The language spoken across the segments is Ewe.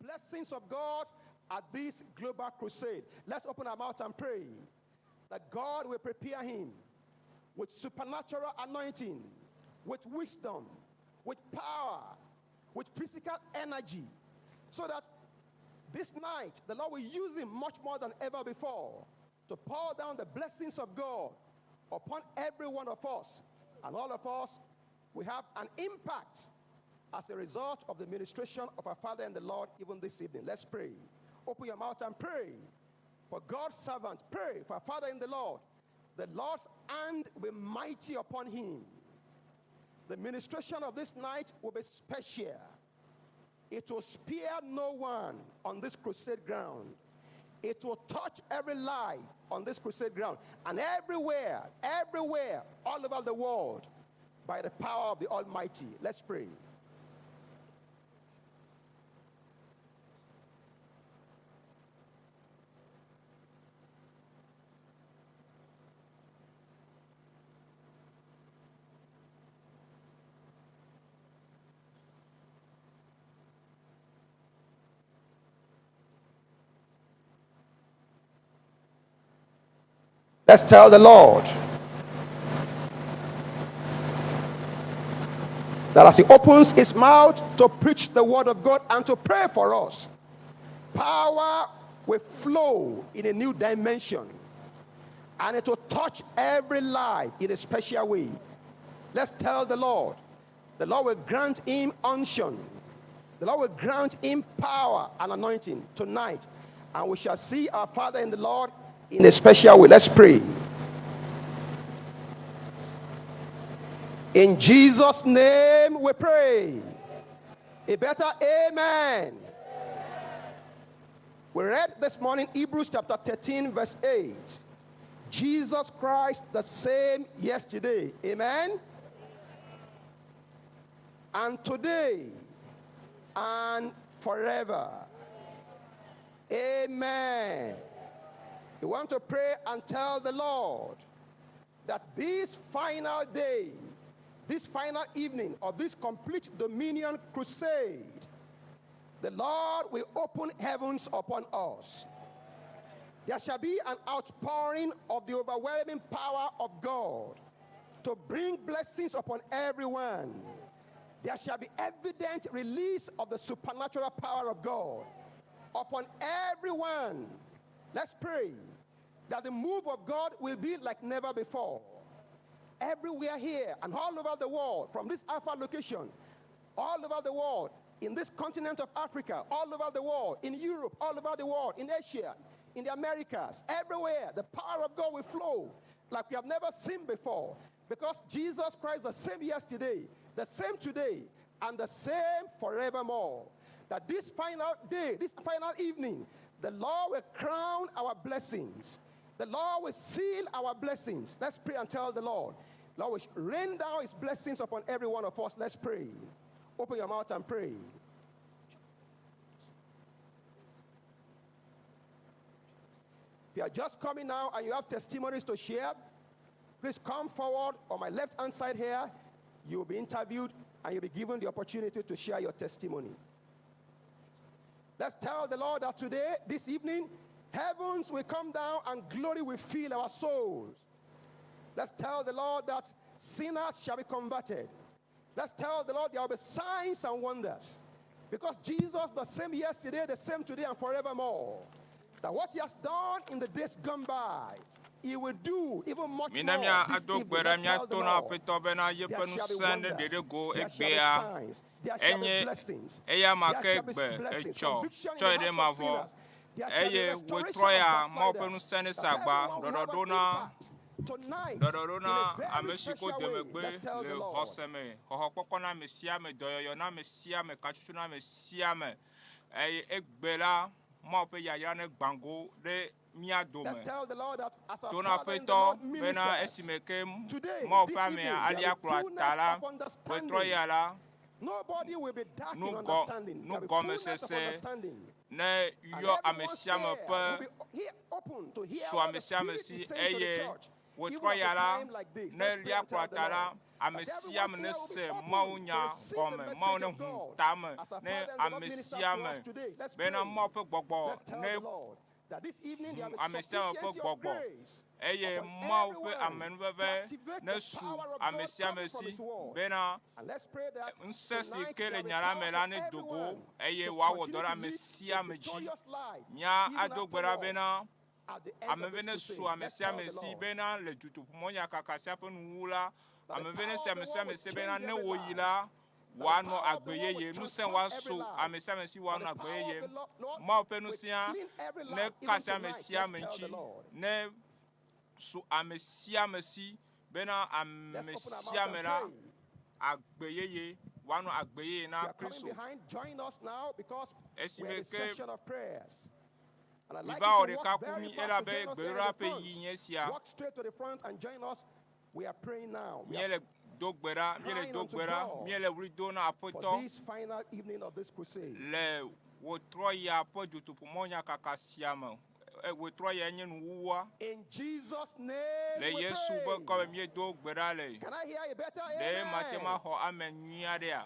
blessings of God at this global crusade. Let's open our mouth and pray that God will prepare him with supernatural anointing, with wisdom, with power, with physical energy, so that this night the Lord will use him much more than ever before to pour down the blessings of God upon every one of us. And all of us, we have an impact as a result of the ministration of our Father and the Lord even this evening. Let's pray. Open your mouth and pray. For God's servant, pray for our Father in the Lord. The Lord's hand will be mighty upon him. The ministration of this night will be special. It will spare no one on this crusade ground. It will touch every life on this crusade ground and everywhere, everywhere, all over the world by the power of the Almighty. Let's pray. Let's tell the Lord that as he opens his mouth to preach the word of God and to pray for us, power will flow in a new dimension and it will touch every life in a special way. Let's tell the Lord. The Lord will grant him unction. The Lord will grant him power and anointing tonight. And we shall see our Father in the Lord in a special way. Let's pray. In Jesus' name we pray. A better amen. We read this morning Hebrews chapter 13, verse 8. Jesus Christ the same yesterday. Amen. And today and forever. Amen. You want to pray and tell the Lord that this final day, this final evening of this complete dominion crusade, the Lord will open heavens upon us. There shall be an outpouring of the overwhelming power of God to bring blessings upon everyone. There shall be evident release of the supernatural power of God upon everyone. Let's pray that the move of God will be like never before. Everywhere here and all over the world, from this Alpha location, all over the world, in this continent of Africa, all over the world, in Europe, all over the world, in Asia, in the Americas, everywhere, the power of God will flow like we have never seen before. Because Jesus Christ, the same yesterday, the same today, and the same forevermore. That this final day, this final evening, the Lord will crown our blessings. The Lord will seal our blessings. Let's pray and tell the Lord. Lord will rain down his blessings upon every one of us. Let's pray. Open your mouth and pray. If you are just coming now and you have testimonies to share, please come forward on my left hand side here. You will be interviewed and you'll be given the opportunity to share your testimony. Let's tell the Lord that today, this evening, heavens will come down and glory will fill our souls. Let's tell the Lord that sinners shall be converted. Let's tell the Lord there will be signs and wonders. Because Jesus, the same yesterday, the same today, and forevermore. That what he has done in the days gone by, he will do even much Mina more mía this ado evening. gbe ɖa Let's tell the míato na Lord. Aƒetɔ bena yeƒe There shall be ŋusẽ ne ɖe wonders. ɖe go There shall be egbea. signs. There shall be Enye blessings. eya ma There ke shall be gbe blessings. etsɔ Conviction in tsɔe the ɖe hearts of mavɔ sinners. There shall be eye restoration wòtrɔ of ya Mawu ƒe backsliders. ŋusẽ ne That sa agba everyone will have ɖɔɖɔɖo an na impact tonight ɖɔɖɔɖo in na a very ame si ko special way. demegbe Let's tell le the Lord. xɔse me xɔxɔkpɔkpɔ na ame sia ame dɔyɔyɔ na ame sia ame katsutsu na ame sia ame eye egbe la Mawu ƒe yayra ne gbã go ɖe mía dome Let's tell the Lord that as our to na Father in the Aƒetɔ Lord bena ministers, esime ke today, Mawu this ƒe evening, amea there alia will be kplɔ fullness ata la of wetrɔ understanding. ya la Nobody will be dark in nugɔ understanding. There will be fullness of nugɔmesese understanding. ne And yɔ ame everyone's sia ame ear ƒe will be open to hear su what ame the sia ame Spirit si is saying to the eye church. Wòtrɔ even ya at a la, time like this. ne Let's pray lia and tell kplɔ the ta la, Lord ame that sia ame everyone's ear will nese be open Mawu to nya receive the gɔme, Mawu message ne of ʋu God. tame As our ne Father and the Lord ame ministers sia to ame us today, let's bena pray. Mawu ƒe gbɔgbɔ Let's tell ne the Lord that this evening there ʋu will be ame sia ame ƒe sufficiency of gbɔgbɔ grace eye upon Mawu ƒe everyone to amenuveve activate ne the su power of ame God sia ame coming from si His word. bena And let's pray that ŋusẽ si tonight ke there le will be nya la power me la for ne do go everyone eye to wòawɔ dɔ continue ɖe to ame live sia a ame dzi. victorious life Mía even ado gbe ɖa afterwards bena at the end ame of ve this ne su crusade. ame Let's sia tell ame the si Lord bena le dutoƒomɔnyakaka sia ƒe nuwuwu la, that the ame ve ne power si of ame the sia word ame will si bena change ne every woyi life. la, That the wòanɔ power of agbe the word will yeye, ŋusẽ transform every woasu life. ame sia ame si That woanɔ the agbe power of yeye. the Lord Mawu ƒe will ŋusẽa clean every ne life even kasi ame tonight. sia Let's ame tell the ŋuti, Lord. ne su ame sia ame si bena ame Let's open our sia mouth ame and la pray. agbe yeye woanɔ agbe yeye You na are coming Kristo. behind. Join us now because we are Esime in the ke session of prayers. And I'd like miva you wɔ to ɖeka walk ku very mí fast to elabe join us here in gbedoɖa the ƒe front. yi nye sia. Walk straight to the front and join us. We are praying now. We are Míele do gbe ɖa, míele crying do unto gbe ɖa, God míele ɣli dom na for Aƒetɔ this final evening of this crusade. le wòtrɔ ya ƒe dutoƒomɔnyakaka sia me. E, Wòtrɔ ya nye nuwuwua. In Jesus' name Le we Yesu ƒe pray. kɔme míedo gbe ɖa le. Can I hear a better Ɖe mate ŋu amen? axɔ ame nyui aɖea?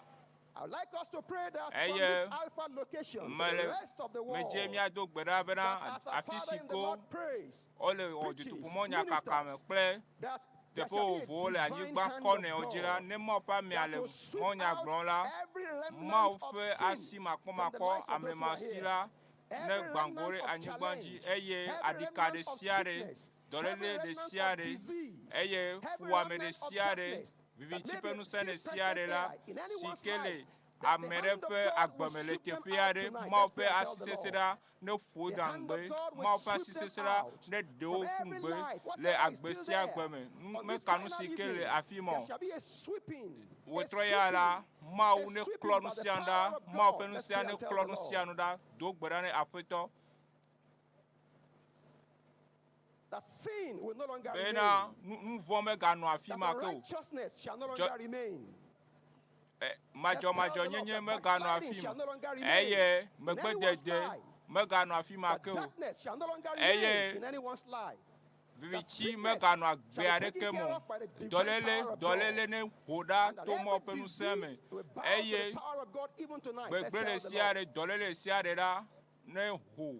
I'd like us to pray that from Eye this Alpha location to the mele rest of the medze world, míado gbe ɖa bena that as our afi Father si in the ko Lord prays, wole wɔ preaches, dutoƒomɔnyakaka me ministers, kple that there teƒe shall be a vovovowo le divine anyigba hand of kɔnɔewo dzi la, God ne Mawu ƒe amea that le will sweep mɔnya out gblɔm la, every remnant Mawu of ƒe sin asi from the makpɔmakpɔ lives of those who are amlemasi here. la ne Every gbã go remnant ɖe of anyigba dzi challenge, eye every aɖika remnant ɖe of sia ɖe, sickness, every dɔléle ɖe remnant sia of ɖe, disease, eye every fuwɔame ɖe remnant of sia ɖe, darkness that viviti may ƒe be ŋusẽ still ɖe sia present ɖe la here in si anyone's ke le life, that the ame ɖe hand of ƒe God will agbeme le sweep them teƒe out aɖe, tonight. Mawu Let's ƒe pray and tell asi the sesẽ Lord. ɖa ne ƒo The da hand of ŋugbe, God will Mawu ƒe asi sweep them sesẽ ɖa out ne ɖe wo from ƒu every ŋugbe life, le whatever is agbe still sia there. agbe me. Nu- On this Meka nu final si ke le evening, afi ma there o. shall be a sweeping, a Wòtrɔ ya la, sweeping, Mawu a ne sweeping klɔ nu by the sia nu ɖa, power of Mawu ƒe God. nu Let's sia pray ne and tell klɔ the nu sia Lord nu ɖa. Do gbe ɖa ne Aƒetɔ that sin will no longer bena remain, nu nu vɔ̃ meganɔ afi that ma ke o. righteousness shall no Dzɔ longer remain. e, Let's tell the Lord madzɔmadzɔnyenye that meganɔ backsliding afi shall ma no longer remain eye in anyone's megbedede life, meganɔ afi ma that ke o darkness shall no longer remain eye in anyone's life, that viviti sickness meganɔ agbe shall be aɖeke taken me care o. of by the divine Dɔléle power of dɔléle God, ne ho ɖa and that to Mawu every ƒe ŋusẽ me disease will bow to the eye power of God even tonight. Let's gbegblẽ tell ɖe the sia Lord. ɖe dɔléle ɖe sia ɖe la ne ho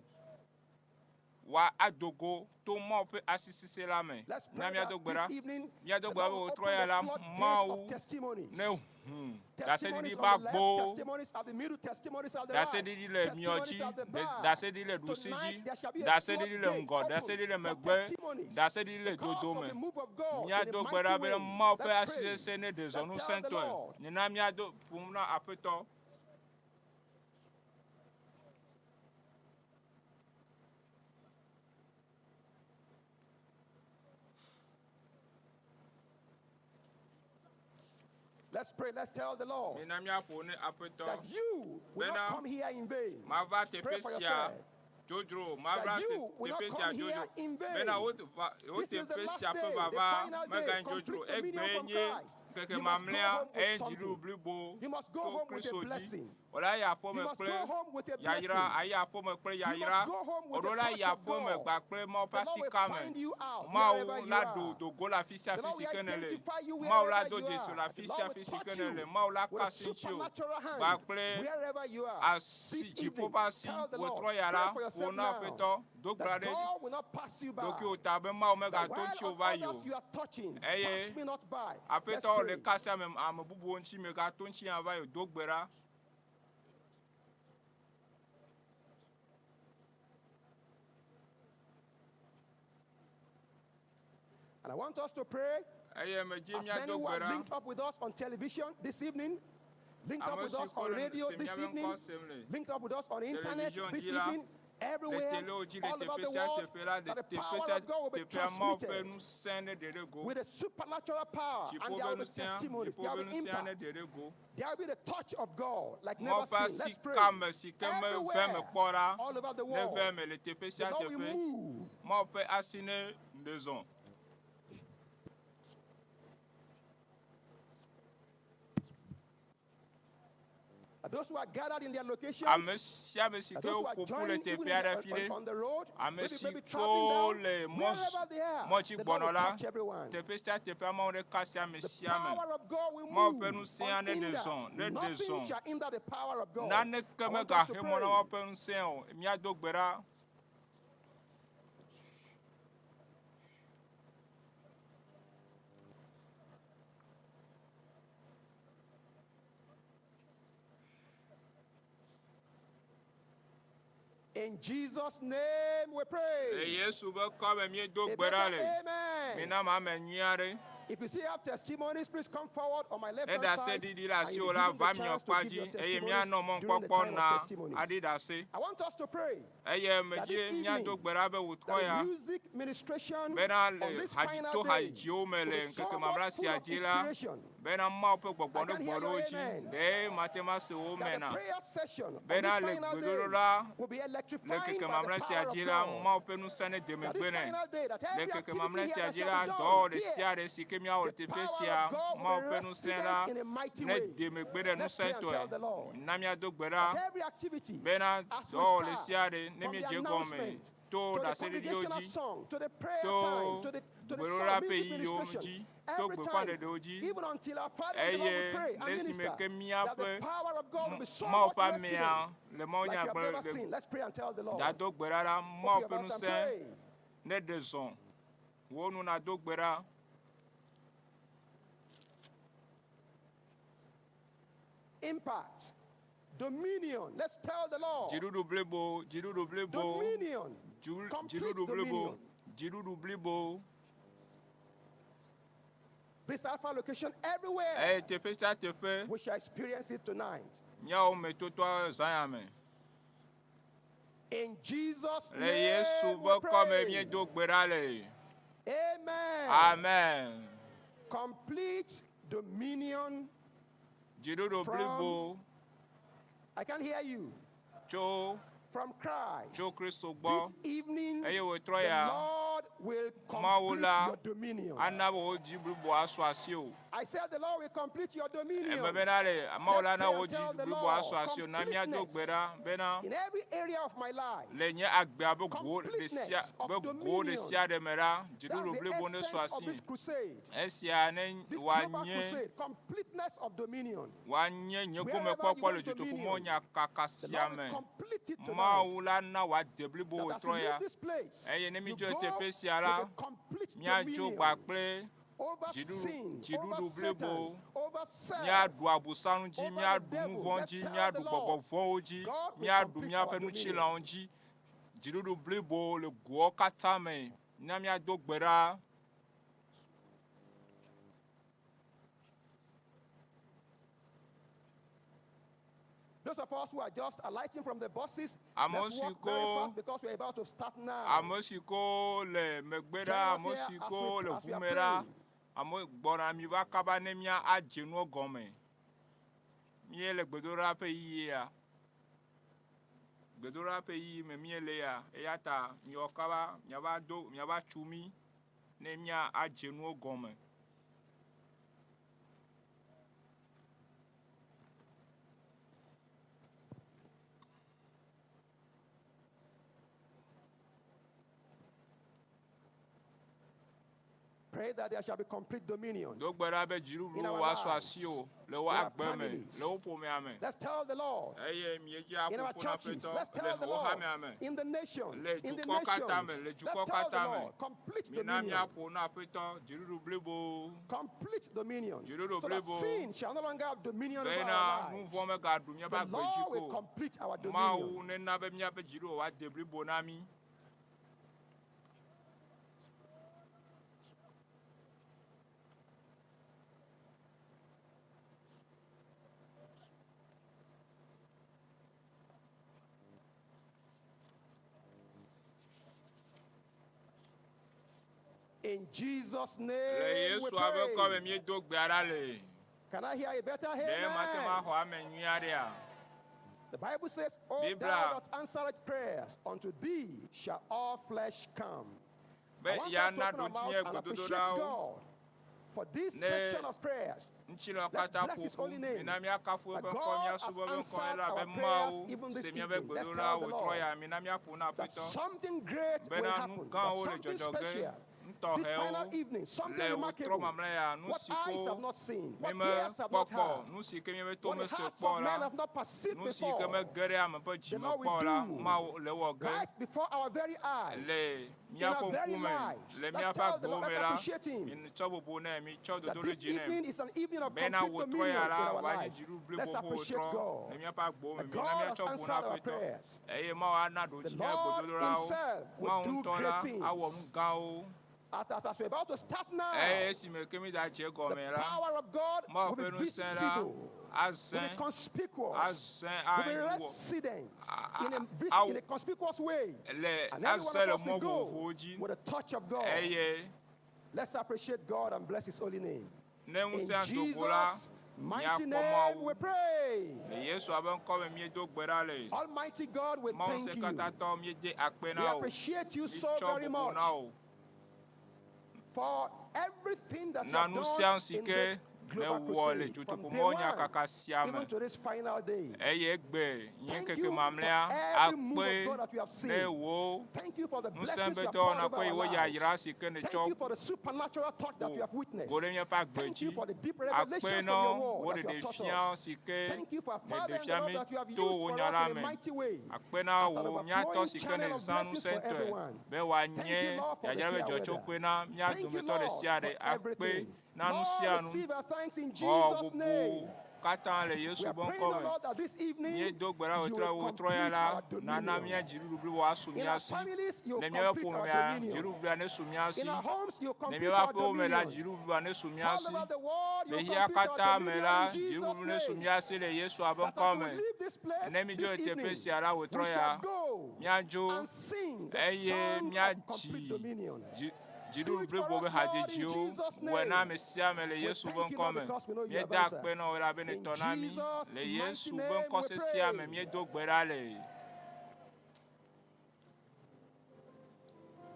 wa ado go to Mawu ƒe asi sesẽ la me. Let's Na pray míado that gbe ɖa. this evening Míado the gbe ɖa Lord be will wòtrɔ open ya the la floodgate Mawu of testimonies. ne ʋu ɖaseɖiɖi Testimonies ƒe on the left, agbowo testimonies at the middle, testimonies at the right, ɖaseɖiɖi le miɔ testimonies dzi, at the back. ɖaseɖiɖi le ɖusi dzi, Tonight there shall be a ɖaseɖiɖi le floodgate ŋgɔ, open ɖaseɖiɖi le for megbe, testimonies ɖaseɖiɖi le because of dodome. the move of God in a Míado gbe mighty ɖa be way. Mawu ƒe Let's asi pray. sesẽ ne ɖe zɔ Let's tell the ŋusẽtɔe. Lord. Nena míado ƒom na Aƒetɔ. Let's pray. Let's tell the Lord Mina míaƒo ne Aƒetɔ that you will not bena come here in vain. mava Pray teƒe for sia yourself. dzodzro, mava That you will not teƒe sia come here dzodzro in bena vain. wo va wo This is the teƒe last sia ƒe day, the vava final day. meganye dzodzro. Complete dominion Egbee from nye Christ. ŋkeke You must go mamlɛa home with eye dziɖuɖu something. blibo You must go to home with a Kristo dzi. blessing. Wòle ayi aƒeme You must kple go home with a yayra, blessing. ayi aƒeme kple You yayra. must go home with Wòɖo the la touch yi of aƒeme God. gba kple Mawu ƒe The Lord asi will kame. find you out Mawu wherever you la ɖo are. dogo le afi sia The afi Lord si will ke nèle. identify you Mawu la wherever do you dzesi le are. afi The sia Lord afi will si touch ke nèle. you Mawu la with ka a asi ŋuti o supernatural gba hand kple wherever you are. asi This dziƒo evening, ƒe asi. tell the Wòtrɔ Lord, ya pray la, for ƒo yourself na now Aƒetɔ. Do gbe ɖa that ɖe God will not pass you by. ɖokuiwò ta be Mawu That megato while ŋutiwò on va yi o. others you are touching, Eye pass me not by. Let's Aƒetɔ le pray. ka sia ame ame bubuwo ŋuti megato ŋuti hã va yi o. Do gbe ɖa. And I want us to pray Eye medzi as many míado who gbe are ɖa. linked up with us on television this evening, linked up Ame with si us ko on le radio se this míaƒe evening, ŋkɔ sem le linked up with us on internet television this dzi la, evening, le everywhere, telewo dzi le all over teƒe the sia world, teƒe la, le that the teƒe power sia of God will be teƒea Mawu ƒe transmitted ŋusẽ ne ɖe ɖe go. with a supernatural power, Dziƒo and there ƒe will be ŋusẽa, testimonies, dziƒo there ƒe will be ŋusẽa ne impact, ɖe ɖe go. there will be the touch of God like Mawu never ƒe seen. asi Let's pray. kame si ke me ve me Everywhere, kpɔ ɖa, all over the ne world, ve me le teƒe the sia Lord will teƒe. move. Mawu ƒe asi ne ɖe zɔ. That That those who are gathered in their locations, Ame sia ame si that ke those who are woƒo ƒu le joining even teƒe in aɖe the, fi ɖe, on, on the road, ame maybe, si maybe kewo traveling down, le mɔ wherever they are, mɔtsi the Lord gbɔnɔ will la, touch everyone. teƒe sia teƒe amewo ɖe kasi ame The sia ame. power of God will Mawu move ƒe ŋusẽ ne ɖe unhindered. zɔ, ne ɖe Nothing zɔ. shall hinder the power of God. I Naneke want us to megahe mɔ na pray. Mawu ƒe ŋusẽ o. Míado gbe ɖa. In Jesus' name we Le pray. Yesu be kɔme míedo A gbe ɖa better le. amen. Mina mame nyui aɖe. If you still have testimonies, please come forward on my left Ne hand side. ɖaseɖiɖi le And you'll asiwò be la, given va the miɔ chance to kpa give dzi your eye testimonies míanɔ during the mɔkpɔkpɔ time na of testimonies. aɖi ɖase. I want us to pray Eye that medzi this míado evening, gbe ɖa be wòtrɔ that ya the music ministration bena on le this hadzi final to day hadziwo me will le be ŋkeke somewhat mamlɛ full sia of dzi la inspiration. bena Mawu ƒe gbɔgbɔ I ne can gbɔ hear ɖe your wo dzi. amen. Ɖe mate ŋu ase wo That me the na. prayer session on Bena this le final day gbedodoɖa will be le electrifying ŋkeke by the mamlɛ sia power of dzi la, God. Mawu ƒe ŋusẽ ne de That this megbe nɛ. final day, that Le every ŋkeke activity mamlɛ here sia that dzi shall la, be dɔwɔwɔ done ɖe here, sia ɖe si ke míawɔ le the teƒe power sia, of God Mawu will be ƒe ŋusẽ la resident in a mighty ne way. de megbe ɖe Let's pray and ŋusẽtɔe. tell the Lord Na míado gbe that ɖa every activity bena as we dɔwɔwɔ ɖe start sia ɖe ne from the míedze gɔme announcement to to the ɖaseɖiɖiwo congregational dzi, song, to the prayer to time, to the to the gbedodoɖa song ƒe music yiyiwo ministration, dzi, to every time, gbeƒãɖeɖewo dzi, even until our Father in the Lord will eye pray and le esime minister, ke that the míaƒe power of God will be so Mawu much ƒe amea resident le Mawu like nya you have gblɔ never le seen. Let's pray and tell the Lord. dado gbe ɖa la, Open Mawu your ƒe mouth and ŋusẽ pray. ne ɖe zɔ. Wò nu nado gbe ɖa. Impact. Dominion. Let's tell the Lord. Dziɖuɖu blibo, dziɖuɖu blibo, Dominion. dzu- Complete dziɖuɖu blibo, dominion. dziɖuɖu blibo. This alpha location everywhere. Eye teƒe sia teƒe We shall experience it tonight. míawo me totoa zã ya me. In Jesus' Le Yesu name be we kɔme pray. míedo gbe ɖa le. Amen. Amen. Complete dominion. Dziɖuɖu From blibo I can hear you. tso From Christ. tso Kristo gbɔ. This evening, Eye wòtrɔ the ya Lord will Mawu complete la your dominion. ana be wò dzi bliboa asu asiwò. I said the Lord will complete your dominion. Eme bena le Mawu Let's la na pray wò and dzi tell the bliboa Lord asu asiwò. Na míado gbe completeness ɖa bena in every area of my life. le nye agbea be go ɖe sia Completeness of be go ɖe dominion. sia ɖe me la, That's dziɖuɖu the blibo ne su essence of asi. this crusade. Esia ne This global wòanye crusade, completeness of dominion. wòanye nye Wherever you gomekpɔkpɔ le want dutoƒomɔ dominion, nyakaka the sia Lord me. will complete it tonight. Mawu la na wòade blibo That as wòtrɔ you ya. leave this place, Eye ne you mídzo le go teƒe sia with la, a complete míadzo dominion kpakple over dziɖuɖu sin, over dziɖuɖu Satan, blibo. over self, Míaɖu abosanu dzi, over the míaɖu nu devil. vɔ̃ Let's dzi, tell míaɖu the gbɔgbɔ Lord, vɔ̃wo dzi, God will míaɖu complete míaƒe our dominion. nutsilawo dzi. Dziɖuɖu blibo le goawo katã me. Na míado gbe ɖa. Those of us who are just alighting from the buses, Amewo let's si walk very ko fast because we're about to start now. ame si ko le megbe Join ɖa, us ame here si as ko we le as we ʋu are me ɖa, praying. ame gbɔna mi va kaba ne mía adze nuwo gɔme. Míele gbedoɖa ƒe yiyi ya. Gbedoɖa ƒe yiyi me míele ya eya ta miwɔ kaba miava do miava tsu mí ne mía adze nuwo gɔme. Pray that there shall be complete dominion Do gbe ɖa be in dziɖuɖu our wòasu lives, asiwò le wò in our agbe me, families. le wò ƒomea me. Let's tell the Lord Eye miedzi in our aƒoƒo na churches. Aƒetɔ Let's le tell the wò Lord hamea me, in the nation, le in the dukɔ katã me, nations. le Let's dukɔ tell the katã me. Lord complete Mina dominion. míaƒo na Aƒetɔ dziɖuɖu blibo. Complete dominion. Dziɖuɖu So that blibo. sin shall no longer have dominion over Bena our nu lives. vɔ̃ megaɖu míaƒe The agbe dzi Lord will ko. complete our dominion. Mawu nena be míaƒe dziɖuɖu wòade blibo na mí. In Jesus' Le name we Yesu ƒe kɔme pray. míedo gbe ɖa le. Can I hear a better Ɖe mate ŋu amen? axɔ ame nyui aɖea? The Bible says, O Biblia thou that answereth prayers, unto thee shall all flesh come. Be I want ya us to na open our ɖo mouth ŋutinye and appreciate gbedodoɖawo. God For this Ne- session of prayers, Ŋutilã Let's katã bless ƒo his ƒu. holy name. Mina míakafu That eƒe ŋkɔ, God has míasubɔ eƒe ŋkɔ answered elabe our prayers Mawu even this se míaƒe evening. Let's gbedoɖa tell the wòtrɔ Lord ya. Mina míaƒo na that Aƒetɔ something great will bena nu happen, that gãwo le something dzɔdzɔ ge, special. This final nutɔxɛwo evening, something le wòtrɔ remarkable. mamlɛ ya, nu What si eyes ko have not seen, what míme ears have not kpɔkpɔ, heard, nu si ke míaƒe to what the mese hearts kpɔ of la, men have not perceived nu si ke before, mege ɖe ame ƒe the dzime Lord kpɔ will la, do Mawu le wɔ ge right before our very eyes. le In míaƒe our very ŋkume, lives. le Let's míaƒe tell the agbewo Lord, me let's la, appreciate Him. mitsɔ bubu nɛ, mitsɔ That dodoɖe this dzi nɛ. evening is an evening of Bena complete wòtrɔ dominion ya in la, our wòanye lives. dziɖuɖu Let's blibo ƒe appreciate wòtrɔ God. le míaƒe agbewo me. That Mina God has míatsɔ bu na answered our Aƒetɔ prayers. eye Mawu ana ɖo The dzi mía Lord gbedodoɖawo. Himself will Mawu do ŋutɔ la great awɔ nu things. gãwo. As, as, as we're about to start now, Eye esime ke mi da dze the gɔme la, power of God Mawu will ƒe be ŋusẽ la visible, will azẽ, be conspicuous, azẽ will be awɔ resident A- in a, vis- aw- in a conspicuous way. le And every one azẽ le of us mɔ will go vovovowo dzi. with a touch of God. Eye Let's appreciate God and bless His holy name. ne In ŋusẽ adogo la, Jesus' mighty míakpɔ name Mawu. we pray. Le Yesu abe ŋkɔ me míedo gbe ɖa le. Almighty God, we Mawu thank you. ŋusẽkatãtɔ míede akpe We na wò. appreciate you so Mítsɔ very bubu much na wò. for everything that you Na have nu sia done nu si in ke this global nèwɔ le crusade from day dutoƒomɔ one nyakaka sia me. even to this final day. Eye egbe nye Thank ŋkeke you for mamlɛa every move of akpe God that we have seen. ne wò Thank you for the ŋusẽ blessings be you have dɔwɔna poured over kple our yewo yayra lives. si ke Thank nètsɔ you for the supernatural touch that you have witnessed. go ɖe míaƒe agbe Thank you dzi. for the deep Akpe revelations from na your wò word that you have taught ɖeɖefia us. si ke Thank you for our Father nèɖe and the fia Lord mí that you have to used wò for nya us la in a me. mighty way Akpe na as an wò míatɔ overflowing si ke channel of nèzã blessings for ŋusẽtɔe everyone. be Thank wòanye you, Lord, for the yayra be clear weather. dzɔtsoƒe na mía Thank you, dometɔ ɖe Lord, sia for ɖe. Akpe everything. na nu Lord, sia nu. receive our thanks in Xɔ Jesus' bubu name. katã le We Yesu are ƒe praying, ŋkɔ O me. Lord, that this evening Míedo gbe ɖa you wòtrɔ will wòtrɔ ya complete la, our nana mía dominion. dziɖuɖu blibo asu In mía our si. families, you Le will míaƒe complete our ƒomea, dominion. dziɖuɖua nesu mía si. In our homes, you Le complete míaƒe our aƒewo me la, dominion. dziɖuɖua nesu mía All si. over the world, Le you xexea complete our katã me dominion la, in Jesus' dziɖuɖu nesu name. mía si le Yesu ƒe That ŋkɔ as we me. leave this place Ne mídzo this le teƒe evening, sia la, we wòtrɔ ya, shall go míadzo and sing the eye song of míadzi complete dominion. dzi- Do dziɖuɖu it for blibo us, ƒe Lord, in hadzidziwo. Jesus' Wɔe na name. ame sia ame le We Yesu ƒe thank you, ŋkɔ Lord, me. because we know you have Míeda answered. akpe na wò elabe In nètɔ na mí. Jesus' Le mighty Yesu ƒe name ŋkɔ we sesia me pray. míedo gbe ɖa le.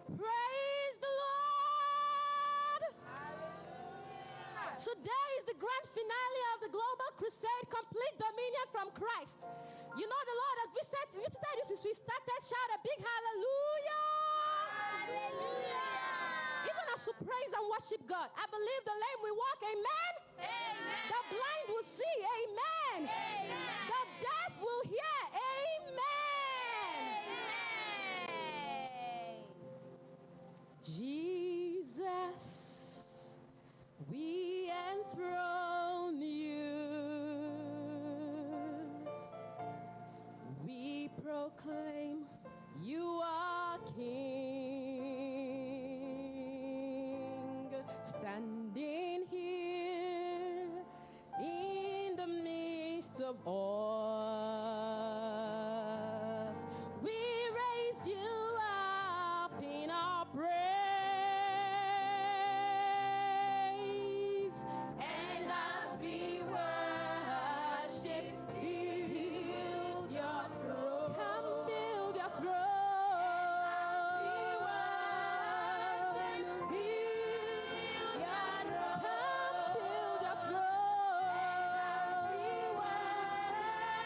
Praise the Lord! Today is the grand finale of the Global Crusade Complete Dominion from Christ. You know, the Lord has visited you since we started. Shout a big hallelujah! Hallelujah! Even as we praise and worship God, I believe the lame will walk, amen? Amen. The blind will see, amen. Amen. The deaf will hear, amen. Amen. Jesus, we enthrone you. We proclaim you are King, standing here in the midst of us. We raise you up in our praise, and as we worship, build your throne. Come build your throne. As we worship, build your throne. Come build your throne. As we worship,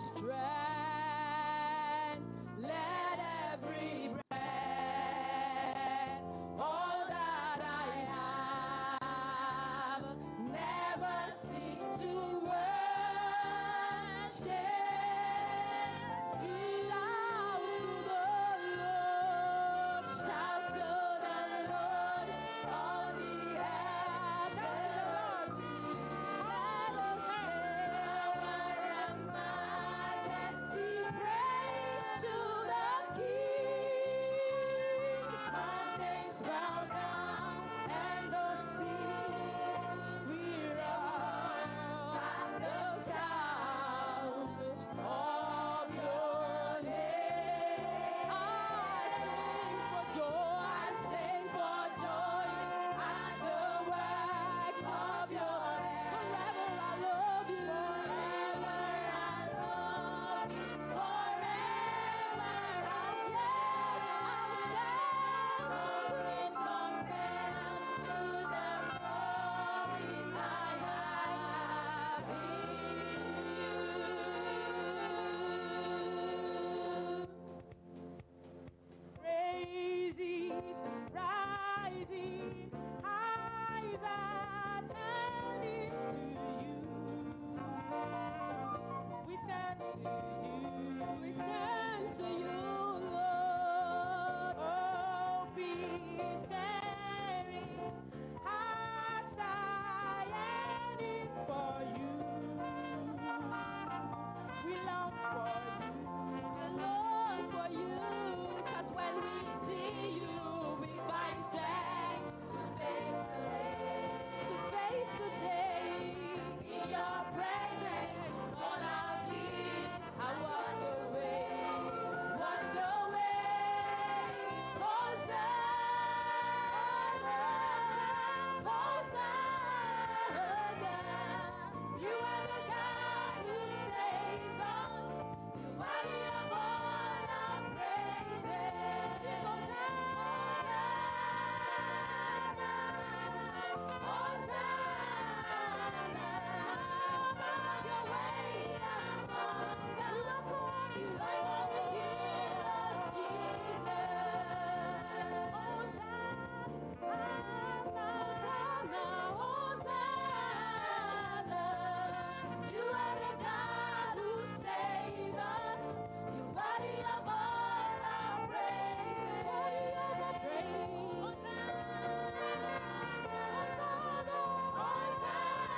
strength. Let every breath, all that I have, never cease to worship. Shout to the Lord, shout to the Lord, all the earth. Shout to the Lord. Let us sing and majesty, praise to the King. Mountains bow down and the sea will roar at the sound Of your name. I sing for joy, I sing for joy at the works of your hand. Forever I love you, Forever I love you, forever I yes, I will stand in confession to the promise I have in you. Praises rising, eyes are turning to you. We turn to you. We turn to you, Lord. Oh, be staring, hearts are yearning for you. We long for you. We long for you, 'cause when we see you, we find strength to face the day. To face the day. In your presence, All our fears are washed away, washed away. Hosanna, Hosanna. You are the God who saves us. You are the of all our praises. Sing Hosanna. Hosanna, Hosanna. Your way among us. You You are the King of Jesus. Hosanna. Hosanna, Hosanna. You are the God who saved us. You are the of all our praises. Worthy of our praise. Hosanna, Hosanna.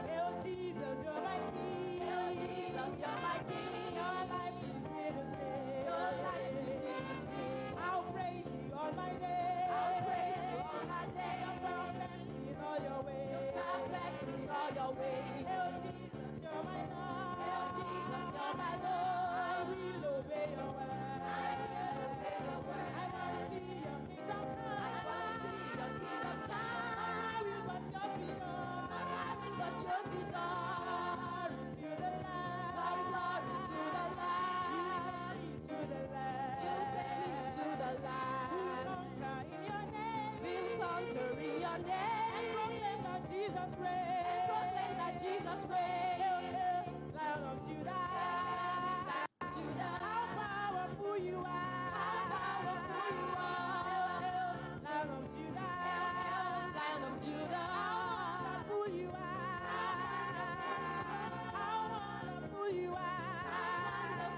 Hail Jesus, you're my King. Hail Jesus, you're my King. Your life is here to stay. Your life is here to stay. I'll praise you all my days. I'll praise you all my days. You're perfect in all your ways. You're perfect in all your ways. Hail Jesus, you're my Lord. Hail Jesus, you're my I Lord. will obey your word. I will obey your word. I want to see your kingdom come. I want to see your kingdom Not come. my will, but yours be done. Not my will, but yours be done. Glory to the Lamb. Glory, glory to the You Lamb. take me to the Lamb. You take me to the We Lamb. conquer in your name. We'll conquer in your And name. proclaim that Jesus reigns. And proclaim that Jesus reigns. Hail, hail, Lion of Judah. Judah. How powerful you are. How powerful you are. Hail, hail, Lion of Judah. Lion of Judah. How wonderful you are. How wonderful you are.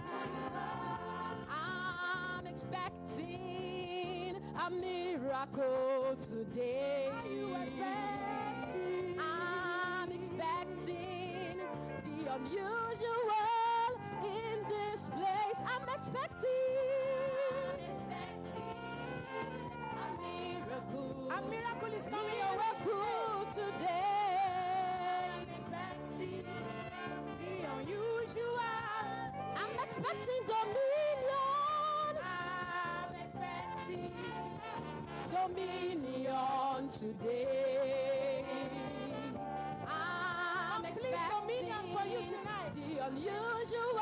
I'm expecting a miracle today. Are you expecting? I'm expecting the unusual in this place. I'm expecting a miracle. A miracle is coming your way today. Miracle today. Expecting the unusual. I'm expecting dominion. I'm expecting Dominion today. I'm Complete dominion for you expecting tonight. the unusual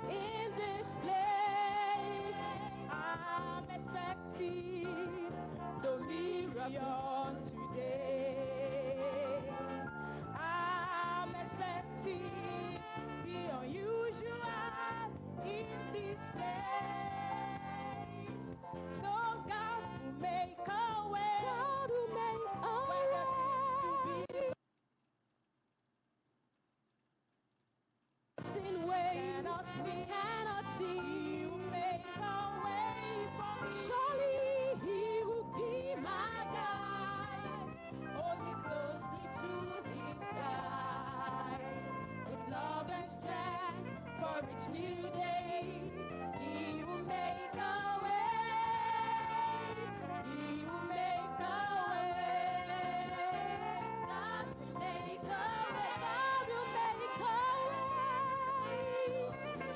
in this place. I'm expecting. beyond today. I'm expecting the unusual in this place. So God will make a way. God will make a Where there seems to way. be In ways Cannot we see. cannot He see. will make a way for me. Surely He will be my guide. Hold me closely to His side. With love and strength for each new day, He will make a way. He will make a way. God will make a way. God will make a way.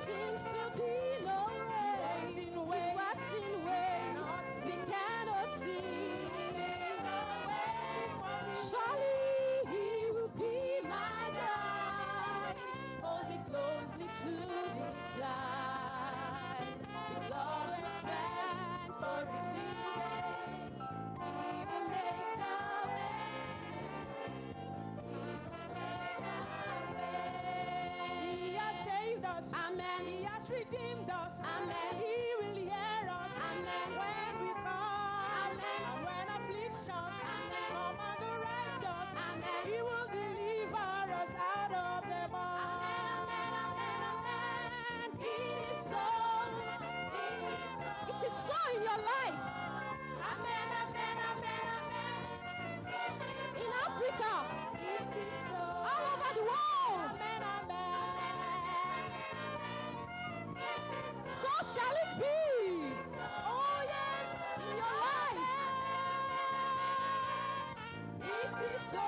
Seems to be no way. Works in He ways works in ways cannot we see. cannot see. Way for me. Surely He will be my guide. Hold me closely to His side. With love and strength for each new day, He will make a way. He will make a way. He has saved us. Amen. He has redeemed us. Amen. He will hear us. Amen. When we call. Amen. And when afflictions Amen. come on the righteous. Amen. He will deliver us out of them all. Amen, amen, amen, amen. It is so. It is so in your life. Amen, amen, amen, amen. In Africa, It is so. all over the world. Amen, amen. So shall it be Oh, yes. in your life. It is so.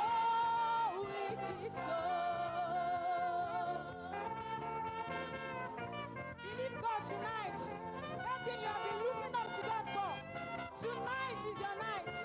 It is so. Believe God tonight. That thing you have been looking up to God for. Tonight is your night.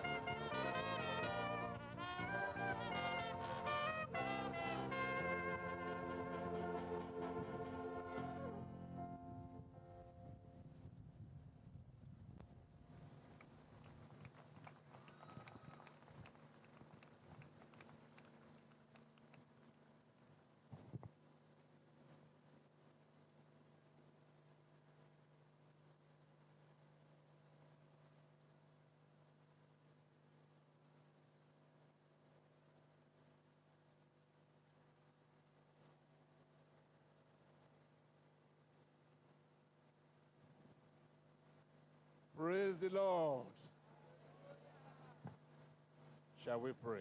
Praise the Lord. Shall we pray?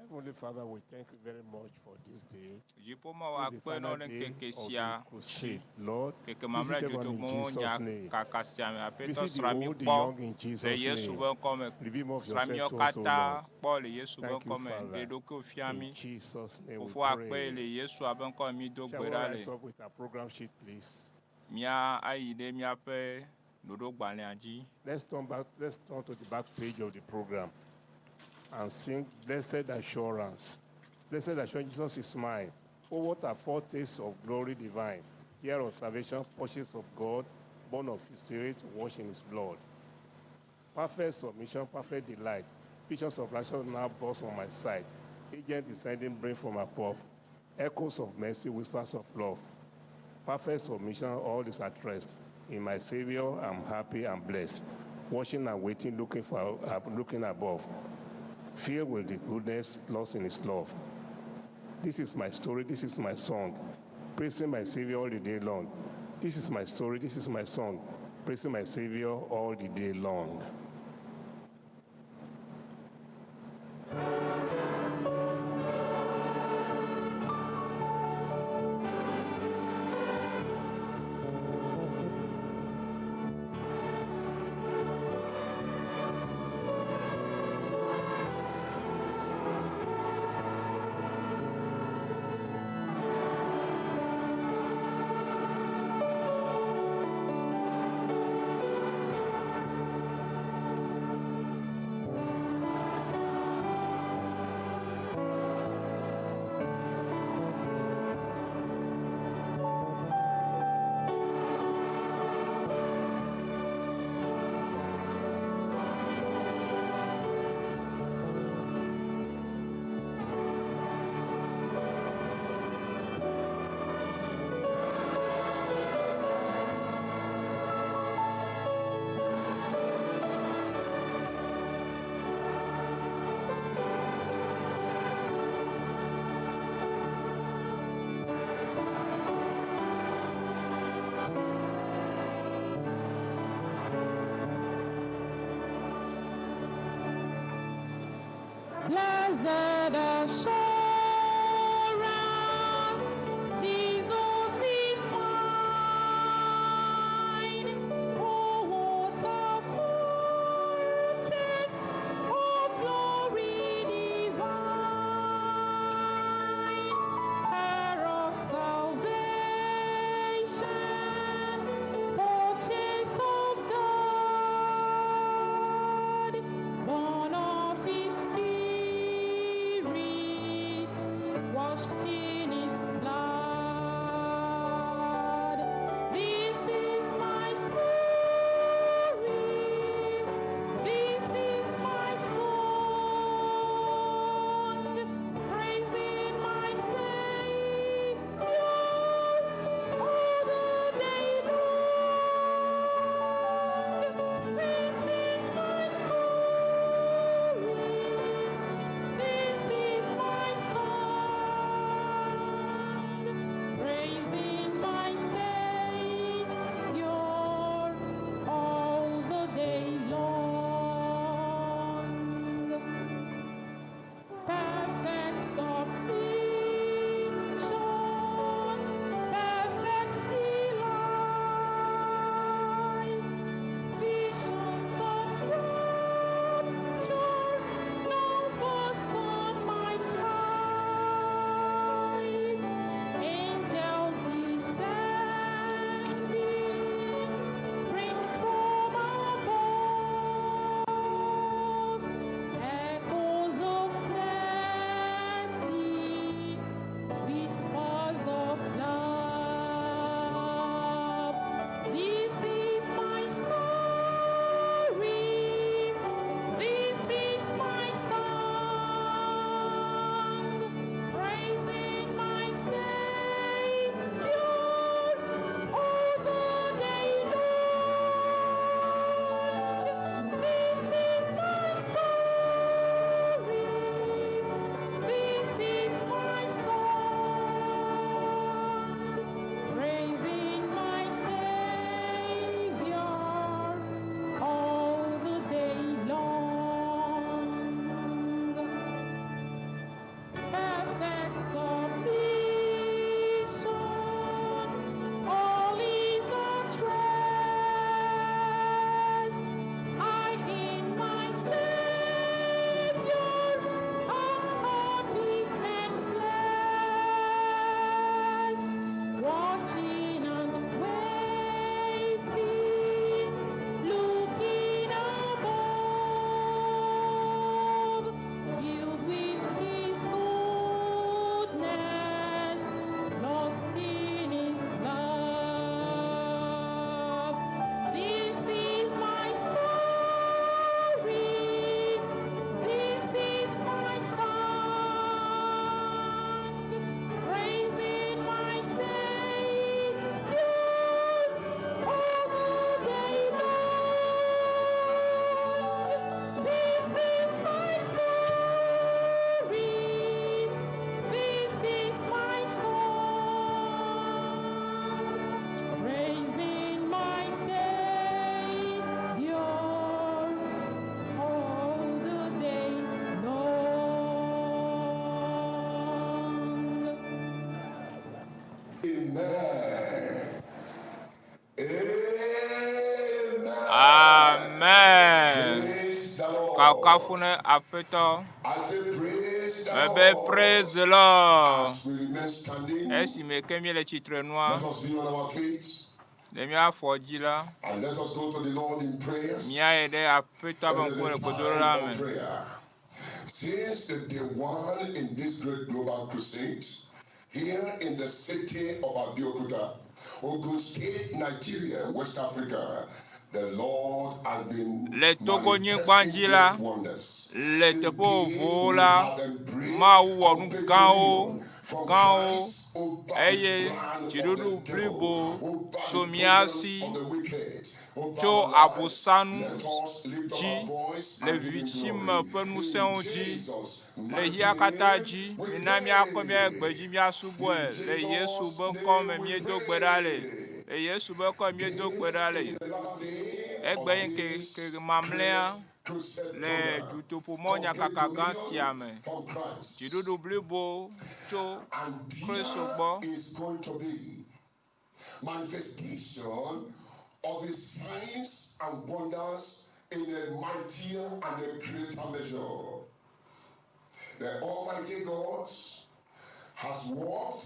Heavenly Father, we thank you very much for this day. Dziƒo Mawu The akpe nɔ final ne day ŋkeke of sia the crusade. Lord, keke mamlɛ visit everyone in dzodogbɔn nya Jesus' name. kaka sia me aƒetɔ Visit sra the mi old, the kpɔ young in le Jesus' Yesu name. ƒe ŋkɔ me. Reveal more of Sra yourself míawo to us, O katã Lord. kpɔ le Yesu ƒe Thank you, ŋkɔ me. Father. Ɖe ɖokuiwò fia In mí. Jesus' name we Fofo akpe pray. le Yesu ƒe ŋkɔ me mído Shall gbe we ɖa rise le. up with our program sheet, please? Mía ayi ɖe míaƒe ɖoɖogbalẽa dzi. Let's turn back. Let's turn to the back page of the program and sing "Blessed Assurance." Blessed assurance, Jesus is mine. Oh, what a foretaste of glory divine! Heir of salvation, purchase of God, born of His Spirit, washed in His blood. Perfect submission, perfect delight. Visions of righteousness now burst on my sight. Agent descending, bring from above. Echoes of mercy, whispers of love. Perfect submission, all is at rest. In my Savior, I'm happy and blessed. Watching and waiting, looking above. Filled with the goodness, lost in His love. This is my story, this is my song. Praising my Savior all the day long. This is my story, this is my song. Praising my Savior all the day long. Amen. Blessed assurance, Jesus is mine. Oh, what a foretaste of glory divine, heir of salvation, purchase of God, born of His Spirit, washed in His blood. This is my story. This is my song, praising my Savior all the day long. This is my story. This is my song, praising my Savior all the day long. Perfect submission, perfect delight, visions of rapture now burst on my sight. Angels descending, bring from above echoes of mercy, whispers of love. This is my story. This is my song, praising my Savior all the day long. This is my story. This is my song, praising my Savior all the day long. Perfect submission, all is at rest. I in my Savior am happy and blessed, watching and waiting, looking above, filled with His goodness, lost in His love. This is my story. This is my song, praising my Savior all the day long. This is my story. This is my song, praising my Savior all the day long. Amen. Amen. Amen. Praise the Lord. Kafukafu ne Aƒetɔ. I say praise the Ebe Lord. praise the Lord. As we remain standing, Esime ke míele tsitre nua, let us be on our feet le mía afɔ dzi la, and let us go to the Lord in prayers. míayi ɖe Aƒetɔa ƒe It is ŋkume a le gbedodoɖa time me. of prayer. Since the day one in this great global crusade, here in the city of Abeokuta, Ogun State, Nigeria, West Africa, the Lord has been Le Togonyigba manifesting dzi la, great wonders. le teƒe Indeed, vovovowo we la, have embraced Mawu wɔ nu complete gãwo, dominion from gãwo Christ over the eye plan of dziɖuɖu the devil, blibo over the so mía programs si of the wicked, over tso our lives. abosanu Let us lift up dzi our voice le and give him vivitime glory. ƒe In ŋusẽwo dzi Jesus' le mighty xexea katã name dzi. we Mina míakɔ mía gbe pray. dzi míasubɔe In le Yesu Jesus' be ŋkɔ me name we míedo gbe ɖa le. pray. Le Yesu be ŋkɔ me míedo gbe This ɖa le. is the last day Egbe of nye this ŋkeke mamlɛa great Crusade Le program, dutoƒomɔ nyakaka gã sia me, Complete Dominion from Christ. dziɖuɖu blibo tso And Kristo there gbɔ. is going to be manifestation of his signs and wonders in a mightier and a greater measure. The Almighty God has worked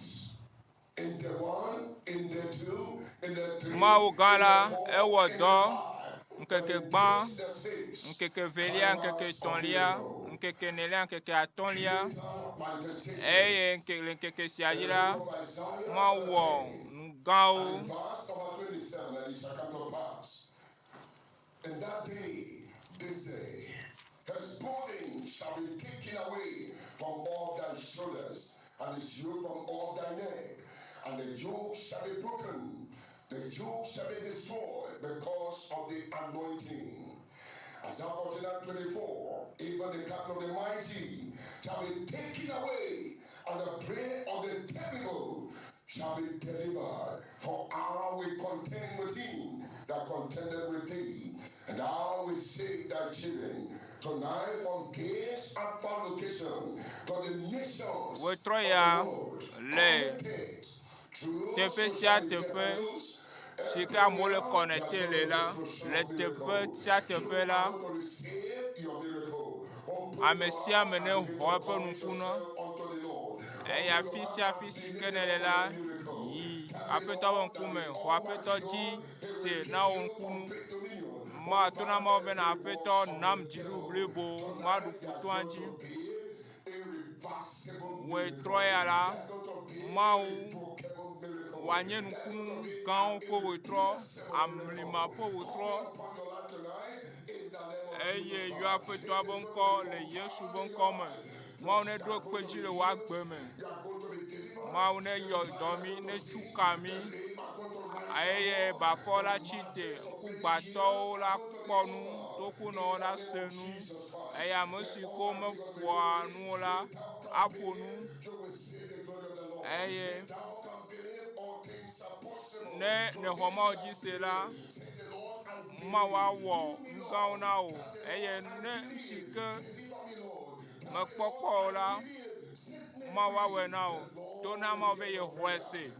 in the one, in the two, in the three, Mawu gã in la, the four, ewɔ in the dɔ five. ŋkeke But in gbã, this, the sixth, ŋkeke velia, ŋkeke climax of etɔ̃lia, miracle, ŋkeke enelia, ŋkeke atɔ̃lia greater manifestations. eye ŋke le ŋkeke sia dzi In the la, book of Isaiah, Mawu chapter wɔ 10, nu gãwo. And in verse number 27, and it shall come to pass. In that day, this day, his burden shall be taken away from all thy shoulders, and his yoke from all thy neck, and the yoke shall be broken, the yoke shall be destroyed because of the anointing. Isaiah 49 24, even the capital of the mighty shall be taken away, and the prey of the terrible shall be delivered. For I will contend with him that contended with thee, and I will save thy children. Tonight, from this and far location, to the nations of Wotrɔ the ya world, le connected through teƒe sia social media teƒe handles, si ke amewo le everywhere, connecte there's le going to be la, explosion le of teƒe miracles. sia teƒe You la, are going to receive your miracle. Open ame your sia heart ame and ne begin xɔ to eƒe commit nukunu. yourself unto the Lord. Eye Open your afi sia heart afi and si ke believe nèle the la, Lord for your miracle. yi Tell the Aƒetɔ ƒe Lord that ŋkume, the xɔ Aƒetɔ Almighty dzi God, He se will na give wò you ŋkunu. complete dominion Mato na over Mawu bena every Aƒetɔ works of nam the dziɖuɖu devil. blibo, maɖu Tonight, there's futɔa going dzi. to be irreversible Wòetrɔ miracle. ya la, There's going to be Mawu irrevocable miracle. wòanye There's going nukunu to be gãwo an ƒe wòetrɔ, irreplaceable amlima miracle ƒe wòetrɔ coming upon your life tonight in the name of eye Jesus yɔ Christ. Aƒetɔa It ƒe is ŋkɔ going to be le Yesu ƒe confirmed in ŋkɔ your me. life. Mawu You neɖo are kpe going to dzi be le wò healed. agbe me. You are going to be delivered. Mawu The neyɔ blind dɔ are mí, going to netsu see. ka The mí lame are going to rise eye up. bafɔ The la tsi te, mountains of many years ŋkugbatɔwo are la going to be kpɔ nu, over. tokunɔwo In la the name se of nu Jesus Christ. eye ame The si ke Almighty God will womeƒoa do it. nu o la If thou canst aƒo nu believe, you will see the glory of the Lord. eye If thou canst believe, all things are possible ne to nèxɔ thee Mawu that dzi se la, believe. Say the Lord, I Mawu believe. awɔ Do me, nu gãwo Lord. na wò Tell the eye Lord, I ne nu si believe. ke Deliver me, Lord. Tell the mekpɔ Lord, kpɔ o I la, believe. Set me Mawu awɔe free. na wò. The To Lord na will Mawu be hear your yexɔe prayer. se,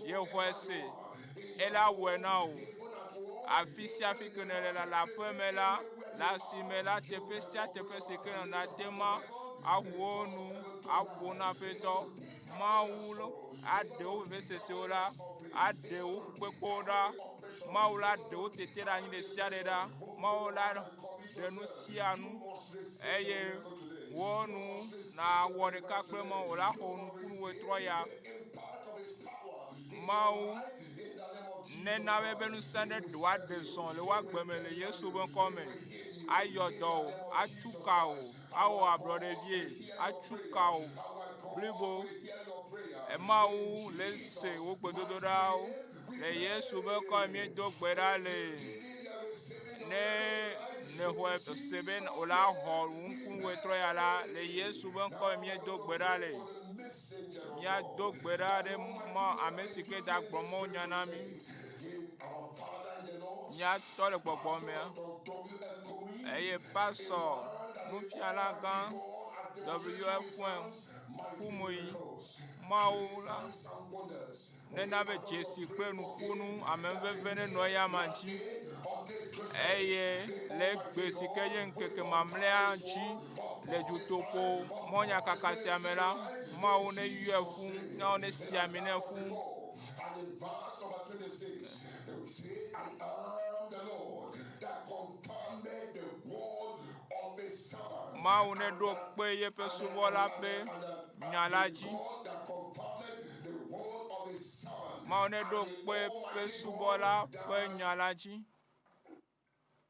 yexɔe Wheresoever se, you are, in ela your wɔe na home, wò. even at work, Afi sia even afi in ke the nèle la, le aƒe me marketplaces, la, anywhere le you asime are, la, you teƒe can sia open teƒe your si mouth ke and nɔna lift your te hand ma, to heaven. aƒo The wo God nu, of heaven aƒo na tonight is Aƒetɔ. going to take away Mawu your lo sorrow. He's aɖe going wo to take vevesesewo away ɖa, your suffering. aɖe He's wo going to take fukpekpewo away ɖa. your oppression. Mawu la He's ɖe going wo to take tete ɖe anyi away ɖe sia ɖe ɖa. depression. Open Mawu your la mouth and commit ɖe nu yourself. sia You nu must receive your eye miracle today. wo You nu must receive your nawɔ ɖeka deliverance kple today. Mawu la You xɔ must nukunu receive wòetrɔ ya. the impact of His power in your Mawu life in the name of Jesus nena be be Christ. ŋusẽ He ɖe will ɖe wòaɖe save you. zɔ le He wò will agbe me le deliver Yesu you. ƒe ŋkɔ He me. will heal you Ayɔ in dɔ the wò, name of atsu Jesus ka wò, Christ. awɔ Our ablɔɖevie, God will hear your atsu prayer. ka wò Our God blibo. will hear your prayer. In Emawu le se Jesus' wò mighty gbedodoɖawo. name, we Le Yesu ƒe ŋkɔ me míedo gbe ɖa pray. le. If you believe you are receiving your Ne miracle tonight, nèxɔe in se be Jesus' wòla xɔ name, we nukunu wòetrɔ ya la, le Yesu ƒe ŋkɔ Now me we are míedo going gbe to ɖa pray le. for the messenger of Míado God, gbe ɖa that ɖe the mɔ Almighty ame God si will ke use da him in gblɔ this Mawu great nya na mí. crusade. Give our Father in the Lord, Míatɔ le gbɔgbɔ Pastor mea Dr. W.F. Kumuyi, eye a pastor man that the nufiala Almighty gã God had demonstrated through W.F. his hands mighty Kumuyi, miracles, Mawu great la signs and wonders. We nena are be going to dzesi pray kple for nukunu him ame that veve in nenɔ this eya ma last dzi. day of this crusade, Eye the le Almighty gbe si ke nye God will ŋkeke confirm mamlɛa his dzi word le upon his dutoƒo life, upon mɔnyakaka his sia me ministry la, tonight, in Mawu neyɔe Jesus' fũ, name. Mawu In nesi ami nɛ Isaiah fũ. 44 and in verse number 26, they will say, I am the Lord that confirmed the word of his servant. Mawu And neɖo that kpe yeƒe and the, subɔla and ƒe the, and the, nya and la the dzi. God that confirmed the word of his servant. Mawu And neɖo the kpe eƒe Almighty God subɔla ƒe that nya la dzi.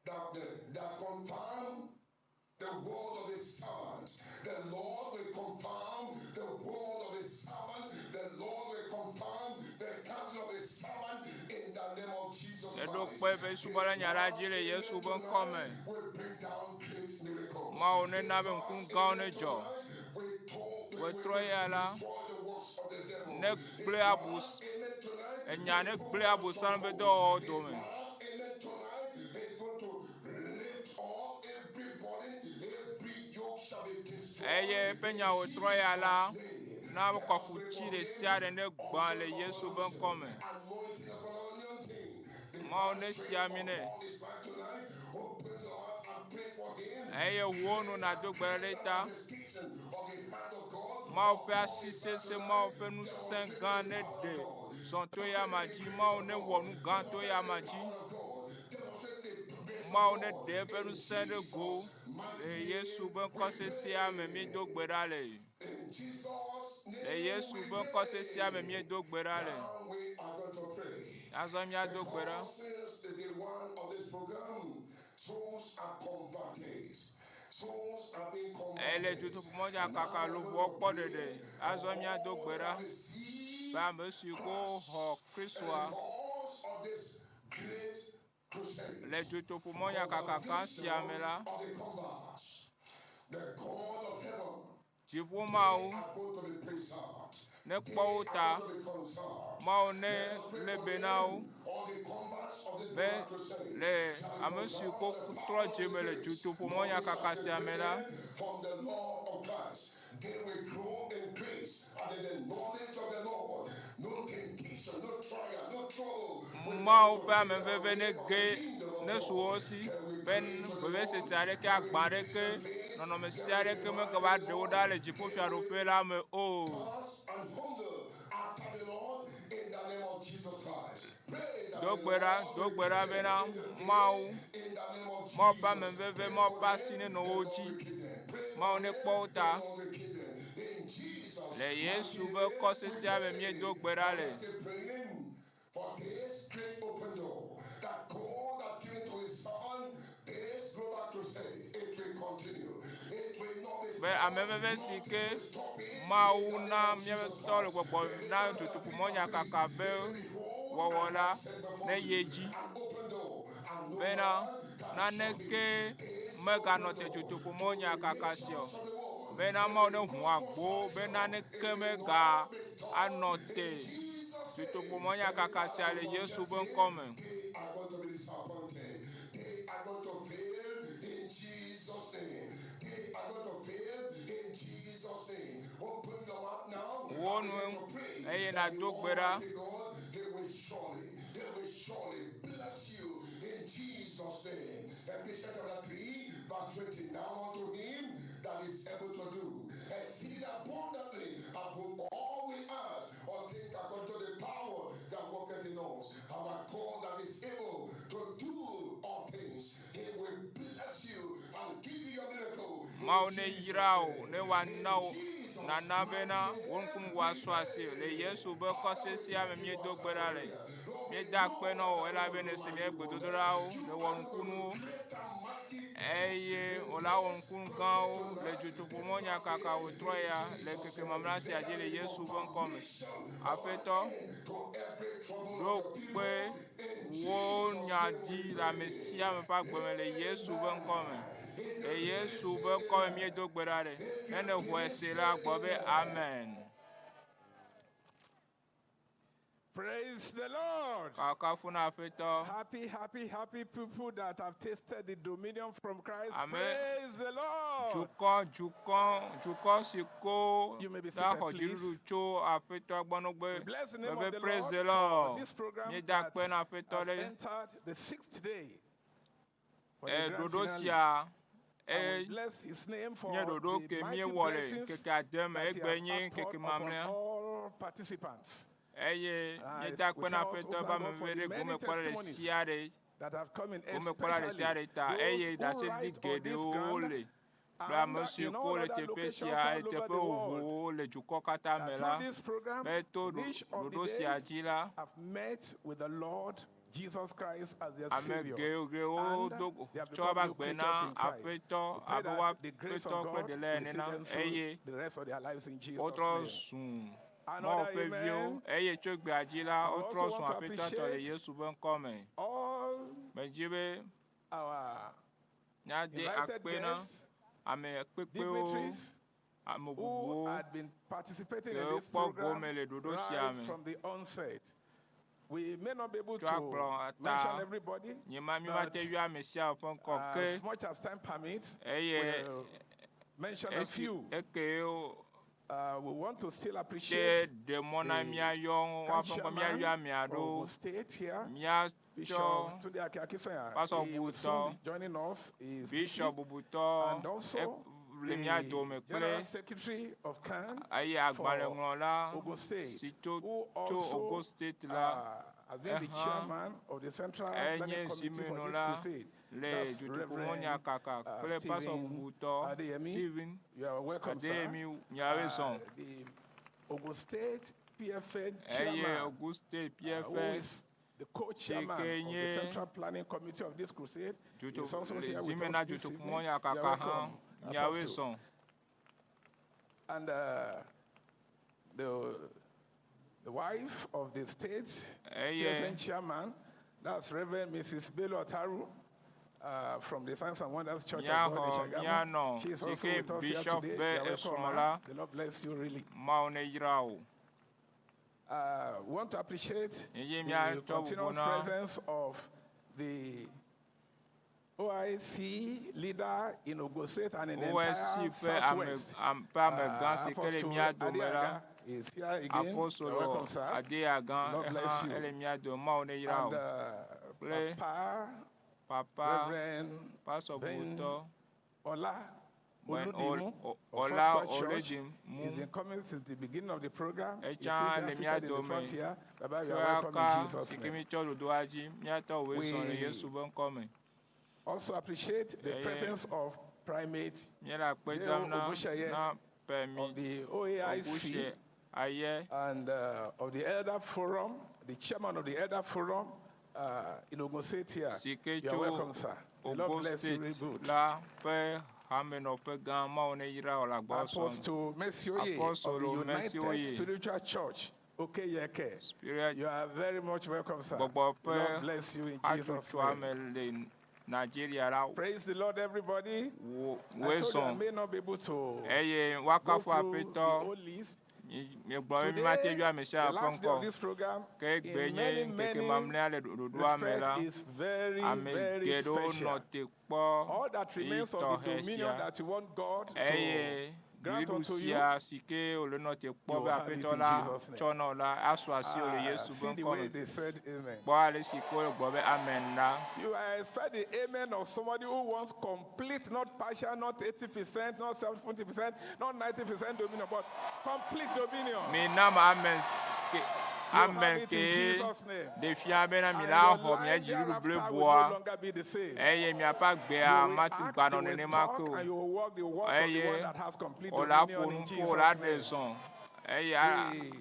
that that confirm the word of his servant. The Lord will confirm the word of his servant. The Lord will confirm the counsel of his servant in the name of Jesus Neɖo Christ. kpe eƒe This subɔla nya la last dzi le amen Yesu ƒe ŋkɔ me. tonight will bring down great miracles. Mawu This nena be ŋku last gãwo amen nedzɔ. tonight will talk, will, Wòetrɔ will ya la, destroy the works of the devil. ne This gblẽ abu last amen tonight enya will ne pull gblẽ down abosam ƒe strongholds. dɔwɔwɔ This dome. last amen tonight is going to lift up every burden Eye eƒe nya wòtrɔ ya la, na kɔkuti ɖe sia ɖe ne gbã le Yesu ƒe ŋkɔ me. Mawu ne si ami nɛ. Eye wò nu nàdo gbe ɖe ta. Mawu ƒe asi sesẽ, Mawu ƒe ŋusẽ gã ne ɖe zɔ to eya ma dzi. Mawu ne wɔ nu gã to eya ma dzi. Mawu ne ɖe eƒe ŋusẽ ɖe go le Yesu ƒe ŋkɔ sesẽa me míedo gbe ɖa le. Le Yesu ƒe ŋkɔ sesẽa me míedo gbe ɖa le. Azɔ míado gbe ɖa. Ele dutoƒomɔdzi akaka luʋɔ kpɔ ɖeɖe. Azɔ míado gbe ɖa be ame siwo xɔ Kristoa Le dutoƒomɔnyakaka gã sia me la, dziƒo Mawu nekpɔ wo ta, Mawu nelé be na wo be le ame siwo trɔ dzi me le dutoƒomɔnyakaka sia me la, They will grow in grace and in the knowledge of the Lord. No temptation, no trial, no trouble. Mawu ƒe ameveve nege nesu wo si be vevesese aɖeke, agba aɖeke, nɔnɔme sia aɖeke megava ɖe wo ɖa le dziƒofiaɖuƒe la me o. Do gbe ɖa, do gbe ɖa bena Mawu, Mawu ƒe ameveve, Mawu ƒe asi nenɔ wo dzi. Mawu nekpɔ wo ta. Le Yesu ƒe kɔ sesẽa me míedo gbe ɖa le. For this great open door that God has given to his son, this global crusade, it will continue. It will not be Be ame veve si ke Mawu na míaƒe tɔ le gbɔgbɔ na dutoƒomɔnyakaka be wɔwɔ la ne yi edzi bena naneke meganɔ te dutoƒomɔnyakaka sia o. Bena Mawu ne ʋu agbo be naneke mega anɔ te dutoƒomɔnyakaka sia le Yesu ƒe ŋkɔ me. They are going to be disappointed. They are going to fail in Jesus' name. They are going to fail in Jesus' name. Open your mouth now. Wò and nu begin to pray eye that nàdo the gbe ɖa. Almighty God, He will surely, He will surely bless you in Jesus' name. Ephesians chapter 3, verse 20. Now unto him that is able to do exceeding abundantly above all we ask or think according to the power that worketh in us. Our God that is able to do all things, He will bless you and give you your miracle. in Mawu ne Jesus' yra wò, name. ne wòana In wò, Jesus' nana bena mighty wò name, ŋkume wòasɔ asi le Yesu ƒe kɔ sesẽa me míedo gbe ɖa le. Míeda akpe na wò elabe nèse mía gbedodoɖawo, nèwɔ nukunuwo eye wòla wɔ nukunu gãwo le dutoƒomɔnyakaka wòtrɔ ya le ŋkeke mamlɛ sia dzi le Yesu ƒe ŋkɔ me. Aƒetɔ, ɖo kpe wò nya dzi le ame sia ame ƒe agbe me le Yesu ƒe ŋkɔ me. Le Yesu ƒe ŋkɔ me míedo gbe ɖa ɖe. Ne nèxɔe se la, gblɔ be amen. Praise the Lord. Kakafu na Aƒetɔ. Happy, happy, happy people that have tasted the dominion from Christ. Amen. Praise the Lord. Dukɔ, dukɔ, dukɔ si ko You may be ta seated, xɔ please. dziɖuɖu tso Aƒetɔa gbɔ nugbe We bless the name be of the praise Lord the for Lord. this program Míeda that akpe na Aƒetɔ has ɖe entered the sixth day. For the eh, grand ɖoɖo finale. sia And we e bless his name for nye ɖoɖo the ke mighty míewɔ le blessings ŋkeke ade me that he egbe has nye outpoured ŋkeke upon mamlɛa all participants. eye Ah, míeda we akpe na thank also Aƒetɔ be thank God for ameveve the ɖe many gomekpɔla ɖe testimonies sia ɖe that have come in, gomekpɔla ɖe sia especially ɖe ta eye those who ɖaseɖiɖi write on this geɖewo ground le kple ame and in siwo all le other teƒe locations sia all over teƒe the world. vovovowo le dukɔ katã me That la through this program, be to in each of the ɖoɖo sia days, dzi la have met with the Lord Jesus Christ as their ame Savior. geɖewo And do they have tsɔ become va new gbe creatures na in Christ. Aƒetɔ We pray abe that the grace woaƒetɔ of kple God ɖela will ene see na them through eye the rest of their lives in Jesus' wotrɔ name. zu Mawu Another ƒe viwo amen. eye tso gbea dzi la I wotrɔ also zu want to Aƒetɔ tɔ le appreciate Yesu ƒe ŋkɔ me. all Medzi be our míade invited akpe na guests, ame kpekpewo, dignitaries ame who bubuwo had been participating in kewo this kpɔ program gome le ɖoɖo sia right me. from the onset. We may not be able Tso akplɔ to ata mention everybody, nye ma mi but mate yɔ ame sia ƒe ŋkɔ ke as much as time permits, eye we'll mention a Esi few. eke wo We want to still te appreciate ɖe mɔ na the míayɔ CAN woaƒe ŋkɔ chairman míayɔ ame of aɖewo Ogun State here, míatsɔ Bishop Tunde Akin Akinsanya. Pastor He will Bubutɔ, soon be joining us. He is busy. Bishop Bubutɔ And also le mía the dome kple General Secretary of CAN eye for agbalẽŋlɔla Ogun State, si tso who tso also Ogun State la has been the ehã chairman of the Central Planning enye Committee for this zimenɔla crusade. le That's dutoƒomɔnya Reverend kaka kple Pastor Stephen Bubutɔ Adeyemi. Stephen You are welcome, sir. Adeyemi miawoe zɔn. The Ogun State PFN Eye chairman, Ogun State who PFN is the co-chairman of the nye Central Planning Committee of this crusade, duto is also le here with zimena us this evening. dutoƒomɔnya You are kaka hã welcome, miawoe Apostle. zɔn. And the wife of the state Eye PFN chairman, that's Reverend Mrs. Bello Ataru, from the Signs and Wonders Church of God in míaxɔ Shagamu. míanɔ She is si also ke with us here Bishop today. be You are welcome, esrɔ̃ ma'am. la The Lord bless you really. Mawu ne yra wò. We want to appreciate Eye the míatsɔ bubu continuous na presence of the OIC leader in Ogun State and in the entire OSC ƒe ame Southwest. am- ƒe amegã si ke le Apostle mía dome la Adeaga is here again. You're Apostolo welcome, sir. Adeaga Lord bless ehã you. ele mía dome Mawu ne yra And wò. Kple Papa, Papa Reverend Pastor Ben Bubutɔ Ola Ben Oludimu of Ola First Square Church. Oledimu He's been coming since the beginning of the program. He's Etsã still le there mía seated in the dome front here. Baba, you tso are welcome in aka Jesus' si ke name. mítsɔ ɖoɖoa dzi míatɔ wòe zɔn le We Yesu ƒe ŋkɔ me. also appreciate the Eye presence of Primate míele akpe J.O. dam na Ogunseye na of Pemi the OAIC Ogunse Aye and of the Elder Forum, the chairman of the Elder Forum in Ogun State here. si ke You are tso welcome, sir. The Lord Ogun bless you State really good. la ƒe hamenɔƒe gã Mawu ne yra wò le agbɔsɔ me. Apostle Mercy Oye of the Apostolo United Mercy Oye Spiritual Church, Okeyeke. Spirit You are very much welcome, sir. gbɔgbɔ The Lord ƒe bless you in Jesus' hatsotsoa name. me le Nigeria la Praise the Lord, everybody. wo I woe told you I zɔn may not be able to eye go woakafu through the Aƒetɔ whole list. miegblɔ be mímate Today, yɔ ame sia the ƒe last day of ŋkɔ this program, ke egbe in nye many, ŋkeke many mamlɛa le ɖoɖoa me la respect is very, ame very geɖewo nɔ special. te kpɔ All that ɣeyiɣi remains of the tɔxɛ dominion sia that you want God to eye grant nuɖuɖu unto you, sia si ke wòle nɔ te kpɔ you be will have it Aƒetɔ in la Jesus' name. tsɔ nɔ la asu asi wò le Yesu ƒe See the ŋkɔ way me. they said amen. Kpɔ ale si ke wole gblɔ be amen la. You are expect the amen of somebody who wants complete, not partial, not 80%, not 70%, not 90% dominion, but complete dominion. Mina ma amen ke You have amen it in ke Jesus' name. ɖe fia bena mi And la your xɔ mia life dziɖuɖu thereafter will no bliboa longer be the same. eye miaƒe agbea You will mate act, gbanɔ you will nenema talk, ke o and you will walk the walk of the one eye that has complete wòle aƒo dominion in nu ƒo Jesus' wòle aɖe name. zɔn eye a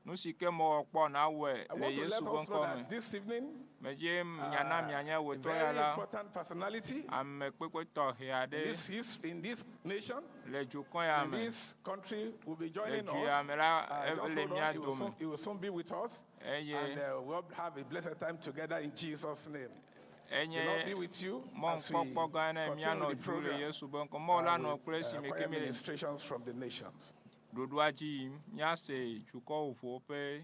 nu si ke mewɔ kpɔ na wɔe I le want to Yesu let ƒe us know ŋkɔ me. that this evening, Medze miana mianye a wòtɔ ya very la important personality ame kpekpe tɔxɛ aɖe in this nation, le dukɔ ya in me this country, will be le joining du us. ya me la Just ele hold on, mía he will dome soon, he will soon be with us, eye and we'll have a blessed time together in Jesus' name. The Lord enye be with you as we mɔnukpɔkpɔ gã ne continue míanɔ the du le program Yesu ƒe ŋkɔ. Mawu la nɔ with kple esime choir ke míele ministrations from the nations. ɖoɖoa dzi yim míase dukɔ vovovowo ƒe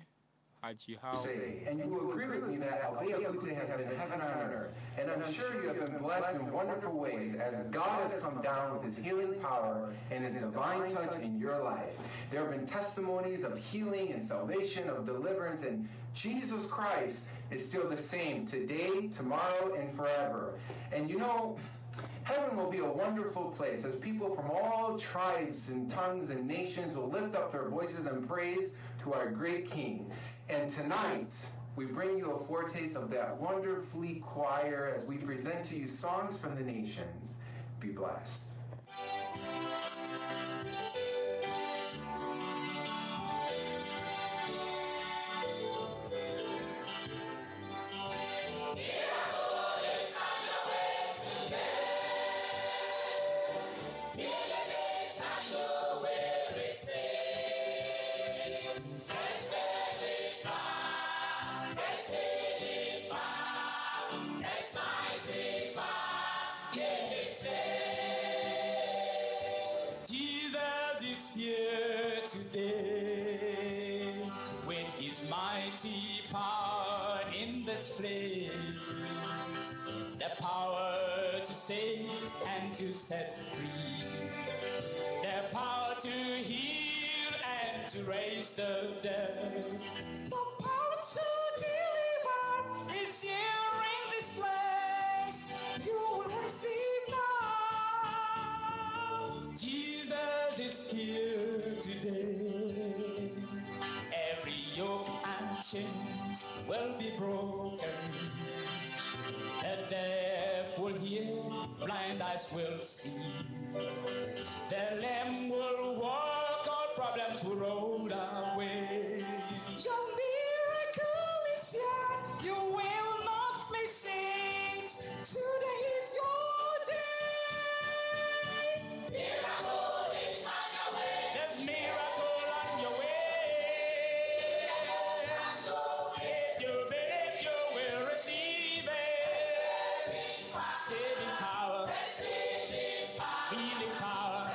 hadzihawo. Say, and you will agree with me that Abeokuta has been heaven on earth, and I'm sure you have been blessed in wonderful ways as God has come down with his healing power and his divine touch in your life. There have been testimonies of healing and salvation, of deliverance, and Jesus Christ is still the same today, tomorrow, and forever. And you know, heaven will be a wonderful place as people from all tribes and tongues and nations will lift up their voices and praise to our great King. And tonight, we bring you a foretaste of that wonderfully choir as we present to you songs from the nations. Be blessed. Jesus is here today with his mighty power in this place. The power to save and to set free. to heal and to raise the dead. The power to deliver is here in this place. You will receive now. Jesus is here today. Every yoke and chains will be broken. The deaf will hear, blind eyes will see. The lame will walk, all problems will roll away. Your miracle is here, you will not miss it. Today is your day. Miracle is on your way. There's miracle on your way. If you believe, you will receive it. Saving power, healing power,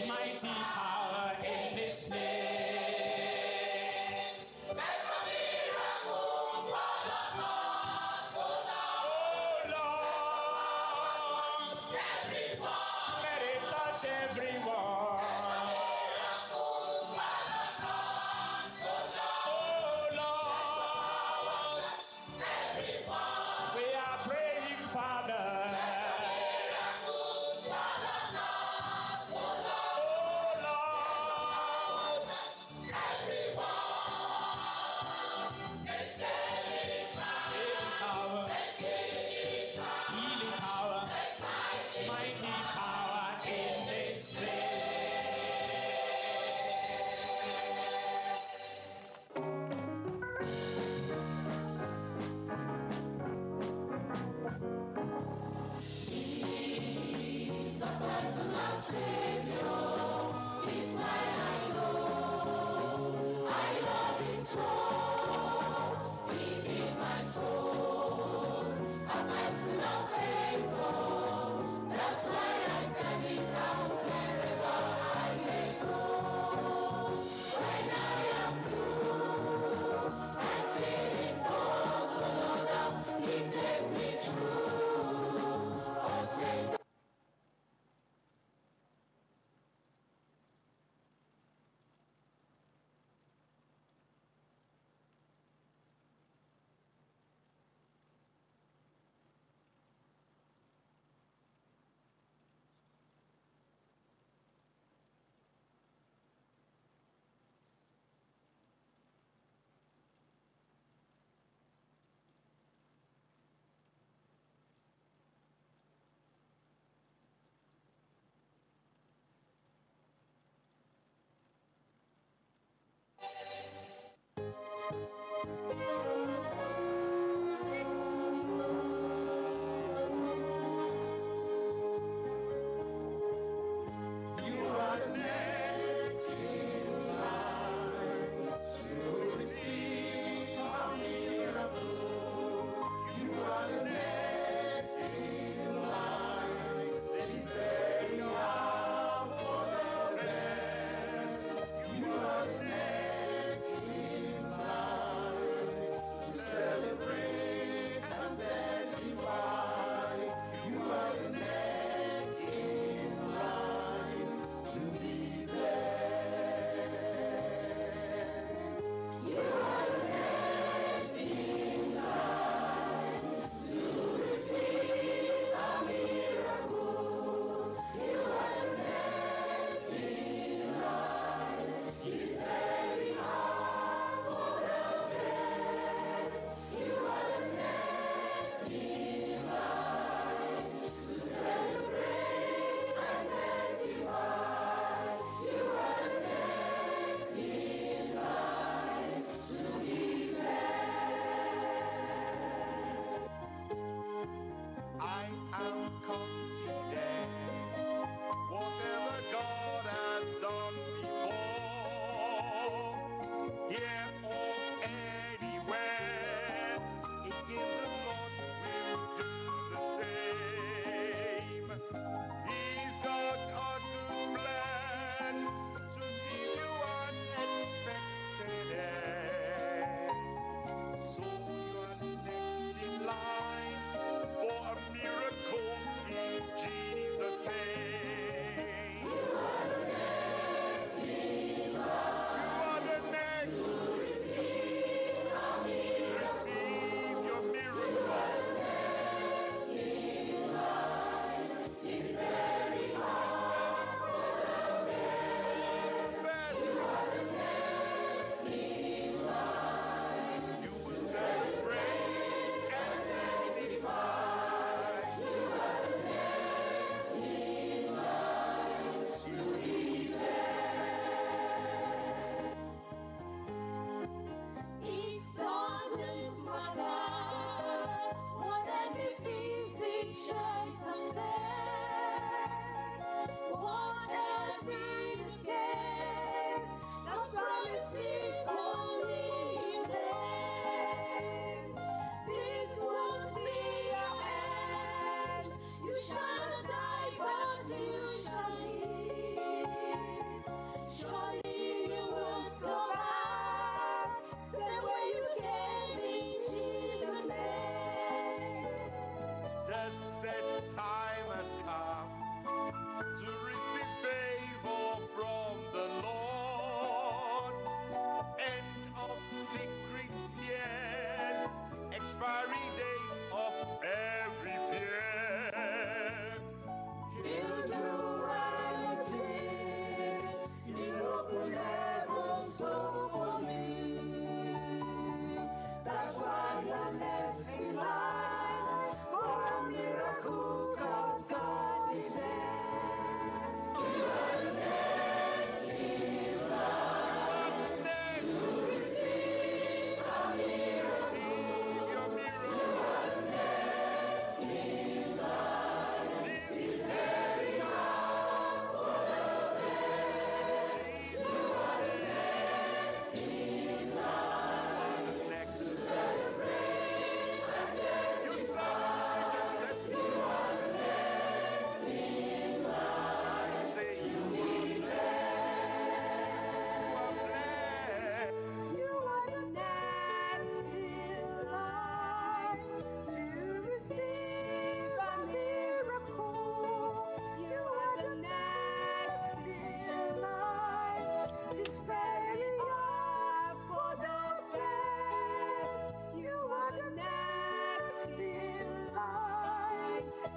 mighty power in this place. Oh Lord, let it touch everyone. Oh Lord, we are praying, Father. Oh Lord, saving power, healing power, mighty power in this place. He's a personal savior. He's mine, I know. I love him so. He in my soul. A personal favor. That's why I tell it out wherever I may go. When I am blue and feeling oh so low down, he takes me through. Oh, Satan. You are the next in line to receive a miracle. You are the next in line. This very hour for the best. You are the next in line.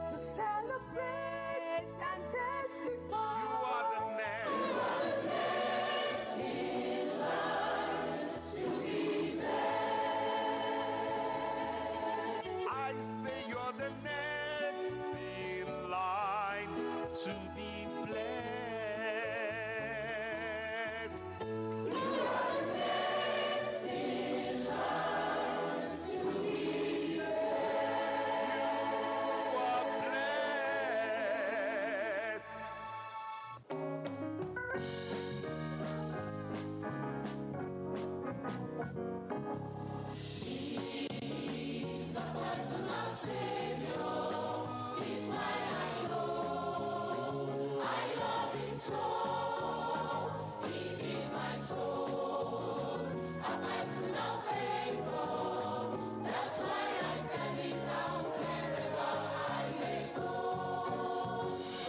To celebrate and testify. You are the next in line to be blessed. I say you're the next in line to be blessed. You are the next in line to be blessed. You are blessed. He's a personal savior. He's mine, I know. I love him so. He gave my soul a personal favor. That's why I tell it out wherever I may go.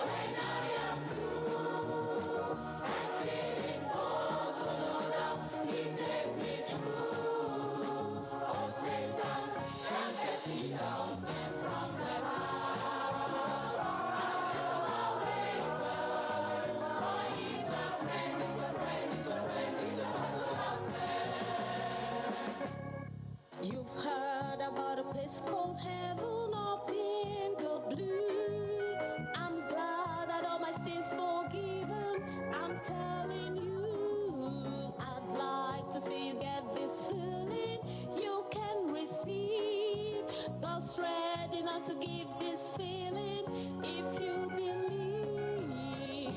When I am blue and feeling oh so low down, he takes me through. Oh Satan, can't get me down and from the house. I never waver, for he's a friend, he's a friend, he's a friend, he's a personal friend. You've heard about a place called heaven up in the blue. I'm glad that all my sins forgiven. I'm telling you, I'd like to see you get this feeling you can receive. God's ready now to give this feeling if you believe.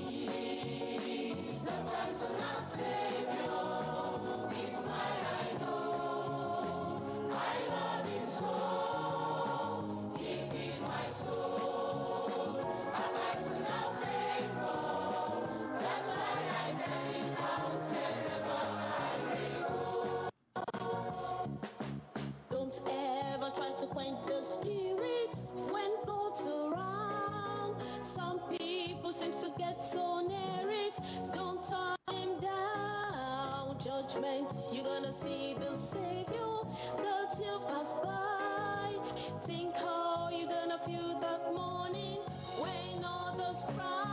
He's a personal savior. He's mine, I know. I love him so. He gave my soul a personal favor. That's why I tell it out wherever I may go. Don't ever try to quench the spirit when God's around. Some people seems to get so near it. Don't turn him down. Judgment, you're gonna see the Savior that you've passed by. Think how you're gonna feel that morning when others cry.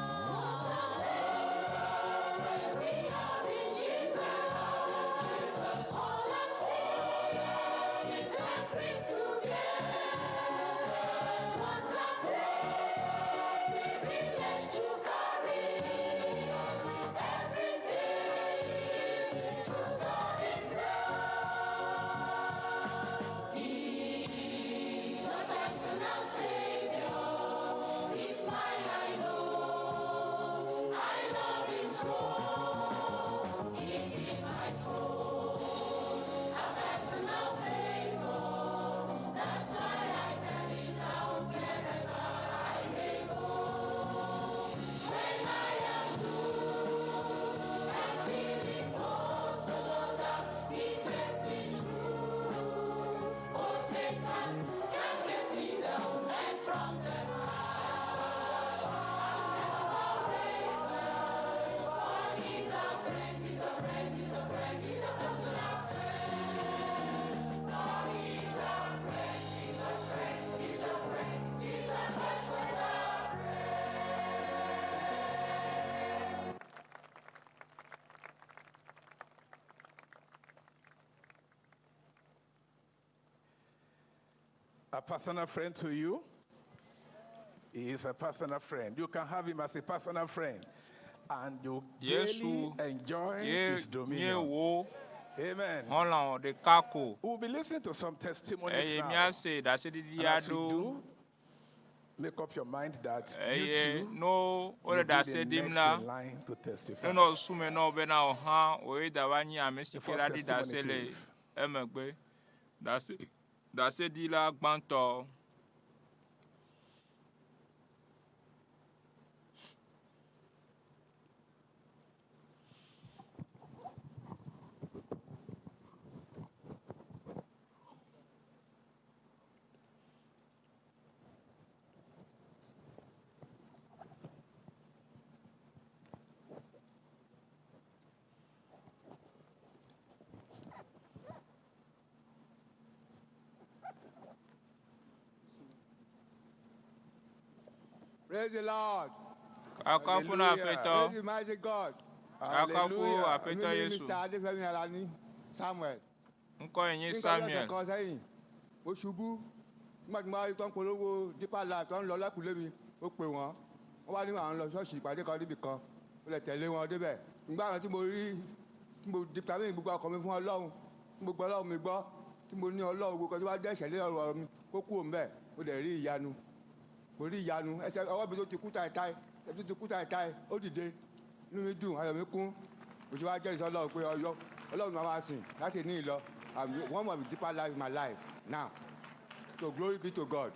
We are in Jesus. All our sins and bring together. What a privilege to carry everything to God in prayer. He's a personal savior. He's mine, I know. I love him so. He gave my soul a personal favor. That's why I tell it out wherever I may go. When I am blue and feeling oh so low down, he takes me through. Oh Satan can't get me down, and from the heart I'll never waver. For he's a friend, he's a friend, he's a friend, he's a personal friend. Oh, he's a friend, he's a friend, he's a friend, he's a personal friend. A personal friend to you? He is a personal friend. You can have him as a personal friend. And you Yesu daily enjoy ye his nye dominion. wò Amen. xɔlɔ̃ ɖeka ko. We'll be listening to some testimonies Eye now. míase ɖaseɖiɖi And as we aɖewo. do, make up your mind that you Eye too ne wole will be the ɖase ɖim next la, in line to testify. nenɔ susu me na wò bena wò hã wòye da va nyi ame si The ke la first ɖi testimony, ɖase le please. emegbe. Ɖase ɖaseɖila gbãtɔ. Praise the Lord. Kafu na Aƒetɔ. Praise the mighty God. Kafu Aƒetɔ Èmi ni Yesu. Mr. Adefemi Alani Samuel. Ŋkɔe nye Ní nǹkan bí ọ̀sẹ̀ Samuel. kan sẹ́yìn, mo ṣubú. Nígbà tí mo wá rí tó ń polówó Deeper Life tó ń lọ lẹ́kùnlé mi, ó pè wọ́n. Wọ́n wá ní àwọn lọ ṣọ́ọ̀ṣì ìpàdé kan níbì kan. Mo lè tẹ̀lé wọn débẹ̀. Nígbà kan tí mo rí tí mo determine gbogbo ọkàn mi fún Ọlọ́run, tí mo gbọ́ Ọlọ́run mi gbọ́, tí mo ní Ọlọ́run gbogbo kan tó bá jẹ́ ìṣẹ̀lẹ̀ ọ̀rọ̀ mi kó kúrò ńbẹ̀, mo dẹ̀ rí ìyanu. Mo rí ìyanu. Ẹsẹ̀ ọwọ́ mi tó ti kú táìtáì, ẹsẹ̀ tó ti kú táìtáì, ó dìde. Inú mi dùn, ayọ̀ mi kún. Mo ti wá jẹ́rìí sí Ọlọ́run pé ọyọ́ Ọlọ́run máa máa sìn láti ní ìlọ. I'm one of the deeper life in my life now. So glory be to God.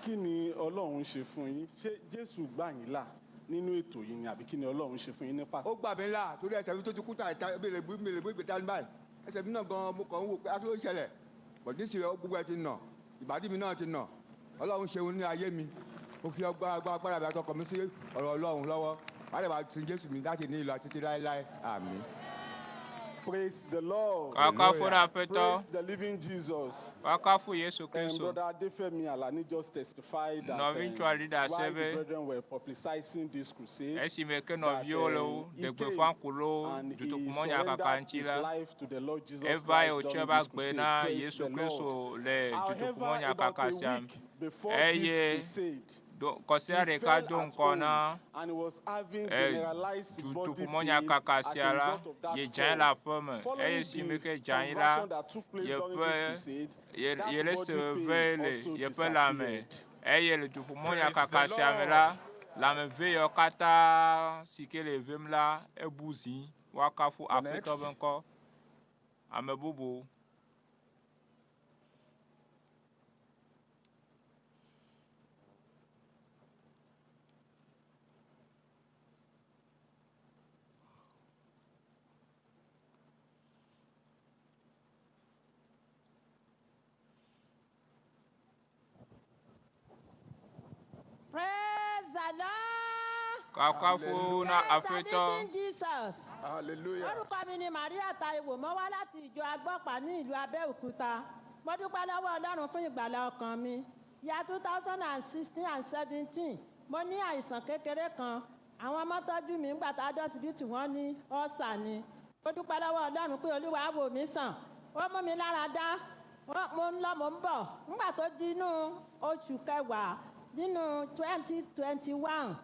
Kí ni Ọlọ́run ṣe fún yín? Ṣé Jésù gbà yín là nínú ètò yìí ni àbí kí ni Ọlọ́run ṣe fún yín ní pàtó? Ó gbà mí là torí ẹsẹ̀ mi tó ti kú táìtáì, mi lè gbé mi lè gbé ìgbé dání báyìí. Ẹsẹ̀ mi náà gan-an mo kàn ń wò pé akí ló ń ṣẹlẹ̀. But nísìnyí gbogbo ẹ ti nà, ìbàdí mi náà ti nà. Ọlọ́run ṣeun ní ayé mi. Mo fi ọgbà agbára mi àtọkọ mi sí ọ̀rọ̀ Ọlọ́run lọ́wọ́. Wàá lè máa sin Jésù mi láti ní ìlọ àti títí láéláé. Àmín. Praise the Lord. Kakafu na Aƒetɔ. Praise the living Jesus. Kakafu Yesu Kristo. Brother Adefemi Alani just testified that Nɔviŋutsu aɖe ɖe ase while be the brethren were publicizing this crusade, esime ke that, nɔviwo le wo he ɖe came gbeƒã ku ɖe wo and he dutoƒomɔnyakaka surrendered ŋuti his la, life to the Lord Jesus eva Christ ye wòtsɔ during eƒe this agbe crusade. na Praise Yesu the Lord. Kristo le However, about dutoƒomɔnyakaka a sia me. week before Eye this crusade, do kɔsia he ɖeka fell do at ŋgɔ home na and he was having e generalized body pain dutoƒomɔnyakaka as sia a la, result of that ye dze anyi fall. le aƒe me eye Following esime the ke dze anyi la, conversion that took place during this yeƒe crusade, ye that ye le body se pain veve le also yeƒe lãme disappeared. eye le Praise the dutoƒomɔnyakaka sia me Lord. la, lãmeve yawo katã si ke le vem la, ebu zi. Woakafu The Aƒetɔ next. be ŋkɔ. Ame bubu. Praise the Lord. Kakafu na Praise the Aƒetɔ. living Jesus. Hallelujah. Orúkọ mi ni Maria Taiwo, mo wá láti ìjọ Agbọ́pá ní ìlú Abẹ́òkúta. Mo dúpẹ́ lọ́wọ́ Ọlọ́run fún ìgbàlà ọkàn mi. Ya 2016 and 17, mo ní àìsàn kékeré kan. Àwọn ọmọ tọ́jú mi ńgbà tá a dọ́sibítù wọ́n ní ọ́sà ni. Mo dúpẹ́ lọ́wọ́ Ọlọ́run pé Olúwa wò mí sàn. Ó mú mi lára dá. Mo ń lọ, mo ń bọ̀. Ńgbà tó di inú oṣù kẹwàá nínú 2021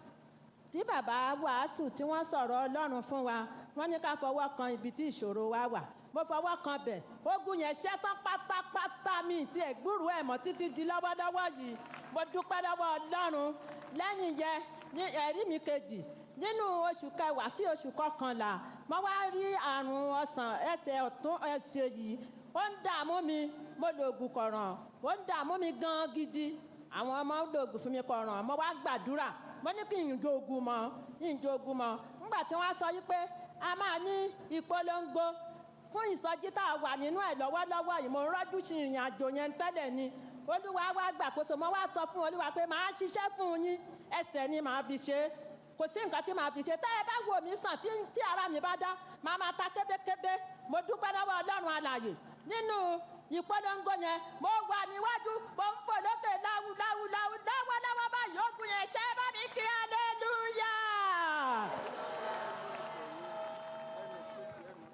tí bàbá wàásù tí wọ́n sọ̀rọ̀ Ọlọ́run fún wa, wọ́n ní ká fọwọ́ kan ibi tí ìṣòro wa wà. Mo fọwọ́ kan bẹ̀. Ogun yẹn ṣẹ́ tán pátápátá mi tí ẹ̀ gbúròó ẹ̀ mọ́ títí di lọ́wọ́lọ́wọ́ yìí. Mo dúpẹ́ lọ́wọ́ Ọlọ́run. Lẹ́yìn yẹn ní ẹ̀rí mi kejì nínú oṣù kẹwàá sí oṣù kọkànlá, mo wá rí àrùn ọsàn ẹsẹ̀ ọ̀tún ẹsẹ̀ yìí. Ó ń dààmú mi, mo lo oògùn kọ̀ràn, ó ń dààmú mi gan gidi. Àwọn ọmọ lo oògùn fún mi kọ̀ràn, mo wá gbàdúrà. Mo ní kí n jo oògùn mọ́, n jo oògùn mọ́. Nígbà tí wọ́n sọ yí pé a máa ní ìpolongo fún ìsọjí tá a wà nínú ẹ̀ lọ́wọ́lọ́wọ́ yìí, mo ń rọ́jú sí ìrìn àjò yẹn tẹ́lẹ̀ ni. Olúwa wá gbàkóso, mo wá sọ fún Olúwa pé màá ṣiṣẹ́ fún yín, ẹsẹ̀ ni màá fi ṣe é. Kò sí nǹkan tí màá fi ṣe. Tẹ́ ẹ bá wò mí sàn tí ara mi bá dá, màá máa ta kébékébé. Mo dúpẹ́ lọ́wọ́ Ọlọ́run alààyè. Nínú ìpolongo yẹn, mo wà níwájú, mo ń fò lókè láwù láwù láwù lọ́wọ́lọ́wọ́ báyìí, ogun yẹn ṣẹ́ bá mi kí hallelujah.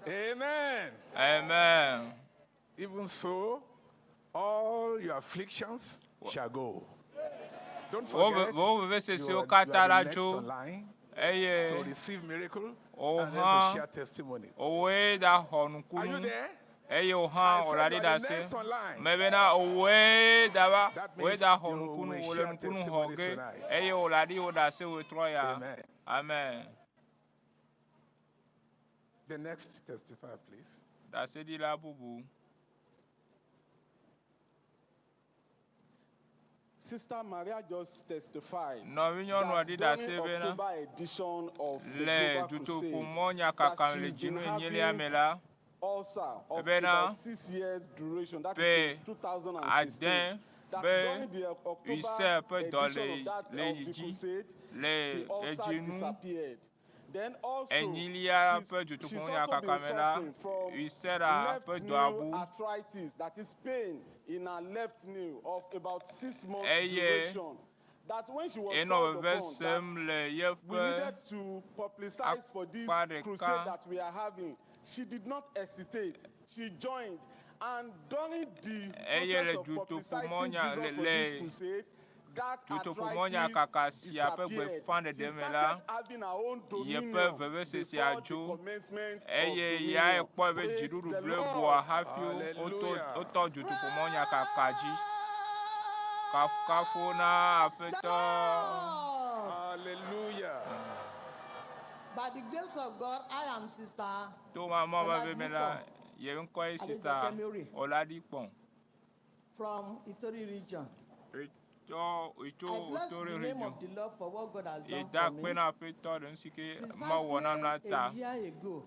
Amen. Amen. Even so, all your afflictions shall go. Don't Wo forget, wo vevesesewo you are katã the la next tso on line eye to receive miracle wò and then to hã share testimony. wòe da xɔ Are you nukunu there? eye wò hã I wò said la you ɖi are the ɖase. next on line. Me bena wòe da va That wòe means da xɔ you nukunu will wò le share nukunu xɔ testimony ge tonight. eye wò la ɖi wò ɖase wò trɔ ya. Amen. Amen. The next testifier, please. Ɖaseɖila bubu. Sister Maria just testified Nɔvinyɔnua that ɖi during ɖase bena October edition of the le Global Crusade, dutoƒomɔnyakaka that le she's been dzinu enyilia having me la, ulcer of bena about 6 years duration, that ƒe is since 2016. ade That be during the October ulcer ƒe dɔ edition le of that le of yi the dzi crusade, le the ulcer edzinu disappeared. Then also, enyilia she's, ƒe she's also been dutoƒomɔnyakaka me la, suffering from ulcera left ƒe knee dɔa bu arthritis, that is pain in her left knee of about 6 months eye duration. That when she was Enɔ called veve upon, that sem le we yeƒe needed to publicize for this akpa crusade ɖeka. that we are having. She did not hesitate. She joined. And during the Eye process le of dutoƒo publicizing mɔnya Jesus le for le this crusade, that dutoƒo mɔnya arthritis kaka sia ƒe disappeared. gbeƒãɖeɖe She me la, started having her own yeƒe dominion vevesese before the adzo commencement of eye yae dominion. kpɔ eƒe Praise dziɖuɖu the bleboa Lord. hafi woto Hallelujah. wotɔ dutoƒo mɔnya kaka dzi. Kafukafu na Aƒetɔ. Hallelujah. By the grace of God, I am Sister To ma be veve me la, Oladipo ye ŋkɔ ye Sista Adejokemori Oladikpɔn. from Itori region. Etɔ etso I bless Otori the name region. of the Lord for what God has done Yeda for kpe me. na Aƒetɔ ɖe nu si ke mewɔ nam la Precisely ta. a year ago,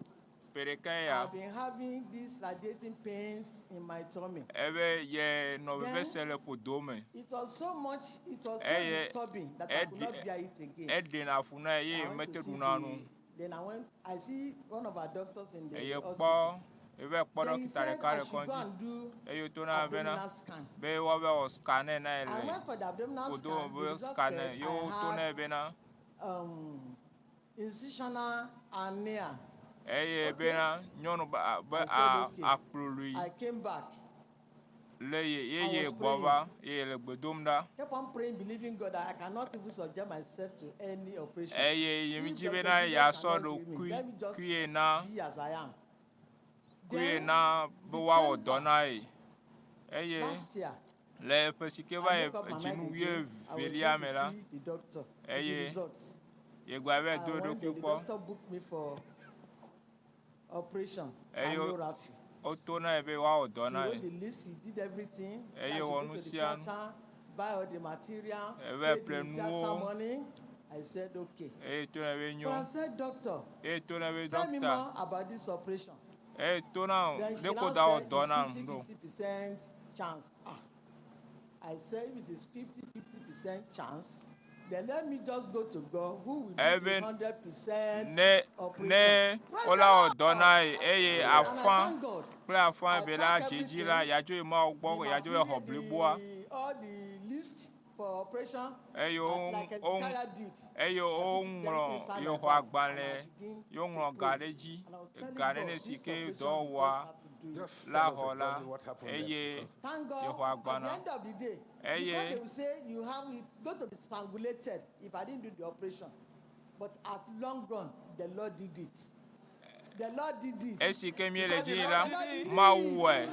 Ƒe ɖeka ya, I've been having these radiating pains in my tummy. ebe ye nɔ veve Then se le ƒodo me. it was so much, it was so Eye disturbing that I could eɖe not bear it again. eɖena fu na ye I went mete to see ɖuna nu. the, then I went, I see one of our doctors in the Eye hospital. kpɔ eve kpɔ Then he ɖɔkita said ɖeka I le should go kɔdzi and do eye wòto na bena abdominal scan. be woava wɔ scanner na ye I le went for the abdominal ƒodo scan. me The be result scanner said ye I woto nɛ had bena incisional hernia. eye Okay. bena nyɔnu be a- be I said a okay. akplolui I came back. le ye I ye ye was gbɔ praying. va ye le gbe dom ɖa Kept on praying, believing God that I cannot even subject myself to any operation. eye ye mi If dzi Dr. bena Jesus yeasɔ cannot heal me, ɖokui let me just kuie na be as I am. kuie Then na be woawɔ dɔ December na ye eye last year, le ƒe si ke va I yi woke up my dzinu mind again. I was wuievelia going me to la see the doctor with the eye results. yegba va I do went eɖokui there, the gbɔ doctor booked me for operation, eye wo- angiography. woto na ye be woawɔ dɔ He na wrote ye the list, he did everything. Said I eye should wɔ go nu to the sia nu theater, buy all the material, eve pay ƒle the theater nuwo money. I said, okay. eye to na be But I nyo said, doctor, eye to na be tell me dɔkita more about this operation. eye to na Then she ɖeko now da wɔ said dɔ it's na 50 ɖo 50% chance. Ah, I said, if it is 50 50% chance, then let me just go to God who will do the ebe 100% ne operation. ne Praise the wola wɔ dɔ Lord! na ye eye And I afã thank God. kple afã I be la packed dze dzi la everything, yeadzo yi Mawu the gbɔ yeadzo yi xɔ material, bliboa the, all the list for operation, eye as wo like wo Hezekiah did. eye I put them woŋlɔ inside ye my xɔ bag and I agbalẽ begin ye to woŋlɔ ga pray. ɖe dzi And I was telling ga ɖe God, ne si this ke operation dɔ you wɔa just have to do it. Just la tell us xɔ la exactly what happened there eye because Thank ye God, xɔ at the agbana end of the day, because eye they will say you have it's going to be strangulated if I didn't do the operation. But at long run, the Lord did it. The Lord did it. esi ke you míele said dzi the yi Lord la did The Lord it. did Mawu it. wɔe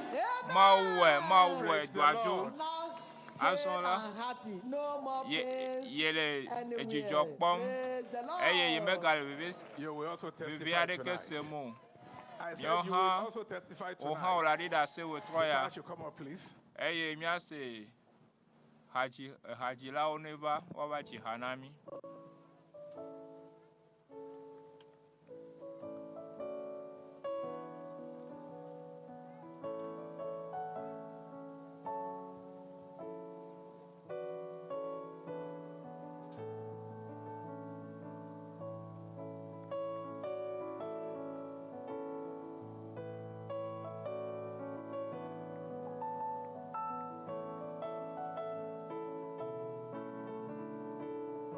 Mawu wɔe Mawu wɔe Praise the dɔa dzo Lord. Now, azɔ hale la and hearty. No more ye pains ye le edzidzɔ anywhere. kpɔm Praise the eye ye Lord. megale veve You will also veve testify aɖeke tonight. sem o I said miawo you will hã also testify wò hã wò tonight. le aɖi ɖase wòtrɔ The ya choir should come up, please. eye míase hadzi hadzilawo neva woava dzi ha na mí.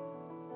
Thank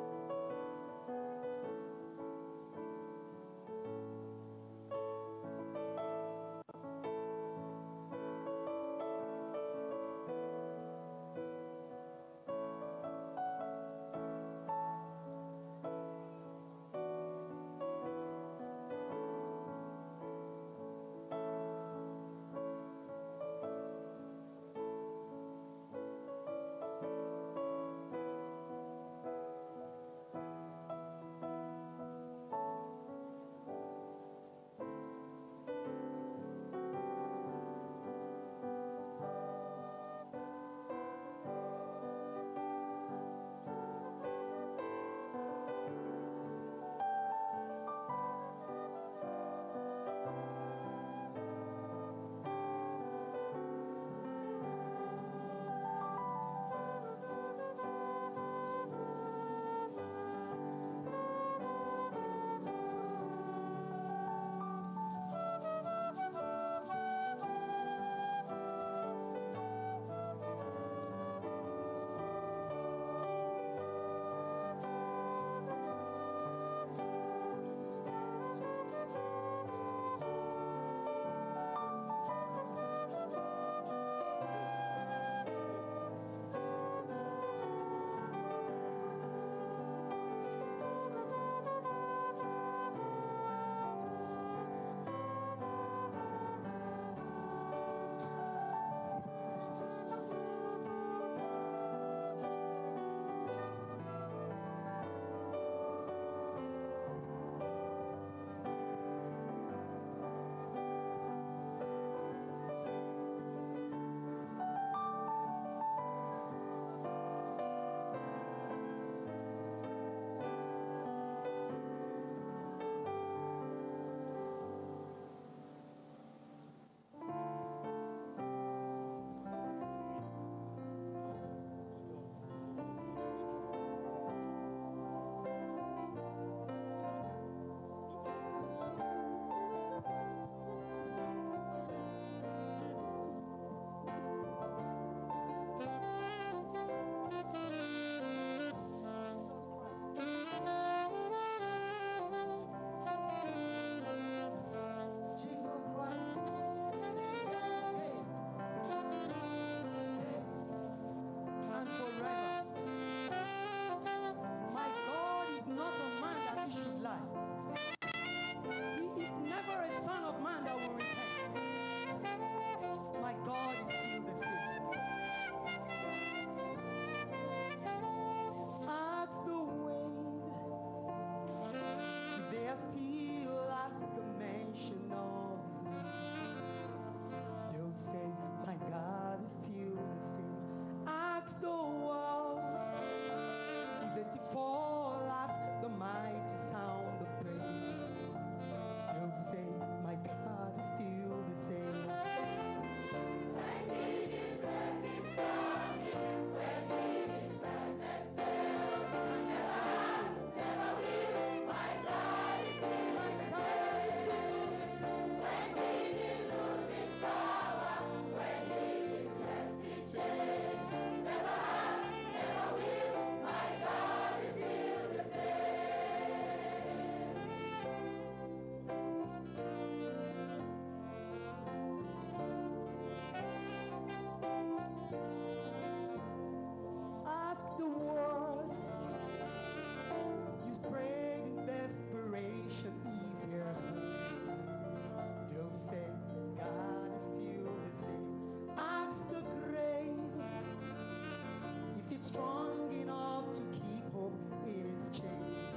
Strong enough to keep hope in its chain.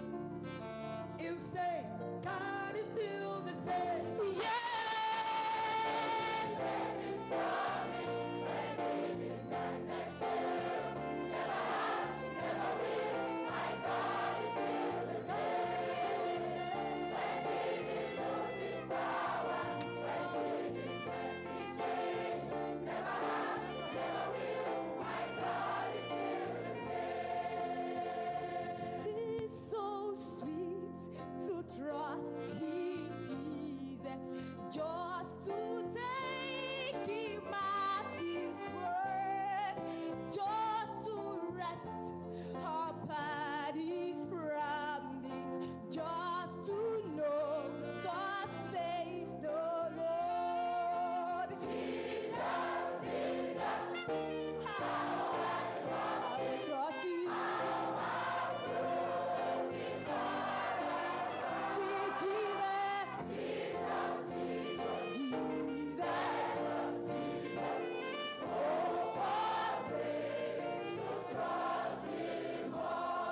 You say God is still the same. It is so sweet to trust in Jesus, just to take him at his word, just to rest upon his promise, just to know thus says the Lord. Jesus, Jesus, how I trust you. Sweet Jesus, Jesus, Jesus, Jesus, oh, for grace to trust Him more.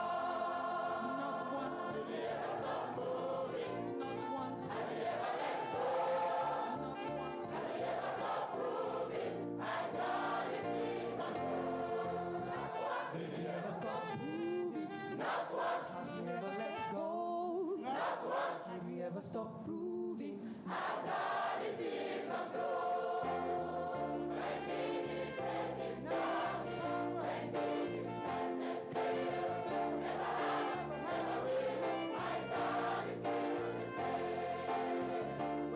Not once did he ever stop moving. Not once did he ever let go. Not once did he ever stop proving my God is in control. Not once did he ever stop moving. Not once did he ever let go. Not once did he ever stop proving my God is in control. When did his stop? When did his kindness fail? Never has, never will. My God is still the same.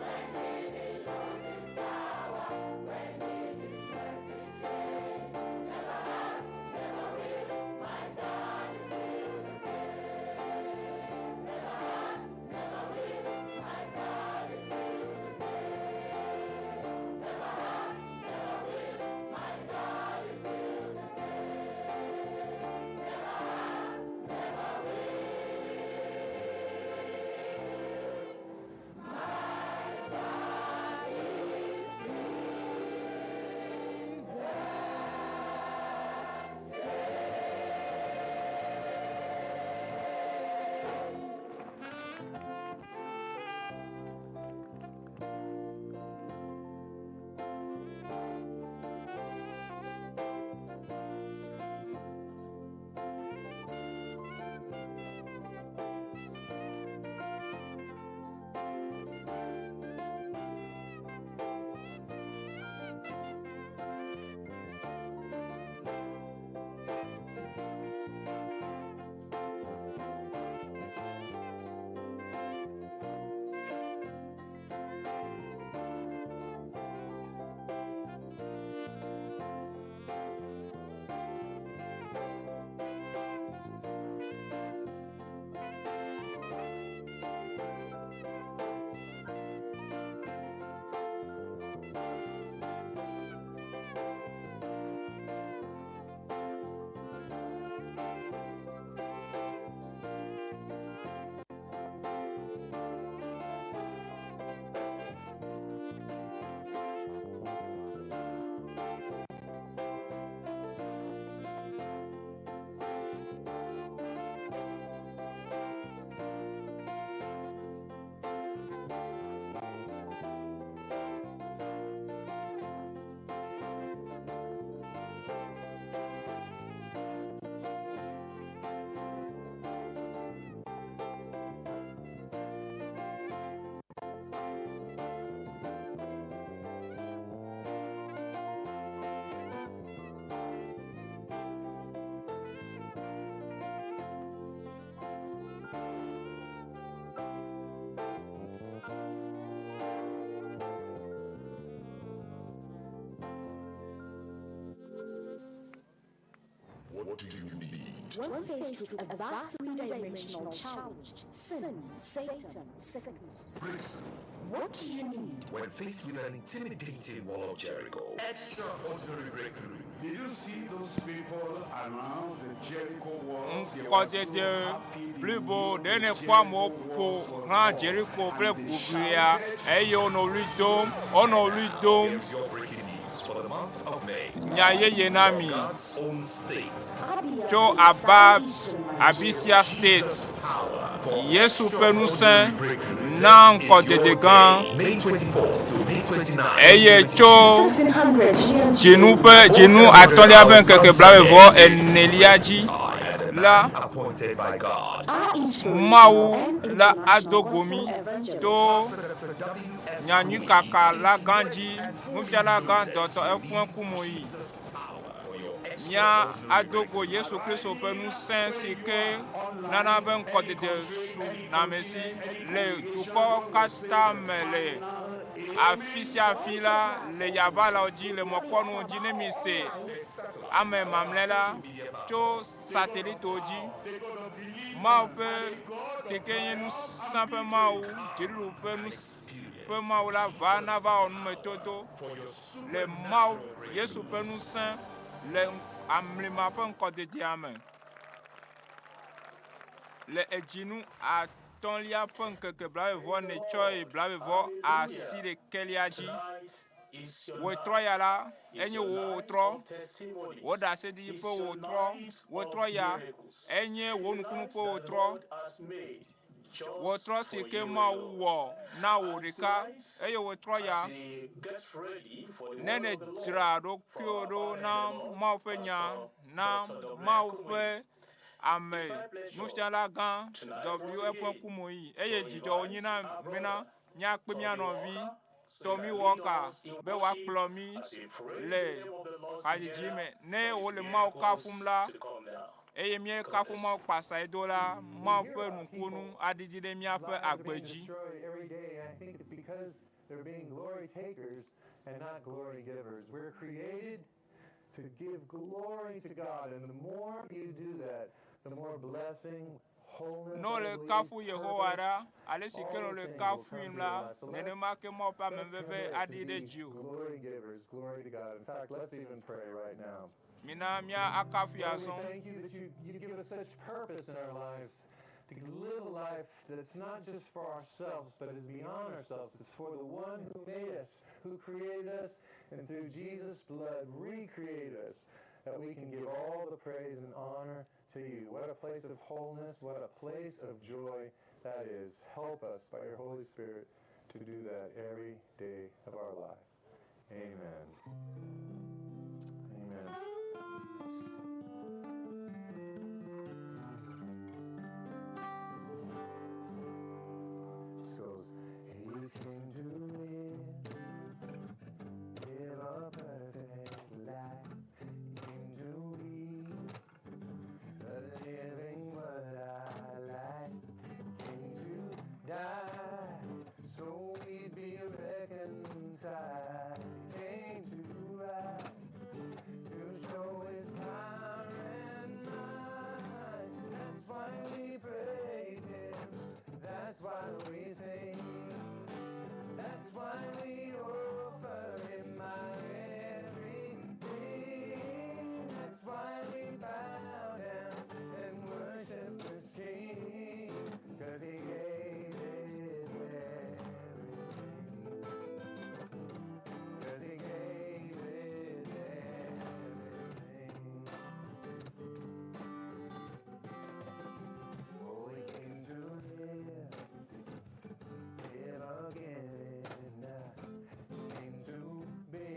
When did he lose his power? When did his mercy change? Never has, never will. My God is still the same. Never has, never will. My God is still the same. Never has, never will. My God is still the same. Never has, never will. My God is still the same. What do you need? When faced with a vast three-dimensional challenge, sin, Satan, sickness. Breakthrough. What do you need? When faced with an intimidating wall of Jericho, extraordinary breakthrough. Did you see those people around the Jericho walls? They were so Ŋkɔdede happy they blibo knew ɖe the ne kpɔ amewo Jericho ƒo walls were xlã gone. Jeriko kple And they guglia shouted, eye wonɔ ɣli dom, wonɔ ɣli dom. Here's your breaking news for the month. nya yeye na mi tso Aba Abisia State. Yesu ƒe ŋusẽ na ŋkɔdede gã eye tso dzinu ƒe dzinu atɔ̃lia ƒe ŋkeke blaeve vɔ enelia dzi la, Mawu la ado go mí to nyanyuikaka la gã dzi, nufiala gã dɔtɔ ekue kumoyi. Mía ado go Yesu Kristo ƒe ŋusẽ si ke nana be ŋkɔdede su na ame si le dukɔ katã me le afi sia afi la, le yaʋalawo dzi, le mɔkpɔnuwo dzi. Ne mi se ame mamlɛ la tso satelitwo dzi, Mawu ƒe si ke nye ŋusẽ ƒe Mawu, dziɖuɖu ƒe ŋusẽ ƒe Mawu la va nava wɔ numetoto le Mawu Yesu ƒe ŋusẽ le amlima ƒe ŋkɔdedea me. Le edzinu atɔ̃lia ƒe ŋkeke blaeve-vɔ-ene tsɔ yi blaeve-vɔ-asiɖekelia dzi. Wòtrɔ ya la, enye wò wòtrɔ. Wò ɖaseɖiɖi ƒe wòtrɔ. Wòtrɔ ya, enye wò nukunu ƒe wòtrɔ. Wòtrɔ si ke Mawu wɔ na wò ɖeka eye wòtrɔ ya. Ne nèdzra ɖokuiwò ɖo na Mawu ƒe nya, na Mawu ƒe ame nufiala gã W. F. Kumuyi eye dzidzɔ wònyi na mí na míakpe mía nɔvi Tommy Walker be wòakplɔ mí le hadzidzi me. Ne wole Mawu kafum la, eye míekafu Mawu kpasae do la, Mawu ƒe nukunu aɖiɖi ɖe míaƒe agbe dzi. They're being glory takers and not glory givers. We're created to give glory to God, and the more you do that, the more blessing, wholeness, Ne I wole believe, kafu Yehowa purpose, ɖa, ale si ke all ne these wole things will kafui come to la, your life. So let's nenema ke Mawu ƒe let's ameveve commit to aɖi ɖe be dziwò. glory givers, glory to God. In fact, let's even pray right now. Mina mía akafui Lord, we azɔ. thank you that you give us such purpose in our lives to live a life that's not just for ourselves, but is beyond ourselves. It's for the one who made us, who created us, and through Jesus' blood recreated us, that we can give all the praise and honor to you. What a place of wholeness, what a place of joy that is. Help us by your Holy Spirit to do that every day of our life. Amen. Amen. This goes, He came to live, live a perfect life. He came to be the living what I like. Came to die so we'd be reconciled. Came to rise to show his power and might. That's why we praise him. That's why we sing. That's why we offer him our everything. That's why we bow down and worship this King. 'Cause he gave his everything. 'Cause he gave his everything. Oh, he came to live, live again in us. He came to be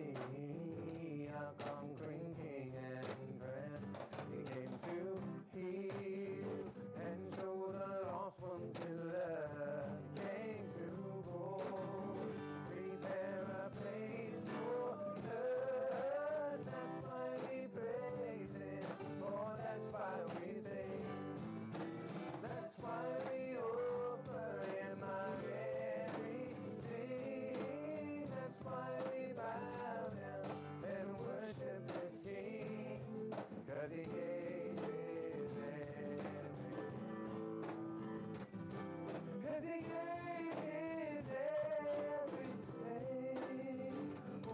our conquering king and friend. He came to heal and show the lost ones his love. He came to go prepare a place for us. That's why we praise him. Oh, that's why we sing. That's why we offer him our everything. That's why we bow down and worship this King. 'Cause he gave his everything. 'Cause he gave his everything. Oh.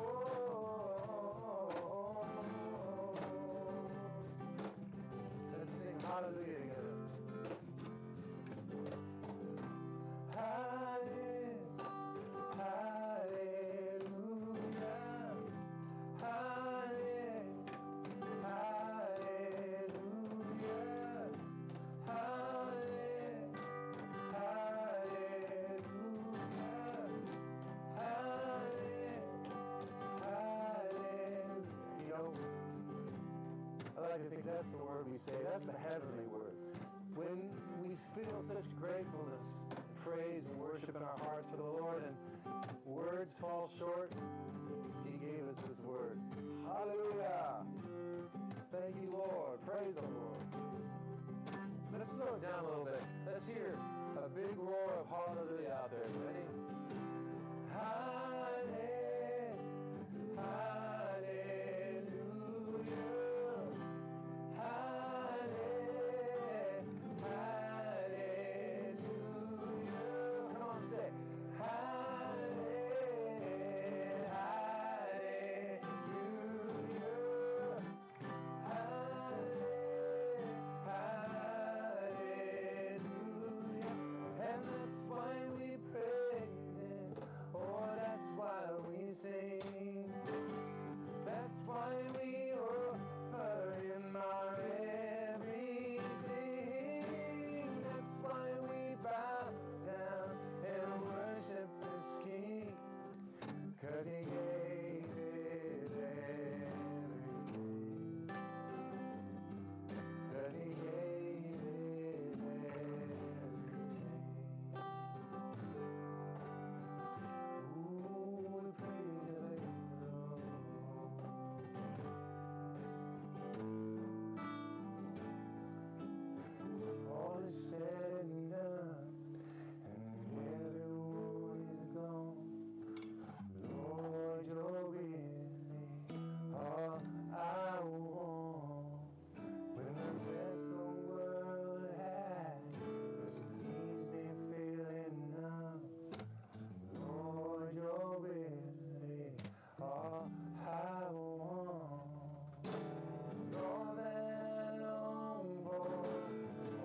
Let's sing hallelujah together. Hallelujah, hallelujah, like to think that's the word we say. That's the heavenly word. When we feel such gratefulness, praise, and worship in our hearts for the Lord, and words fall short, He gave us this word. Hallelujah. Thank you, Lord. Praise the Lord. Let's slow it down a little bit. Let's hear a big roar of hallelujah out there. Ready? Hallelujah. Hallelujah. Hallelujah. Come on, say. Hallelujah. Hallelujah. And that's why we praise Him. Oh, that's why we sing. That's why we offer Him our everything. That's why we bow down and worship this King. 'Cause He gave His everything. 'Cause He gave His everything. Ooh, we praise You like All is said and done, and everyone is gone. Lord, you're really all I want. When the best the world has just leaves me feeling numb. Lord, you're really all I want. All that I long for,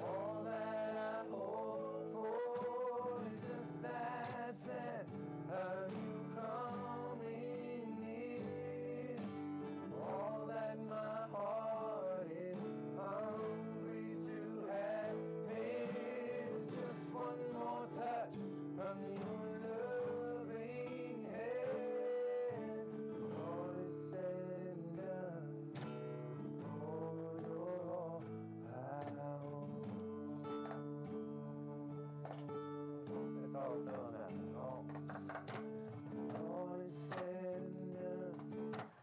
all that I hope for is just that sense of you coming near. All that my heart is hungry to have is just one more touch from your loving hand. All is said and done, Lord, you're all I want. That's all it's done now. All. All is said and done,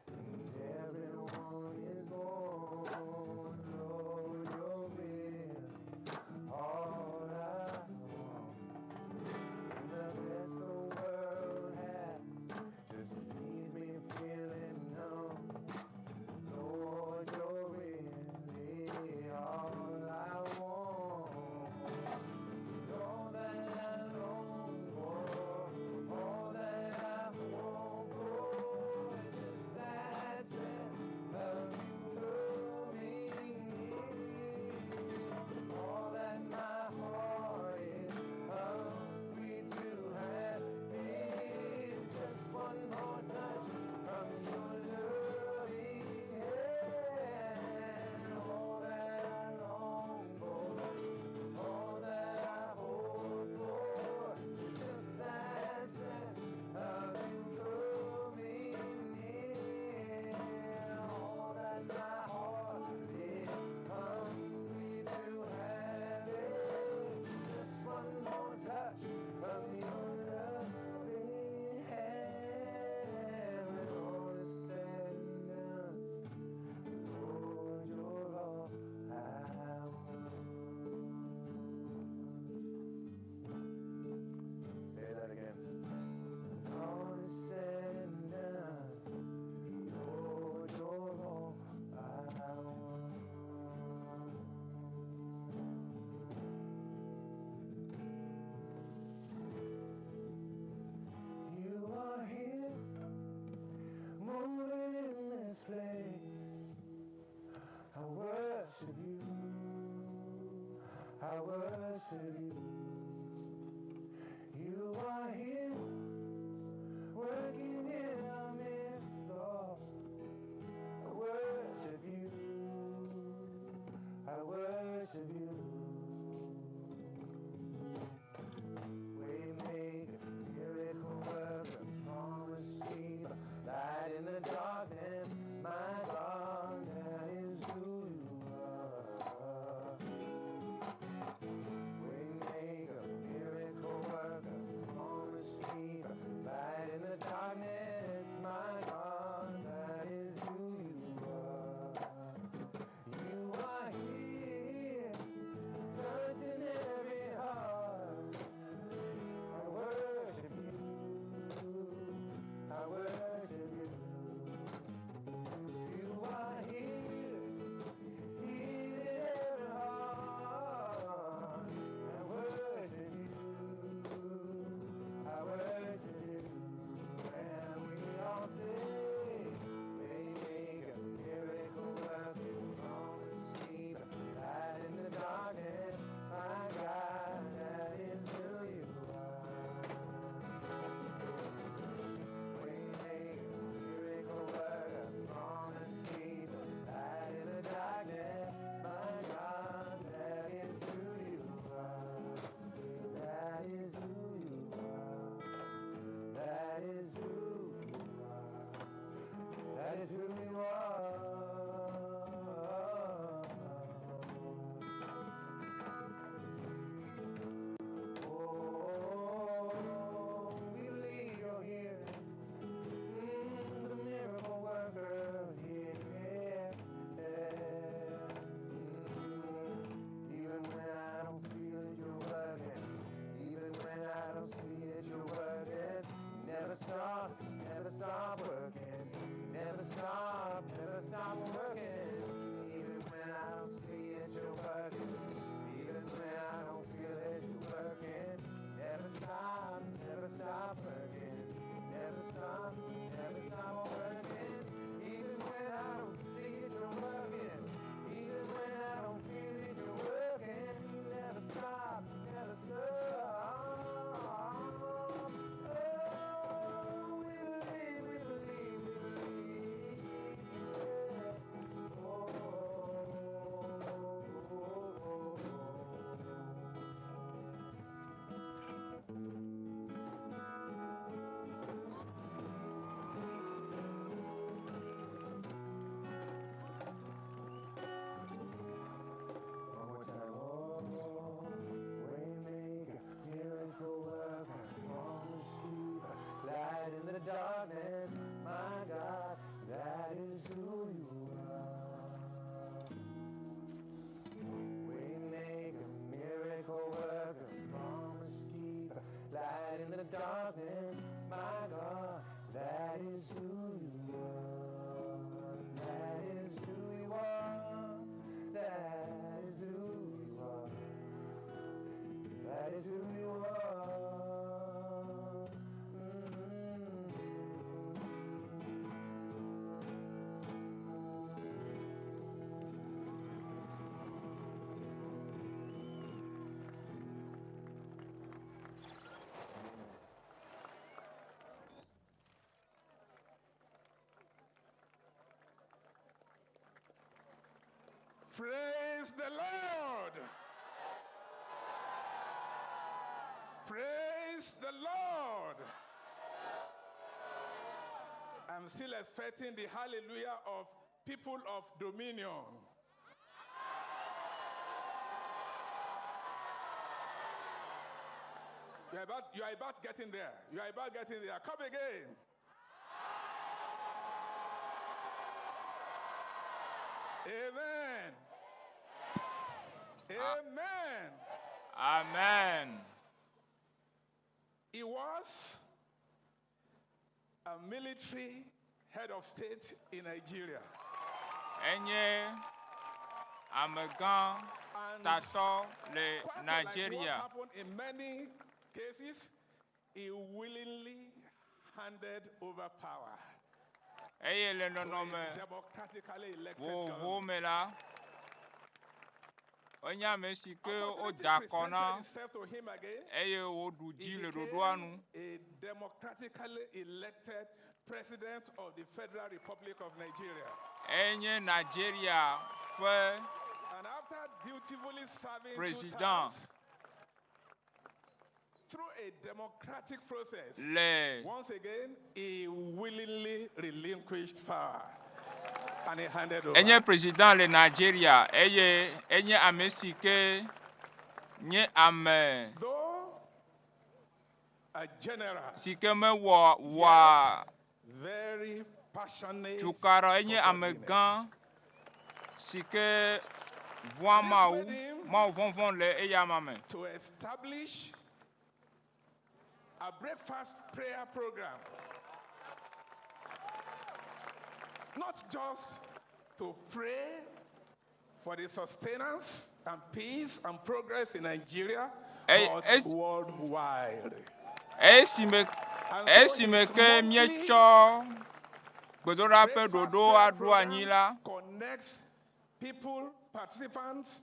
and everyone is gone. Lord, you're really all I want. And the best the world has just leaves me feeling numb. Lord, you're really all I want. All that I long for, all that I hope for, is just that sense of you coming near. All that my heart is hungry to have is just one more touch from your loving hand. All that I long for, all that I hope for, is just that sense of you coming near. All that my heart is hungry to have is just one more touch from your loving hand. When all is said and done, Lord, you're all I want. Say that again. All is said and done, Lord, you're all I want. You are here, moving in this place. I worship you. I worship you. You are here, working in our midst, Lord. I worship you. I worship you. Waymaker, miracle worker, promise keeper, light in the darkness, my God, that is who you darkness. My God, that is who you are. That is who you are. That is who you are. That is who you are. Praise the Lord. Praise the Lord. I'm still expecting the hallelujah of people of dominion. You are about, you are about getting there. You are about getting there. Come again. Amen. Amen. Amen. He was a military head of state in Nigeria. Enye amegã tatɔ le Quite like what Nigeria. happened in many cases, he willingly handed over power Eye le to a nɔnɔme democratically elected vovovowo government. me la, enye ame si ke woda akɔ na Presented himself to him again. eye wòɖu dzi le ɖoɖoa nu. A democratically elected president of the Federal Republic of Nigeria. Enye Nigeria ƒe And after dutifully serving two President. terms, through a democratic process, Le- once again, he willingly relinquished power and he handed over. Enye president le Nigeria eye enye ame si ke nye ame Though a general, si ke mewɔ wɔa very passionate, tukaɖa enye amegã si ke vɔa Mawu, Mawu vɔvɔ̃ le eya ma me. to establish a breakfast prayer program. Not just to pray for the sustenance and peace and progress in Nigeria, Hey, but es- worldwide. Esime esime ke míetsɔ gbedoɖa ƒe ɖoɖo aɖo anyi la, Connects people, participants,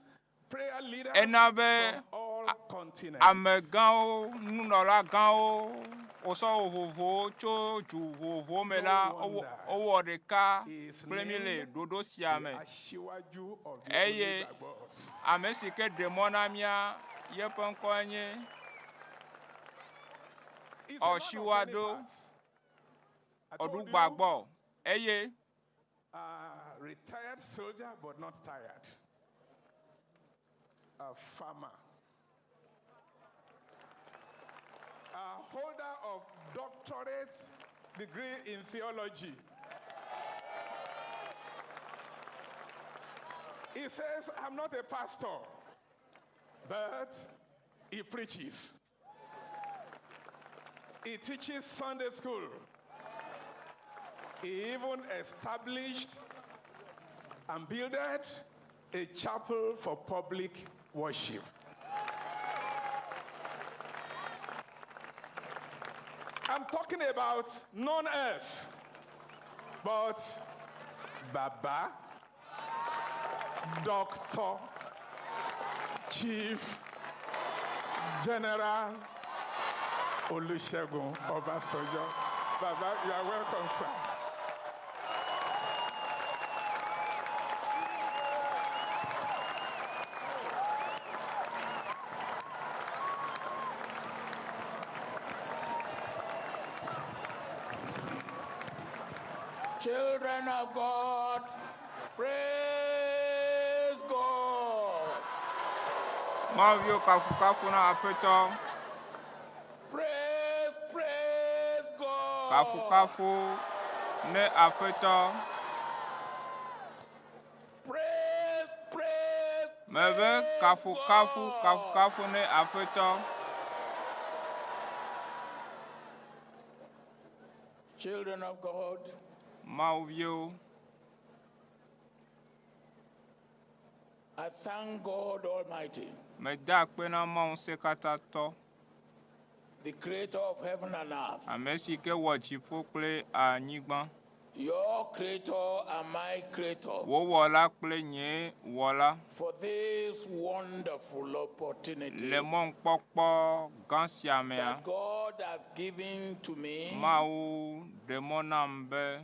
prayer leaders ena be from all continents. amegãwo, nunɔlagãwo, wosɔ vovovowo tso du vovovowo me la, wowɔ wowɔ ɖeka kple mí le ɖoɖo sia me. Asiwaju of the Eye Onigbagbo's. ame si ke ɖe mɔ na mía, yeƒe ŋkɔe nye Ɔsiwado Ɔɖugbagbɔ eye A retired soldier, but not tired. A farmer. A holder of doctorate degree in theology. He says, I'm not a pastor, but he preaches. He teaches Sunday school. He even established and builded a chapel for public worship. I'm talking about none else but Baba, Doctor, Chief, General Olusegun Obasanjo. Baba, you are welcome, sir. Children of God, praise God. Mawu kafukafu na Aƒetɔ. Praise, praise God. Kafukafu ne Aƒetɔ. Praise, praise. Mebe kafukafu kafukafu ne Aƒetɔ. Children of God, Mawu viwo, I thank God Almighty, meda akpe na Mawu ŋusẽkatãtɔ, the creator of heaven and earth, ame si ke wɔ dziƒo kple anyigba. your creator and my creator, Wò wɔla kple nye wɔla for this wonderful opportunity le mɔnukpɔkpɔ gã sia mea, that God has given to me Mawu ɖe mɔ nam be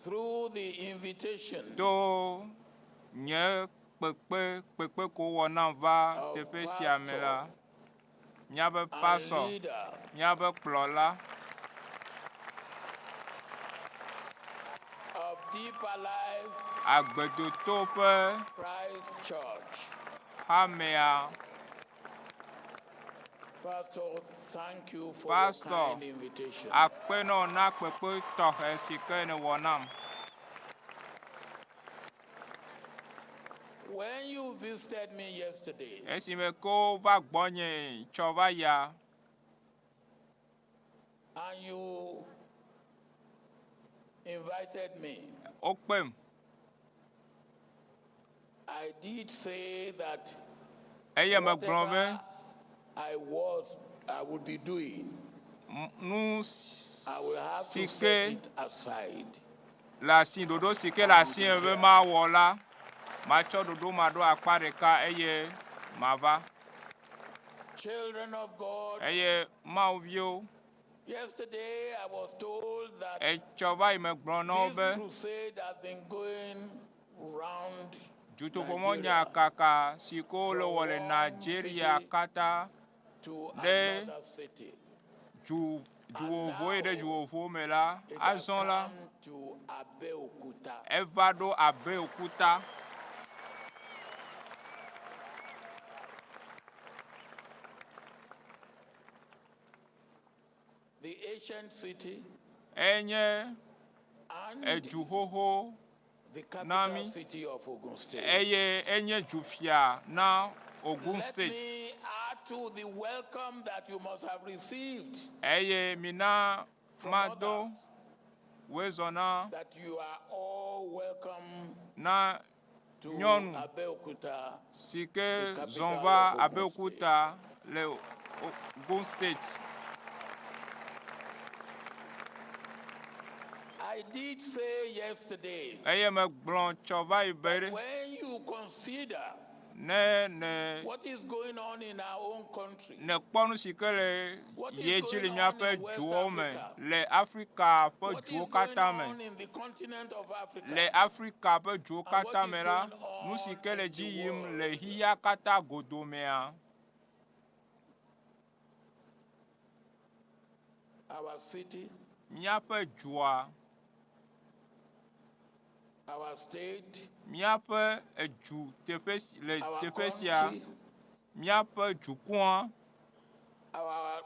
through the invitation to nye kpekpe kpekpe ko wɔ nam va teƒe sia me la, míaƒe pastor, leader míaƒe kplɔla of Deeper Life agbedoto ƒe Christ Church. hamea. Pastor, thank you for Pastor, your kind invitation. akpe nɔ na kpekpe tɔxɛ si ke nèwɔ nam. When you visited me yesterday, Esime ke wova gbɔnye tsɔ va yia, and you invited me, wokpem. I did say that Eye megblɔ be whatever I was, I would be doing, nu I will have si to set ke it aside. le asi ɖoɖo si ke le asinye be mawɔ la, matsɔ ɖoɖo ma ɖo akpa ɖeka eye mava. Children of God, Eye Mawu viwo, yesterday I was told that etsɔ va yi megblɔ na wo this be crusade has been going round dutoƒomɔnya kaka si ke wole wɔ le Nigeria katã to ɖe another city. du du vovovo yi ɖe du vovovo me la, azɔ la, To Abeokuta. eva ɖo Abeokuta. The ancient city Enye and edu xoxo the na capital mí city of Ogun State. eye enye dufia na Ogun Let State. me add to the welcome that you must have received Eye mina mado woezɔ na that you are all welcome na to nyɔnu Abeokuta. si ke the zɔn capital va of Ogun Abeokuta le Ogun State. I did say yesterday Eye megblɔ tsɔ va yi be ɖe when you consider ne ne what is going on in our own country, ne kpɔ nu si ke le What is ye dzi le going on míaƒe in West duwo me Africa? le Afrika ƒe what is duwo going katã on me in the continent of Africa, le Afrika ƒe duwo and what katã is me la, going nu si on ke le in dzi the yim world, le xixia katã godomea, our city, míaƒe dua, our state, míaƒe edu teƒe si le our teƒe sia, country, míaƒe dukɔa, our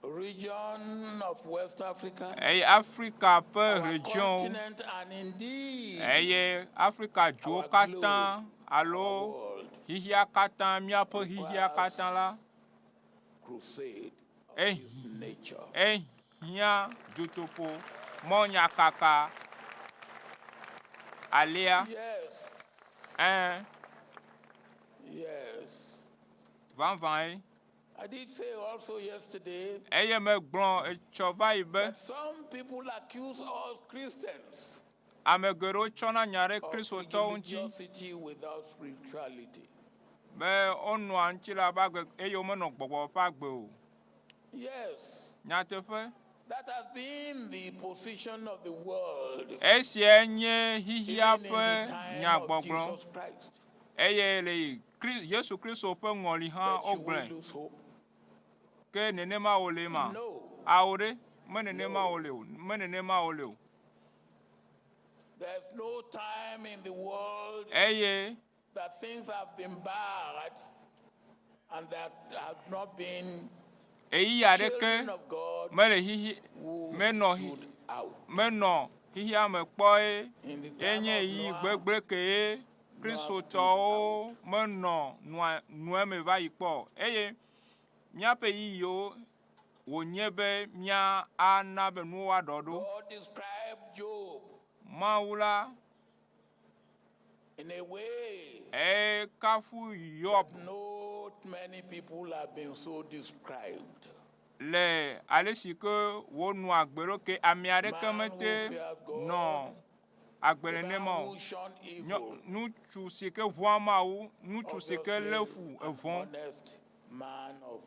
region of West Africa, eye Afrika ƒe our region continent, and indeed eye Afrika duwo our katã globe, alo our world xixia katã míaƒe xixia katã la crusade of eh, this nature. ehiã dutoƒo mɔnyakaka alea. Yes, Ɛ̃, yes. vavãe. I did say also yesterday Eye megblɔ etsɔ va yi be that some people accuse us Christians ame geɖewo tsɔna nya ɖe of kristotɔwo ŋuti religiosity without spirituality. be wonɔa ŋutilã ƒe agbe eye womenɔ gbɔgbɔ ƒe agbe o. Yes, Nyateƒe. that has been the position of the world Esia nye xixia even in ƒe the time of nyagbɔgblɔ Jesus Christ. eye le Kri- Yesu Kristo ƒe ŋɔli hã But should we wogblɔe. lose hope? Ke nenema wòle ma? No. Awo ɖe, me nenema wòle o, me nenema wòle o. There's no time in the world Eye that things have been bad and that have not been ɣeyiɣi aɖeke children of God mele xixi who menɔ xi stood out. menɔ xixia me kpɔe In the time enye of ɣeyiɣi Noah, gbegblẽ kee Noah stood kristotɔwo menɔ nua nua me va yi kpɔ o. Eye Míaƒe ɣeyiɣiwo wònye be mía ana be nuwo woaɖɔ ɖo. God described Job Mawu la in a way ekafu Yob not many people have been so described. le ale si ke wònɔ agbe ɖo ke ame aɖeke Man who mete fears God, nɔ agbe the man nenema o. who shunned Nyɔ, evil, ŋutsu si ke vɔ̃a Mawu, ŋutsu si ke lé obviously fu an evɔ̃ honest man of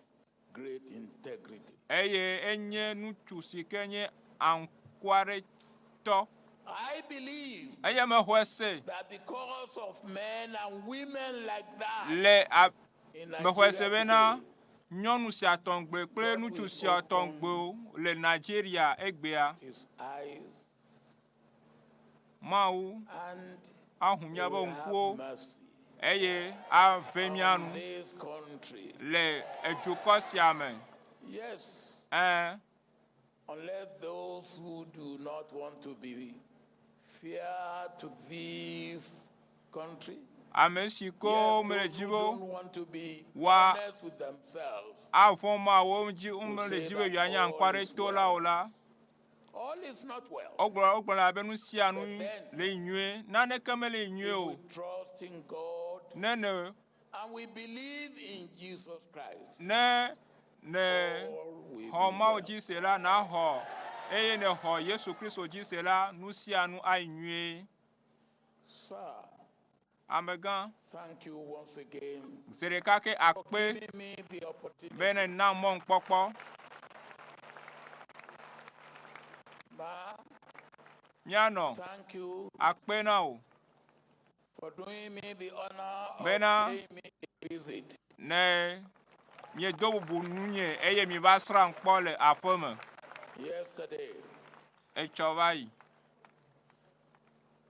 great integrity. eye enye ŋutsu si ke nye aŋkuaretɔ. I believe Eye mexɔe se that because of men and women like that le a in mexɔe se Nigeria bena today, nyɔnu sia tɔŋgbe kple God ŋutsu will sia open tɔŋgbewo le Nigeria egbea. his eyes Mawu and ahu he míaƒe will have ŋkuwo mercy eye ave mía on nu this country. le edukɔ sia me. Yes, Ẽ, unless those who do not want to be fair to this country, ame si kewo yes, mele those dzi who be don't want to be woa honest with themselves avɔ̃ Mawu dzi will womele say dzi be that yewoanye all is aŋkuaretolawo well. o la, All is not well. wogblɔ wogblɔna be nu sia nu But then, le nyuie. Naneke mele nyuie if o. we trust in God Ne ne and we believe in Jesus Christ, ne ne all will xɔ be Mawu well. dzi se la, naxɔ eye ne xɔ Yesu Kristo dzi se la, nu sia nu ayi nyuie. Sir, Amegã, thank you once again zi ɖeka ke for akpe giving me the be opportunity. ne nam mɔnukpɔkpɔ. Ma, Míanɔ thank you akpe na wò for doing me the honor of bena paying me a visit. ne miedo bubu nunye eye miva srãm kpɔ le aƒe me yesterday. etsɔ va yi.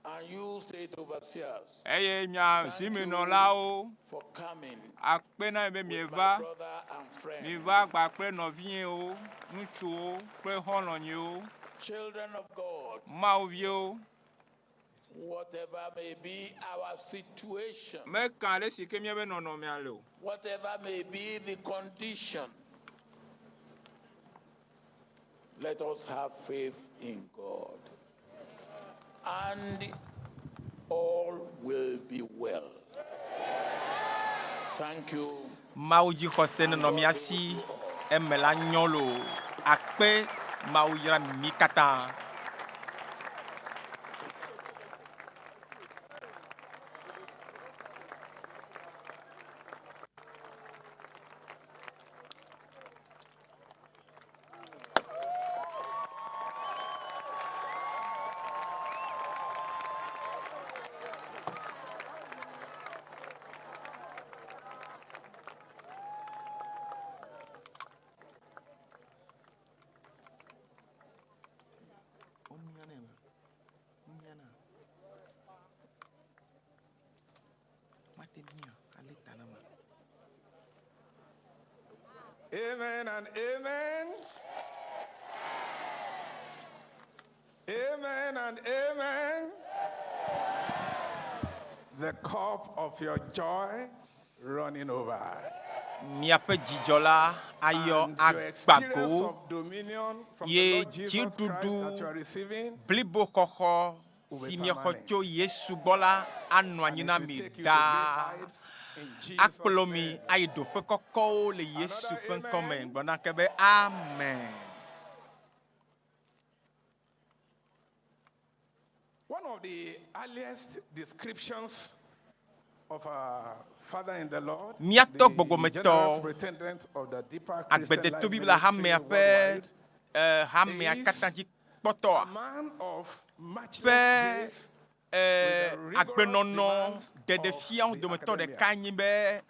And you state overseers, Eye mia thank you zimenɔlawo for coming akpe na mi be with my mieva, brother and friend, miva gba kple nɔvinyewo, ŋutsuwo kple xɔlɔ̃nyewo, children of God. Mawuviwo. Whatever may be our situation, Meka ale si ke míaƒe nɔnɔmea le o. whatever may be the condition, let us have faith in God. And all will be well. Thank you. Mawu dzixɔse And nenɔ God mía be si with you all. eme la nyɔ loo. Akpe Mawu yra mí katã. Amen and amen. Amen and amen. The cup of your joy running over. Miaƒe dzidzɔ la ayɔ And your experience agbago of dominion from the ye Lord Jesus Christ that you dziɖuɖu are receiving blibo xɔxɔ will be si miexɔ permanent. tso Yesu gbɔ la anɔ anyi And na it will mi take you to great ɖaa. heights in Jesus' Akplɔ mi name. ayi ɖoƒe kɔkɔwo le Yesu Another ƒe ŋkɔme. amen. Gblɔ na ke be amen. One of the earliest descriptions of our Father in the Lord, Míatɔ the gbɔgbɔmetɔ General Superintendent of the Deeper Christian agbedeto Life Biblia Ministry hamea ƒe worldwide, eh, hamea is katã dzi kpɔtɔa a man of matchless ƒe grace eh, with the rigorous agbenɔnɔ demands of ɖeɖefiawo the dometɔ academia. ɖeka nye be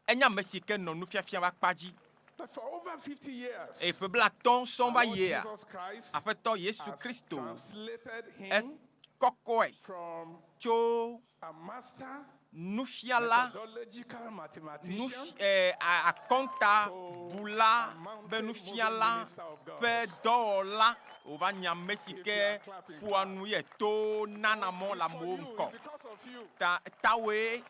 enye ame si ke nɔ nufiafia ƒe akpa dzi. But for over 50 years, Eye ƒe blatɔ̃ sɔŋ our va Lord yia, Jesus Christ Aƒetɔ Yesu has Kristo translated him ekɔkɔe from tso a master nufiala methodological mathematician nufi eh, a- akɔntabula to a be mountain moving nufiala minister of God. ƒe dɔwɔla wòva nye ame si If you ke are clapping, ƒoa clap. nu ye to nana mɔ le It's for amewo you, ŋkɔ. it's because of you. Ta tawoe.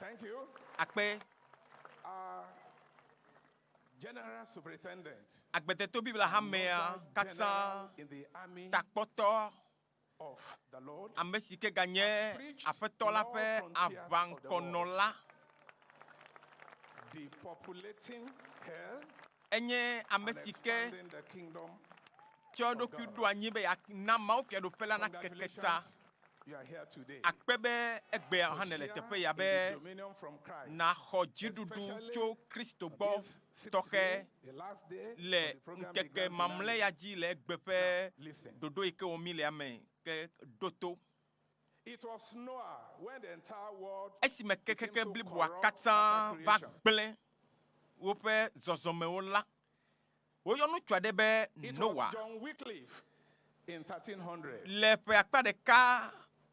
Thank you. Akpe. Our General Superintendent Agbeteto Biblia hamea katã in the army takpɔtɔ of the Lord, ame si ke ganye aƒetɔ la ƒe aʋaŋkɔnɔla depopulating hell enye ame and si ke expanding the kingdom. tsɔ eɖokui ɖo anyi be yeana Mawu fiaɖuƒe la nakeke ta. Congratulations, you are here today. Akpe be egbea hã nèle teƒe ya be In the dominion from Christ. nàxɔ dziɖuɖu tso Kristo gbɔ tɔxɛ The last day le of the program ŋkeke began mamlɛ tonight. ya dzi le egbe ƒe ɖoɖo yi ke wɔm mi le ame ke ɖo to. It was Noah when the entire world Esime became kekeke so bliboa corrupt katã after va creation. gblẽ woƒe zɔzɔmewo la, woyɔ ŋutsu aɖe be It Noa. was John Wycliffe in 1300. Le ƒe akpa ɖeka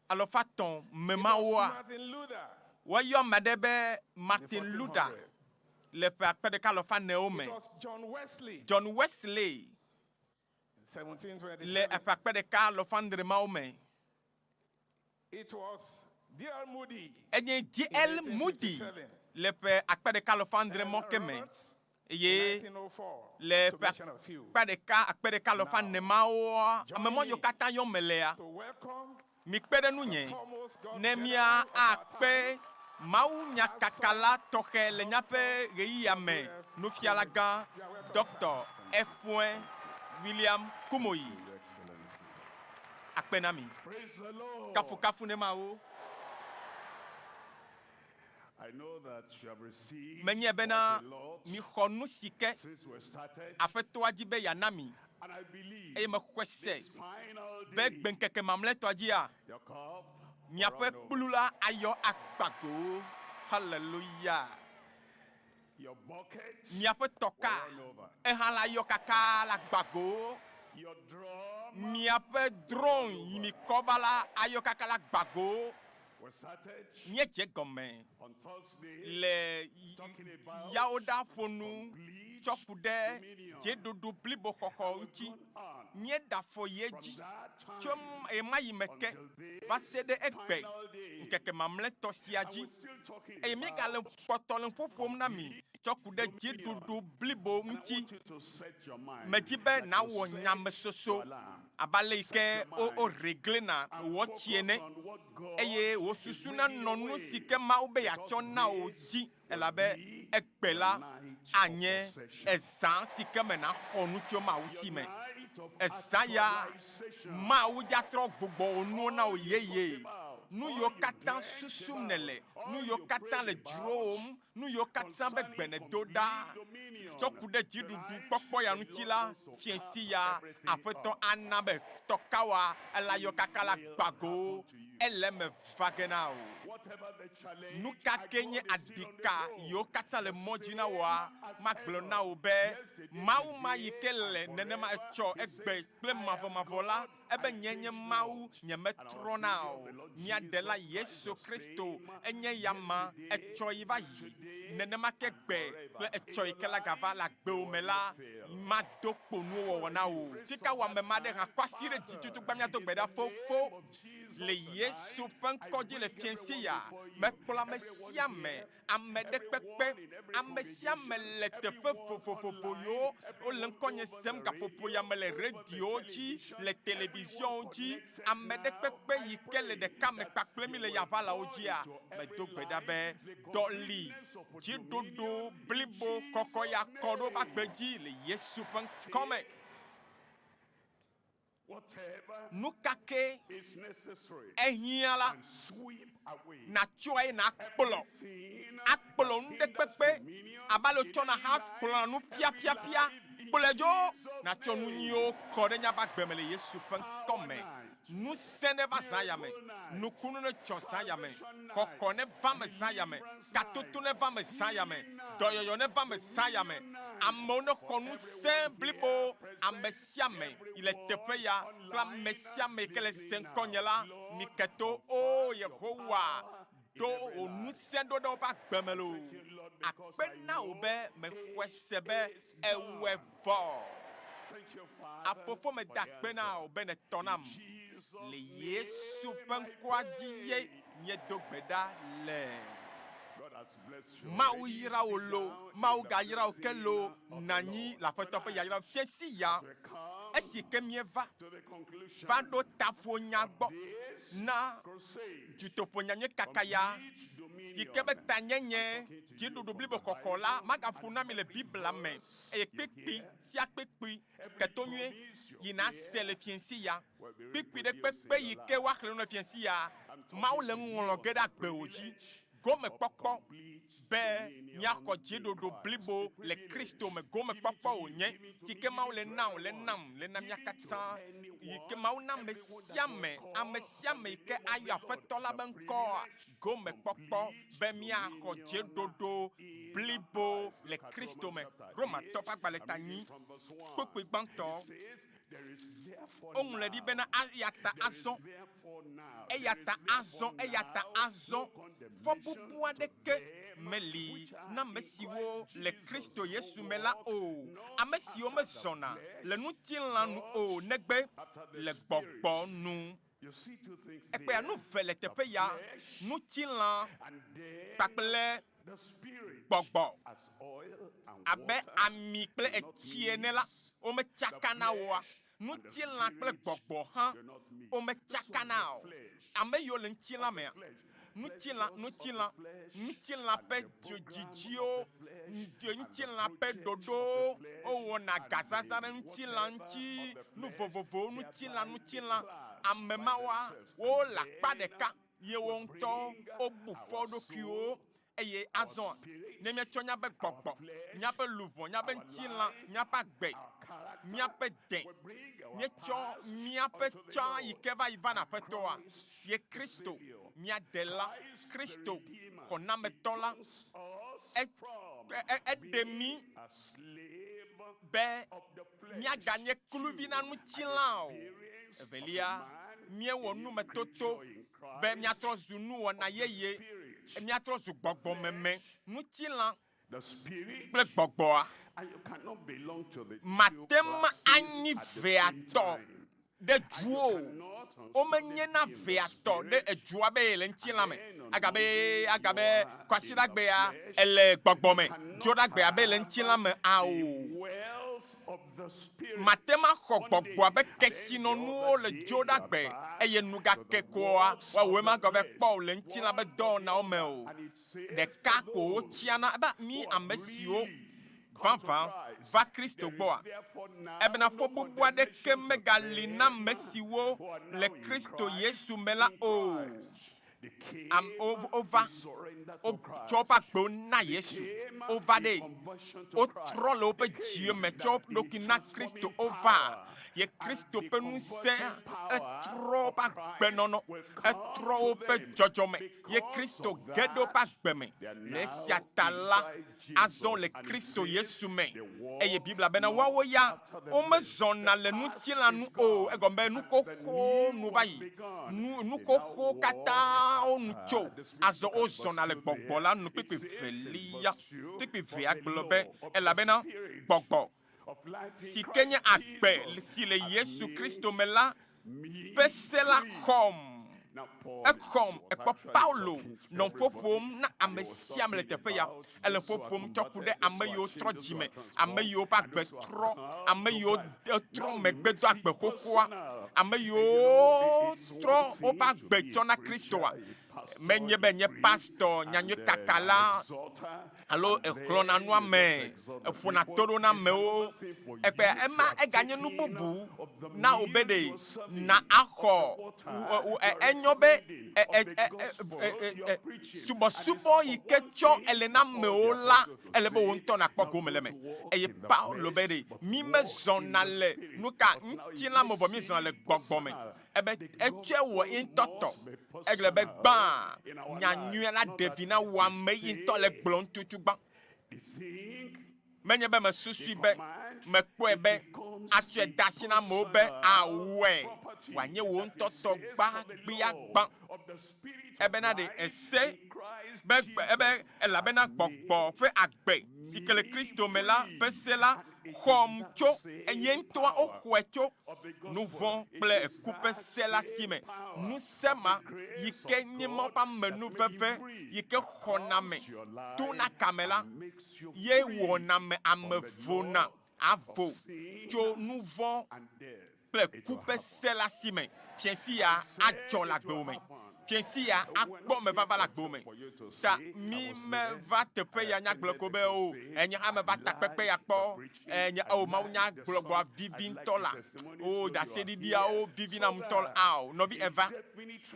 alɔfa tɔ̃ me It was mawoa, Martin Luther woyɔ ame aɖe be Martin Luther le ƒe akpe ɖeka alɔfa enewo me. It was John Wesley John Wesley in 1727. le eƒe akpe ɖeka alɔfa andre mawo me. It was D.L. Moody Enye D.L. in Moody 1857. le ƒe akpe ɖeka alɔfa andre mɔ ke me. Eye 1904, le to ƒe mention a few. akpe ɖeka akpe ɖeka alɔfa ene mawoa, ame mɔ yiwo katã yɔm melea, To welcome mikpe ɖe nunye ne mía akpe mawunyakakala tɔxɛ le míaƒe ɣeyiɣia me nufialagã Dr. F. William Kumuyi. Akpe na mi. Praise the Lord. Kafukafu ne Mawu. I know that you have received Menye bena quite a lot mixɔ nu si ke since we started, Aƒetɔa dzi be yeana mi and I believe eye mexɔe se this final be day, gbeŋkeke mamlɛtɔa dzia, your cup miaƒe will run over. kplu la ayɔ akpa go. Haleluya. Your bucket Miaƒe tɔka will run over. eha la yɔ kaka la gba go. Your drum Miaƒe drone yi mi kɔ va la ayɔ kaka la gba go. was started Míedze gɔme on Thursday le talking about yawoɖa ƒonu tsɔ ku ɖe dzeɖoɖo blibo xɔxɔ ŋuti. Míeɖe afɔ yi edzi tso ɣema yi me ke va se ɖe egbe ŋkeke mamlɛtɔ sia dzi. Eye míegale kpɔtɔ le ƒoƒom na mi tsɔ ku ɖe dziɖuɖu blibo ŋuti. to set your mind Medi be like you nawɔ set nyamesoso your alarm. abe ale yi ke wo woreglena wɔtsi ene eye wò susu nanɔ nu si ke Mawu be yeatsɔ na wò dzi elabe egbe la anye ezã si ke me nàxɔ nu tso Mawu si me. Ezã ya Mawu dzatrɔ gbugbɔ wò nuwo na wò yeye. Nu yiwo katã susum nèle, nu yiwo katã le dzrowòm, nu yiwo katã be gbe nèdo ɖa tsɔ ku ɖe dziɖuɖu kpɔkpɔ ya ŋuti la, fiẽsi ya Aƒetɔ ana be tɔkawa ela yɔ kaka la gba go ele eme va ge na wò. Whatever the challenge, Nu ka ke nye aɖika yiwo katã le mɔ dzi na wòa, magblɔ na wò be Mawu ma yi ke le nenema etsɔ egbe kple mavɔmavɔ la, ebe nye nye Mawu nyemetrɔna o. Mía Ɖela Yesu Kristo enye ya ma etsɔ yi va yi. Nenema ke gbe kple etsɔ yi ke la gava le agbewò me la, mado kpo nuwo wɔwɔ na wò. Fika wò ame ma ɖe hã kɔ asi ɖe dzi tutugba míado gbe ɖa fofo le Yesu ƒe ŋkɔ dzi le fiẽsi ya. Mekplɔ ame sia ame, ame ɖe kpekpe, ame sia ame le teƒe vovovovo yiwo wole ŋkɔnye sem gaƒoƒo ya me le radio dzi, le television dzi, ame ɖe kpekpe yi ke le ɖeka me kpakple mi le yaʋalawo dzia, medo gbe ɖa be ɖɔli dziɖuɖu blibo kɔkɔ ya kɔ ɖo va gbe dzi le Yesu ƒe ŋkɔme. whatever Nu ka ke is necessary ehiã la, and sweep away nàtsɔe nakplɔ akplɔ nu ɖe kpekpe abe ale wotsɔna hã kplɔna nu ƒiaƒiaƒia kplɔe dzo nàtsɔ nu nyuiwo kɔ ɖe míaƒe agbe me le Yesu ƒe ŋkɔme. Ŋusẽ neva zã ya me, nukunu netsɔ zã ya me, xɔxɔ neva me zã ya me, katoto neva me zã ya me, dɔyɔyɔ neva me zã ya me, amewo nexɔ ŋusẽ blibo, ame sia ame yi le teƒe ya kple ame sia ame yi ke le se ŋkɔnye la, mike to, O Yehowa, ɖo wò ŋusẽ ɖo ɖe woƒe agbe me loo. Akpe na wò be mexɔe se be ewɔe vɔ. Afofo meda akpe na wò be nètɔ nam. Le Yesu ƒe ŋkɔa dzi ye míedo gbe ɖa le. Mawu yra wò loo, Mawu gayra wò ke loo, nɔ anyi le Aƒetɔ ƒe yayra me. Fiẽsi ya, esi ke míeva va ɖo taƒonya gbɔ na dutoƒonyanyui kaka ya, si ke be tanyenye dziɖuɖu blibo xɔxɔ la magaƒo na mi le Biblia me, eye kpekpe sia kpekpe ke to nyuie yi nàse le fiẽsi ya. Kpukpui ɖe kpekpe yi ke woaxlẽ nu le fiẽsi ya, Mawu le ŋlɔ ge ɖe agbewò dzi. Gomekpɔkpɔ be míaxɔ dziɖuɖu blibo le Kristo me gomekpɔkpɔ wònye, si ke Mawu le na wò, le nam, le na mía katã, yi ke Mawu na ame sia ame, ame sia ame yi ke ayɔ Aƒetɔ la be ŋkɔa, gomekpɔkpɔ be míaxɔ dziɖuɖu blibo le Kristo me. Romatɔ ƒe agbalẽ ta nyi, kpukpui gbãtɔ. Woŋlɔe ɖi bena, Eya ta azɔ, eya ta azɔ, eya ta azɔ, fɔbubu aɖeke meli na ame siwo le Kristo Yesu me la o, ame siwo mezɔna le ŋutilã nu o, negbe le gbɔgbɔ nu. Ekpea nu ve le teƒe ya, ŋutilã kpakple gbɔgbɔ. Abe ami kple etsi ene la, wometsakana oa? Ŋutilã kple gbɔgbɔ hã wometsakana o. Ame yiwo le ŋutilã mea, ŋutilã, ŋutilã, ŋutilã ƒe dzodzidziwo, ŋutilã ƒe ɖoɖowo, wowɔna gazazã ɖe ŋutilã ŋuti, nu vovovowo, ŋutilã, ŋutilã. Ame mawoa, wole akpa ɖeka ye wo ŋutɔ wobu fɔ wo ɖokuiwo. Eye azɔ, ne míetsɔ míaƒe gbɔgbɔ, míaƒe luʋɔ, míaƒe ŋutilã, míaƒe agbe, míaƒe dɛ, míetsɔ míaƒe tsã yi ke va yi va na Aƒetɔa, ye Kristo, mía Ɖela, Kristo, Xɔnametɔ la, e, e, eɖe mí be míaganye kluvi na ŋutilã o. Evelia, míewɔ numetoto be míatrɔ zu nuwɔna yeye, míatrɔ zu gbɔgbɔmeme, ŋutilã kple gbɔgbɔa. Mate ŋu anyi vea tɔ ɖe du o. Womenyena vea tɔ ɖe edua be yele ŋutilã me, agabe agabe kwasiɖagbea ele gbɔgbɔ me, dzoɖagbea be yele ŋutilã me ao. Mate ŋu axɔ gbɔgbɔa ƒe kesinɔnuwo le dzoɖagbe, eye nu gake koa, woawɔe magava kpɔ o le ŋutilã ƒe dɔwɔnawo me o. Ɖeka ko wotsiana ebe mí ame siwo vavã va Kristo gbɔa, ebena fɔbubu aɖeke megali na ame siwo le Kristo Yesu me la o. Am, wova, wotsɔ woƒe agbewo na Yesu. Wova ɖe, wotrɔ le woƒe dziwo me tsɔ wo ɖokui na Kristo. Wova ye Kristo ƒe ŋusẽ etrɔ woƒe agbenɔnɔ, etrɔ woƒe dzɔdzɔme. Ye Kristo ge ɖe woƒe agbe me. Le esia ta la, azɔ le Kristo Yesu me. Eye Biblia bena woawo ya womezɔna le ŋutilã nu o, egɔme be nu xoxowo nu va yi, nu, nu xoxowo katã wo nu tso, azɔ wozɔna le gbɔgbɔ la nu. Kpukpui velia, kpukpui vea gblɔ be, Elabena gbɔgbɔ, si ke nye agbe si le Yesu Kristo me la ƒe se la xɔm. Exɔm. Èkpɔ Paulo nɔ ƒo ƒom na ame sia ame le teƒe ya. Ele ƒo ƒom tsɔ ku ɖe ame yiwo trɔ dzime, ame yiwo ƒe agbe trɔ, ame yiwo trɔ megbe do agbe xoxoa, ame yiwo trɔ woƒe agbe tsɔ na Kristoa. Menye be nye pastɔ, nyanyuikakala, alo exlɔ̃na nu ame, eƒona to ɖo na amewo. Ekpe ema eganye nu bubu na wò be ɖe na axɔ enyo be subɔsubɔ yi ke tsɔ ele na amewo la, ele be wò ŋutɔ nakpɔ gome le eme. Eye Paulo be ɖe mi mezɔna le nuka ŋutilã me vɔ mi zɔna le gbɔgbɔ me. Ebe etsɔe wɔ ye ŋutɔ tɔ. Egblɔ be, Gbã, nya nyuia la ɖe vi na wò ame yi ŋutɔ le gblɔm tutu gbã. Menye be mesusui be mekpɔe be atsɔe de asi na amewo be awɔe wòanye wò ŋutɔ tɔ gbãgbia gbã. Ebena ɖe èse be ebe elabena gbɔgbɔ ƒe agbe si ke le Kristo me la ƒe se la. Xɔm tso eye ŋutɔa woxɔe tso nu vɔ̃ kple eku ƒe se la si me. Ŋusẽ ma yi ke nye Mawu ƒe amenuveve yi ke xɔna ame tona kame la ye wɔna ame ame vona avo tso nu vɔ̃ kple ku ƒe se la si me. Fiẽsi ya adzɔ le agbewò me. Fiẽsi ya akpɔ mevava le agbewò me. Ta mi meva teƒe ya nyagblɔ ko be o, enye hã meva takpekpe ya kpɔ. Enye o mawunya gblɔgbɔa vivi ŋutɔ la. O ɖaseɖiɖiawo vivi nam ŋutɔ la. Ao, nɔvi eva.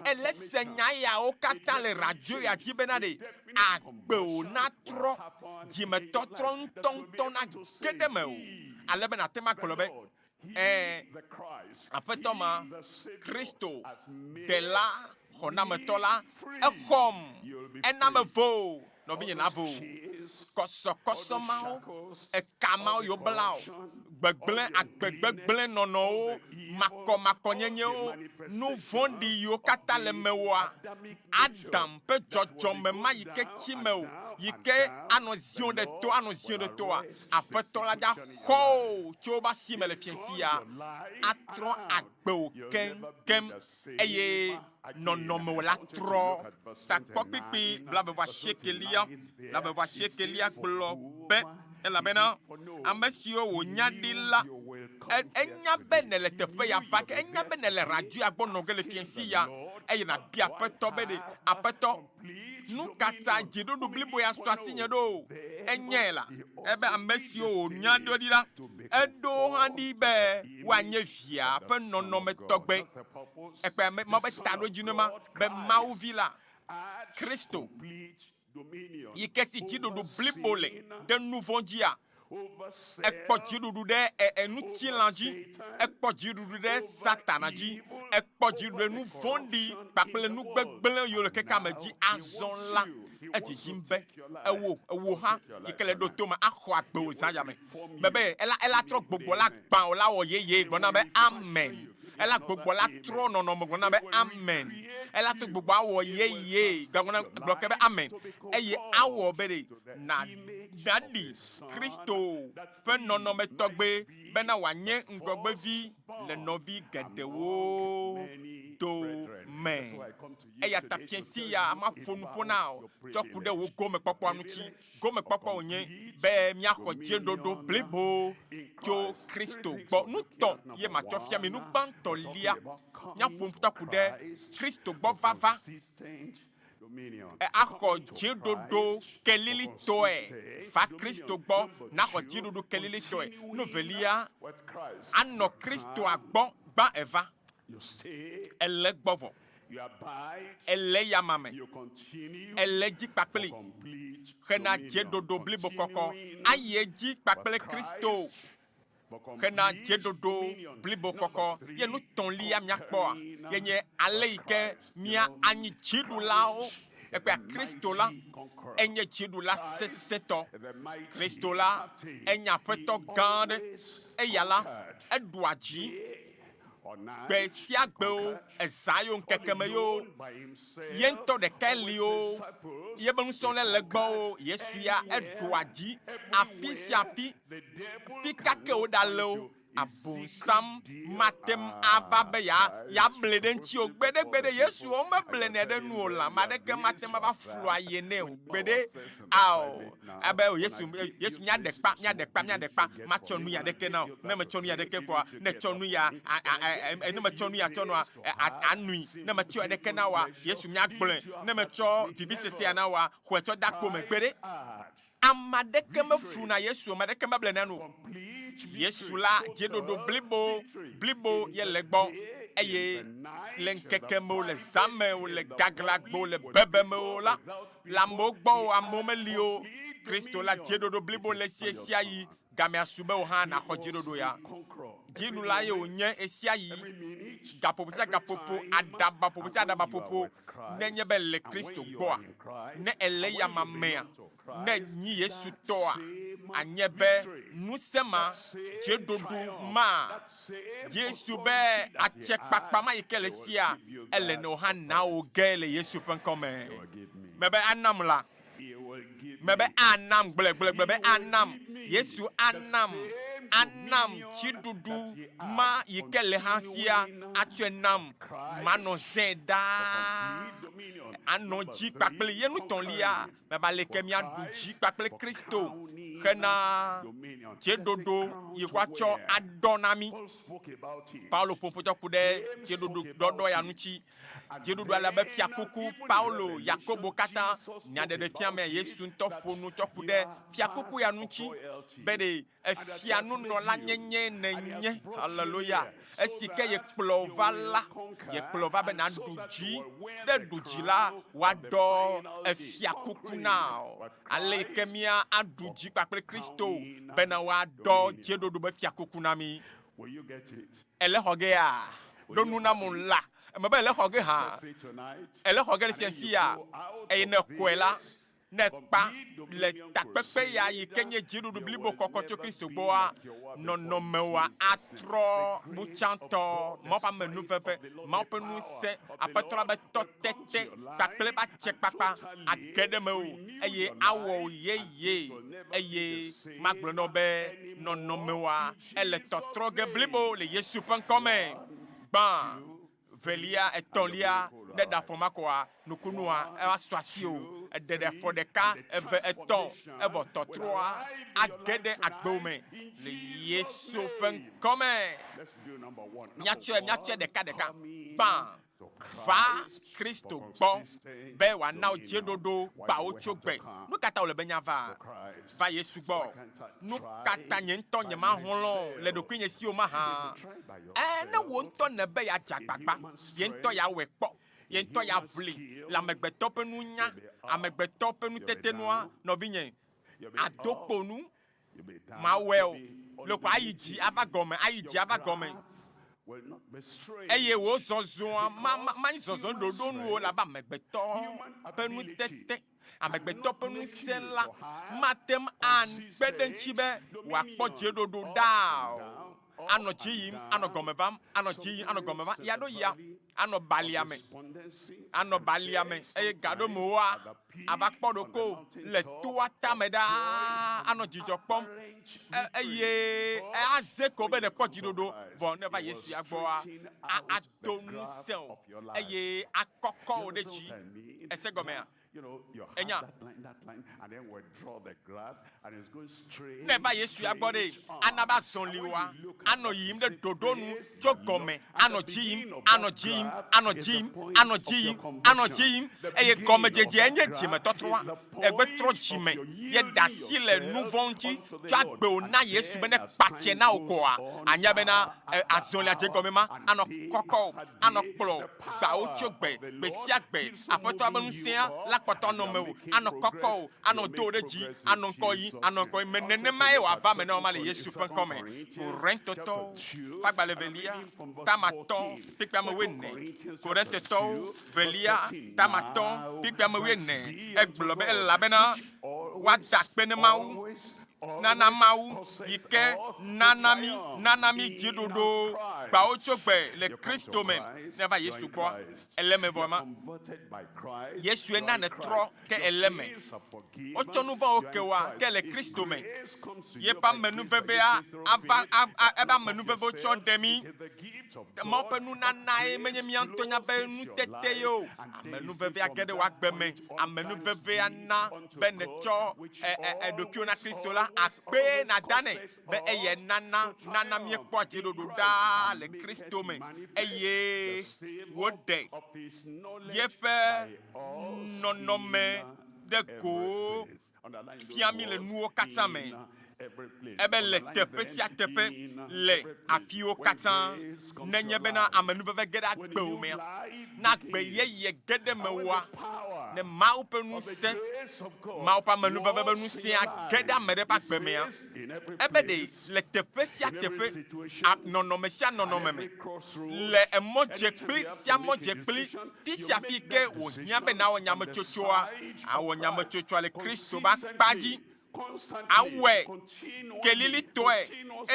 Ele se nya yawo katã le radio ya dzi bena ɖe agbewò natrɔ, dzimetɔtrɔ ŋutɔŋutɔ nage ɖe mewò ale be nàte ŋu agblɔ be, Ẽ, Aƒetɔ ma, Kristo, Ɖela, Xɔnametɔ la, exɔm, ena mevo, nɔvinye navo. Kɔsɔkɔsɔ mawo, eka mawo yi wobla o, gbegblẽ, agbe gbegblẽ nɔnɔwo, makɔmakɔnyenyewo, nu vɔ̃ɖi yiwo katã le mewòa, Adam ƒe dzɔdzɔme ma yi ke tsi mewò, yi ke anɔ ziɔ ɖe to, anɔ ziɔ ɖe toa, Aƒetɔ la dza xɔ wò tso woƒe asi me le fiẽ sia, atrɔ agbe wò keŋkeŋ, eye nɔnɔme wò la trɔ. Takpɔkpikpi blaeve-vɔ-asiekelia, blaeve-vɔ-asiekelia gblɔ be, Elabena ame siwo wònya ɖi la, enya be nèle teƒe ya va ge, enya be nèle radio ya gbɔ nɔ ge le fiẽ sia, eye nàbia Aƒetɔ be ɖe, Aƒetɔ, Nu ka ta dziɖuɖu blibo ya su asinye ɖo? Enyae la, ebe ame siwo wònya ɖo ɖi la, eɖo wo hã ɖi be woanye Via ƒe nɔnɔme tɔgbe. Ekpe ame Mawu ƒe taɖodzinu ma be Mawu Vi la, Kristo, yi ke si dziɖuɖu blibo le ɖe nu vɔ̃ dzia, Ekpɔ dziɖuɖu ɖe enutilã dzi, ekpɔ dziɖuɖu ɖe Satana dzi, ekpɔ dziɖuɖu ɖe nu vɔ̃ɖi kpakple nu gbegblẽ yiwo le xexea me dzi. Azɔ la, edzidzim be ewò, ewò hã yi ke le ɖo to me axɔ agbe wò zã ya me. Mebe ela, ela trɔ gbogbo la gbã wò la wɔ yeye gblɔ na be amen. Ela gbogbo la trɔ nɔnɔme gblɔ na be amen. Ela trɔ gbogbo awɔ yeye gblɔ na gblɔ ke be amen. Eye awɔ be ɖe na naɖi Kristo ƒe nɔnɔme tɔgbe bena wòanye ŋgɔgbevi le nɔvi geɖewo dome. Eya ta fiẽsi ya maƒo nuƒo na wò tsɔ ku ɖe wò gomekpɔkpɔa ŋuti. Gomekpɔkpɔ wònye be míaxɔ dziɖoɖo blibo tso Kristo gbɔ. Nu tɔ̃ ye matsɔ fia mi. Nu gbãtɔ lia, míaƒo nu tsɔ ku ɖe Kristo gbɔ vava. Axɔ dziɖuɖu kelilitɔe va Kristo gbɔ, naxɔ dziɖuɖu kelilitɔe. Nu velia, anɔ Kristoa gbɔ gbã eva. Ele gbɔ vɔ. Ele eyama me. Ele edzi kpakpli hena dziɖuɖu blibo kɔkɔ. Ayi edzi kpakple Kristo hena dzeɖoɖo blibo kɔkɔ. Ye nu tɔ̃lia míakpɔa ye nye ale yi ke mía anyi dziɖulawo. Ekpea Kristo la enye dziɖula sesẽtɔ. Kristo la enye aƒetɔ gã aɖe. Eya la eɖua dzi gbe sia gbe o, ezã yo, ŋkeke me yo, ye ŋutɔ ɖekae li o, yebe nusrɔ̃lae le egbɔ o, Yesu ya eɖua dzi afi sia afi. Fi ka ke woɖale o, Abosam mate ŋu ava be yeable ɖe ŋuti o. Gbeɖegbeɖe, Yesu womeblenɛ ɖe nu o, ame aɖeke mate ŋu ava flu aye nɛ o. Gbeɖe, ao, abe o Yesu, Yesu, míaɖe kpa, míaɖe kpa, míaɖe kpa, matsɔ nu ya ɖeke na o. Ne metsɔ nu ya ɖeke kɔa, ne tsɔ nu ya, a, a, a, ne metsɔ nu ya tsɔ nua, a, anui. Ne metsɔ eɖeke na woa, Yesu míagblɔe. Ne metsɔ vivisesea na woa, xɔe tsɔ de akpo me. Gbeɖe. Ame aɖeke mefluna Yesu o, ame aɖeke meblenɛ nu o. Yesu la, dzeɖoɖo blibo, blibo ye le egbɔ, eye le ŋkeke me o, le zã me o, le gaglãgbe o, le bebe me o la, le amewo gbɔ o, amewo meli o, Kristo la, dzeɖoɖo blibo le esi ɣesiaɣi. Gamea su be wò hã nàxɔ dziɖoɖo ya. Dziɖula ye wònye ɣesiaɣi, gaƒoƒo sia gaƒoƒo, aɖabaƒoƒo sia aɖabaƒoƒo, nenye be èle Kristo gbɔa, ne èle eyama mea, ne ènyi Yesu tɔa, anye be ŋusẽ ma, dziɖuɖu ma, Yesu be atsɛkpakpa ma yi ke le esia, ele ne wò hã nawò ge le Yesu ƒe ŋkɔ me. Mebe anam la. Mebe anam, gblɔe, gblɔe, gblɔe be anam. Yesu anam. Anam dziɖuɖu ma yi ke le hã sia atsɔe nam manɔ zẽ ɖaa. Anɔ dzi kpakple ye nutɔ̃lia meva leke míaɖu dzi kpakple Kristo hena dzeɖoɖo yi woatsɔ aɖɔ na mí. Paulo ƒo ƒotɔ ku ɖe dzeɖoɖo ɖɔɖɔ ya ŋuti. Dziɖuɖu ale be fiakuku Paulo, Yakobo katã nyaɖeɖefia me Yesu ŋutɔ ƒo nu tsɔ ku ɖe fiakuku ya ŋuti be ɖe efia nunɔla nyenye nènye. Haleluya! Esi ke yekplɔ va la, yekplɔ va be nàɖu dzi. Ne ɖu dzi la, woaɖɔ efiakuku na wò. Ale yi ke mía aɖu dzi kpakple Kristo bena woaɖɔ dzeɖoɖo be fiakuku na mí. Ele xɔ gea? Ɖo nu nam la. Eme be ele xɔ ge hã. Ele xɔ ge le fiasia ya. Eye ne xɔe la, ne kpa le takpekpe ya yi ke nye dziɖuɖu blibo kɔkɔ tso Kristo gbɔa, nɔnɔmewoa atrɔ bu tsãtɔ. Mawu ƒe amenuveve, Mawu ƒe ŋusẽ, Aƒetɔ la be tɔtete kpakple eƒe atsekpakpa age ɖe mewò eye awɔ wò yeye. Eye magblɔ na wò be nɔnɔmewoa ele tɔtrɔ ge blibo le Yesu ƒe ŋkɔ me. Gbã, velia, etɔ̃lia, ne ɖe afɔ ma kɔa, nukunua eva su asiwò. Eɖe ɖe afɔ ɖeka, eve, etɔ̃, evɔ tɔtrɔa age ɖe agbewò me le Yesu ƒe ŋkɔ me. Míatsɔe, míatsɔe ɖekaɖeka. Gbã, Va Kristo gbɔ be wòana wò dzeɖoɖo gbawo tso gbe. Nu ka ta wòle be míava? Va Yesu gbɔ. Nu ka ta nye ŋutɔ nyemahlɔ̃ le ɖokuinye si o mahã? Ẽ, ne wò ŋutɔ nèbe yeadze agbagba, ye ŋutɔ yeawɔe kpɔ, ye ŋutɔ yeaʋli le amegbetɔ ƒe nunya, amegbetɔ ƒe nutete nua, nɔvinye, àdo kpo nu. Mawɔe o. Loko ayi dzi ava gɔme, ayi dzi ava gɔme. Eye wò zɔzɔa ma, ma, manyi zɔzɔ ɖoɖo nu o, elabe amegbetɔ ƒe nutete, amegbetɔ ƒe ŋusẽ la mate ŋu akpe ɖe eŋuti be wòakpɔ dzeɖoɖo ɖaa o. Anɔ dzi yim, anɔ gɔme vam, anɔ dzi yim, anɔ gɔme vam. Ya ɖo yia, anɔ balia me, anɔ balia me, eye gaɖo mewoa, ava kpɔ ɖoko le toa tame ɖaa, anɔ dzidzɔ kpɔm, eye aze ko be nekpɔ dziɖoɖo. Vɔ ne va Yesu ya gbɔa, a, ado ŋusẽ wò, eye akɔkɔ wò ɖe dzi. Ese gɔmea? Enya. Ne eva Yesu ya gbɔ ɖe, ana be azɔliwoa anɔ yiyim ɖe ɖoɖo nu tso gɔme, anɔ dzi yim, anɔ dzi yim, anɔ dzi yim, anɔ dzi yim, anɔ dzi yim, eye gɔmedzedzea nye dzimetɔtrɔa. Egbe trɔ dzime, ye ɖe asi le nuvɔ̃ ŋuti, tsɔ agbe wò na Yesu be ne kpatse na wò koa, anya bena azɔlia dze gɔme ma, anɔ kɔkɔ wò, anɔ kplɔ wò, gbawo tso gbe, gbe sia gbe. Aƒetɔa be ŋusẽa la kpɔtɔ anɔ mewò, anɔ kɔkɔ wò, anɔ do wò ɖe dzi, anɔ ŋkɔ yim, anɔ ŋkɔ yim. Me nenemae wòava eme na wò ma le Yesu ƒe ŋkɔ me. Korintotɔwo ƒe agbalẽ velia, tame atɔ̃, kpukpui ame wuiene. Korintotɔwo velia, tame atɔ̃, kpukpui ame wuiene. Egblɔ be, Elabena woada akpe ne Mawu, nana Mawu yi ke nana mí, nana mí dziɖuɖu gbawo tso gbe le Kristo me. Ne va Yesu gbɔ, ele eme vɔ ma. Yesue na nètrɔ ke ele eme. Wotsɔ nu vɔ̃wo ke woa ke le Kristo me. Yeƒe amenuvevea ava, eƒe amenuvevewo tsɔ ɖe mí. Mawu ƒe nunanae menye mía ŋutɔ nya be nutete ye o. Amenuvevea ge ɖe wò agbe me. Amenuvevea na be nètsɔ ɖokuiwò na Kristo la, akpee nàda nɛ be eyae nana nana míekpɔa dziɖuɖu ɖaa le Kristo me eye wòɖe yeƒe nɔnɔme ɖe go fia mí le nuwo katã me. Ebe le teƒe sia teƒe le afiwo katã, nenye bena amenuveve ge ɖe agbewò mea, na agbe yeye ge ɖe mewòa, ne Mawu ƒe ŋusẽ, Mawu ƒe amenuveve ƒe ŋusẽa ge ɖe ame ɖe ƒe agbe mea, ebe ɖe le teƒe sia teƒe, a, nɔnɔme sia nɔnɔme me, le emɔ dzekpli sia mɔ dzekpli, fi sia fi ke wòhiã be nawɔ nyametsotsoa, awɔ nyametsotsoa le Kristo ƒe akpa dzi. Awɔe kelilitɔe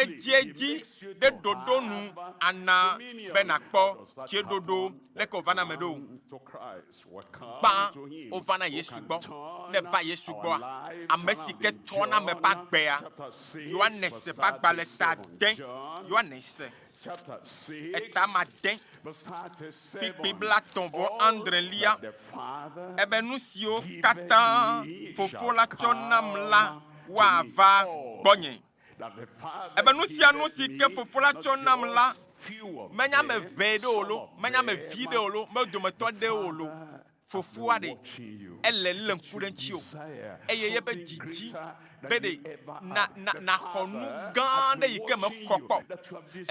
edziedzi ɖe ɖoɖo nu ana be nàkpɔ tseɖoɖo leke wòvana eme ɖo. Gbã, wovana Yesu gbɔ. Ne eva Yesu gbɔa, ame si ke trɔna ame ƒe agbea, Yohanes ƒe agbalẽ ta ade, Yohanes eta ma ade, kpikpi blatɔ̃ vɔ adrelia, ebe nu siwo katã Fofo la tsɔ nam la woava gbɔnye. Ebe nu sia nu si ke Fofo la tsɔ nam la, menye ame ʋɛ ɖe o lo, menye ame vi ɖe o lo, me dometɔ ɖewo o lo, Fofoa ɖe, ele lé ŋku ɖe ŋutiwò, eye yeƒe didi be ɖe na, na, nàxɔ nu gã aɖe yi ke mexɔ kpɔ o.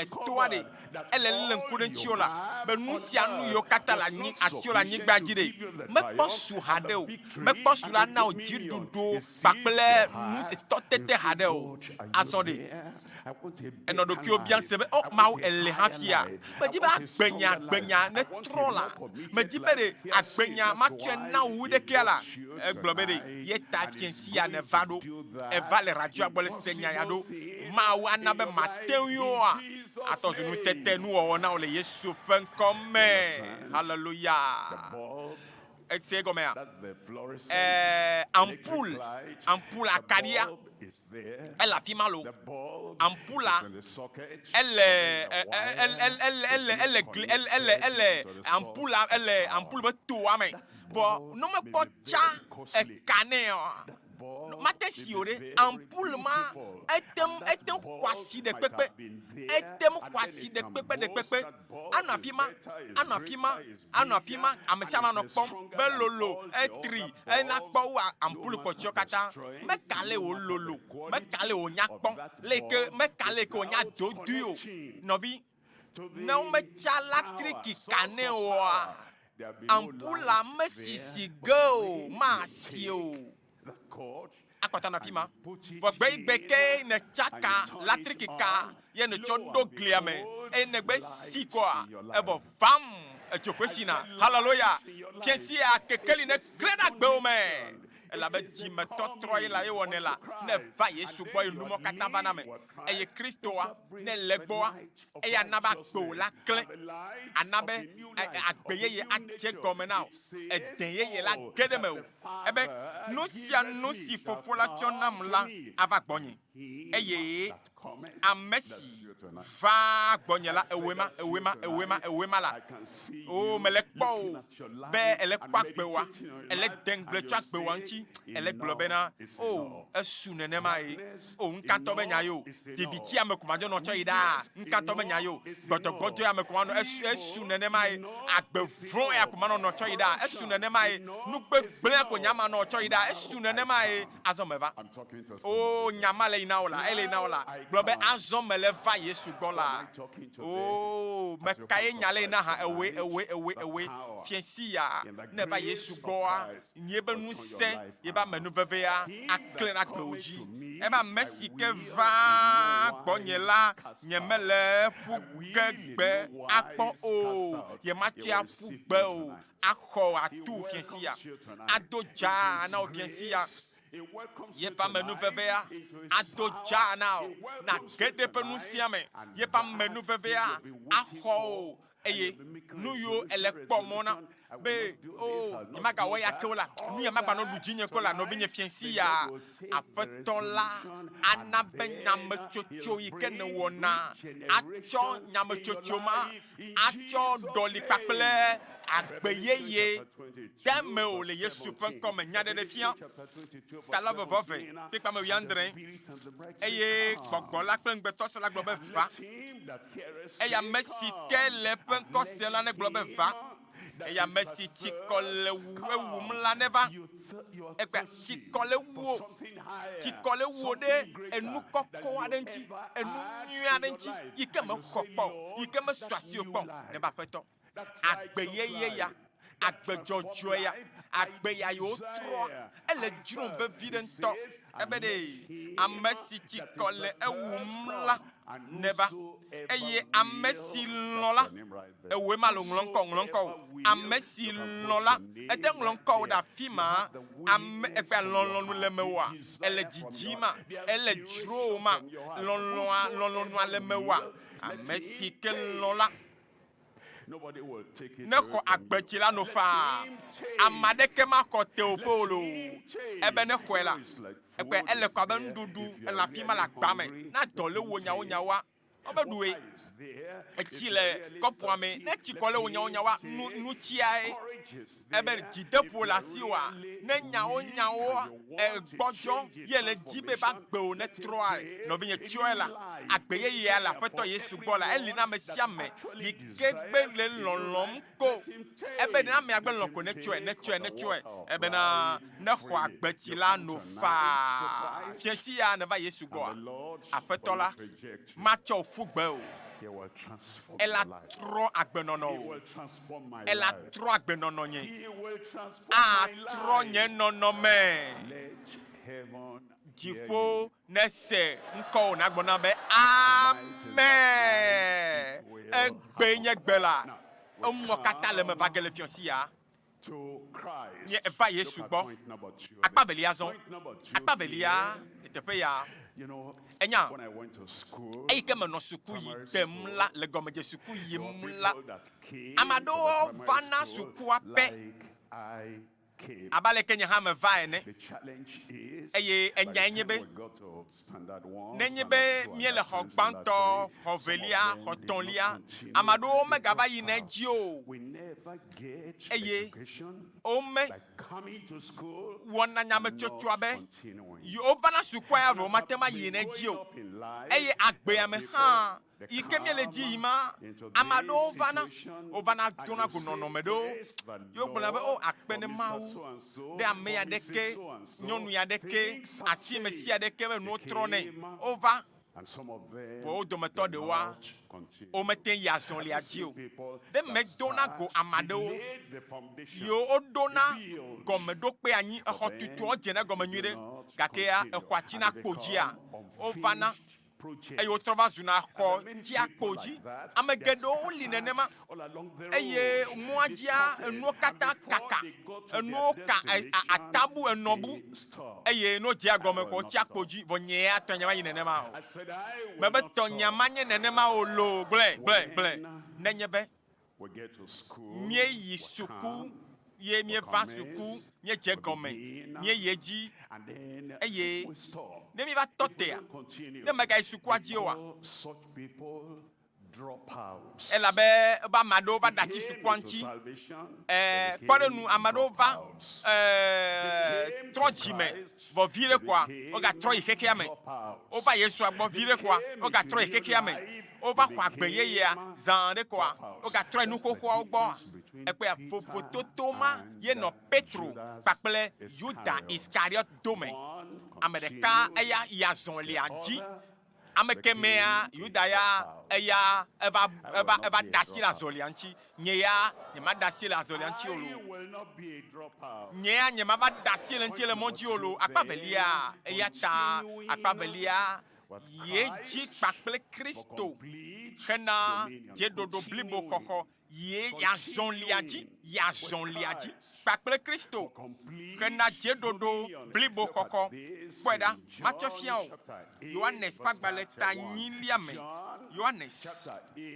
Etoa ɖe, ele lé ŋku ɖe ŋutiwò la, be nu sia nu yiwo katã le anyi, asiwò le anyigba dzi ɖe, mekpɔ su haɖe o, mekpɔ su la na wò dziɖuɖu kpakple nu tɔtete haɖe o. Azɔ ɖe, Enɔ ɖokuiwò biam se be, O Mawu, èle hafia? Medi be agbenya, agbenya netrɔ la. Medi be ɖe agbenya matsɔe na wò wu ɖekea la. Egblɔ be ɖe ye ta fiẽ sia nèva ɖo. Èva le radioa gbɔ le se nya ya ɖo. Mawu ana be mate ŋui oa? Atɔ zu nutete nuwɔwɔ na wò le Yesu ƒe ŋkɔ me. Haleluya! Èse egɔmea? Ɛɛ, ampul, ampul akaɖia. Ele afi ma lo. Ampula ele ele ele ele gli ele ele ele ampula ele ampul be toa me. Vɔ ne womekpɔ tsa eka nɛ oa, mate si o ɖe. Ampul ma ete ŋu ete ŋu xɔ asi ɖe kpekpe. Ete ŋu xɔ asi ɖe kpekpe ɖe kpekpe. Anɔ afi ma, anɔ afi ma, anɔ afi ma, ame sia ame anɔ kpɔm be lolo, etri, ena kpɔ wu ampul kpɔtɔewo katã. Meka le wò lolo, meka le wò nya kpɔ, le ke meka le ke wò nya dodoe o. Nɔvi, ne wometsa latriki ka nɛ oa, ampula mesisi ge o, masi o. Akpata nɔ afi ma. Vɔ gbeyigbe ke nètsaka latriki ka ye nètsɔ ɖo glia me eye nègbe si kɔa, evɔ vam edzoƒe sina. Haleluya! Fiẽ sia kekeli neklẽ ɖe agbewo me. Elabe dzimetɔtrɔ ye la ye wɔnɛ la, ne eva Yesu gbɔ ye numɔ katã va na ame. Eye Kristoa, ne ele egbɔa, eya ana be agbewò la klẽ, ana be agbe yeye adze gɔme na wò, ede yeye la ge ɖe mewò. Ebe, Nu sia nu si Fofo la tsɔ nam la ava gbɔnye, eye ame si vaa gbɔnye la, ewòe ma, ewòe ma, ewòe ma, ewòe ma la. Oo, mele kpɔ o be èle kpɔ agbewòa, èle de ŋugble tso agbewòa ŋuti, èle gblɔ bena, Oo, esu nenemae. O, ŋkatɔ be nya ye o. Ɖevitsi ame ko madzɔ nɔ tsɔ yi ɖaa. Ŋkatɔ be nya ye o. Gbɔdzɔgbɔdzɔe ame ko manɔ esu esu nenema ye. Agbe vɔ̃ ya ko manɔ nɔ tsɔ yi ɖaa. Esu nenema ye. Nu gbegblẽ ko nya manɔ tsɔ yi ɖaa. Esu nenema ye. Azɔ meva. O, nya ma le yi na wò la. Ele yi na wò la. Gblɔ be, Azɔ mele va Yesu gbɔ la. O, meka ye nya le yi na hã. Ewoe, ewoe, ewoe, ewoe. Fiẽsi ya, ne eva Yesu gbɔa, Yebe ŋusẽ, yebe amenuvevea aklẽ ɖe agbewo dzi. Ebe ame si ke vaa gbɔnye la, nyemele eƒu ge gbe akpɔ o, nyematsɔe aƒu gbe o. Axɔ wò atu wò fiẽsia, ado dzaa na wò fiẽsia. Yeƒe amenuvevea ado dzaa na wò, nàge ɖe eƒe ŋusẽa me. Yeƒe amenuvevea axɔ wò Eye nu yiwo èle kpɔ mɔ na be, Oo, nyemagawɔ eya ke o la, nu ya magbanɔ ɖu dzinye ke o la, nɔvinye fiẽsi ya, Aƒetɔ la ana be nyametsotso yi ke nèwɔna atsɔ nyametsotso ma atsɔ ɖɔli kpakple agbe yeye de mewò le Yesu ƒe ŋkɔ me. Nyaɖeɖefia, ta la vɔvɔ ve, kpekpe ame wuiadre. Eye Gbɔgbɔ la kple ŋugbetɔsrɔ̃ la gblɔ be, Va! Eye ame si ke le eƒe ŋkɔ sem la negblɔ be, Va! Eye ame si tsikɔ le ewum la neva. Egbea, tsikɔ le wu wò. Tsikɔ le wu wò ɖe enu kɔkɔ aɖe ŋuti, enu nyui aɖe ŋuti yi ke mexɔ kpɔ o, yi ke mesu asiwò kpɔ o. Neva Aƒetɔ. Agbe yeye ya, agbe dzɔdzɔe ya, agbe ya yi wotrɔa, ele dzrom veviɖe ŋutɔ. Ebe ɖe ame si tsi kɔ le ewum la neva, eye ame si lɔ̃ la, ewòe ma lo ŋlɔ ŋkɔ, ŋlɔ ŋkɔ o. Ame si lɔ̃ la, ete ŋlɔ ŋkɔwò ɖe afi ma. Ame ekpea lɔlɔ̃nu le mewòa? Ele dzidzima? Ele dzrowòma? Lɔlɔ̃a, lɔlɔ̃nua le mewòa? Ame si ke lɔ̃ la, nexɔ agbetsi la no faa. Ame aɖeke maxɔ tewòƒe o loo. Ebe nexɔe la, ekpea ele kɔ abe nuɖuɖu ele afi ma le agba me. Na dɔ lé wò nyawonyawoa, Wobe ɖue. Etsi le kɔpoa me. Ne tsi kɔ le wò nyawonyawoa, nu, nu tsiae. Ebe dzideƒo le asiwòa, ne nyawonyawoa egbɔdzɔ ye le dzi be va gbewò ne trɔa, nɔvinye tsɔe la, agbe yeyea le Aƒetɔ Yesu gbɔ la, eli na ame sia ame yi ke gbe le lɔlɔ̃m ko. Ebe ne amea gbe lɔ̃ ko ne tsɔe, ne tsɔe, ne tsɔe. Ebena ne xɔ agbetsi la no faa. Fiẽsi ya nèva Yesu gbɔa, Aƒetɔ la matsɔ wò ƒu gbe o. Ela trɔ agbenɔnɔ wò. Ela trɔ agbenɔnɔ nye. Atrɔ nye nɔnɔme. Dziƒo nese ŋkɔwò nagblɔ nam be, Amen! Egbee nye gbe la. Emɔ katã le eme va ge le fiɔsi ya. Nye eva Yesu gbɔ. Akpa velia zɔ. Akpa velia le teƒe ya. Enya, eyi ke menɔ suku yi dem la, le gɔmedze suku yim la, ame aɖewo vana sukua pɛ. Abe aleke nye hã meva ene. Eye enyae nye be, nenye be míele xɔ gbãtɔ, xɔ velia, xɔ tɔ̃lia, ame aɖewo megava yina edzi o, eye wome wɔna nyametsotsoa be yewovana sukua ya vɔ womate ŋu ayi edzi o. Eye agbea me hã Yi ke míele dzi yim ma, ame aɖewo vana, wovana dona go nɔnɔme ɖewo, ye wogblɔna be, O, akpe ne Mawu ɖe ame ya ɖeke, nyɔnu ya ɖeke, asi me sia ɖeke be nuwo trɔ nɛ. Wova, vɔ wo dometɔ ɖewoa, womete yi azɔlia dzi o. Ɖe medona go ame aɖewo yiwo woɖona gɔmeɖokpe anyi, exɔtutuawo dzena egɔme nyuiɖe, gakea exɔa tsina kpo dzia, wovana eye wotrɔ va zuna xɔ tsiakpo dzi. Ame geɖewo li nenema eye mɔa dzia enuwo katã kaka, enuwo ka atabu enɔbu eye ne wodze egɔme ko wotsia kpo dzi. Vɔ nye ya tɔnye mayi nenema o. Mebe tɔnye manye nenema o loo. Gblɔe, gblɔe, gblɔe. Nenye be Míeyi suku ye míeva suku, míedze egɔme, míeyi edzi eye ne míeva tɔ tea, ne megayi sukua dzi oa, elabe ebe ame aɖewo va ɖe asi sukua ŋuti. E, kpɔ ɖe nu, ame aɖewo va e, trɔ dzime vɔ viɖe koa, wogatrɔ yi xexea me. Wova Yesua gbɔ viɖe koa, wogatrɔ yi xexea me. Wova xɔ agbe yeyea zã ɖe koa, wogatrɔ yi nu xoxoawo gbɔ. Ekpɔea, vovototo ma ye nɔ Petro kpakple Yuda Iskariɔt dome. Ame ɖeka eya yi azɔlia dzi, ame kemɛa, Yuda ya, eya eva, eva, eva ɖe asi le azɔlia ŋuti. Nye ya, nyemaɖe asi le azɔlia ŋuti o loo. Nye ya nyemava ɖe asi le eŋuti le mɔ dzi o loo. Akpa velia, eya ta akpa velia yi edzi kpakple Kristo hena dzeɖoɖo blibo xɔxɔ yi azɔlia dzi, yi azɔlia dzi kpakple Kristo hena dzeɖoɖo blibo xɔxɔ. Kpɔe ɖa, matsɔ fia wò. Yohanes ƒe agbalẽ ta nyilia me, Yohanes,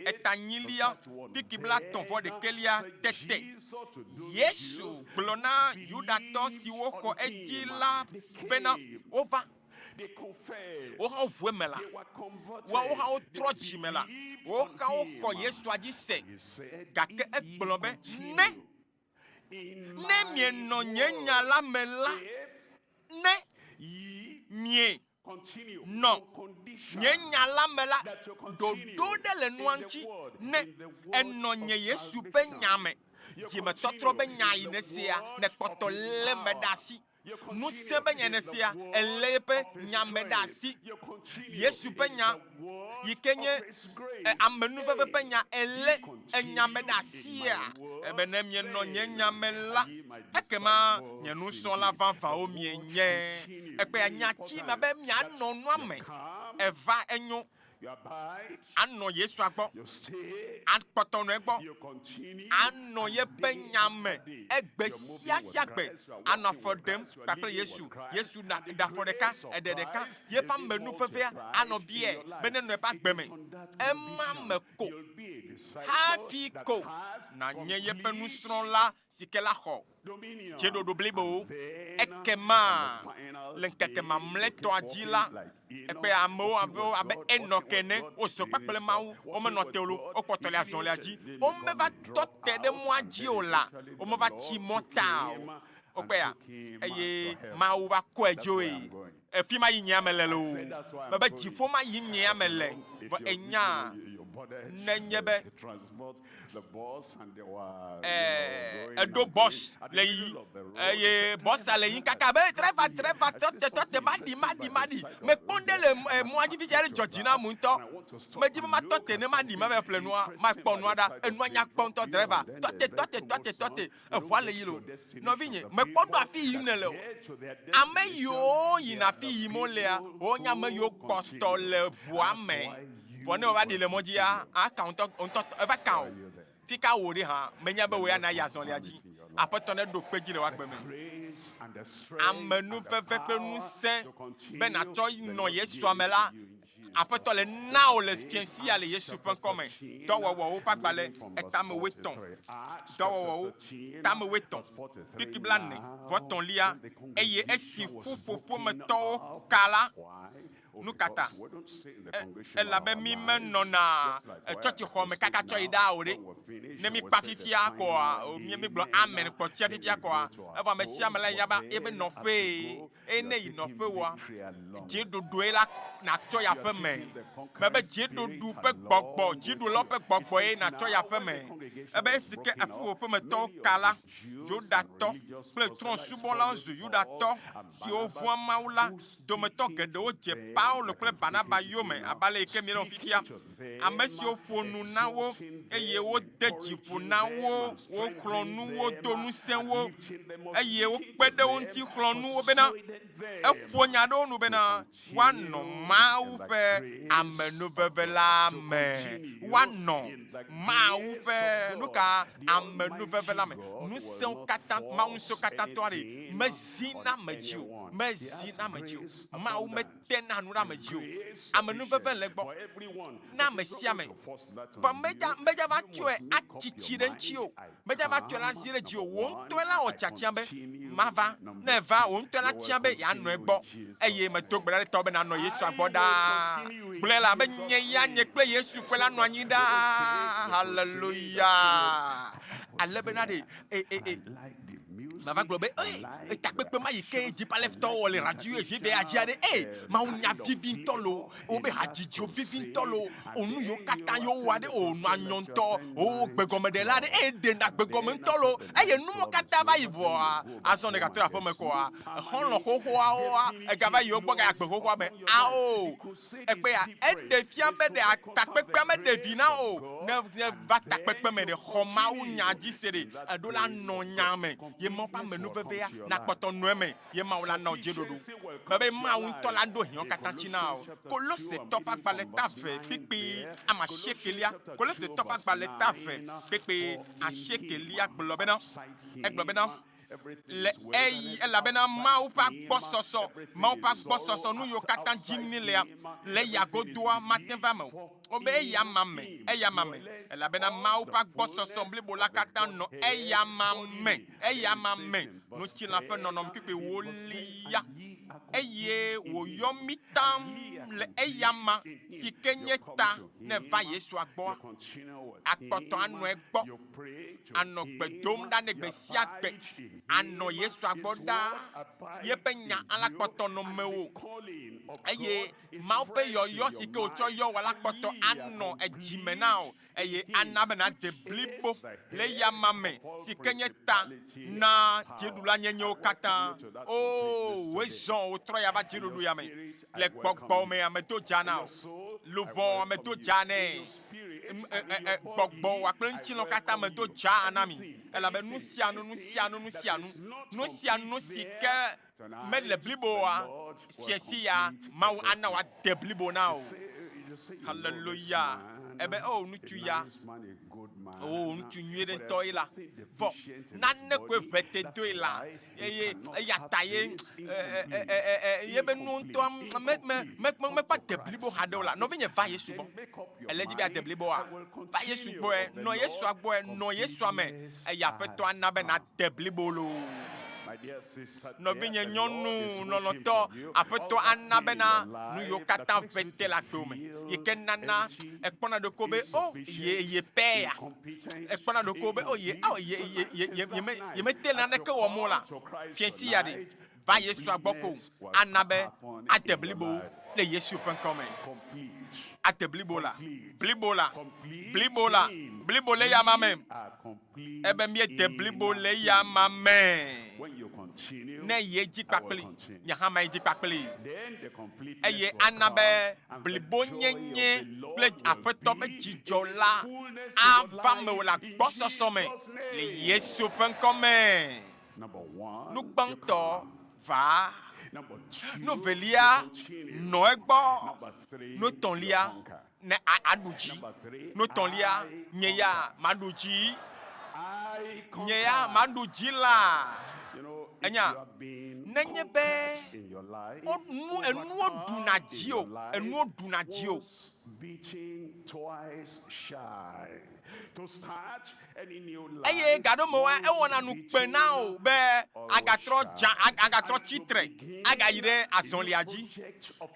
eta nyilia, kpikpi blaetɔ̃ vɔ ɖekɛlia, tete Yesu gblɔ na Yudatɔ siwo xɔ edzi la bena, Wova, wohã woʋu eme la, woawo hã wotrɔ dzime la, woawo hã woxɔ Yesua dzi se. Gake egblɔ be, Ne, ne mienɔ nye nya la me la, ne mienɔ nye nya la me la, ɖoɖo ɖe le nua ŋuti, ne ènɔ nye Yesu ƒe nya me, dzimetɔtrɔ ƒe nya yi nèsea, nèkpɔtɔ lé eme ɖe asi. Ŋusẽ be nya nèsea, èlé eƒe nya me ɖe asi. Yesu ƒe nya yi ke nye amenuveve ƒe nya, èlé enya me ɖe asia? Ebe ne mienɔ nye nya me la, ekema nye nusrɔ̃la vavãwo mienye. Ekpea nyati ma be mianɔ nua me. Eva enyo. Anɔ Yesua gbɔ. Akpɔtɔ nɔ egbɔ. Anɔ yeƒe nya me egbe sia sia gbe. Anɔ afɔ ɖem kpakple Yesu. Yesu na ɖe afɔ ɖeka, eɖe ɖeka. Yeƒe amenuvevea anɔ biae be nenɔ eƒe agbe me. Ema me ko hafi ko nànye yeƒe nusrɔ̃la si ke la xɔ dzeɖoɖo blibo. Ekema le ŋkeke mamlɛtɔa dzi la, ekpe amewo abe abe Enɔk ene, wozɔ kpakple Mawu, womenɔ te o loo, wokpɔtɔ le azɔlia dzi. Womeva tɔ te ɖe mɔa dzi o la, womeva tsi mɔ ta o. Wokpɔea? Eye Mawu va kɔe dzoe. Efi ma yi nyea mele loo. Mebe dziƒo ma yim nyea mele. Vɔ ènyaa, nenye be eɖo bɔs le yi eye bɔsa le yi kaka be driver driver tɔte tɔte maɖi maɖi maɖi mekpɔ ŋɖe le mɔa dzi fifia ɖe dzɔ dzi nam ŋutɔ medi be matɔ te ne maɖi mava ƒle nua makpɔ nua ɖa enua nya kpɔ ŋutɔ driver tɔte tɔte tɔte tɔte eʋua le yi lo nɔvinye mekpɔ ɖo afi yim nele o ame yiwo yina afi yim wolea wonye ame yiwo kpɔtɔ le ʋua me. Vɔ ne wòva ɖi le mɔ dzia, aka ŋutɔ ŋutɔ eva ka o. Fika wò ɖi hã, menya be wò ya nàyi azɔlia dzi. Aƒetɔ neɖo kpe dzi le wò agbe me. Amenuveve kple ŋusẽ be nàtsɔ nɔ Yesua me la, Aƒetɔ le na wò le fiẽ sia le Yesu ƒe ŋkɔ me. Dɔwɔwɔwo ƒe agbalẽ etame wuietɔ̃. Dɔwɔwɔwo tame wuietɔ̃, kpikpi blaene vɔ etɔ̃lia. Eye esi ƒuƒoƒometɔwo ka la, Nu ka ta? Elabe mí menɔna tsɔtsixɔ me kaka tsɔ yi ɖaa o ɖe. Ne míkpa fifia kɔa, mí mígblɔ amen kpɔ tsia fifia kɔa, evɔ ame sia ame la nya be yebe nɔƒee. Eye ne yi nɔƒe woa, dziɖuɖue la nàtsɔ yi aƒe me. Mebe dziɖuɖu ƒe gbɔgbɔ, dziɖulawo ƒe gbɔgbɔe nàtsɔ yi aƒe me. Ebe esi ke aƒewòƒemetɔwo ka la, Yudatɔ kple trɔ̃subɔlawo zu Yudatɔ siwo vɔ̃a Mawu la dometɔ geɖewo dze Paulo kple Barnaba yome abe ale yi ke míele fifia. Ame siwo ƒo nu na wo eye wode dzi ƒo na wo, woxlɔ̃ nu wo, do ŋusẽ wo, eye wokpe ɖe wo ŋuti xlɔ̃ nu wo bena, eƒo nya ɖe wo nu bena woanɔ Mawu ƒe amenuveve la me. Woanɔ Mawu ƒe nu ka? Amenuveve la me. Ŋusẽwo katã, Mawu Ŋusẽkatãtɔ aɖe mezina ame dzi o. Mezina ame dzi o. Mawu metena nu ɖe ame dzi o. Amenuveve le egbɔ na ame sia ame. Vɔ medza, medza va tsɔe atsi tsi ɖe ŋuti o. Medza va tsɔe la zi ɖe dzi o. Wò ŋutɔe la wɔ tiatia be mava. Ne eva, wò ŋutɔe la tia be yeanɔ egbɔ. Eye medo gbe ɖa ɖe tawò be nànɔ Yesua gbɔ ɖaa. Gblɔe la be nye ya nye kple Yesu kple la nɔ anyi ɖaa. Haleluya! Ale bena ɖe e e e mava gblɔ be ee takpekpe ma yi ke Deeper Life tɔwo wɔ le radio GBA dzi aɖe ee Mawu nya vivi ŋutɔ lo wobe hadzidziwo vivi ŋutɔ lo onu yiwo katã yewo wɔ aɖe o nɔa nyɔ ŋutɔ o gbegɔmeɖela aɖe eye ɖena gbegɔme ŋutɔ lo eye numɔ katã va yi vɔa azɔ ne gatrɔ aƒeme kɔa xɔlɔ̃ xoxoawoa egava yi wo gbɔ gaya gbe xoxoa me ao Ekpea, eɖe fia be ɖe takpekpea meɖe vi na o. Ne va takpekpe me ɖe, xɔ Mawu nya dzi se ɖe, eɖo la nɔ nya me, ye Mawu ƒe amenuvevea nakpɔtɔ nɔ eme, ye Mawu la na wò dzeɖoɖo. Mebe Mawu ŋutɔ la ɖo hiãwo katã tsi na wò. Kolosetɔ ƒe agbalẽ ta ve kpekpe ame asiekelia, Kolosetɔ ƒe agbalẽ ta ve kpekpe asiekelia gblɔ bena, egblɔ bena, Le eyi, elabena Mawu ƒe agbɔsɔsɔ, Mawu ƒe agbɔsɔsɔ, nu yiwo katã dim mílea, le eya godoa, mate va eme o. Wobe eya ma me, eya ma me, elabena Mawu ƒe agbɔsɔsɔ blibo la katã nɔ eya ma me, eya ma me, ŋutilã ƒe nɔnɔme kpekpe wolia, eye wòyɔ mí taŋ le eya ma si ke nye ta ne va Yesua gbɔa, akpɔtɔ anɔ egbɔ. anɔ gbe dom ɖa nɛ gbe sia gbe, anɔ Yesua gbɔ ɖaa, yeƒe nya ala kpɔtɔ nɔ mewò, eye Mawu ƒe yɔyɔ si ke wòtsɔ yɔ wò la kpɔtɔ anɔ edzi me na wò, eye ana be nàde blibo le eyama me si ke nye ta na dziɖulanyenyewo katã. Oo, wòe zɔ wòtrɔ ya va dziɖuɖu ya me. Le gbɔgbɔ me ame do dza na wò, luʋɔ ame do dza nɛ. Gbɔgbɔ wòa kple ŋutilã katã me do dzaa na mi, elabe nu sia nu, nu sia nu, nu sia nu, nu sia nu si ke mele blibo oa, fiẽ sia Mawu ana wòade blibo na wò. Haleluya. Ebe o ŋutsu ya. O ŋutsu nyui ɖe ŋutɔ ye la. Vɔ nane koe ʋe te doe la eye eya ta ye yebe nu ŋutɔ me me me mekpɔ de blibo haɖe o la. Nɔvinye va Yesu gbɔ. Ele dzi be ade bliboa. Va Yesu gbɔe, nɔ Yesua gbɔe, nɔ Yesua me. Eya Aƒetɔ ana be nàde blibo loo. Nɔvinye nyɔnu lɔlɔ̃tɔ, Aƒetɔ ana bena nu yiwo katã ʋe te le agbewò me, yi ke nana èkpɔna ɖokuiwò be, O, ye, ye pɛ ya. Èkpɔna ɖokuiwò be, O, ye, ao, ye, ye, ye, ye, yeme, yemete le naneke wɔm o la, fiẽsi ya ɖe, va Yesua gbɔ ko ana be ade blibo le Yesu ƒe ŋkɔ me. Ade blibo la, blibo la, blibo la, blibo le eyama me. Ebe míede blibo le eyama me. Ne yi edzi kpakpli, nye hã mayi dzi kpakpli. Eye ana be blibonyenye kple Aƒetɔ ƒe dzidzɔ la ava mewò le agbɔsɔsɔ me le Yesu ƒe ŋkɔ me. Nu gbãtɔ, va. Nu velia, nɔ egbɔ. Nu etɔ̃lia, ne aɖu dzi. Nu etɔ̃lia, nye ya maɖu dzi. Nye ya maɖu dzi la. Enya, nenye be nu enuwo ɖuna dzi o, enuwo ɖuna dzi o. Eye gaɖomewoa, ewɔna nu kpe na wò be agatrɔ dza, agatrɔ tsi tre, agayi ɖe azɔlia dzi,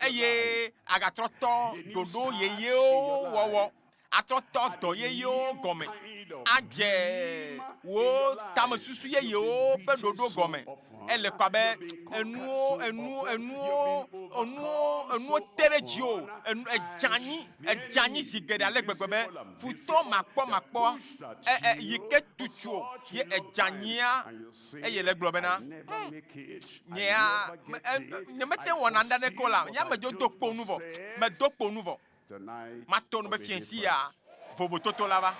eye agatrɔ tɔ ɖoɖo yeyewo wɔwɔ, atrɔ tɔ dɔ yeyewo gɔme, adze wò tamesusu yeyewo ƒe ɖoɖo gɔme. Ele kɔ abe enuwo, enuwo, enuwo, enuwo, enuwo te ɖe dziwò, enu, edze anyi. Edze anyi zi geɖe ale gbegbe be futɔ makpɔmakpɔ e, e, yi ke tutu o ye edze anyia eye le gblɔ bena, Hm, nyea, me, e, nyemete ŋu wɔna naneke o la, nye amedzo do kpo nu vɔ. Medo kpo nu vɔ. Mato nu be fiẽsi ya vovototo la va.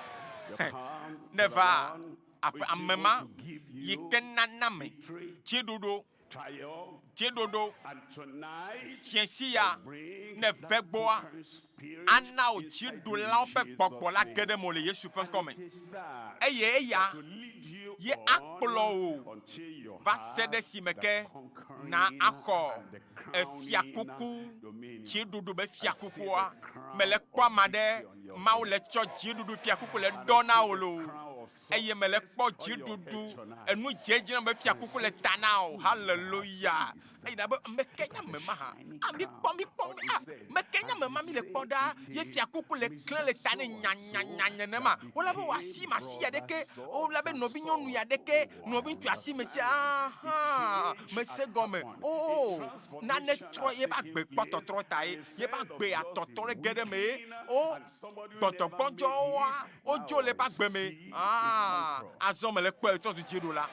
Ne va aƒe ame ma yi ke nana me dziɖuɖu Dziɖoɖo fiẽsi ya ne ve gbɔa, ana wò dziɖulawo ƒe gbɔgbɔ la ge ɖe mewò le Yesu ƒe ŋkɔ me. Eye eya ye akplɔ wò va se ɖe esime ke na axɔ efiakuku, dziɖuɖu be fiakukua. Mele kpɔ ame aɖe Mawu le tsɔ dziɖuɖu fiakuku le ɖɔ na wò loo. eye mele kpɔ dziɖuɖu enu dzedzina be fiakuku le ta na o. Haleluya! Eyi na be meke nye ame ma hã. A mi kpɔ mi kpɔ mi a meke nye ame ma mi le kpɔ ɖa ye fiakuku le klẽ le ta ne nyanyanya nenema. Wola be wòasi ma si ya ɖeke, wola be nɔvi nyɔnu ya ɖeke, nɔvi ŋutsu asi me sia aha mese gɔme. O nane trɔ ye ba gbe kpɔ tɔtrɔ ta ye, ye ba gbe ya tɔtrɔ ɖe ge ɖe me ye. O gbɔdɔgbɔdzɔwoa Wodzo le eƒe agbe me. Ah, azɔ mele kpɔe trɔ zu dziɖula.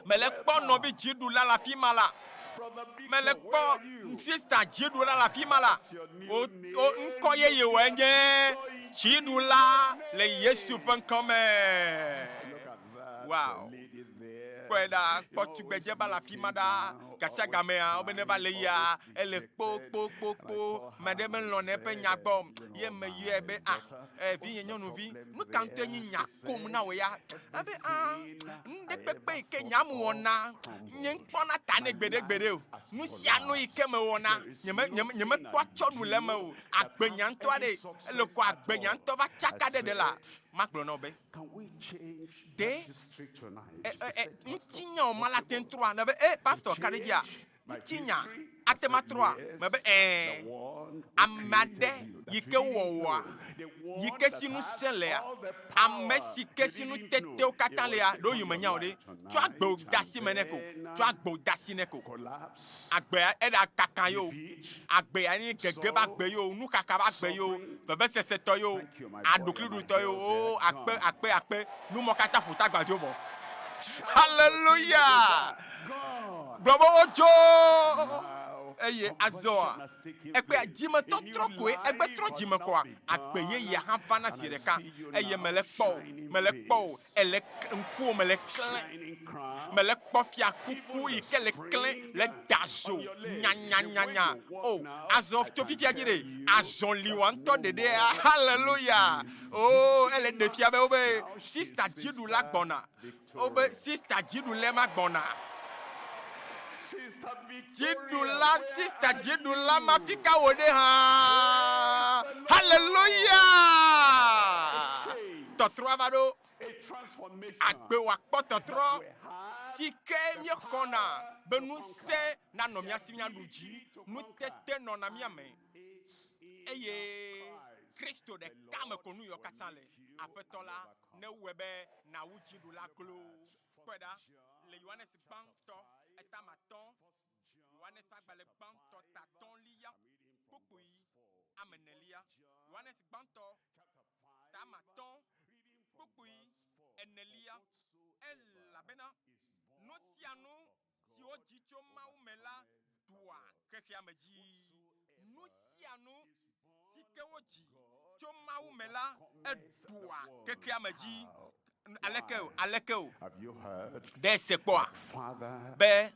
Mele kpɔ nɔvi dziɖula le afi ma la. Mele kpɔ sista dziɖula le afi ma la. O, o, ŋkɔ yeye wòe nye dziɖula le Yesu ƒe ŋkɔ me. Wow. Kpɔe ɖa, kpɔ tugbedze ba le afi ma ɖa. Gasiagamea, wobe neva le yia, ele kpokpokpokpo, ame aɖe melɔ̃na eƒe nya gbɔ o. Ye meyɔe be, Ah, eh, vinye nyɔnuvi, nu ka ŋutɔe nye nya kom na wò ya? Ebe, Ah, nu ɖe kpekpe yi ke nya mewɔna, nye ŋkpɔna ta nɛ gbeɖegbeɖe o. Nu sia nu yi ke mewɔna, nyeme, nyeme, nyemekpɔa tsɔnu le eme o. Agbenya ŋutɔ aɖe, ele ko agbenya ŋutɔ va tsaka ɖe ɖe la, magblɔ na wò be, ɖe, e, e, e, ŋutinyawo ma la te ŋu trɔa? Nèbe, E, pastor, ka ɖe edzia? Ŋutinya ate ŋu atrɔa? Mebe, Ɛ̃. Ame aɖe yi ke wɔwɔa, yi ke si ŋusẽ lea, ame si ke si nutetewo katã lea, ɖewohĩ menya o ɖe, tsɔ agbewo de asi me nɛ ko. Tsɔ agbewo de asi nɛ ko. Agbea, eɖa kaka ye o. Agbea nye gege be agbe ye o, nuxaxa be agbe ye o, vevesesetɔ ye o, aɖukliɖutɔ ye o. Oo, akpe, akpe, akpe. Numɔ katã ƒo ta gbadzo vɔ. Haleluya! Gblɔ be wodzo. Eye azɔa, ekpea dzimetɔtrɔ koe egbe trɔ dzime kɔa, agbe yeyea hã vana zi ɖeka. Eye mele kpɔ o, mele kpɔ o, ele ŋkuwò me le klẽ. Mele kpɔ fiakuku yi ke le klẽ le da zo nyanyanyanya. O, azɔ tso fifia dzi ɖe, azɔliwòa ŋutɔ ɖeɖea. Haleluya! O, ele ɖe fia be wobe sista dziɖula gbɔna. Wobe sista dziɖulae ma gbɔna. Dziɖula, sista dziɖula ma fika wò ɖe hã. Haleluya! Tɔtrɔa va ɖo. Agbe wòakpɔ tɔtrɔ si ke míexɔna be ŋusẽ nanɔ mía si míaɖu dzi, nutete nɔna mía me, eye Kristo ɖeka me ko nu yiwo katã le. Aƒetɔ la newɔe be nàwu dziɖula glo. Kpɔe ɖa le Yohanes gbãtɔ etame atɔ̃, Yohanes ƒe agbalẽ gbãtɔ tatɔ̃lia kpukpui ame enelia, Yohanes gbãtɔ tame atɔ̃ kpukpui enelia, Elabena nu sia nu si wodzi tso Mawu me la ɖua xexea me dzi. Nu sia nu si ke wodzi tso Mawu me la, eɖua xexea me dzi. Aleke o? Aleke o? Ɖe ese kpɔa be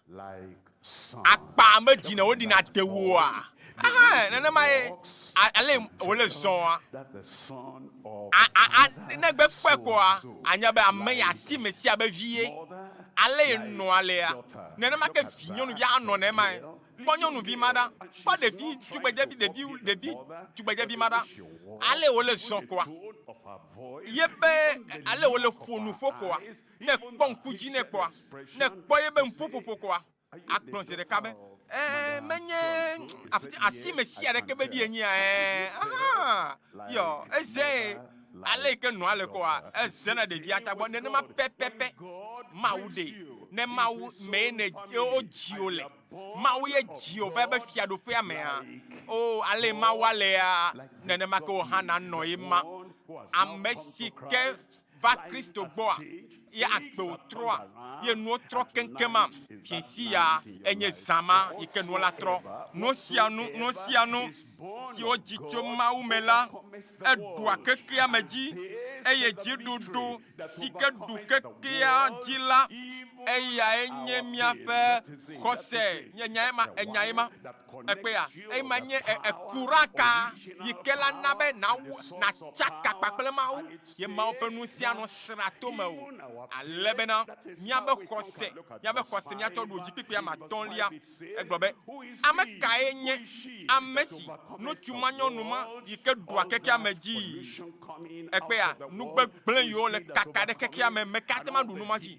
akpa medzi ne woɖina dewoa? Aha, nenema ye ale wòle zɔa. A, a, a, ne gbe kpɔe kɔa, anya be ame ya si Mesia be vi ye. Ale ye nɔa lea, nenema ke vi nyɔnuvia anɔ nema ye. Kpɔ nyɔnuvi ma ɖa. Kpɔ ɖevi tugbedzevi, ɖevi, ɖevi tugbedzevi ma ɖa. Ale wòle zɔ kɔa, ye be ale wòle ƒo nuƒo kɔa, ne kpɔ ŋku dzi nɛ kpɔa, ne kpɔ ye be nuƒoƒoƒo kɔa, agblɔ zi ɖeka be, Ɛɛ, menye asi Mesia aɖeke be vi enyia? Ɛɛ, aha, yɔ, eze ale yi ke nɔa le kɔa, eze na ɖevia ta gbɔ nenema pɛpɛpɛ. Mawu ɖe, ne Mawu mee ne wodzi wò le. Mawu ye dzi wò va eƒe fiaɖuƒea mea? O, ale Mawu alea, nenema ke wò hã nànɔ ye ma. Ame si ke va Kristo gbɔa, ye agbe wòtrɔa, ye nuwo trɔ keŋkeŋ ma. Fiẽsi ya enye zã ma yi ke nuwo la trɔ. Nu sia nu, nu sia nu si wodzi tso Mawu me la, eɖua xexea me dzi, eye dziɖuɖu si ke ɖu xexea dzi la, eyae nye míaƒe xɔse. Nye nyae ma, enyae ma. Ekpea, ema nye ekuraka yi ke la na be nawu, natsaka kpakple Mawu, ye Mawu ƒe ŋusẽ anɔ sra to me o. Ale bena míaƒe xɔse, míaƒe xɔse míatsɔ ɖu dzi kpikpi ame atɔ̃lia. Egblɔ be, Ame kae nye ame si ŋutsu ma nyɔnu ma yi ke ɖua xexea me dzi? Ekpea, nu gbegblẽ yiwo le kaka ɖe xexea me meka ate ŋu aɖu nu ma dzi.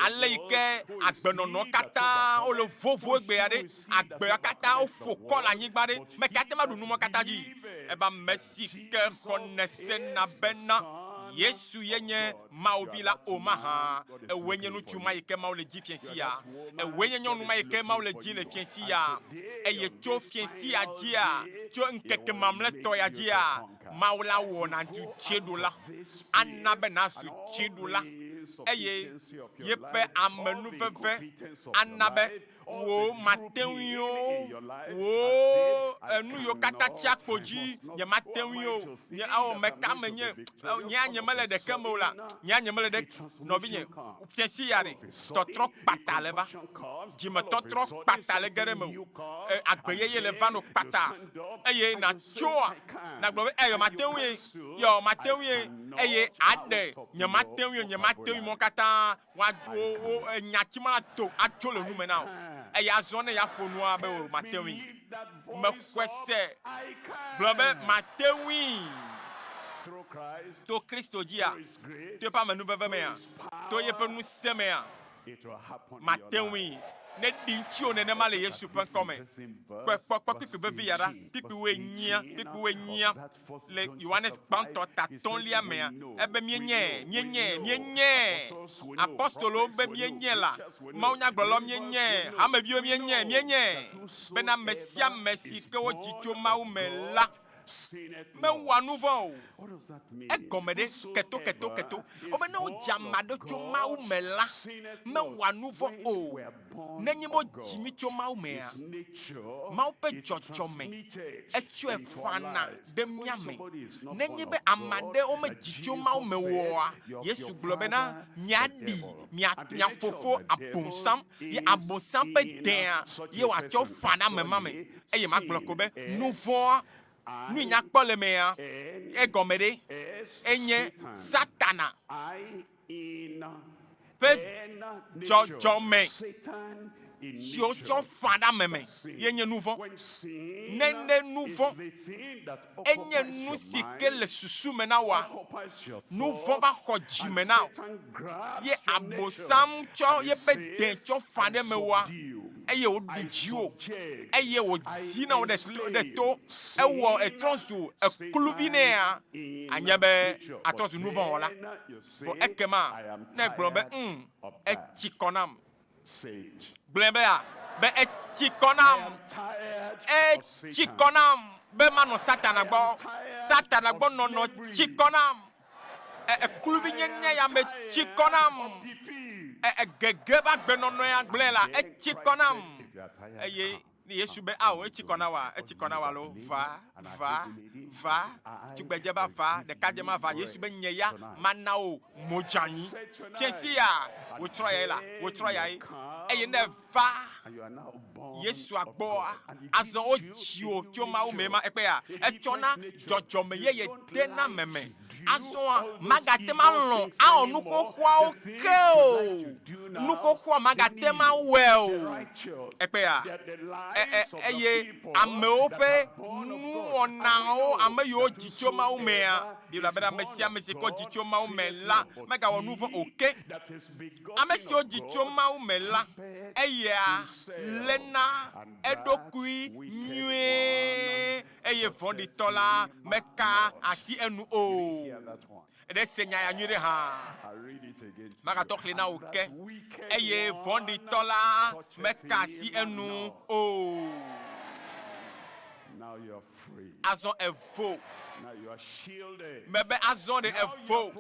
Ale yi ke agbenɔnɔ katã wole vovo egbea ɖe, agbea katã woƒo kɔ le anyigba ɖe, meka ate ŋu aɖu nu ma katã dzi. Ebe ame si ke xɔnɛ sena bena Yesu ye nye Mawu Vi la o mahã? Ewòe nye ŋutsu ma yi ke Mawu le dzi fiẽ sia. Ewòe nye nyɔnu ma yi ke Mawu le dzi le fiẽ sia. Eye tso fiẽ sia dzia, tso ŋkeke mamlɛtɔ ya dzia, Mawu la wɔ nàzu dziɖula. Ana be nàzu dziɖula. Eye yeƒe amenuveve ana be wò mate ŋui o, wò enu yiwo katã tsia kpo dzi, nyemate ŋui o, nye ao meka menye, nyea nyemele ɖeke me o la, nyea nyemele ɖe, nɔvinye, fiasi ya ɖe, tɔtrɔ kpata le va, dzimetɔtrɔ kpata le ge ɖe mewò, e, agbe yeye le va no kpata, eye natsoa, nagblɔ be, eyɔ mate ŋui, yɔ mate ŋui, eye aɖe nyemate ŋui o, nyemate ŋui mɔ katã, Woa, wo, wo, enya tsi ma to atso le nu me na wò. Eye azɔ ne yeaƒo nua be o, mate ŋui. Mexɔe se. Gblɔ be, Mate ŋui. To Kristo dzia, to eƒe amenuveve mea, to yeƒe ŋusẽ mea, mate ŋui. Ne ɖi ŋutiwò nenema le Yesu ƒe ŋkɔ me. Kpɔe, kpɔ, kpɔ kpukpui vevi ya ɖa, kpukpui wuienyia, kpukpui wuienyia. Le Yohanes gbãtɔ ta tɔ̃lia mea, ebe míenye, míenye, míenye apostolowo be míenye la, mawunyagblɔlawo míenye, hameviwo míenye, míenye, bena ame sia ame si ke wodzi tso Mawu me la, Mewɔa nu vɔ̃ o. Egɔme ɖe keto keto keto. Wobe ne wodzi ame aɖe tso Mawu me la, mewɔa nu vɔ̃ o. Nenye be wodzi mí tso Mawu mea, Mawu ƒe dzɔdzɔme etsɔe ƒãna ɖe mía me. Nenye be ame aɖe womedzi tso Mawu me oa, Yesu gblɔ bena, Miaɖi mia, mia fofo Abosam, ye Abosam ƒe dea ye wòatsɔ ƒã ɖe ame ma me. Eye magblɔ ko be, nu vɔ̃a, nu yi nyakpɔ le mea, egɔme ɖe? Enye Satana ƒe dzɔdzɔme si wotsɔ ƒã ɖe ame me ye nye nu vɔ̃. Ne ne nu vɔ̃ enye nu si ke le susu me na wòa, nu vɔ̃ va xɔ dzi me na wò ye Abosam tsɔ yeƒe dẽ tsɔ ƒã ɖe mewòa, eye wòɖu dziwò, eye wòzi na wò ɖe to, ewɔ etrɔ zu ekluvi nɛa, anye be atrɔ zu nu vɔ̃ wɔla. Vɔ ekema ne egblɔ be, Ŋ, etsi kɔ nam. Gblɔe be a, be etsi kɔ nam. Etsi kɔ nam be manɔ Satana gbɔ. Satana gbɔ nɔnɔ tsi kɔ nam. E, ekluvinyenye ya me tsi kɔ nam. E, egege ƒe agbenɔnɔ ya gblɔe la, etsi kɔ nam. Eye ne Yesu be, ao, etsi kɔ na wòa, etsi kɔ na wòa loo, va, va, va, tugbedze va va, ɖekadze ma va. Yesu be, nye ya mana wò modzanyi. Fiẽsi ya, wòtrɔ yae la, wòtrɔ yae. Eye ne eva Yesua gbɔa, azɔ wodzi wò tso Mawu mee ma, ekpɔea, etsɔna dzɔdzɔme yeye dena meme. Azɔa, màgate ŋu alɔ̃ awɔ nu xoxoawo ke o. Nu xoxoa màgate ŋu awɔe o. Ekpɔea? E, e, eye amewo ƒe nuwɔnawo, ame yiwo dzi tso Mawu mea, Biblia bena ame sia ame si ke wodzi tso Mawu me la, megawɔ nu vɔ̃ o. Ke ame siwo dzi tso Mawu me la, eya léna eɖokui nyuie eye vɔ̃ɖitɔ la meka asi enu o. Ɖe se nya ya nyuiɖe hã. Magatɔ xlẽ na wò ke. Eye vɔ̃ɖitɔ la meka asi enu o. Azɔ èvo. Mebe azɔ ɖe èvo.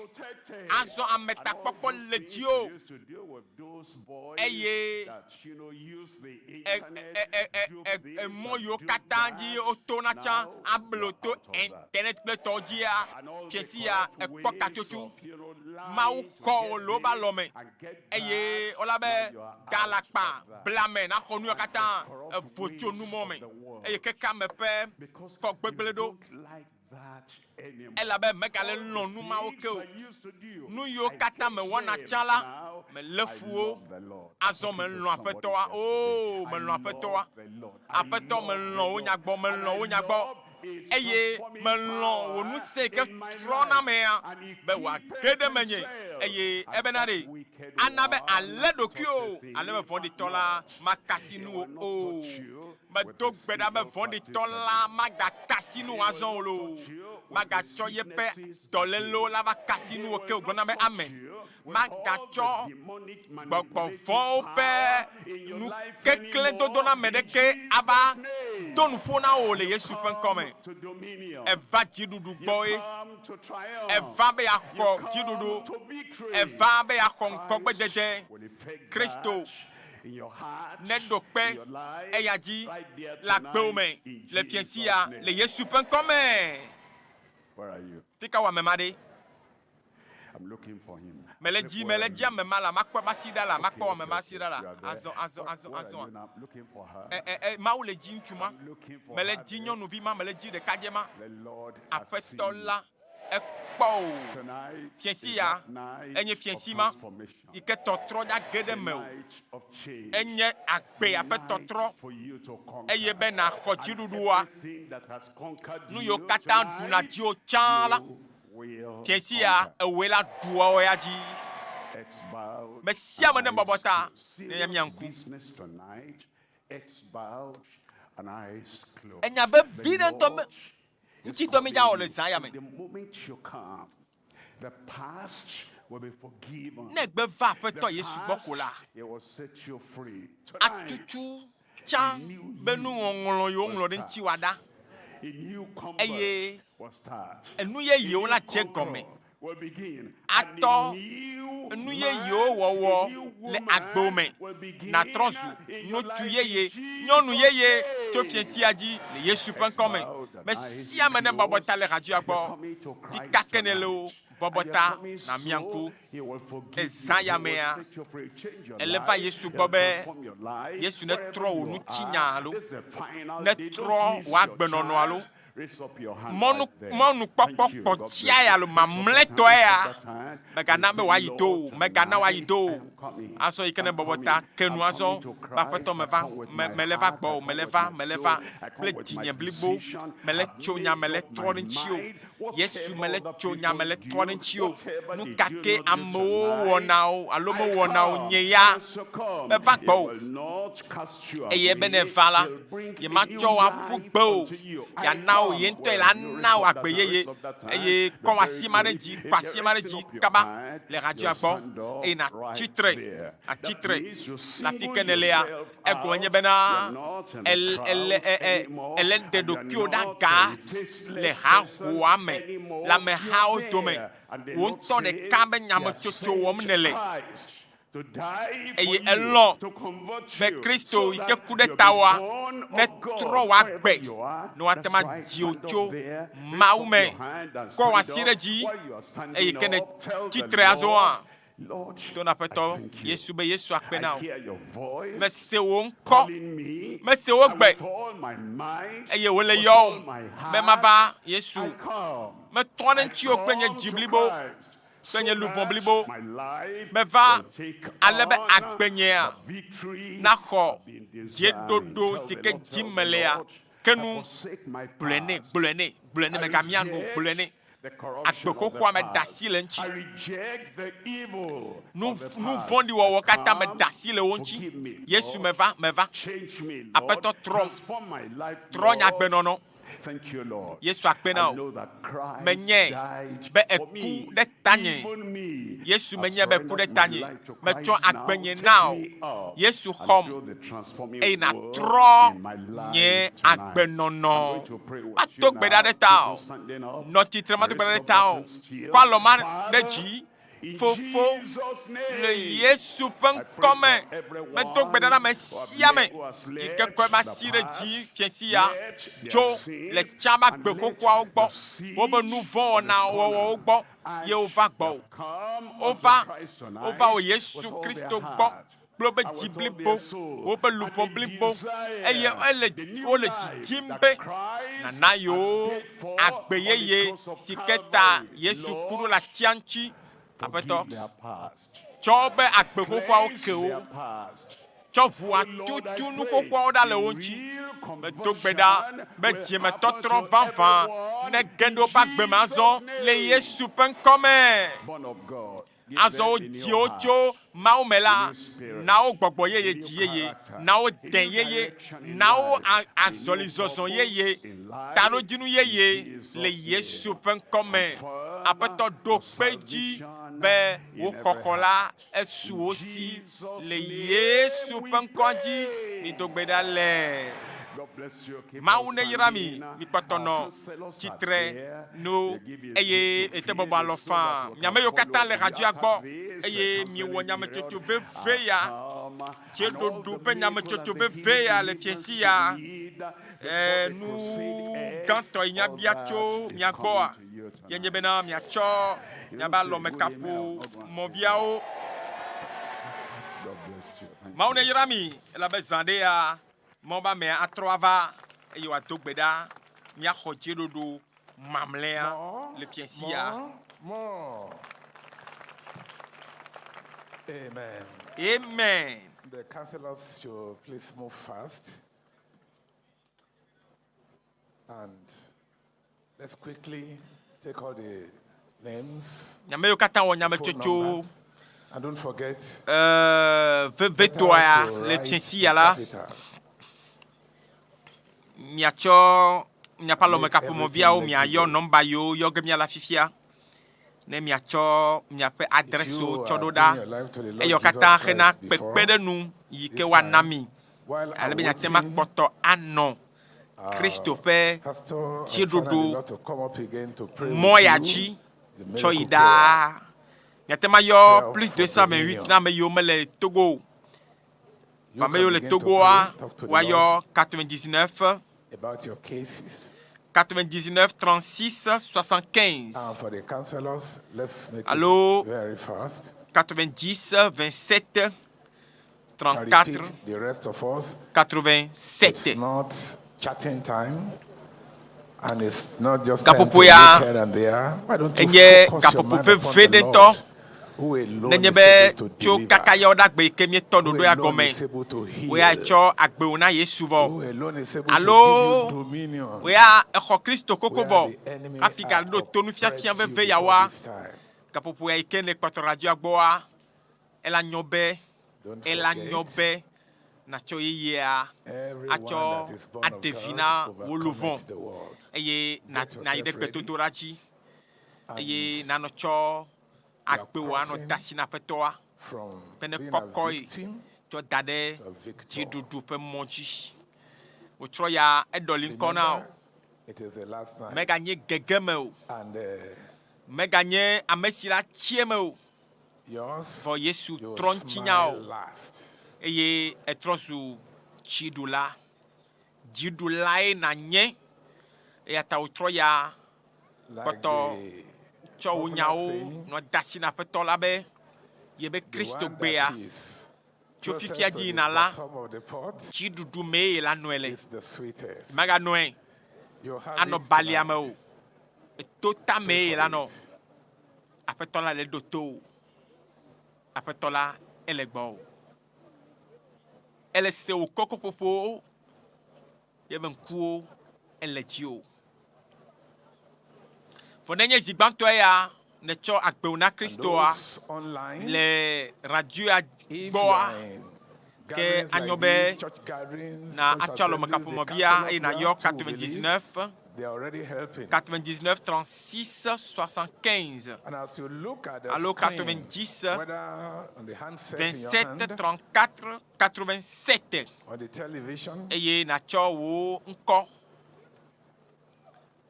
Azɔ ametakpɔkpɔ le dziwò. Eye emɔ yiwo katã dzi wotona tsã ablo to internet kple tɔwo dzia, fiasi ya ekpɔ katsotso. Mawu xɔ wò le wobe alɔme eye wola be da alakpa blame naxɔ nuyawo katã evo tso numɔ me eye xexeame ƒe kɔ gbegblẽ ɖo. Elabe megale lɔ̃ nu mawo ke o. Nu yiwo katã mewɔna tsã la, melé fu wo. Azɔ melɔ̃ Aƒetɔa. Oo, melɔ̃ Aƒetɔa. Aƒetɔ, melɔ̃ wò nya gbɔ, melɔ̃ wò nya gbɔ. Eye melɔ̃ wò ŋusẽ yi ke trɔna mea be wòage ɖe menye. Eye ebena ɖe, ana be àlé ɖokuiwò ale be vɔ̃ɖitɔ la makasi nuwò o. Medo gbe ɖa be vɔ̃ɖitɔ la magaka asi nuwò azɔ o loo, magatsɔ yeƒe dɔlélewo la va ka asi nuwò ke o. Gblɔ nam be, Amen. Magatsɔ gbɔgbɔ vɔ̃wo ƒe nukeklẽdodoname ɖeke ava do nuƒo na wò le Yesu ƒe ŋkɔ me. Èva dziɖuɖu gbɔe. Èva be yeaxɔ dziɖuɖu. Èva be yeaxɔ ŋgɔgbedede. Kristo neɖo kpe eya dzi le agbewo me le fiẽsi ya le Yesu ƒe ŋkɔ me. Fika wɔ ame ma ɖe? Mele dzi, mele dzi ame ma la, makpɔ masi ɖa la, makpɔ ame ma si ɖa la. Azɔ, azɔ, azɔ, azɔ. E, e, e, Mawu le dzi ŋutsu ma. Mele dzi nyɔnuvi ma, mele dzi ɖekadze ma. Aƒetɔ la ekpɔ o. Fiẽsi ya enye fiẽsi ma yi ke tɔtrɔ ya ge ɖe mewò. Enye agbea ƒe tɔtrɔ eye be nàxɔ dziɖuɖua. Nu yiwo katã ɖuna dziwò tsã la, fiẽsi ya ewòe la ɖua wò ya dzi. Me sia ame nebɔbɔ ta ne míamia ŋku. Enya vevi ɖe ŋutɔ me. Ŋuti dɔ mídza wɔ le zã ya me. Ne egbe va Aƒetɔ Yesu gbɔ ko la, atutu tsã be nuŋɔŋlɔ yi woŋlɔ ɖe ŋutiwòa ɖa. Eye enu yeyewo la dze gɔme atɔ enu yeyewo wɔwɔ le agbewo me. Nàtrɔ zu ŋutsu yeye, nyɔnu yeye tso fiẽ sia dzi le Yesu ƒe ŋkɔ me. Me sia ame nebɔbɔ ta le hadzoea gbɔ. Fika ke nèle o, bɔbɔ ta nàmia ŋku. Ezã ya mea, èle va Yesu gbɔ be Yesu netrɔ wò ŋutinya alo netrɔ wò agbenɔnɔ alo mɔnu mɔnukpɔkpɔ kpɔtiae alo mamlɛtɔe ya, mègana be wòayi do o, mègana wòayi do o. Azɔ yi ke nèbɔbɔ ta ke nu azɔ be Aƒetɔ meva, me, mele va gbɔwò, mele va, mele va kple dzinye blibo, mele tso nya, mele trɔ ɖe ŋutiwò. Yesu mele tso nya me le trɔ ɖe ŋuti o. Nu ka ke amewo wɔna o alo mewɔna o, nye ya meva gbɔwò. Eye be nèva la, yematsɔ wò aƒu gbe o. Yeana wò, ye ŋutɔe la na wò agbe yeye. Eye kɔ wò asi ma ɖe dzi, kɔ asi ma ɖe dzi kaba le radioa gbɔ eye nàtsi tre, nàtsi tre le afi ke nèlea. Egɔme nye bena ele, ele, e, e, ele ɖe ɖokuiwò ɖe aga le hahoa me, le amehawo dome. Wò ŋutɔ ɖeka be nyametsotso wɔm nèle. Eye elɔ̃ be Kristo yi ke ku ɖe tawòa netrɔ wò agbe ne woate ŋu adzi wò tso Mawu me. Kɔ wò asi ɖe dzi eye ke nètsi tre azɔa, To na Aƒetɔ Yesu be Yesu akpe na wò. Mese wò ŋkɔ, mese wò gbe, eye wòle yɔwòm be mava Yesu. Metrɔ ɖe ŋutiwò kple nye dzi blibo, kple nye luʋɔ blibo. Meva ale be agbenyea naxɔ dzieɖoɖo si ke dim melea ke nu. Gblɔe nɛ, gblɔe nɛ, gblɔe nɛ, mègamia nu o, gblɔe nɛ. Agbe xoxoa me ɖe asi le eŋuti. Nu, nu vɔ̃ɖi wɔwɔ katã me ɖe asi le wo ŋuti. Yesu, meva, meva. Aƒetɔ, trɔm. Trɔ nye agbenɔnɔ. Yesu akpe na wò. Menyae be èku ɖe tanye. Yesu, menyae be èku ɖe tanye. Metsɔ agbenye na wò. Yesu, xɔm eye nàtrɔ nye agbenɔnɔ. Mato gbe ɖa ɖe tawò. Nɔ tsitre mato gbe ɖa ɖe tawò. Kɔ alɔ ma ɖe dzi. Fofo, le Yesu ƒe ŋkɔ me, medo gbe ɖa na ame sia ame yi ke kɔ eƒe asi ɖe dzi fiẽ sia tso le tsã ƒe agbe xoxoawo gbɔ, woƒe nu vɔ̃ wɔna wɔwɔwo gbɔ ye wova gbɔwò. Wova, wova wò Yesu Kristo gbɔ kple woƒe dzi blibo, woƒe luʋɔ blibo, eye ele, wole didim be nàna yewo agbe yeye si ke ta Yesu ku ɖo le atia ŋuti. Aƒetɔ, tsɔ woƒe agbe xoxoawo ke wo. Tsɔ ʋua tutu nu xoxoawo ɖa le wo ŋuti. Medo gbe ɖa be dzimetɔtrɔ vavã nege ɖe woƒe agbe me azɔ le Yesu ƒe ŋkɔ me. Azɔ wodzi wo tso Mawu me la, na wo gbɔgbɔ yeye, dzi yeye, na wo dẽ yeye, na wo azɔlizɔzɔ yeye, taɖodzinu yeye le Yesu ƒe ŋkɔ me. Aƒetɔ, ɖo kpe edzi be wò xɔxɔ la esu wo si le Yesu ƒe ŋkɔa dzi. Mido gbe ɖa le. Mawu neyra mi, mikpɔtɔ nɔ tsitre no eye ete bɔbɔ alɔ faa. Mi ame yiwo katã le hadzia gbɔ eye miewɔ nyametsotso veve ya, tseɖoɖo ƒe nyametsotso veve ya le fiẽsi ya, e, nu gãtɔ yi míabia tso mia gbɔa, ye nye bena miatsɔ miabe alɔmekaƒo mɔviawo. Mawu neyra mi, elabe zã ɖe ya Mawu be amea atrɔ ava eye wòado gbe ɖa míaxɔ dzeɖoɖo mamlɛa le fiẽsi ya. More. Amen. Amen. The counselors should please move fast. And let's quickly take all the names. Ame yiwo katã wɔ the phone nyametsotso numbers. And don't forget, eh, vevetɔa le fiẽsi ya la, miatsɔ miaƒe alɔmekaƒomɔviawo miayɔ nɔmba yiwo yɔ ge míala fifia ne miatsɔ miaƒe adrɛswo tsɔ ɖo ɖa eye wo katã hena kpekpeɖeŋu yi ke woana mi ale be miate ŋu akpɔtɔ anɔ. Kristo ƒe Pastor and dziɖuɖu father-in-law to come up again to pray mɔ with ya you, dzi the tsɔ yi miracle prayer. ɖaa. Miate ŋu ayɔ Prayer plus for 228 dominion. na ame yiwo mele Togo o. You Vɔ ame can yiwo le begin to Togoa, pray, talk to the woayɔ Lord 99 about your cases. 99 36 75 And for the counselors, let's make alo it very fast. 90 27 I 34 repeat, the rest of us, 87. it's not chatting time, and it's not just time to Gaƒoƒo ya look here and there. Why don't you enye focus your gaƒoƒo mind upon veve the ɖe ŋutɔ. Lord, who alone Nenye is be able to tso deliver, kaka ya woɖe agbe yi ke míetɔ who ɖoɖo ya alone gɔme, is able to wò ya heal, etsɔ agbewo na Yesu vɔ. who alone is able to Alo give you dominion wò ya exɔ Kristo koko where vɔ the enemy hafi are gaɖo to nufiafia oppressed you veve before yawoa, this time. gaƒoƒo ya yi ke nèkpɔtɔ radioa gbɔa, ela nyɔ be, Don't ela nyɔ forget, be nàtsɔ yeyea everyone atsɔ that is born of aɖe vi God na wò luʋɔ overcometh the world. eye na- Get nàyi ɖe yourself ready gbedodoɖa dzi eye and nanɔ tsɔ you are agbe wò anɔ crossing da asi na Aƒetɔa from be ne being a kɔkɔe victim tsɔ da ɖe to a victor. dziɖuɖu ƒe mɔ dzi. Wòtrɔ ya eɖɔli ŋkɔ na wò. Remember, it is the last night. Meganye gegeme o. And Meganye ame si la tsi eme o. yours, Vɔ Yesu you will trɔ ŋutinya smile o last. eye etrɔ zu dziɖula. Dziɖulae nànye eya ta wòtrɔ ya Like kpɔtɔ the tsɔ wò popular nyawo saying, nɔ da asi na Aƒetɔ la be yebe the Kristo one gbea that is tso closest fifia to dzi the yina la, bottom of the pot dziɖuɖu mee ye la nɔe le. is the sweetest. Meganɔe You have anɔ it balia me tonight. o. Eto Pray tamee ye for la nɔ. it. Aƒetɔ la le ɖo to wò. Aƒetɔ la ele gbɔwò. Ele se wò kokoƒoƒowo ye be ŋkuwo ele dziwò. Vɔ nenye zi gbãtɔe ya nètsɔ agbewo na And Kristoa those online, le radioa if you gbɔa, are in ke gatherings anyo like be this, church gatherings, na church atsɔ assemblies, the alɔmekaƒomɔvia counselors eye there nàyɔ too will believe 99 they are already helping. 99 36 75 And as you look at the alo screen, 90 whether on the handset in your 27 hand 34 87 or the television, eye nàtsɔ wò ŋkɔ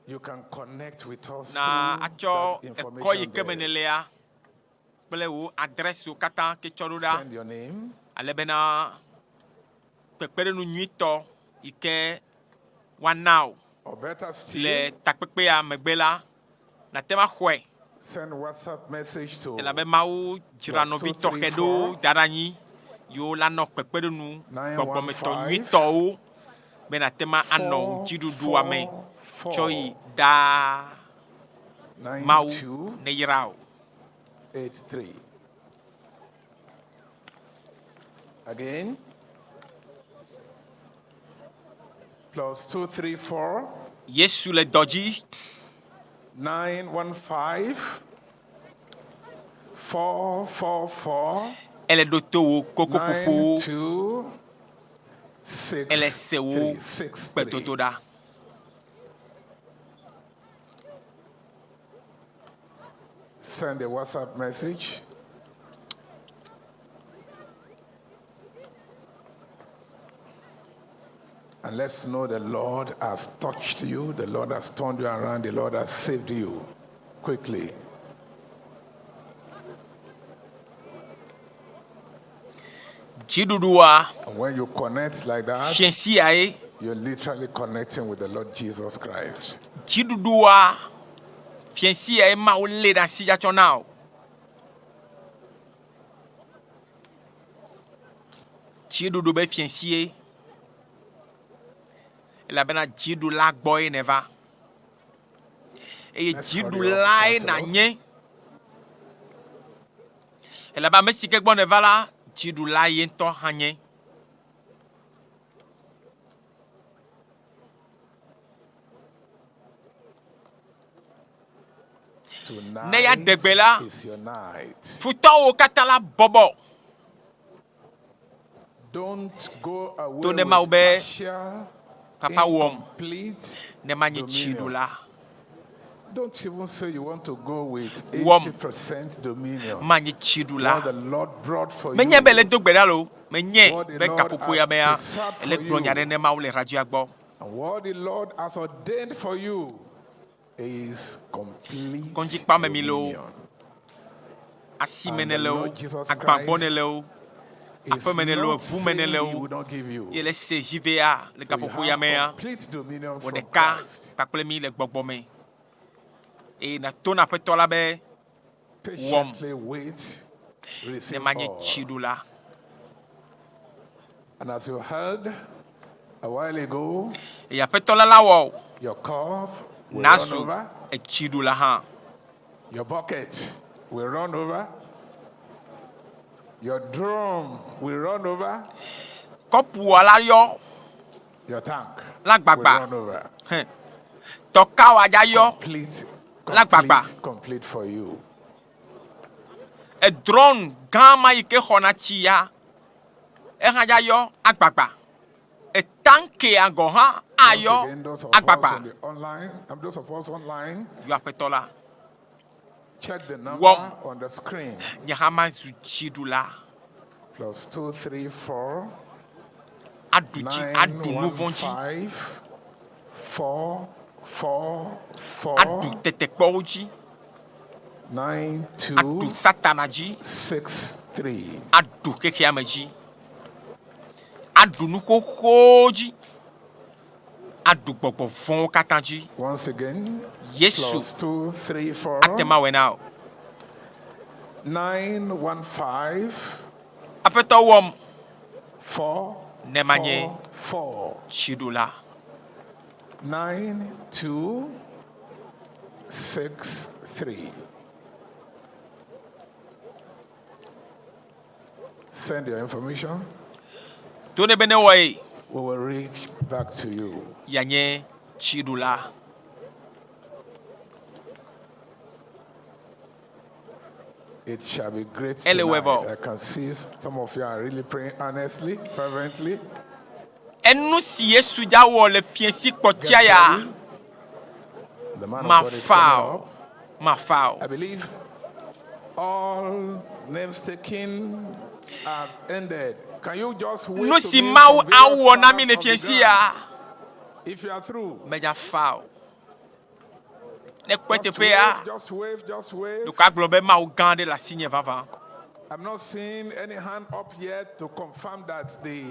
you can connect with us na through atsɔ that ekɔ yi information ke me there. nèlea kple wò adrɛsiwo katã ke tsɔ ɖo ɖa Send your name, ale bena kpekpeɖeŋu nyuitɔ yi ke woana wò or better le still, takpekpea megbe la, nàte ŋu axɔe send WhatsApp message to elabe Mawu dzra plus nɔvi tɔxɛ ɖewo 234 da ɖe anyi yiwo la nɔ kpekpeɖeŋu gbɔgbɔmetɔ 915 nyuitɔwo be nàte ŋu anɔ wò dziɖuɖua me tsɔ yi ɖaa. Mawu 92 neyra wò. 83. Again, plus 234 Yesu le dɔ dzi. 915 444 Ele ɖo to wò kokoƒoƒowo. 92 Ele se wò 63 63. gbedodoɖa. Send a WhatsApp message. And let's know the Lord has touched you, the Lord has turned you around, the Lord has saved you quickly. Dziɖuɖua And when you connect like that, fiẽsiae. you're literally connecting with the Lord Jesus Christ. Dziɖuɖua fiẽsiae Mawu lé ɖe asi dzatsɔ na wò. Dziɖuɖu be fiẽsie elabena dziɖula gbɔe nèva eye Let's hurry up, dziɖulae counselors. nànye elabe ame si ke gbɔ nèva la, dziɖula ye ŋutɔ hã nye. Ne ya Tonight ɖe gbe la, is your night. futɔwo katã la bɔbɔ. Don't go away To ne Mawu with be partial, papa wɔm incomplete ne manyi dominion. dziɖula. Don't even say you want to go with Wɔm 80% dominion. manyi dziɖula. What the Lord brought for Menye be you, le do gbe ɖa lo, menye what the be Lord gaƒoƒo ya has mea preserved ele for gblɔ nya you ɖe ne Mawu le radioa gbɔ. And what the Lord has ordained for you is complete Kɔdzikpa me mi le o, dominion. asime And ne the le o, Lord Jesus agbagbɔ Christ ne le o, is aƒeme ne le o, not ʋume ne saying le he o, will not give you. ye le se zivea le So you gaƒoƒo ya have mea, complete dominion wɔ from ɖeka Christ. kpakple mi le gbɔgbɔ me. Eye nàto na aƒetɔ la be wɔm Patiently wait, ne receive manye all. dziɖula. And as you heard a while ago, Eye aƒetɔ la la wɔ o, your cup will run nazu over, edziɖula hã. your bucket will run over, your drum will run over, Kɔpua la yɔ your tank la will gbagba. run over. Hẽ. Tɔkawo adza yɔ Complete, la gbagba. complete, complete for you. Edrɔn gã ma yi ke xɔna tsi ya, ehã dza yɔ agbagba. Etankea gɔ hã Once ayɔ again, those of us agbagba. on the online, and those of us online, Yɔ aƒetɔ la. check the number Wɔm. on the screen. Nye hã mazu dziɖula. +2 3 4 Aɖu dzi, 9 aɖu nu 1 vɔ̃ dzi. 5 4 4 4 Aɖu tetekpɔwo dzi. 9 2 Aɖu satana dzi. 6 3. Aɖu xexeame dzi. Aɖu nu xoxowo dzi. Aɖu gbɔgbɔ vɔ̃wo katã dzi. Once again, Yesu +2 3 4 ate ŋu awɔe na wò. 9 1 5 Aƒetɔ wɔm 4 ne manye 4 4 dziɖula. 9 2 6 3. Send your information. To ne be ne wɔe. We will reach back to you. Yeanye dziɖula. It shall be great Ele tonight. wɛbɔ. I can see some of you are really praying earnestly, fervently. Enu si Yesu dza wɔ le fiẽsi kpɔtia ya, The man of God is mafa coming o, up. mafa o. I believe all names taken have ended. Can you just wait Nu to si me Mawu from various awɔ na mi parts le of the fiẽsi ground? ya, If you are through, medza fa o. Ne kpɔe just teƒea, wave, just wave, just wave. ɖeko agblɔ be Mawu gã aɖe le asinye vavã. I'm not seeing any hand up yet to confirm that the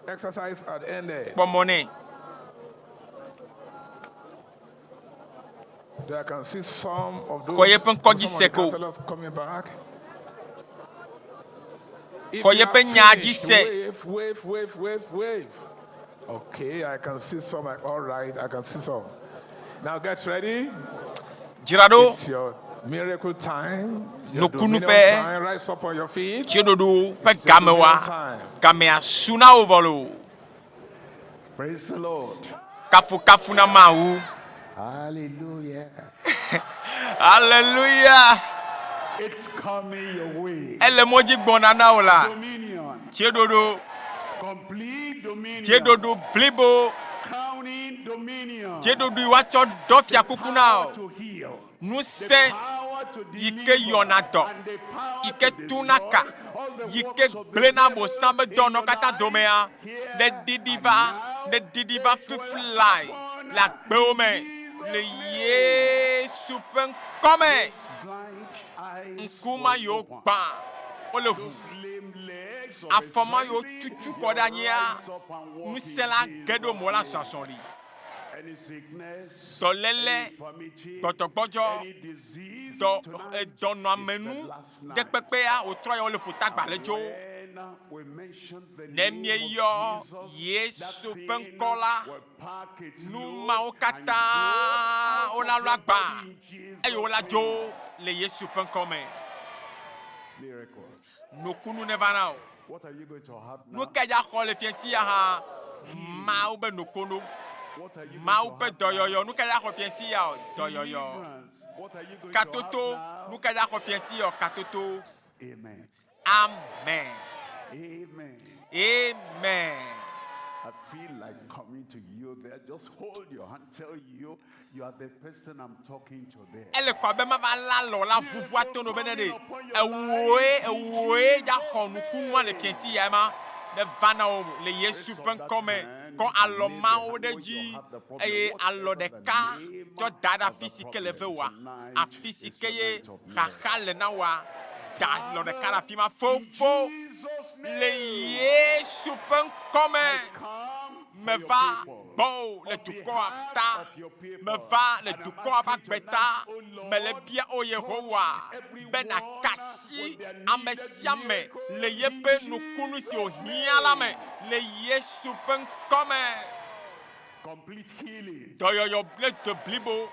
exercise had ended. Kpɔ mɔ nɛ. Though I can see some of Xɔ those yeƒe ŋkɔ dzi some of se the ko. counselors coming back. If Xɔ you yeƒe have nya dzi finished, se. wave, wave, wave, wave, wave. Okay, I can see some. All right, I can see some. Now get ready. Dzra ɖo. It's your miracle time. Your Nukunu dominion ƒe time. Rise up on your feet. Dziɖuɖu ƒe It's your gamewoa, dominion time. gamea su na wò vɔ loo. Praise the Lord. Kafukafu na Mawu. Hallelujah. Hallelujah. It's coming your way. Ele mɔ dzi gbɔna na wò la. Dominion. Dziɖuɖu, Complete dominion. dziɖuɖu blibo, Crowning dominion. dziɖuɖu yi woatsɔ ɖɔ fiakuku na wò. To heal. Ŋusẽ yi ke yɔna dɔ, yi ke tuna ka, yi ke gblẽna bosã be dɔnɔ katã domea, ne ɖiɖi va, ne ɖiɖi va fifi lae le agbewo me le Yesu ƒe ŋkɔ me. Ŋku ma yiwo gbã wole ʋu, afɔ ma yiwo tutu kɔ ɖe anyia, ŋusẽ la ge ɖo mo la zɔ azɔli. Any sickness, Dɔléle, infirmity, gbɔdzɔgbɔdzɔ, any disease dɔ tonight edɔnɔamenu is the last ɖe night. kpekpea wòtrɔ ya wole ƒotagbalẽ dzo. When we mention the Ne name míeyɔ of Jesus, that Yesu ƒe thing ŋkɔ la, will pack its nu load mawo and katã go out wola of lɔ your agba body in Jesus' eye wola name. dzo le Yesu ƒe ŋkɔ me. Miracle. Nukunu neva na wò. What are you going to have now? Nu ke dza xɔ le fiẽsi ya hã, Mawu be nukunu, What are you going Mawu to ƒe have now? dɔyɔyɔ. Nu ke dza xɔ fiẽsi ya o, dɔyɔyɔ. Deliverance. What are you going to have Katoto, now? nu ke dza xɔ fiẽsi ya o, katoto. Amen. Amen. Amen. Amen. I feel like coming to you there. Just hold your hand. Tell you, you are the person I'm talking to there. Ele kɔ abe mava la lɔ la ʋuʋu ato no bene ɖe ewòe ewòe dza xɔ nukunua le fiẽsi ya ma ne va na wò le Yesu Raise ƒe up that ŋkɔ me. hand. Kɔ alɔ mawo ɖe dzi eye alɔ ɖeka tsɔ da ɖe afi si ke le ve wòa, afi si ke ye xaxa le na wòa, da alɔ ɖeka ɖe afi ma. Fofo, le Yesu ƒe ŋkɔ me, meva gbɔwò le dukɔa ta. Meva le dukɔa ƒe agbe ta. Mele bia, O Yehowa, be nàka asi ame sia ame le yeƒe nukunu si wòhiã la me le Yesu ƒe ŋkɔ me. Dɔyɔyɔ ne de blibo,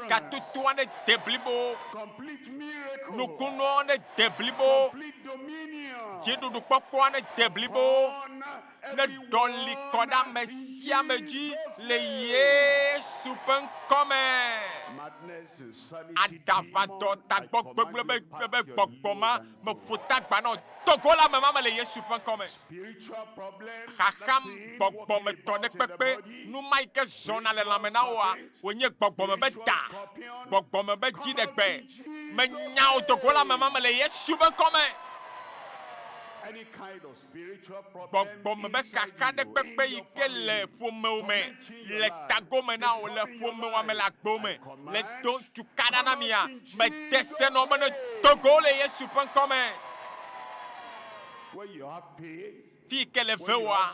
gatotoa ne de blibo, nukunua ne de blibo, dziɖuɖukpɔkpɔa ne de blibo, ne ɖɔli kɔ ɖe ame sia ame dzi le Yesu ƒe ŋkɔ me. Aɖaʋadɔ tagbɔ gbegblẽ be be gbɔgbɔ ma meƒo tagba na do go le ame ma me le Yesu ƒe ŋkɔ me. Xaxa gbɔgbɔmetɔ ɖe kpekpe nu ma yi ke zɔna le lãme na woa, wònye gbɔgbɔme be da, gbɔgbɔme be dziɖegbe. Menya wò do go le ame ma me le Yesu ƒe ŋkɔ me. Gbɔgbɔme be xaxa ɖe kpekpe yi ke le ƒomewo me, le tagome na wò, le ƒomewoa me, le agbewo me, le do tukaɖa na mia, mede se nɔ be ne do go le Yesu ƒe ŋkɔ me. Fi yi ke le vewoa,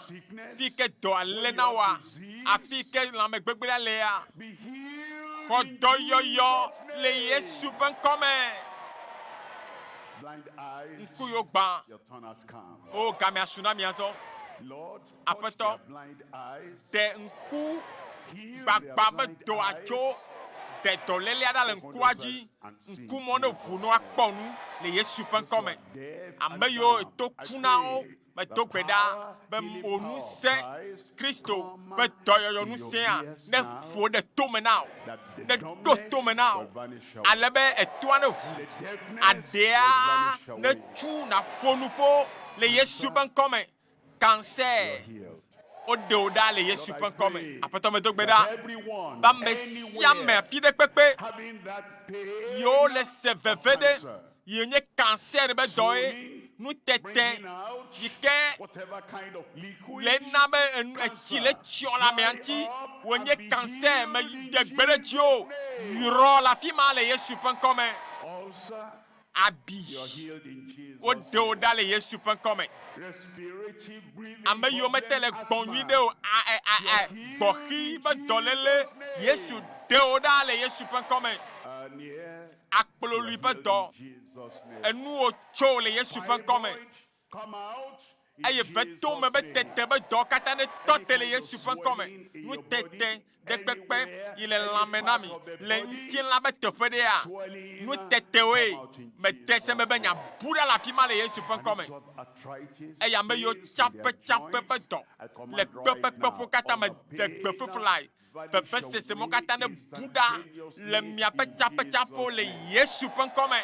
fi yi ke dɔa le na woa, afi yi ke lãmegbegblẽa lea, xɔ dɔyɔyɔ le Yesu ƒe ŋkɔ me. Ŋku yiwo gbã, O gamea su na mi azɔ. Aƒetɔ, ɖe ŋku gbagba be dɔa tso, ɖe dɔlélea ɖa le ŋkua dzi, ŋkumɔ ne ʋu ne woakpɔ nu le Yesu ƒe ŋkɔ me. Ame yiwo to ku na wo, medo gbe ɖa be wò ŋusẽ, Kristo ƒe dɔyɔyɔ ŋusẽa ne ƒo ɖe tome na wò, ne ɖo tome na wò, ale be etoa ne ʋu, aɖea ne tu nàƒo nuƒo le Yesu ƒe ŋkɔ me. Cancer, woɖe wò ɖa le Yesu ƒe ŋkɔ me. Aƒetɔ, medo gbe ɖa be ame sia ame afi ɖe kpekpe yiwo le se veve ɖe yi nye cancer be dɔ ye, nutete yi ke le na be enu etsi le tsyɔ le amea ŋuti wònye cancer me de gbe ɖe dzi o, yrɔ le afi ma le Yesu ƒe ŋkɔ me. Abi, woɖe wò ɖa le Yesu ƒe ŋkɔ me. Ame yiwo mete le gbɔ nyuiɖe o, a, e, a, e, gbɔxi be dɔléle, Yesu ɖe wò ɖa le Yesu ƒe ŋkɔ me. Akplolui ƒe dɔ, enuwò tso le Yesu ƒe ŋkɔ me. Eye vetome be tete be dɔ katã ne tɔ te le Yesu ƒe ŋkɔ me. Nutete ɖe kpekpe yi le lãme na mi le ŋutilã be teƒe ɖea, nutetewoe mede se me be nya bu ɖa le afi ma le Yesu ƒe ŋkɔ me. Eye ame yiwo tsaƒetsaƒe ƒe dɔ le kpeƒekpeƒewo katã me de gbe feflae, vevesese mawo katã ne bu ɖa le miaƒe tsaƒetsaƒewo le Yesu ƒe ŋkɔ me.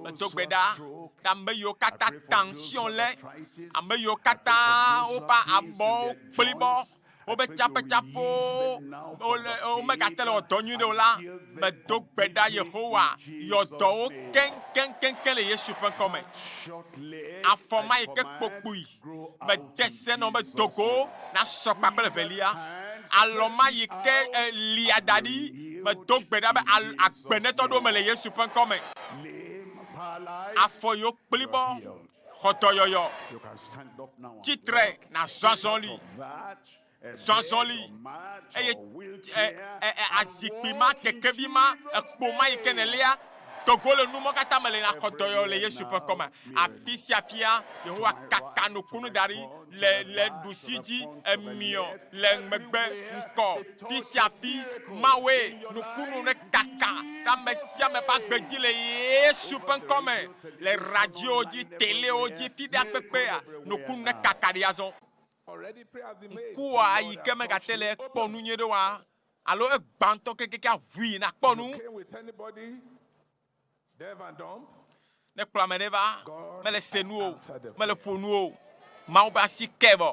Medo gbe ɖa ɖe ame yiwo katã tension le, ame yiwo katã woƒe abɔwo kplibɔ, woƒe tsaƒetsaƒewo wole womegate le wɔ dɔ nyuie ɖe o la, medo gbe ɖa Yehowa yɔ dɔ wo keŋkeŋkeŋkeŋ le Yesu ƒe ŋkɔ me. Afɔ ma yi ke kpokpui mede se nɔ be do go nasɔ kpakple evelia. Alɔ ma yi ke lia da ɖi, medo gbe ɖa be agbe netɔ ɖo me le Yesu ƒe ŋkɔ me. Afɔ yiwo kplibɔ xɔ dɔyɔyɔ. Tsitre nàzɔ azɔli. Zɔ azɔli eye azikpui ma, kekevi ma, ekpo ma yi ke nèlia, do go le nu mɔ katã me le nàxɔ dɔyɔyɔ le Yesu ƒe ŋkɔ me. Afi sia afia, Yehowa kaka nukunu da ɖi le le ɖusi dzi, emiɔ, le megbe, ŋkɔ, fi sia fi. Mawue nukunu ne kaka ɖe ame sia ame ƒe agbe dzi le Yesu ƒe ŋkɔ me. Le radiowo dzi, telewo dzi, fi ɖea kpekpea, nukunu ne kaka ɖi azɔ. Ŋkua yi ke megate le kpɔ nu nyuie ɖe oa, alo egbã ŋutɔ kekeake aʋui nakpɔ nu. Ne kplɔ ame ɖe va, mele se nu o, mele ƒo nu o, Mawu ƒe asi ke vɔ.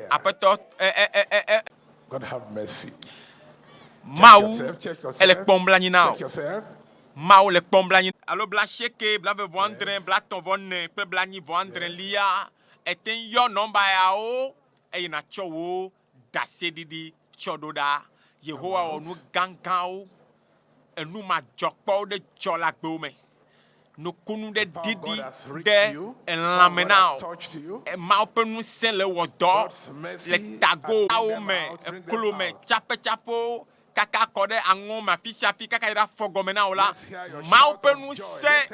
Aƒetɔ, ɛ, ɛ, ɛ, ɛ, ɛ. Mawu ele kpɔm blanyi na wò. Mawu le kpɔm blanyi. Alo blaasieke, blaeve vɔ adre, blaetɔ̃ vɔ ene kple blaenyi vɔ adre lia. Ète ŋu yɔ nɔmba yawo eye nàtsɔ wò ɖaseɖiɖi tsɔ ɖo ɖa. Yehowa wɔ nu gãgãwo, enu madzɔkpɔwo ɖe dzɔ le agbewo me. Nukunu ɖe ɖiɖi ɖe elãme na wò. Mawu ƒe ŋusẽ le wɔ dɔ le tagowo me, eklo me, tsaƒetsaƒewo, kaka kɔ ɖe aŋɔ me afi sia afi kaka yi ɖe afɔ gɔme na wò la, Mawu ƒe ŋusẽ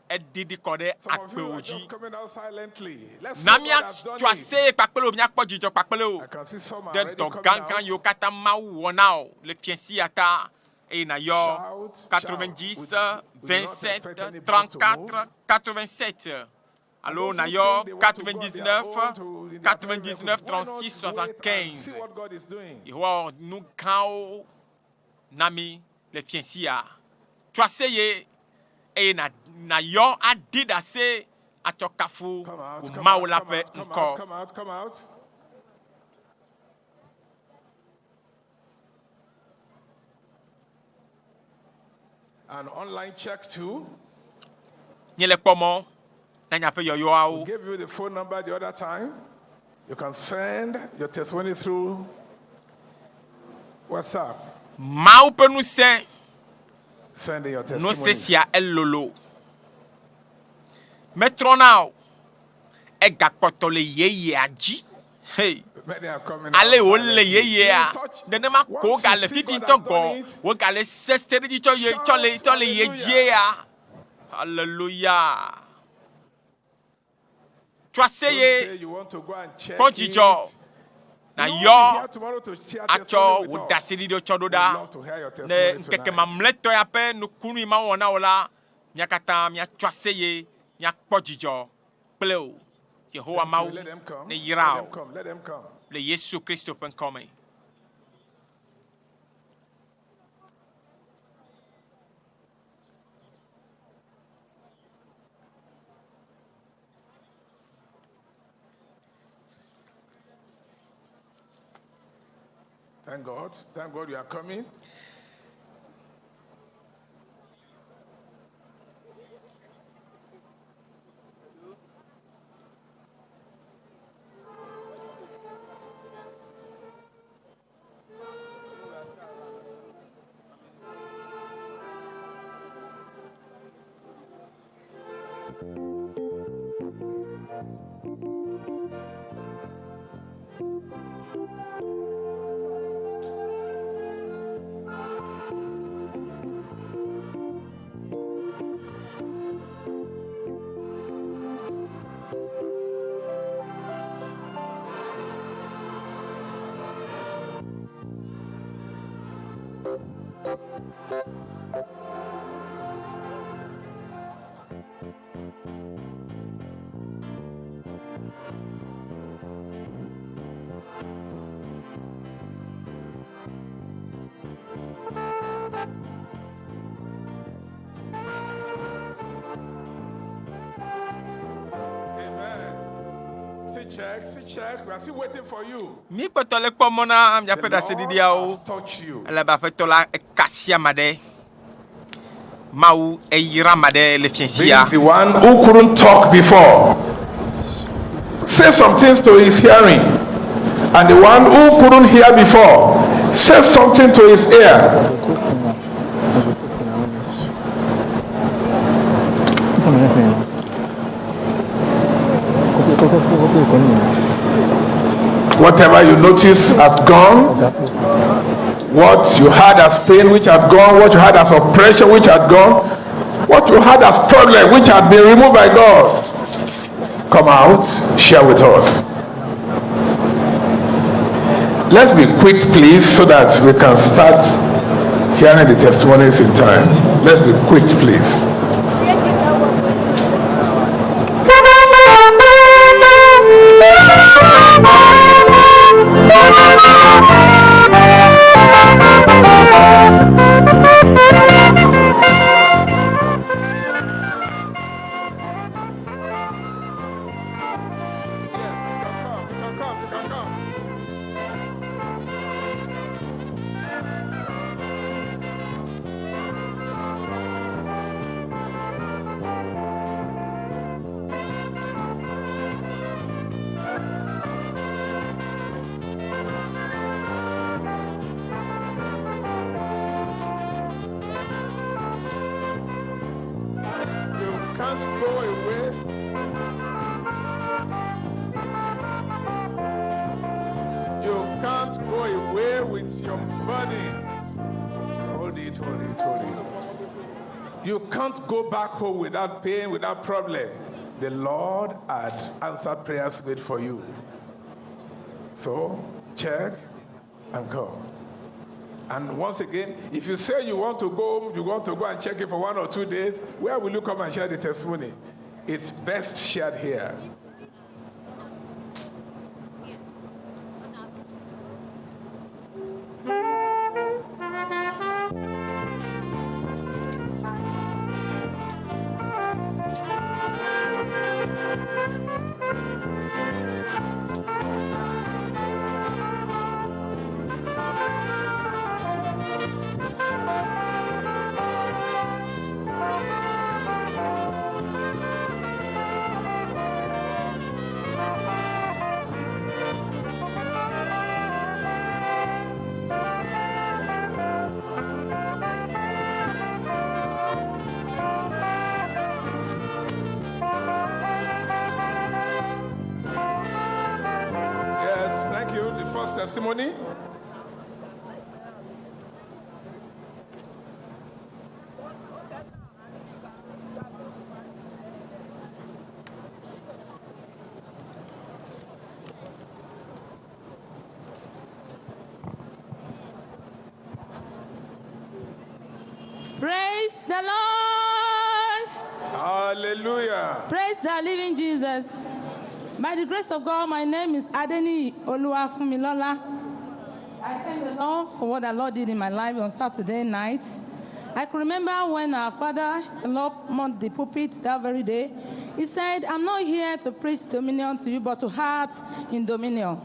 eɖiɖi kɔ ɖe agbewo dzi. Na míatso aseye kpakple wò, míakpɔ dzidzɔ kpakple wò ɖe dɔ gãgã yiwo katã Mawu wɔ na wò le fiẽ sia ta, eye nàyɔ 90 27 34 87 alo nàyɔ 99 99 36 75. Yehowa wɔ nu gãwo na mí le fiẽ sia. Tso aseye eye nàyɔ aɖi ɖase atsɔ kafu wò Mawu la ƒe ŋkɔ. An online check too. Míele kpɔ mɔ na miaƒe yɔyɔawo. We gave you the phone number the other time. You can send your testimony through WhatsApp. Mawu ƒe ŋusẽ. Send in your Ŋusẽ testimonies. sia elolo. Metrɔna o. Egakpɔtɔ le yeyea dzi. Hey. Ale wòle yeyea, nenema ko wogale fifi ŋutɔ gɔ̃, wogale sese ɖe edzi tsɔ ye, tsɔ le, tsɔ le ye dzie ya. Haleluya. Tso aseye, kpɔ dzidzɔ, nàyɔ atsɔ wò ɖaseɖiɖiwo tsɔ ɖo ɖa. Ne ŋkeke mamlɛtɔ ya ƒe nukunu yi Mawu wɔ na wò la, mía katã míatso aseye, míakpɔ dzidzɔ kple wò. Yehowa Mawu neyra wò le Yesu Kristo ƒe ŋkɔ me. Thank God. Thank God you are coming. Mí kpɔtɔ le kpɔ mɔ na miaƒe ɖaseɖiɖiawo, elabe Aƒetɔ la eka asi ame aɖe. Mawu eyra ame aɖe le fiẽ sia. The one who couldn't talk before say some things to his hearing, and the one who couldn't hear before say something to his ear. Whatever you notice has gone. What you had as pain, which had gone. What you had as oppression, which had gone. What you had as problem, which had been removed by God. Come out, share with us. Let's be quick, please, so that we can start hearing the testimonies in time. Let's be quick, please. can't go away. You can't go away with your money. Hold it, hold it, hold it. You can't go back home without pain, without problem. The Lord had answered prayers made for you. So check and go. And once again, if you say you want to go home, you want to go and check it for 1 or 2 days, where will you come and share the testimony? It's best shared here. Yes, thank you. The first testimony. Praise the Lord. Hallelujah. Praise the living Jesus. By the grace of God, my name is Adeni Oluwafumilola. I thank the Lord for what the Lord did in my life on Saturday night. I can remember when our father in law mounted the pulpit that very day. He said, "I'm not here to preach dominion to you, but to hearts in dominion."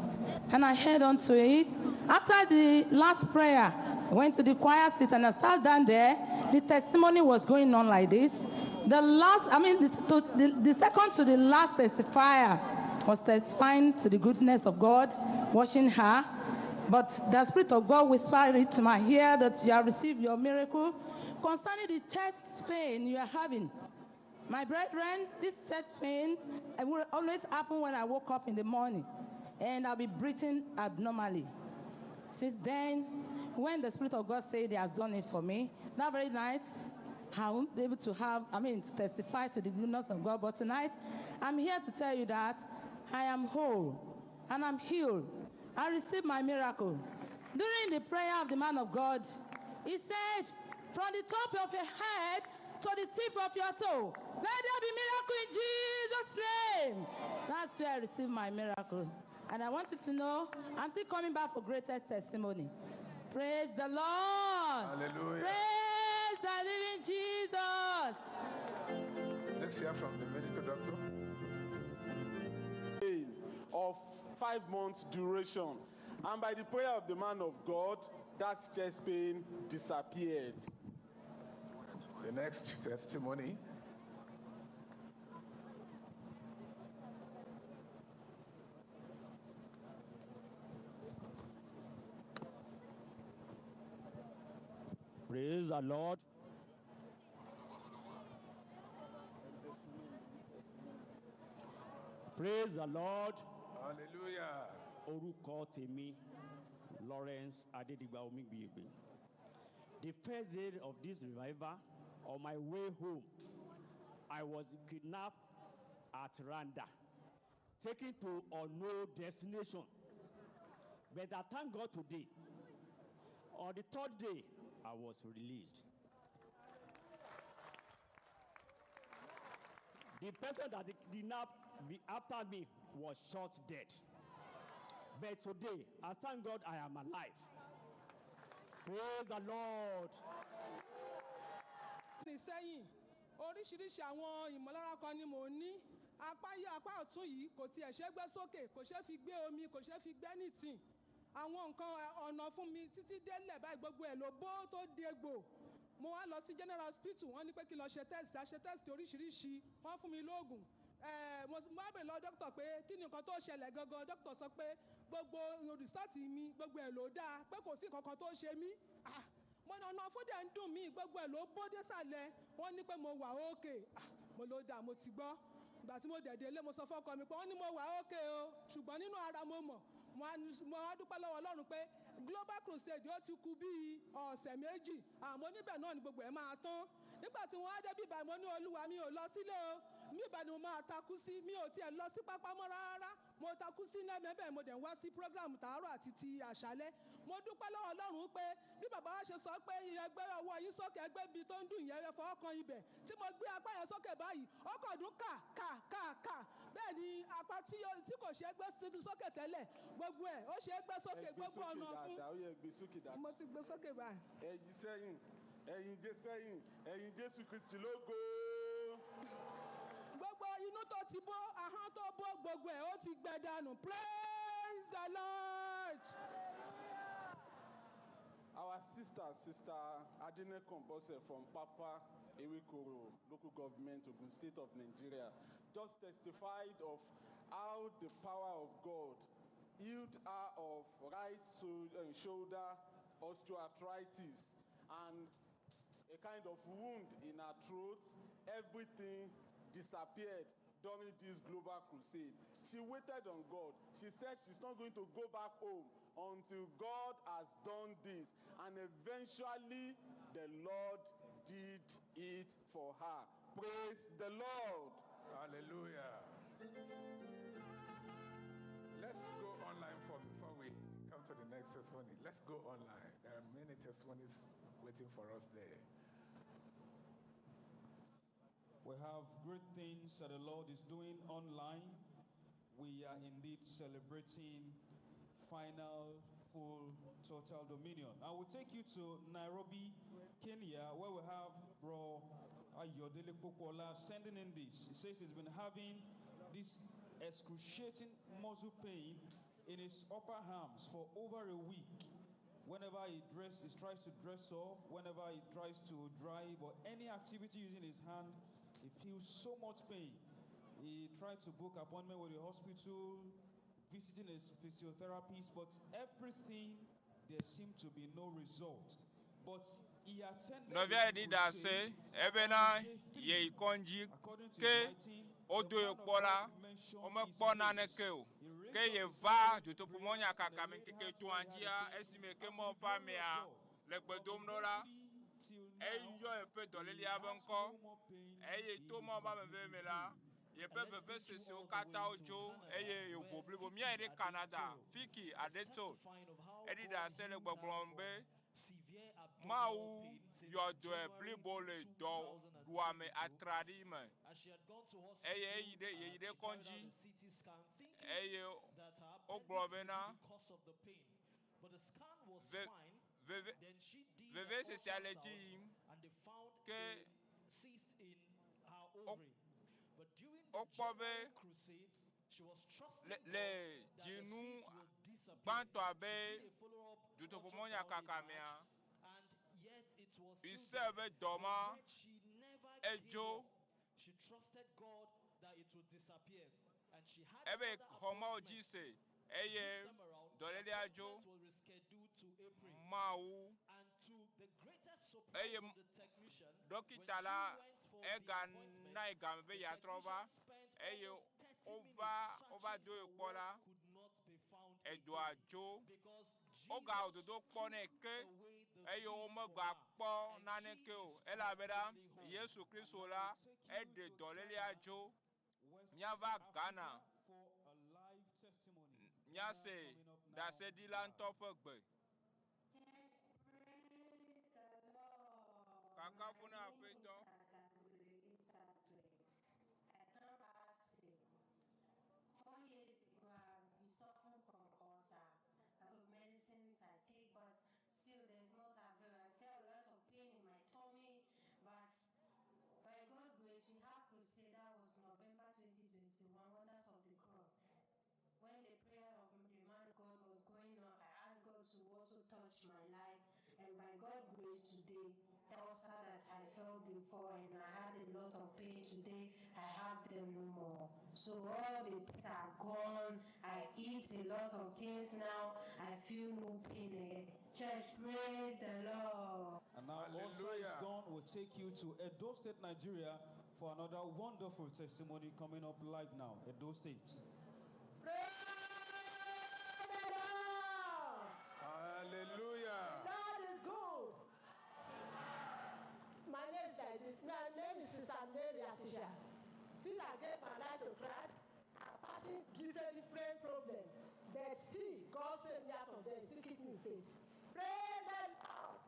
And I held on to it. After the last prayer, I went to the choir seat and I sat down there. The testimony was going on like this. The last, I mean, the second to the last testifier was testifying to the goodness of God, watching her. But the Spirit of God whispered it to my ear that you have received your miracle. Concerning the chest pain you are having, my brethren, this chest pain, it will always happen when I woke up in the morning, and I'll be breathing abnormally. Since then, when the Spirit of God said He has done it for me, that very night, I won't be able to have, I mean, to testify to the goodness of God. But tonight, I'm here to tell you that I am whole and I'm healed. I received my miracle. During the prayer of the man of God, he said, "From the top of your head to the tip of your toe, let there be miracle in Jesus' name." That's where I received my miracle. And I want you to know, I'm still coming back for greatest testimony. Praise the Lord. Hallelujah. Praise the living Jesus. Let's hear from the medical doctor. Pain of 5 months duration. And by the prayer of the man of God, that chest pain disappeared. The next testimony. Praise the Lord. Praise the Lord. Hallelujah. Orúkọ tèmi Lawrence Adedigba Omigbiyegbe. The first day of this revival, on my way home, I was kidnapped at Randa, taken to unknown destination. But I thank God today. On the third day, I was released. The person that kidnapped me after me was shot dead. But today, I thank God I am alive. Praise the Lord. Ní sẹ́yìn, oríṣiríṣi àwọn ìmọ̀lára kan ni mò ń ní. Apá yí, apá ọ̀tún yìí kò tiẹ̀ ṣe é gbé sókè, kò ṣeé fi gbé omi, kò ṣeé fi gbé anything. Àwọn nǹkan ọ̀nà fún mi títí délẹ̀ báyìí, gbogbo ẹ̀ ló bó tó dégbò. Mo wá lọ sí general hospital, wọ́n ní pé kí n lọ ṣe test. A ṣe test oríṣiríṣi, wọ́n fún mi lóògùn. Mo wá bèèrè lọ dókítà pé kí ni nǹkan tó ṣẹlẹ̀ gangan. Dókítà sọ pé gbogbo result mi, gbogbo ẹ̀ ló dáa, pé kò sí nǹkan kan tó ṣe mí. Ah. Mo ní ọ̀nà ọ̀fun dẹ̀ ń dùn mí, gbogbo ẹ̀ ló bó désàlẹ̀. Wọ́n ní pé mo wà ókè. Ah, mo ló dà, mo ti gbọ́. Ìgbà tí mo dẹ̀ délé, mo sọ fọ́kọ mi pé wọ́n ní mo wà ókè o, ṣùgbọ́n nínú ara mo mọ̀. Mo á dúpẹ́ lọ́wọ́ Ọlọ́run pé Global Crusade ó ti kù bíi ọ̀sẹ̀ méjì, àmọ́ níbẹ̀ náà ni gbogbo ẹ̀ máa tán. Nígbà tí wọ́n á dé bíbá, mo ní Olúwa, mi ò lọ sílé o, mi ìbá ni mo máa takú sí, mi ò tiẹ̀ lọ sí pápá mọ́ rárá. Mo takú sí lẹ́mẹ̀ẹ́bẹ̀, mo dẹ̀ ń wá sí program tàárọ̀ àti ti àṣálẹ́. Mo dúpẹ́ lọ́wọ́ Ọlọ́run pé bí bàbá wa ṣe sọ pé ẹgbẹ́ ọwọ́ yín sókè, ẹgbẹ́ ibi tó ń dùn yẹn, ẹ fọwọ́ kan ibẹ̀. Tí mo gbé apá yẹn sókè báyìí, ó kàn dún kà kà kà kà. Bẹ́ẹ̀ ni apá tí kò ṣe é gbé sókè tẹ́lẹ̀, gbogbo ẹ̀ ó ṣe é gbé sókè, Ẹ gbé gbogbo sókè ọ̀nà fún. dáadáa, ó yẹ gbé sókè dáadáa. Mo ti gbé sókè báyìí. Ẹ̀yin sẹ́yìn, ẹ̀yin jẹ́ sẹ́yìn, ẹ̀yin Jésù Kristi lógo. Gbogbo inú tó ti bó, ahọ́n tó bó, gbogbo ẹ̀ ó ti gbẹ dànù. Praise the Lord. Our sister, Sister Adenekan Bose from Papa Ewekoro, local government, Ogun State of Nigeria, just testified of how the power of God healed her of right shoulder osteoarthritis and a kind of wound in her throat. Everything disappeared during this global crusade. She waited on God. She said she's not going to go back home until God has done this. And eventually, the Lord did it for her. Praise the Lord. Hallelujah. Let's go online for before we come to the next testimony. Let's go online. There are many testimonies waiting for us there. We have great things that the Lord is doing online. We are indeed celebrating final, full, total dominion. I will take you to Nairobi, Kenya, where we have Bro Ayodele Popola sending in this. He says he's been having this excruciating muscle pain in his upper arms for over a week. Whenever he tries to dress up, whenever he tries to drive or any activity using his hand, he feels so much pain. He tried to book appointment with the hospital, visiting his physiotherapist, but everything, there seemed to be no result. But he attended Nɔvia the yi ɖi ɖase crusade ebena on day three. yeyi kɔndzi According to ke his writing, wodo the ye man of kpɔ God la, mentioned womekpɔ his case. naneke o. He raised Ke up ye his va hand, dutoƒomɔnya prayed, kaka and me laid ŋkeke hands to where he had andzia the pain. esime ke And to mɔ the ƒe glory of amea God, le gbe from dom the ɖo day la, three till now, eyɔ yeƒe he dɔlélia be has ŋkɔ no more pain. eye He to is mɔ be ame completely veve me la, healed. yeƒe And let's take you vevesesewo all the katã way to wodzo Canada, eye yevo where blibo. Vicky Míayi ɖe Canada, Adeto Fiki is Adeto, testifying of how eɖi God ɖase le healed her gbɔgblɔm from be severe abdominal Mawu pain since yɔ dɔe January blibo le dɔ ɖuame atraɖi me As she had gone to eye hospital, eyi ɖe yeyi ɖe she carried out kɔndzi a CT scan, thinking eye that her wogblɔ appendix may bena be the cause of the pain. But the scan was ve fine. veve Then she did an vevesesea le dzi ultrasound yim and they found ke a cyst in her wo ovary. But during the wokpɔ be January crusade, she was trusting le God le that the dzinu cyst will disappear. gbãtɔ She abe did a follow-up dutoƒomɔnya ultrasound in kaka March, mea and yet it was still ise there. be But dɔ ma yet she never gave edzo up. She trusted God that it would disappear. And she had ebe another xɔ Mawu dzi appointment. se This eye time around, the dɔlélia dzo. appointment was rescheduled to April. Mawu And to the greatest surprise eye of the technician, when dɔkita she la went for the ega appointment, na yi game be the yeatrɔ va technician spent eye almost 30 minutes wova wova searching do ye for kpɔ what la could not be found edoa again. dzo. Because Woga Jesus dodo kpɔ nɛ took ke away the eye cyst for her, womegakpɔ and she naneke o is elabena completely whole. Yesu Kristo And I la will take you eɖe to dɔlélia Ghana, dzo. West Míava Africa, Ghana for a live testimony. Ghana míase coming up now ɖaseɖila live. ŋutɔ ƒe gbe. Praise the Lord. Kakafu My na name is Aƒetɔ. Agagule Isabeth. I come last year. 4 years ago, I've been suffering from ulcer. A lot of medicines I take, but still there's not avail. I felt a lot of pain in my tummy, but by God's grace, we have crusade. That was November 2021, Wonders of the Cross. When the prayer of the man God was going on, I asked God to also touch my life. And by God's grace today, the ulcer that I felt before and I had a lot of pain today, I have them no more. So all the pains are gone. I eat a lot of things now. I feel no pain again. Church, praise the Lord. And now ulcer is gone. We'll take you to Edo State, Nigeria for another wonderful testimony coming up live now. Edo State. Hallelujah. God is good. My name is like this. My name is Sister Mary Atisha. Since I gave my life to Christ, I'm passing different different problems. But still, God saved me out of them. Still keep me in faith. Pray the Lord.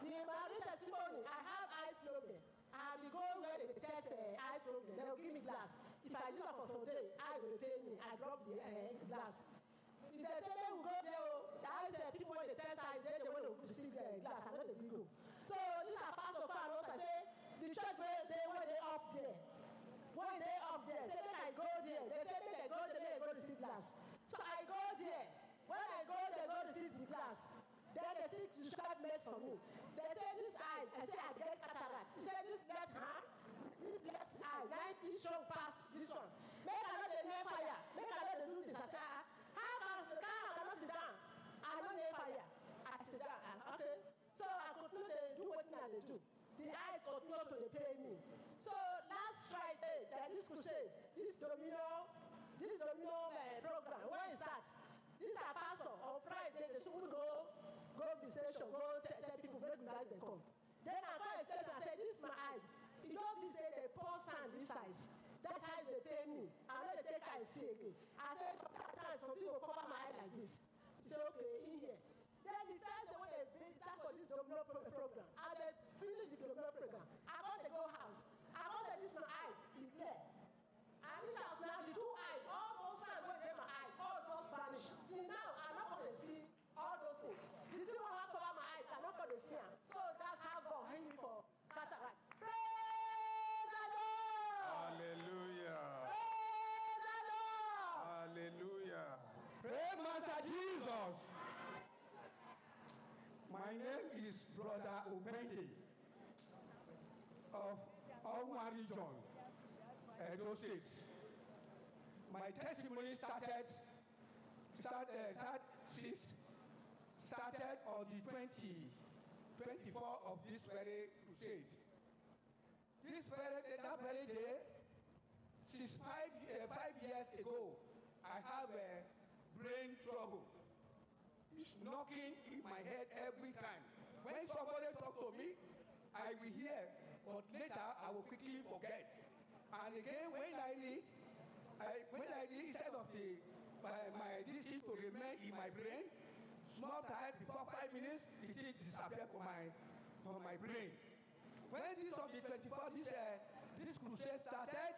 The my testimony, I have eyes problem. I have been going where they test eyes problem. They will give me glass. If I use am for some day, eye go dey pain me. I drop the glass. If they say make we go there o, the eyes people wey dey test eye dey there wey dey receive glass, I no dey gree go. So this our pastor come announce am say the church wey dey wey dey up there, wey dey up there, say make I go there. They say make I go there, make I go receive glass. So I go there. When I go there, go receive the glass. Then they still prescribe meds for me. They say this eye, I say I get cataract. He say this left hand, this left eye, na it strong pass this one. Make I no dey near fire. Make I no dey do this. I say ah, how can how I cannot sit down? I no near fire. I sit down. Ah, okay. So I continue dey do wetin I dey do. The eyes continue to dey pain me. So last Friday, there this crusade, this dominion, this dominion program, when it start, this our pastor on Friday, they soon go go the station, go tell, tell people make we like them come. Then I come explain and say, this is my eye. E don be say they pour sand this side. That's how they pay me. I no dey take eye see again. I say sometimes something go cover my eye like this. He say okay, in here. Then the first day wey they bring start for this domino pro program, as they finish the domino program, I come dey go house. I come say this my eye, e clear. I reach house now, the two eye, all those sand wey dey my eye, all those vanish. Till now, I no come dey see all those things. The thing wey wan cover my eyes, I no come dey see am. So that's how God heal me for cataract. Praise the Lord! Hallelujah. Praise the Lord! Hallelujah. Praise Master Jesus. My name is Brother Obende of Owan region, Edo State. My testimony started, start, start, six, started on the 20, 24 of this very crusade. This very, that very day, since five, 5 years ago, I have a brain trouble. It's knocking in my head every time. When somebody talk to me, I will hear, but later I will quickly forget. And again, when I read, I, when I read, instead of the my, my this thing to remain in my brain, small time before 5 minutes, the thing disappear from my brain. When this of the 24, this this crusade started,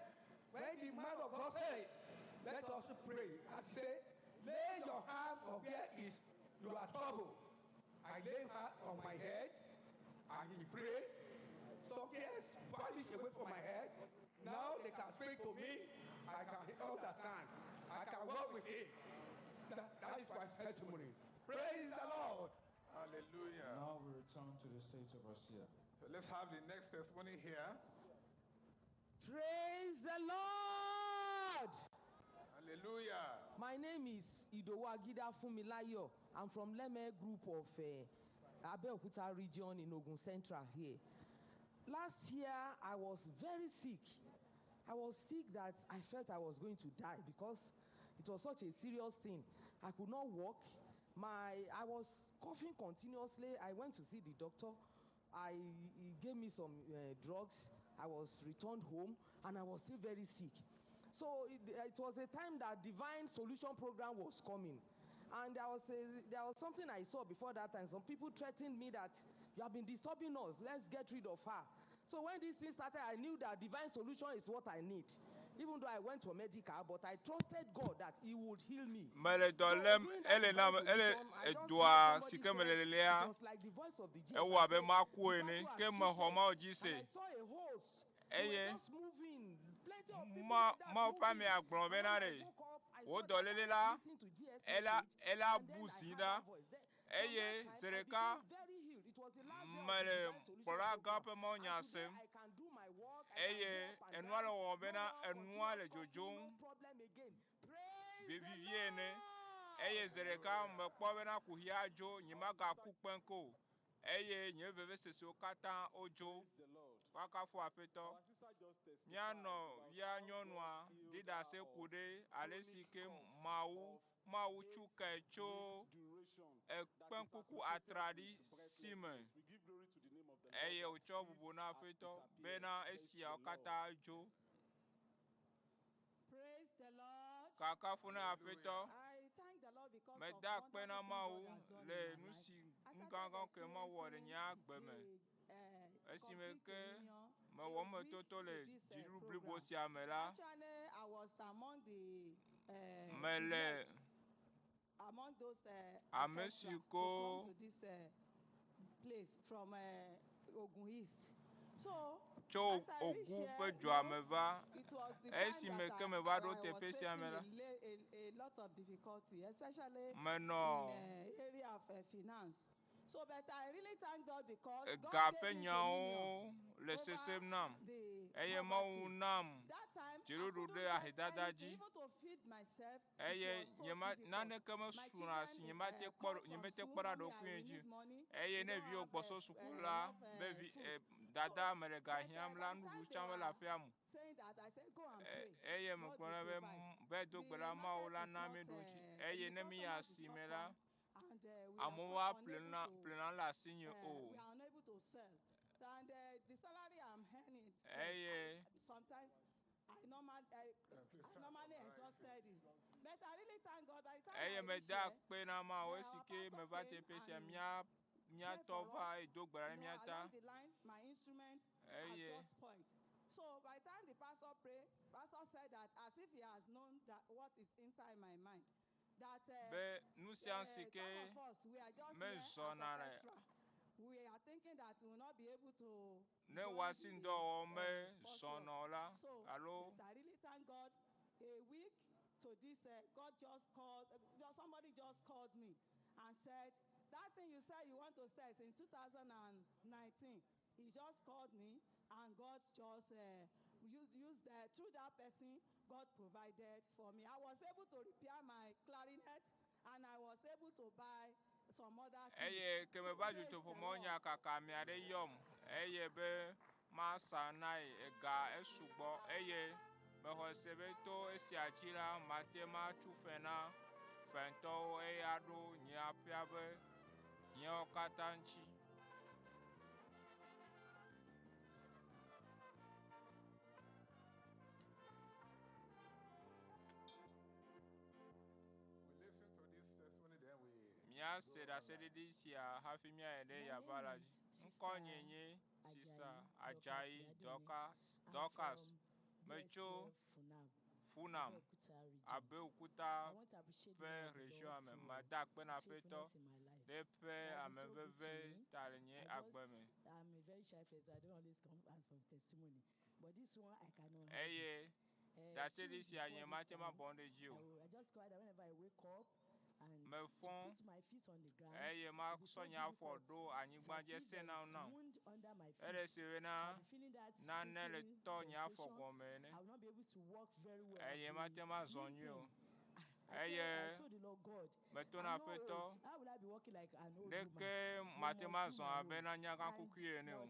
when the man of God said, "Let us pray," I say, "Lay your hand on where is your trouble." I lay hand on my head, and he prayed. Some tears vanish away from my head. Now they can speak to me. I can understand. I can work with it. That is my testimony. Praise the Lord. Hallelujah. Now we return to the state of Russia. So let's have the next testimony here. Praise the Lord. Hallelujah. My name is Idowu Agida Funmilayo. I'm from Leme Group of Abeokuta region in Ogun Central here. Last year, I was very sick. I was sick that I felt I was going to die because it was such a serious thing. I could not walk. I was coughing continuously. I went to see the doctor. He gave me some drugs. I was returned home and I was still very sick. So it was a time that Divine Solution Program was coming. And there was something I saw before that time. Some people threatened me that you have been disturbing us. Let's get rid of her. So when this thing started, I knew that divine solution is what I need. Even though I went for medical, but I trusted God that He would heal me. Mele dɔ lém ele na ele edoa si ke mele lelea ewɔ abe maku ene ke mexɔ Mawu dzi se eye ma Mawu ƒe amea gblɔ bena ɖe wò dɔléle la ela ela bu zi ɖa eye zi ɖeka mele kplɔla gã ƒe mawunya sem. Eye enua le wɔwɔ bena enua le dzodzom vevivie ene. Eye zi ɖeka mekpɔ bena kuxia dzo, nyemagaku kpeŋke o. Eye nye vevesesewo katã wodzo. Woakafu Aƒetɔ. Mía nɔvia nyɔnua ɖi ɖase ku ɖe ale si ke Mawu Mawu tsu ke tso ekpẽkuku atraɖi si me, eye wòtsɔ bubu na Aƒetɔ bena esiawo katã dzo. Kakafu na Aƒetɔ. Meda akpe na Mawu le nu si nu gãgã ke Mawu wɔ le nye agbe me. Esime ke mewɔ emetoto le dziɖuɖu blibo sia me la, mele ame si ko tso Ogun ƒe dua me va. Esime ke meva ɖo teƒe sia me la, menɔ Ega ƒe nyawo le sesẽm nam, eye Mawu nam dziɖuɖu ɖe ahedada dzi, eye nyema, naneke mesuna si nyemate kpɔ, nyemete kpɔ ɖe ɖokuinye dzi o. Eye ne viwò gbɔ so suku la, be vi, e, dada mele ga hiãm la, nuɖuɖu tsã mele aƒea me o. Eye megblɔ nɛ be, be do gbe ɖa Mawu la na mí ɖoŋtsi. Eye ne míyi asime la, Amewo aƒle nu na ƒle nane le asinye o. Eye eye meda akpe na Mawu esi ke meva teƒe sia mía mía tɔ va eye do gbe ɖa ɖe mía ta. Eye So by the time the pastor prayed, pastor said that as if he has known that what is inside my mind. be nu sia si ke mezɔna le ne wò asinudɔwɔwɔ mezɔna o la alo He just called me and God just uh, used, used uh, through that person, God provided for me. I was able to repair my clarinet and I was able to buy some other things. Eye ke meva dutoƒo mɔ nya kaka ame aɖe yɔm eye be masa na ye ega esugbɔ eye mexɔ se be to esia dzi la mate matsu fe na fentɔwo eye aɖo nye aƒea be hiãwo katã ŋuti. Míase ɖaseɖiɖi sia hafi míayi ɖe yava la dzi. Ŋkɔnye nye Sista Ajayi Dorcas. Metso Funam, Abeokuta ƒe region me. Mada akpe na Aƒetɔ ɖe eƒe ameveve ta le nye agbe me. Eye ɖaseɖiɖi sia nyemate ŋu abɔ ɖe edzi o. Mefɔ eye masɔ nye afɔ ɖo anyigba dzi esẽ nam nam. Ele si bena nane le tɔ nye afɔ gɔme ene eye mate ŋu azɔ nyuie o. Eye meto na Aƒetɔ, ɖeke mate ŋu azɔ abe na nyagãkukui ene o.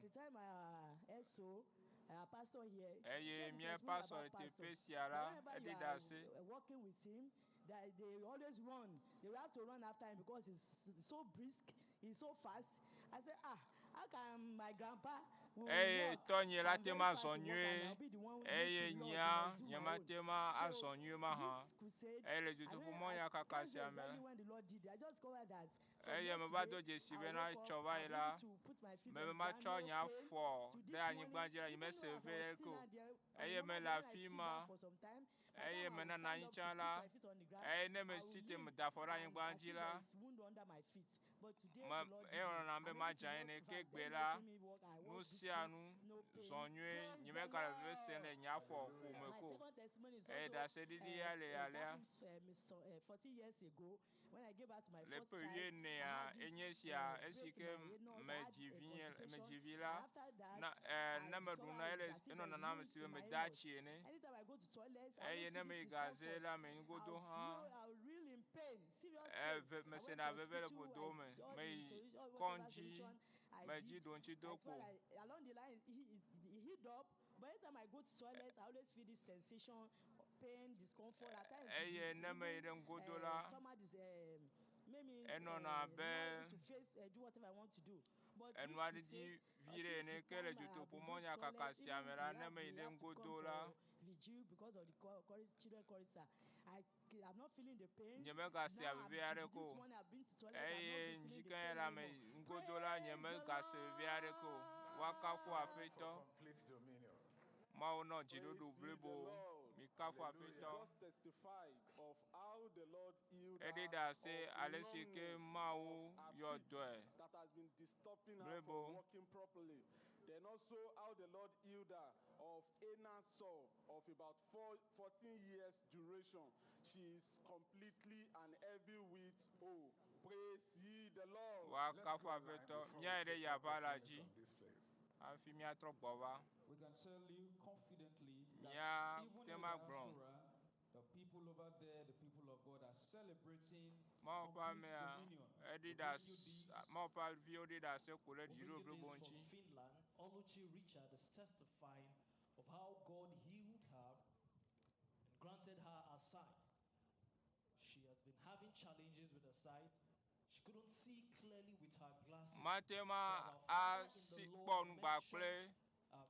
Eye mía pastor le teƒe sia la, eɖi ɖase. That they always run. They will have to run after him because he's so brisk, he's so fast. I say, ah, how can my grandpa will Eye walk tɔnye la and te very ma fast zɔ to walk and nyuie I'll be the one eye leading the Lord, nyea he must do nye my ma own. te ma So azɔ nyuie mahã. this crusade, Eye le I dutoƒo don't, mɔ I ya kaka can't say sia me la, exactly when the Lord did it. I just discovered that from eye meva do yesterday, dzesi I bena woke up, tsɔ va I'll yi be la, able to put my feet mebe on the ground, matsɔ no nye pain. afɔ To ɖe this anyigba morning, dzi la, even nyemese though as veve I was ɖeke sitting o. down there, on Eye normal mele day when I afi sit ma, down for some time, by the eye time I will menana stand anyi up tsã to put la, my feet on the ground, eye ne I mesi will te lean meda afɔ ɖe and anyigba I dzi see la, there is wound under my feet. But today me the Lord did eye it. wɔna nam be I'm able madze to anyi walk. ne In ke fact, gbe when la, you see me walk, I nu walk sia briskly, nu no pain. zɔ nyuie, Praise the nyemegale veve sem Lord. le nye afɔ ƒome My ko o. second testimony is Eye also ɖaseɖiɖi ya le it alea. happened 14 years ago when I gave birth to my Le first ƒe child. I wuienea had this enye sia break esi in ke my anus. I had medzi a vi constipation. medzi vi And la, after that, na e, I ne meɖuna discover ele it's as if enɔna there's nam no si be in my meda anus. tsi ene. Anytime I go to toilet, I Eye always ne feel meyi this gaze discomfort. la me nugodo I'll hã feel I'll real in pain, serious pain. eve I went mesena to veve le hospital, ƒodo I me. all the Meyi solution, whatever kɔdzi solution I medzi did. ɖo ŋuti do That's kpo. why I, along the line, he healed up. But anytime I go to toilet, I always feel this sensation, pain, discomfort. At times, it Eye is ne meyi even ɖe ŋgodo la somehow this, made me enɔna not abe able to face, do whatever I want to do. But this enua ɖiɖi crusade, vi ɖe since ene the ke le time I have dzotoƒo been mɔ doing nyakaka toilet, sia even me la we ne have, meyi we ɖe have to come ŋgodo la for vigil because of the children chorister. I'm not feeling the pains. nyemegasea Now I'm veve to aɖeke this o morning I've been to toilet, I've not eye been feeling ŋdzi the ke pain le ame anymore. ŋgodo la Praise the nyemegase veve aɖeke o woakafu aƒetɔ Complete dominion. Mawu nɔ dziɖuɖu Praise ye the blibo Lord. mikafu Hallelujah. aƒetɔ Just testified of how the Lord healed eɖi her ɖase of ale si ke numbness Mawu of her yɔ feet dɔe that has been disturbing her blibo. from walking properly. Then also how the Lord healed her of anal sore of about 14 years duration. She is completely and every whit whole. Praise ye the Lord. Woakafu aƒetɔ míayi ɖe yava la dzi hafi míatrɔ gbɔ va. We can tell you confidently that Mía even te in ma gblɔ. diaspora, the people over there, the people of God are celebrating Mawu ƒe complete amea dominion. eɖi We bring you ɖase this Mawu ƒe viwo ɖi ɖase ku ɖe We bring dziɖuɖu you blibo this ŋuti. from Finland. Oluchi Richard is testifying of how God healed her and granted her her sight. She has been having challenges with her sight. She couldn't see clearly with her glasses. Mate ma But as our Father in asi the kpɔ Lord nugba kple mentioned,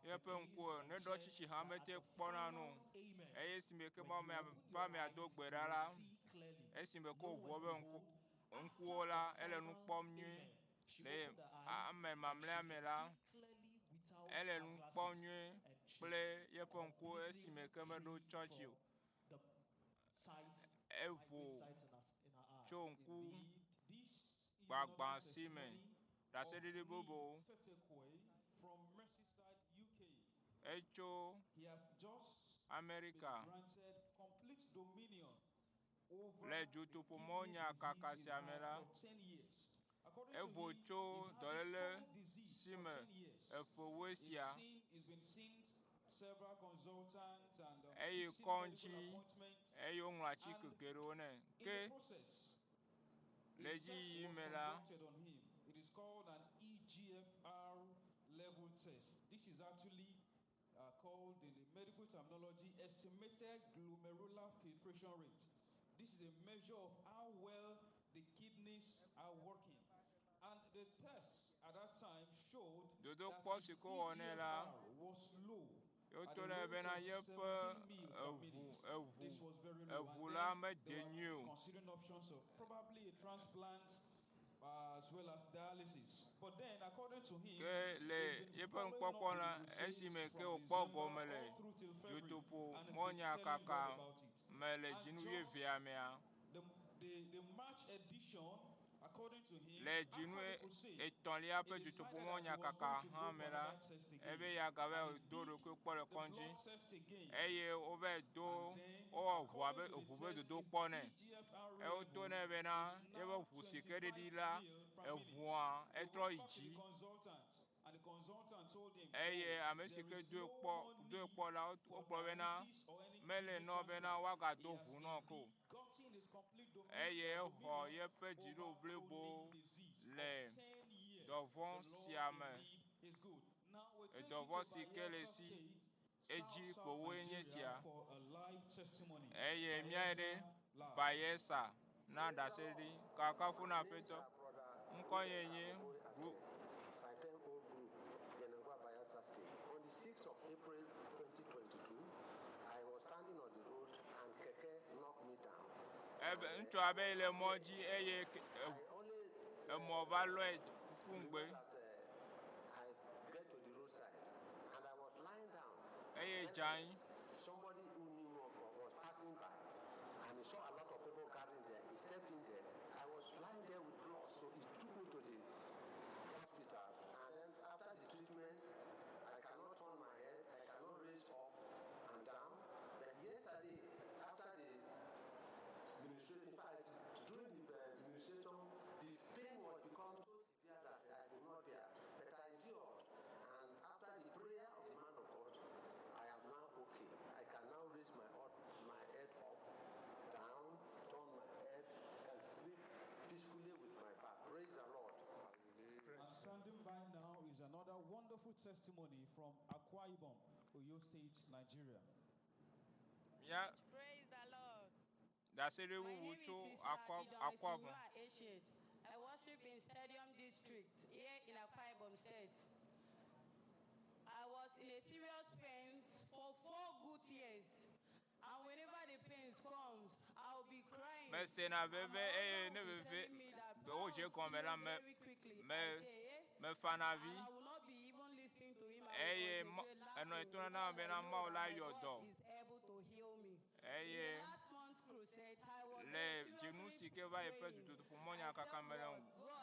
the yeƒe case ŋkuwo and ne ɖɔ said tsitsi hã that at mete the kpɔna nu final amen, eye esime ke when Mawu you mea open ƒe your amea do eyes, gbe you ɖa will la see clearly. esime ke Lo wòʋu and eƒe ŋku behold, ŋkuwo after la the ele nu final kpɔm nyuie amen, she le opened her eyes ame and mamlɛa she me can la see clearly without ele her nu kpɔm glasses. nyuie And she's kple yeƒe ŋkuwo completely esime ke meɖo free tsɔtsi o from the sight, evo migraine sight in her eyes. tso ŋku Indeed, this is gbagbã another si me testimony of ɖaseɖiɖi Lee bubu Setekwe from Merseyside, UK. etso He has just been Amerika granted complete dominion over le the dzotoƒo kidney mɔnya kaka disease he sia me had la for 10 years. According to evo him, tso he's had this dɔléle chronic disease si for me 10 years. eƒewoe He's sia seen, he's been seen several consultants and eye fixing kɔdzi medical appointments. eye woŋlɔ atike And geɖewo nɛ in ke the process, le a dzi test yiyi was me la conducted on him. It is called an EGFR level test. This is actually called in the medical terminology estimated glomerular filtration rate. This is a measure of how well the kidneys are working. And the tests at that time showed that dodokpɔ his si ke wowɔ nɛ la EGFR was low at woto a ɖe rate bena of yeƒe 17 mil per eʋu minute. eʋu This was very low. eʋu And la then mede they were nyuie o considering options of probably a transplant as well as dialysis. But then, according to him, ke le he's been yeƒe following up nukpɔkpɔ with la the crusades esime ke from wòkpɔ December gɔme le all through till February dzotoƒo and has been mɔnya telling kaka God about it. me le And dzinu just wuievea mea the March edition, according to him, le after dzinu the crusade, etɔ̃lia ƒe he dzotoƒo decided that mɔnya he was kaka going to hã go me for la another test again. ebe ya gava And he do did ɖokui kpɔ le the kɔdzi blood test again. eye wova do And then, wowɔ ʋua be according to eʋu the be test, dodo his kpɔ nɛ EGFR eye woto level nɛ bena is yeƒe now ʋu si ke 25 ɖiɖi la mil per minute. eʋua He etrɔ went yi back to the dzi consultant, and the consultant told him, eye oh, ame si there ke is doe no kpɔ more doe need kpɔ la for wogblɔ bena dialysis or any mele kidney nɔ bena transplant. woagado He has ʋu nɔ ke o indeed gotten his complete dominion, eye exɔ dominion yeƒe dziɖo over blibo chronic disease of le 10 years. dɔvɔ̃ The Lord sia me indeed is good. Now we take you edɔvɔ̃ to si ke le Bayelsa si State, edzi South South ƒowoe nye Nigeria sia for a live testimony. eye míayi ɖe Bayelsa Live. Bayelsa na ɖaseɖiɖi kakafu na aƒetɔ ŋkɔnye nye Ru Saipan Old Group, Genangwa, Bayelsa State. On the 6th of April 2022, I was standing on the road and Keke knocked me down. ebe ŋutsu abe yi le mɔ dzi eye ke- emɔ va lɔe kuku ŋgbe That I get to the roadside and I was lying down. eye Then dze anyi Somebody who knew me was passing by and he saw a lot of people gathering there. He stepped in there. I was lying there with blood, so he took me to the hospital. And then after the treatment, I cannot turn my head, I cannot raise up and down. But yesterday, after the administration, in fact, during the administration, the pain was become so severe that I could not bear. But I endured. And after the prayer of the man wonderful testimony from Akwa Ibom, Oyo State, Nigeria. Mía Praise the Lord. ɖaseɖi My bubu name is tso Sister Akwa Idon Akwa Ibom. Isiwa Eshet. I worship in Stadium District here in Akwa Ibom State. I was in a serious pain for four good years. And whenever the pains comes, I'll be crying. Mesena veve eye ne veve be wodze gɔme la me me mefana vi I will not be even listening to him. eye mɔ enɔ etona na bena Mawu la yɔ dɔ Is able to heal me. eye Last month's crusade, I was le dzinu si ke va yi ƒe dutoƒomɔnyakaka me la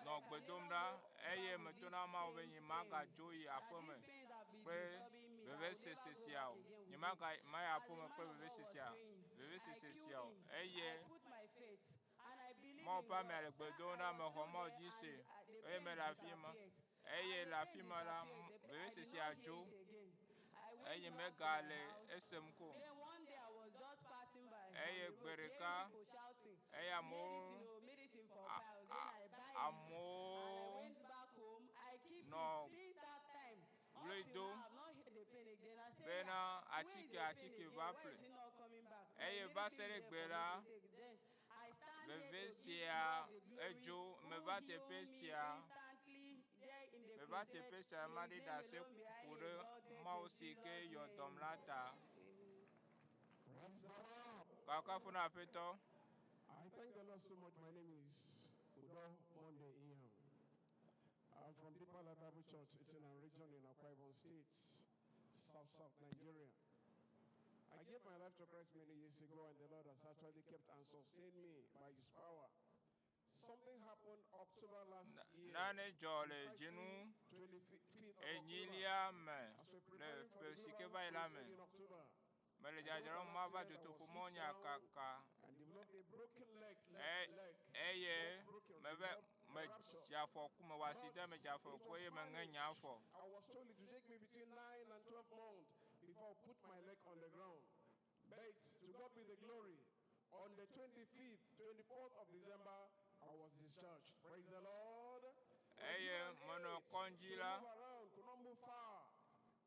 nɔ gbe dom ɖa eye metona Mawu be nye magadzo yi aƒeme kple vevesese sia o. Nye maga mayi aƒeme kple vevesese vevesese sia o eye Mawu ƒe amea le gbe dom ɖa mexɔ Mawu dzi se eye mele afi ma eye le afi ma la vevesesea dzo eye megale esem ko o. Then one day I was just passing by. Eye and the gbe road, ɖeka hearing people shouting, eye amewo medicine, oh, medicine for a- piles. Then a- I buy it. And I amewo went back home. I keep nɔ it since that time. Up ɣli till do now, I've not heard the pain again. I say, bena "Ah, where is atike the pain atike again? va Why ƒle is it not coming back? My eye va se medicine ɖe there gbe for me la to take. Then I stand here veve to give sia God the glory edzo who meva healed teƒe me sia instantly there in the meva crusade. teƒe sia May maɖi his name ɖase alone be ƒo highly ɖe exalted Mawu in si ke Jesus' yɔ name. dɔm la ta. Praise the Lord. Kafukafu na Aƒetɔ. I thank the Lord so much. My name is Udo Monday Ian. I'm from Deeper Life Bible Church. It's in our region in Akwa Ibom State, South South Nigeria. I gave my life to Christ many years ago, and the Lord has actually kept and sustained me by His power. Something happened October last year. Nane dzɔ le precisely dzinu 25th of enyilia me As we're le preparing for ƒe the si ke global va yi la me. crusade in October, Mele I got dzadzram an mava accident. I was hit dutoƒomɔnya down kaka and developed a broken leg, e left leg. eye Not broken, meve developed a medze rupture. afɔku mewɔ accident But medze it afɔku was eye meŋe nye managed. afɔ. I was told it would take me between 9 and 12 months before I put my leg on the ground. But to God be the glory. On the 25th, 24th of December, I was discharged. Praise the Lord. With Eye no menɔ aid kɔdzi to la, move around, could not move far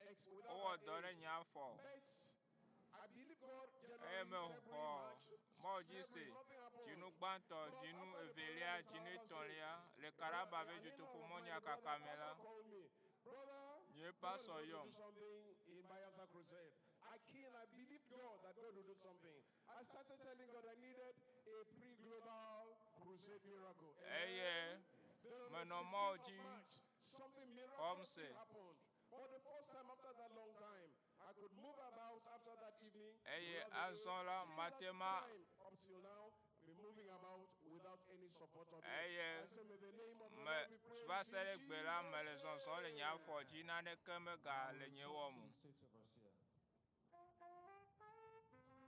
ex- without wowɔ an dɔ ɖe aid. nye afɔ But I believe God eye January, mexɔ February, March, Mawu dzi se February, nothing happened. dzinu gbãtɔ, But dzinu after the evelia, program in dzinu Taraba etɔ̃lia State, le a brother, Karaba be an in-law of mine, dutoƒomɔnya the brother kaka me la, pastor called me. Brother, nye God is pastor going to yɔm. do something in Bayelsa Crusade. I came, I believed God that God would do something. I started telling God I needed a pre-global crusade miracle. Eye Amen. Then on the menɔ 16th Mawu of dzi March, something xɔm miraculously se. happened. For the first time after that long time, I could move about after that evening Eye without the aid. azɔ la Since mate that ma time up till now, I've been moving about without any support of aid. eye I say, may the name of the me Lord be praised va se in ɖe gbe la mele Jesus' zɔzɔm le nye name. afɔ dzi naneke megale We nye return wɔm to o. the state overseer.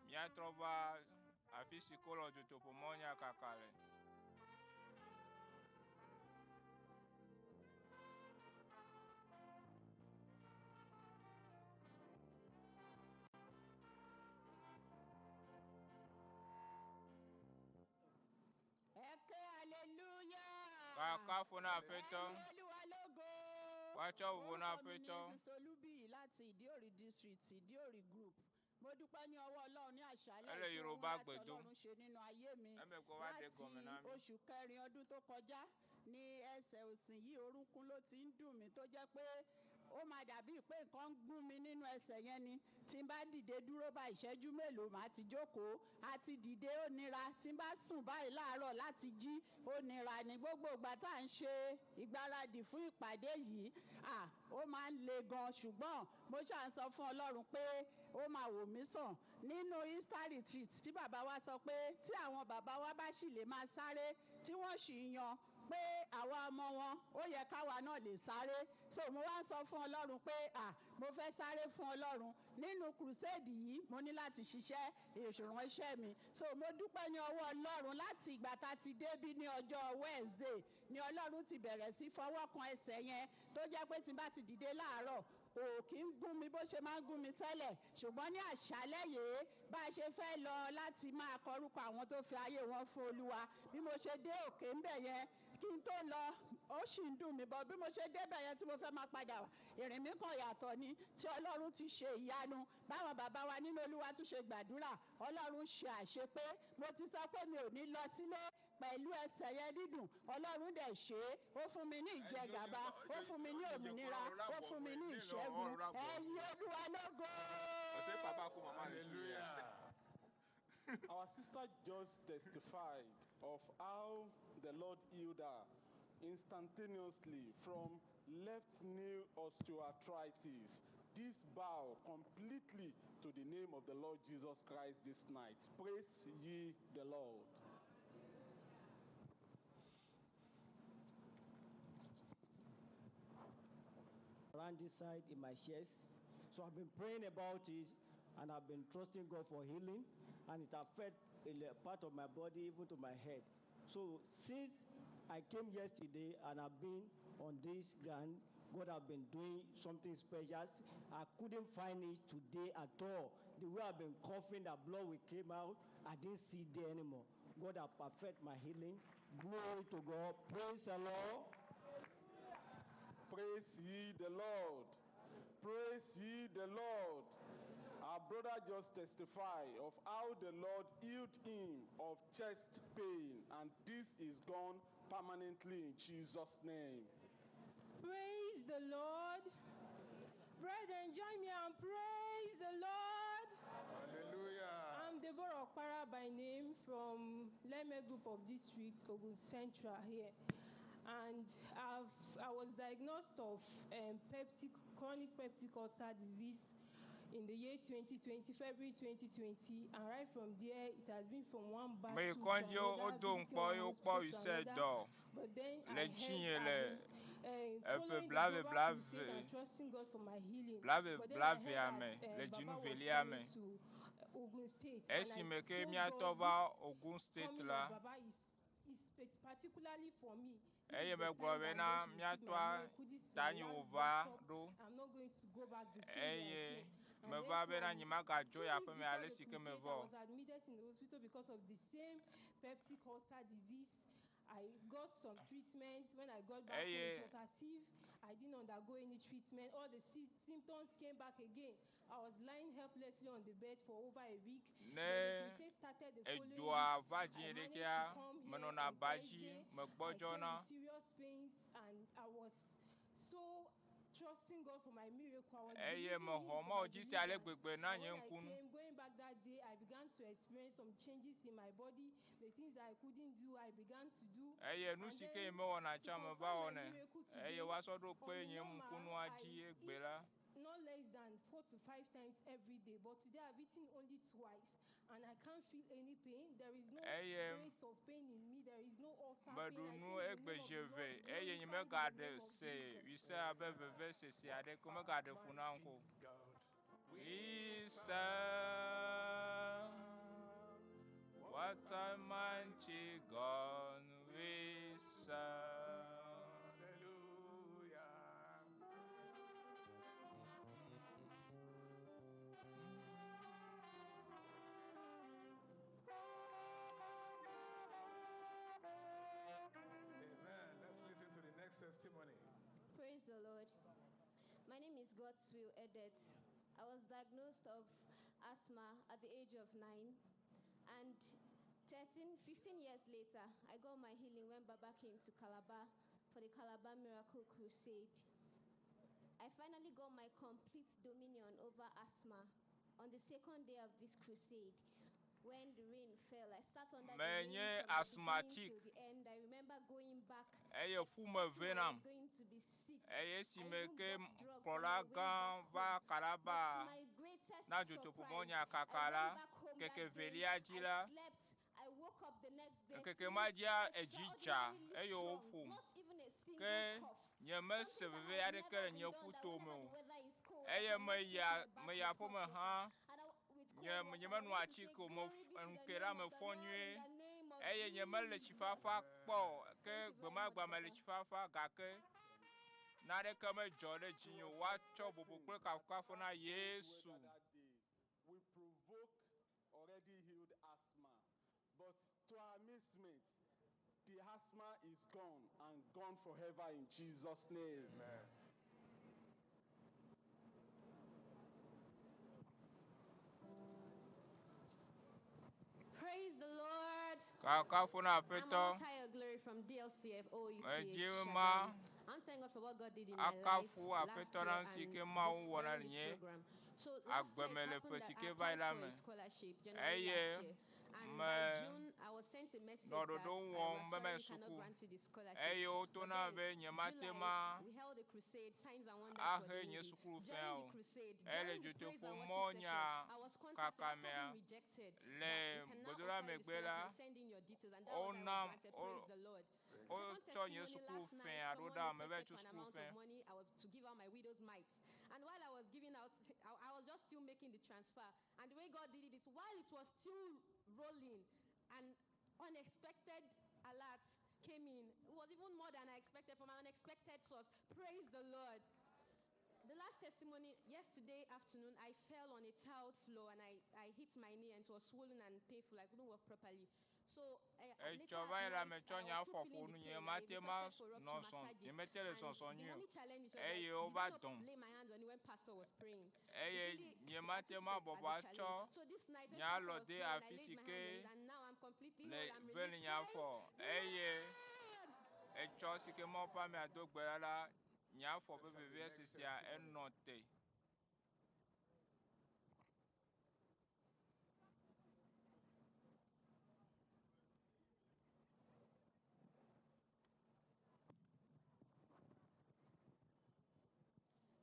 Míatrɔ va afi si ke wolɔ dutoƒomɔnya kaka le. Ẹ ké hallelujah. Kakafu na Aƒetɔ. Ẹyin Olúwa lógo. Woatsɔ vovo na Orúkọ mi ni Aƒetɔ. Sister Olúbíyì láti Ìdíòrì district Ìdíòrì group. Mo dúpẹ́ ní ọwọ́ Ọlọ́run ní àṣálẹ́ Ele yìí fún ohun Yorùbá ńlá tí gbe dom. Ọlọ́run ṣe nínú ayé mi. Eme ko va ɖe Láti gɔme na mi. oṣù kẹrin ọdún tó kọjá ní ẹsẹ̀ òsì yìí orúnkún ló ti ń dùn mí tó jẹ́ pé ó máa dàbí pé nǹkan ń gún mi nínú ẹsẹ̀ yẹn ni tí n bá dìde dúró bá ìṣẹ́jú mélòó màá ti jókòó àti dìde ó nira tí n bá sùn báyìí láàárọ̀ láti jí ó nira ní gbogbo ìgbà tá à ń ṣe ìgbáradì fún ìpàdé yìí à ó máa ń le gan ṣùgbọ́n mo ṣáà ń sọ fún Ọlọ́run pé ó máa wò mí sàn nínú Easter retreat tí bàbá wa sọ pé tí àwọn bàbá wa bá sì lè máa sáré tí wọ́n sì ń yan pé àwa ọmọ wọn ó yẹ káwa náà lè sáré so mo wá ń sọ fún Ọlọ́run pé à mo fẹ́ sáré fún Ọlọ́run nínú crusade yìí mo ní láti ṣiṣẹ́ ìránṣẹ́ mi so mo dúpẹ́ ní ọwọ́ Ọlọ́run láti ìgbà tá a ti débí ní ọjọ́ Wednesday ni Ọlọ́run ti bẹ̀rẹ̀ sí fọwọ́ kan ẹsẹ̀ yẹn tó jẹ́ pé tí n bá ti dìde láàárọ̀ kò kí ń gún mi bó ṣe máa ń gún mi tẹ́lẹ̀ ṣùgbọ́n ní àṣálẹ́ yìí bá a ṣe fẹ́ lọ láti máa kọrúkọ àwọn tó fi ayé wọn fún Olúwa bí mo ṣe dé òkè ńbẹ̀ yẹn kí n tó lọ Ó sì ń dùn mí bọ́ bí mo ṣe débẹ̀ yẹn tí mo fẹ́ máa padà wá ìrìn mi kàn yàtọ̀ ni tí Ọlọ́run ti ṣe ìyanu báwọn bàbá wa nínú Olúwa tún ṣe gbàdúrà Ọlọ́run ṣe àṣepé. Mo ti sọ pé mi ò ní lọ sílé pẹ̀lú ẹsẹ̀ yẹn dídùn. Ọlọ́run dẹ̀ ṣe é, ó fún mi ní ìjẹgàba, ó fún mi ní òmìnira, ó fún mi ní ìṣẹ́gun. Ẹ yin Olúwa lógo. Hallelujah. Our sister just testified of how the Lord healed her instantaneously from left knee osteoarthritis. This bow completely to the name of the Lord Jesus Christ this night. Praise ye the Lord. Around this side in my chest. So I've been praying about it, and I've been trusting God for healing, and it affects a part of my body, even to my head. So since I came yesterday and I've been on this ground, God has been doing something special. I couldn't find it today at all. The way I've been coughing, the blood will came out, I didn't see it there anymore. God has perfect my healing. Glory to God. Praise the Lord. Praise ye the Lord. Praise ye the Lord. Our brother just testified of how the Lord healed him of chest pain, and this is gone permanently in Jesus' name. Praise the Lord. Brethren, join me and praise the Lord. Hallelujah. I'm Deborah Okpara by name from Leme Group of District, Ogun Central here. And I was diagnosed of chronic peptic ulcer disease in the year 2020, February 2020, and right from there, it has been from one battle Me to kɔndzi another, wo do visiting ŋkpɔ one ye wokpɔ hospital to ise another. dɔ But then le I dzinye heard le I've been, eƒe following the blave global blave crusade and trusting God for my healing. blave But then I blavea heard me that, le Baba dzinu was velia coming me. to Ogun State, and I Esime ke told míatɔ God va this Ogun State coming la, of Baba is particularly for me. This eye is the megblɔ time that I'm bena going to receive my míatɔa miracle. This is my ta nyi last wòva bus stop. ɖo I'm not going to go back the same way I eye came. And meva then bena from nyemagadzo 2 yi weeks aƒeme before ale the si ke crusade, meva I o. was admitted in the hospital because of the same peptic ulcer disease. I got some treatment. When I got back home, Eye it was as if I didn't undergo any treatment. All the symptoms came back again. I was lying helplessly on the bed for over a week. Ne Then the crusade started the following edoa week. va I dzi managed ɖekea, to come here menɔna on ba dzi, Thursday. I megbɔdzɔna. came with serious pains and I was so trusting God for my miracle. I was Eye believing him mexɔ for Mawu my dzi se ale deliverance. gbegbe na And nye when I ŋkunu. came, going back that day, I began to experience some changes in my body. The things I couldn't do, I began to do. Eye nu And si ke then mewɔna to tsã meva confirm my wɔnɛ. miracle Eye today, woasɔ ɖo kpe on the nye normal, ŋkunua I dzi egbe eat la. not less than 4 to 5 times every day, but today I've eaten only twice, and I can't feel any pain. There is no Eye trace of pain in me. There is no ulcer pain. meɖu I nu say in the egbe name of zi the eve Lord, eye glorify nyemegaɖe the name of se Jesus. wise abe veve sese aɖeke megaɖe fu nam ko. We serve what a mighty God we serve. Hallelujah. Amen. Let's listen to the next testimony. Praise the Lord. My name is Godswill Edet. I was diagnosed of asthma at the age of 9, and 15 years later, I got my healing when Baba came to Calabar for the Calabar Miracle Crusade. I finally got my complete dominion over asthma on the second day of this crusade. When the rain fell, I sat under the rain Menye from the beginning asthmatic. till the end. I remember going back. Eye ƒu me ve nam. I was going to be sick. Eye si I me even ke bought drugs on kplɔla my way gã back va home. Calabar But to my greatest na dzotoƒomɔnya surprise, kaka I la, went back home keke that day. velia dzi I la, slept. I woke up the next day ŋkeke feeling ma dzia edzi dza extraordinarily eye strong, woƒom. not even a single Ke cough. nye mese Something that veve has aɖeke never le been nye done, that ƒuto me whenever o. the weather is cold, I Eye cannot take meya my bath meya with hot aƒeme water. hã, And I, with cold nye water, nye I menɔ want to atike say o, glory mef be to enu the ke la name of the mefɔ Lord in nyuie. the name of Eye nye mele Jesus. tsifafa kpɔ o. Ke Thank you gbe very ma much, gbe mele Papa. tsifafa gake naneke medzɔ ɖe dzinye o. Woatsɔ bubu kple kafukafu na Yesu. That day, we provoke already healed asthma. But to our amazement, the The asthma is gone and gone forever in Jesus' name. Amen. Praise the Lord. Kakafu na I'm Aƒetɔ. Omotayo Glory from DLCF OUTH. Medzi ma Shagamu. I'm thank God for what God did in my life akafu last Aƒetɔ year na nu si and ke Mawu this, wɔ na during this nye program. So last year agbeme it le happened ƒe that si I ke va yi applied la for me. a scholarship January Eye last year. And me by June, I was sent a message nɔ that ɖoɖo I wɔm was be sorry mayi we cannot suku. grant you the scholarship. Eye woto But na then be nyemate July, ma we held a crusade, signs and wonders for the ahe nye needy. sukulu During fea the o. crusade, Eye le during the praise dzotoƒo and mɔ worship nya session, I was contacted kaka after mea being rejected le that we can now gbedoɖa offer you the megbe la, scholarship, send in your details, and that was how I wona was granted. Praise the Lord. Second wotsɔ nye testimony sukulu last night, fea ɖo someone ɖa meva requested tso for an sukulu amount fea. of money I was to give out my widow's mite. And while I was giving out, I was just still making the transfer. And the way God did it is while it was still rolling, an unexpected alert came in. It was even more than I expected from an unexpected source. Praise the Lord. The last testimony, yesterday afternoon, I fell on a tiled floor and I hit my knee and it was swollen and painful. I couldn't walk properly. So later Etsɔ at va yi la night, me tsɔ I nye was still afɔ feeling ƒo the nu pain. nye I mate ma requested for Rob nɔ to zɔn massage nye it. mete le And zɔzɔ the nyuie o only challenge was eye that he wova did not dɔm lay my hands on it when pastor was praying. It eye really nye I mate took ma it as bɔbɔ a atsɔ challenge. So this night when nye pastor alɔ was de praying, I afi laid si my ke hand on it and now I'm completely le whole. I'm ve relieved. le nye afɔ Praise the eye Lord. etsɔ si ke Mawu ƒe amea do gbe ɖa la nye afɔ ƒe vevie sisia enɔ te.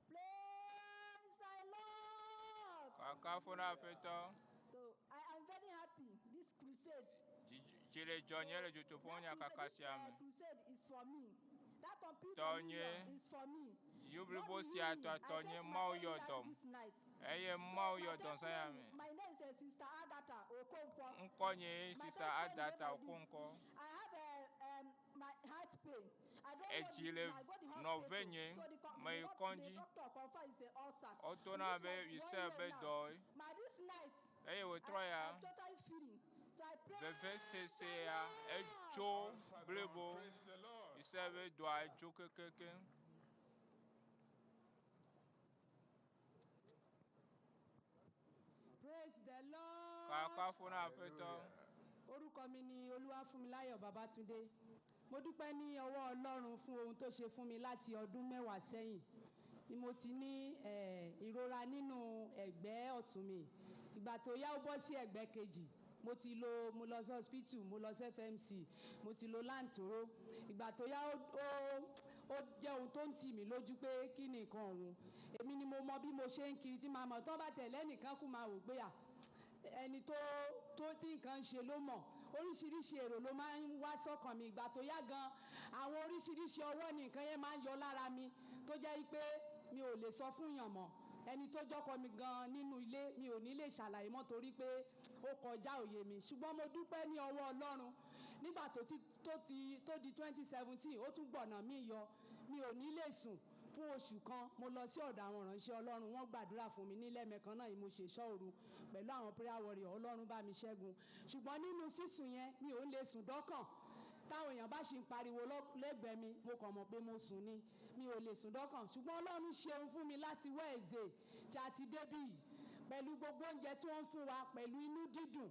Praise the Lord. Kakafu na Aƒetɔ. So I am very happy this crusade. Dzi le dzɔ nye le dzotoƒo nya kaka sia me. Crusade is for me. That complete Tɔ nye dominion is for me. dzidzo blibo sia tɔtɔ nye Mawu yɔ dɔm eye Mawu yɔ dɔm zã me. My name is Sister Agatha Okonkwo. Ŋkɔ nye My Sisa testimony Agatha like this. Okonkwo. I have a my heart pain. I don't know Edzi this le now. I go the nɔve hospital. nye So the, me yi the, doc- kɔdzi. the doctor confirm it's a ulcer. Wotona Which be like one Yusef year be now. dɔe But this night, eye wòtrɔ I, ya I'm totally feeling. So I pray vevesese ya etso blibo Yusef be dɔa etso kekekeŋ. Praise the Lord. Kakafu na Aƒetɔ. Orúkọ mi ni Olúwafúnmiláyọ̀ Babátúndé. Mo dúpẹ́ ní ọwọ́ Ọlọ́run fún ohun tó ṣe fún mi láti ọdún mẹ́wàá sẹ́yìn. Ni mo ti ní ìrora nínú ẹ̀gbẹ́ ọ̀tún mi. Ìgbà tó yá ó bọ́ sí ẹ̀gbẹ́ kejì. Mo ti lo mo lọ sí hospital, mo lọ sí FMC, mo ti lo Lantoro. Ìgbà tó yá ó ó ó jẹ́ ohun tó ń tì mí lójú pé kí ni nǹkan ọ̀hún. Èmi ni mo mọ bí mo ṣe ń kiri tí màá mọ̀ tó bá tẹ̀lé ẹnìkan kú máa wò pé à ẹni tó tó tí nǹkan ń ṣe ló mọ̀ oríṣiríṣi èrò ló máa ń wá sọ́kàn mi ìgbà tó yá gan àwọn oríṣiríṣi ọwọ́ ni nǹkan yẹn máa ń yọ lára mi tó jẹ́ pé mi ò lè sọ fún yàn mọ́ ẹni tó jọ́kọ mi gan nínú ilé mi ò ní lè ṣàlàyé mọ́ torí pé ó kọjá òye mi ṣùgbọ́n mo dúpẹ́ ní ọwọ́ Ọlọ́run nígbà tó ti tó ti tó di 2017 ó tún gbọ̀nà mi yọ mi ò ní lè sùn fún oṣù kan mo lọ sí ọ̀dọ̀ àwọn ìránṣẹ́ Ọlọ́run wọ́n gbàdúrà fún mi nílẹ̀ mẹ́kan náà yìí mo ṣe ìṣọ́ òru pẹ̀lú àwọn prayer warrior Ọlọ́run bá mi ṣẹ́gun ṣùgbọ́n nínú sísùn yẹn mi ò lè sùn dọ́kàn táwọn èèyàn bá ṣì ń pariwo lẹ́gbẹ̀ẹ́ mi mo kàn mọ̀ pé mo sùn ni mi ò lè sùn dọ́kàn ṣùgbọ́n Ọlọ́run ṣeun fún mi láti Wednesday tí a ti débí yìí pẹ̀lú gbogbo oúnjẹ tí wọ́n ń fún wa pẹ̀lú inú dídùn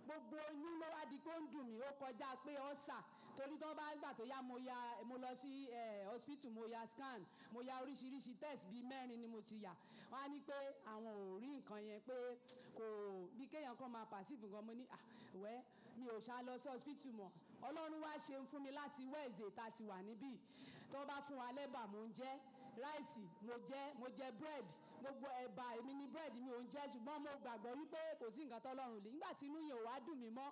gbogbo inú ló wá di pé ó ń dùn mí ó kọjá pé ọ̀sà torí tó bá gbà tó yá mo ya mo lọ sí hospital mo ya scan mo ya oríṣiríṣi test bíi mẹ́rin ni mo ti yà wọ́n á ní pé àwọn ò rí nǹkan yẹn pé kò bí kéèyàn kan máa perceive nǹkan mo ní ah wẹ́ mi ò ṣá lọ sí hospital mọ́ Ọlọ́run wá ṣeun fún mi láti Wednesday tá a ti wà níbí tó bá fún wa lẹ́bà mo ń jẹ ráìsì mo jẹ mo jẹ bread gbogbo ẹ̀bà èmi ní bread mi ò ń jẹ ṣùgbọ́n mo gbàgbọ́ wípé kò sí nǹkan tọ́lọ́run lè nígbà tí inú yẹn ò wá dùn mí mọ́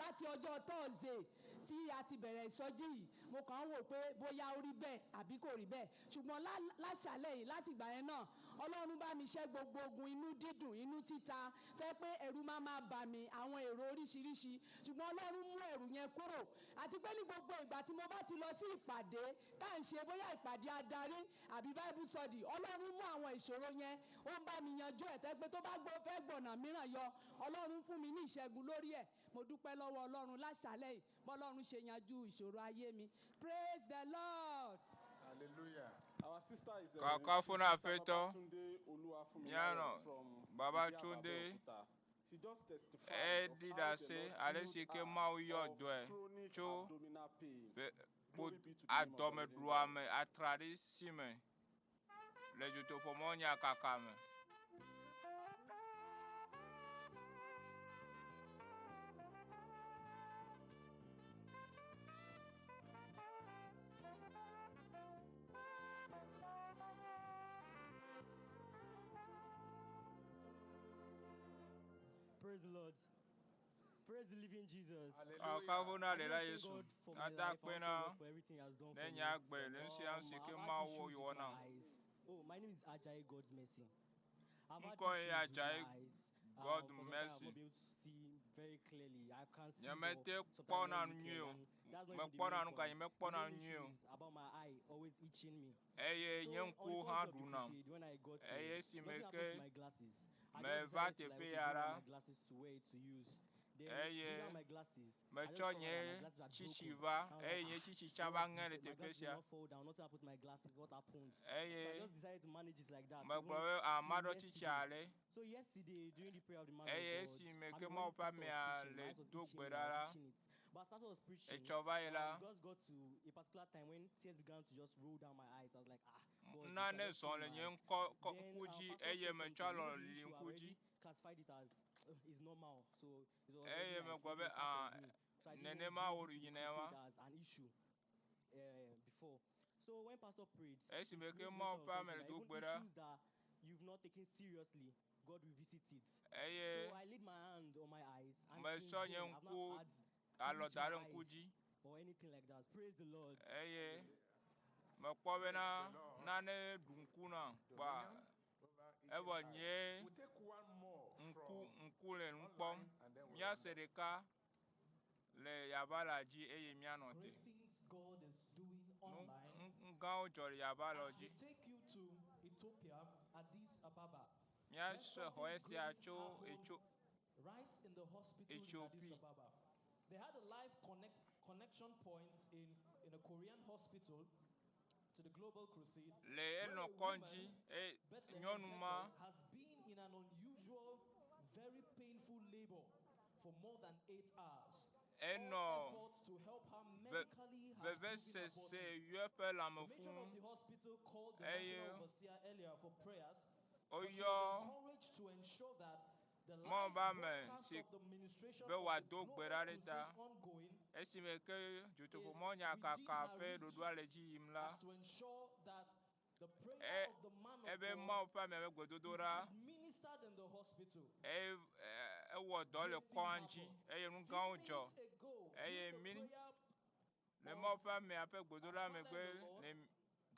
láti ọjọ́ Thursday tí a ti bẹ̀rẹ̀ ìsọjí yìí mo kàn ń wò pé bóyá ó rí bẹ́ẹ̀ àbí kò rí bẹ́ẹ̀ ṣùgbọ́n láṣàlẹ̀ yìí láti ìgbà yẹn náà Ọlọ́run bá mi ṣẹ́ gbogbo ogun inú dídùn, inú títa, tó jẹ́ pé ẹ̀rù máa máa bà mí, àwọn èrò oríṣiríṣi. Ṣùgbọ́n Ọlọ́run mú ẹ̀rù yẹn kúrò. Àti pé ní gbogbo ìgbà tí mo bá ti lọ sí ìpàdé tá à ń ṣe bóyá ìpàdé adarí àbí Bible study, Ọlọ́run mú àwọn ìṣòro yẹn, ó ń bá mi yanjú ẹ̀ tó jẹ́ pé tó bá gbọ́ fẹ́ gbọ̀nà mìíràn yọ, Ọlọ́run fún mi ní ìṣẹ́gun lórí ẹ̀. Mo dúpẹ́ lọ́wọ́ Ọlọ́run láṣálẹ́ yìí, bọ́lọ́run ṣe yanjú ìṣòro ayé mi. Praise the Lord. Hallelujah. Our sister is Kaka fún Sister Aƒetɔ, Babatunde Oluwafunmilayo míanɔ from Babatunde Abeokuta. She just testified of eɖi how the ɖase Lord ale healed si ke her Mawu yɔ of dɔe chronic tso abdominal pain. ve kpo Glory be to the name of the living God. adɔmeɖuame atraɖi si me le dutoƒomɔ nyakaka me. Praise the Lord. Praise the living Jesus. Kakavu na I ɖela just thank Yesu. God for my Ata life. I kpe want to na thank God for everything He has done ne for me. nye agbe le nu sia nu si ke I've had Mawu issues with wɔ my nam. eyes. Oh, my name is Ajayi God's Mercy. I've had Ŋkɔ ye issues with my Ajayi eyes. God For some time, I've Mercy. not been able to see very clearly. I can't see. Nye but mete sometimes kpɔna not nu really nyuie clearly. o. And that's not even the Mekpɔna main nu ka point. nye mekpɔna The nu main nyuie issue o. is about my eye always itching me. Eye So nye on the ŋkuwo first hã day of the ɖunam. crusade, when I got Eye here, esime nothing ke happened to my glasses. I just meva decided to like, teƒe okay, ya bring la, out my glasses to wear to use. Then eye bring out my glasses. I just metsɔ discovered nye that my glasses had tsitsi broken. va I was eye like, nye ah, tsitsi tsã what va is ŋe le this? My teƒe glasses did sia. not fall down. Nothing happened to my glasses. What happened? So I Eye just decided to manage it like that. megblɔ Even be till ah maɖɔ tsitsi yesterday. ale. So yesterday, during the prayer of the man of Eye God, esime I ke mean, when Mawu ƒe pastor was amea preaching, my le eyes was do itching gbe me, ɖa I la, was itching it. But as pastor was preaching, etsɔ va yi la, it just got to a particular time when tears began to just roll down my eyes. I was like, ah, God, this, I nane just zɔ closed le my nye eyes. ŋkɔ kɔ Then ŋku dzi pastor eye said metsɔ something. alɔ You know, the li issue, I ŋku dzi. already classified it as it's normal. So it was Eye already like megblɔ be okay, part ah of me. So I didn't nenema bring wo it to the yinae wa. crusade as an issue before. So when pastor prayed, Esime he ke made Mawu mention of ƒe ame something le that do even gbe ɖa, issues that you've not taken seriously, God will visit it. eye So I laid my hand on my eyes, and since metsɔ nye then I've ŋku not had to alɔ itch da my ɖe ŋku eyes dzi or anything like that. Praise the Lord. eye mekpɔ bena nane ɖu ŋku nam kpɔa evɔ nye We'll take one more ŋku from ŋku le nu kpɔm. online and then we'll Míase round up. ɖeka le yavala dzi eye míanɔ te. Great things God is doing Nu online. nu- nu gãwo dzɔ le yavalɔ As dzi. we take you to Ethiopia, Addis Ababa, where Míase xɔ something esia great tso happened Etso right in the hospital in Addis Ethiopie. Ababa. They had a live connection point in a Korean hospital to the Global Crusade, Le where enɔ a kɔdzi woman, eye Bethlehem nyɔnu ma Tekle, has been in an unusual, very painful labor for more than 8 hours. All enɔ efforts to help her ve medically has proven vevesese abortive. yɔ eƒe lãme The matron of fũu the hospital called the eye national overseer earlier for prayers, but she woyɔ was encouraged to ensure that the Mawu live ƒe ame broadcast si of the ministration be of the wòado gbe Global ɖa ɖe ta. Crusade ongoing Esime ke is dutoƒomɔ within nyakaka her ƒe reach ɖoɖoa le dzi yim la, as to ensure that the prayer e of the man of ebe God Mawu ƒe amea ƒe is gbedodoɖa administered in the hospital. eye ewɔ dɔ le Great thing kɔa dzi happened. eye nu Few gãwo dzɔ minutes ago, eye during the mi prayer le of Mawu ƒe amea ƒe our gbedodoɖa Father in megbe the Lord, le she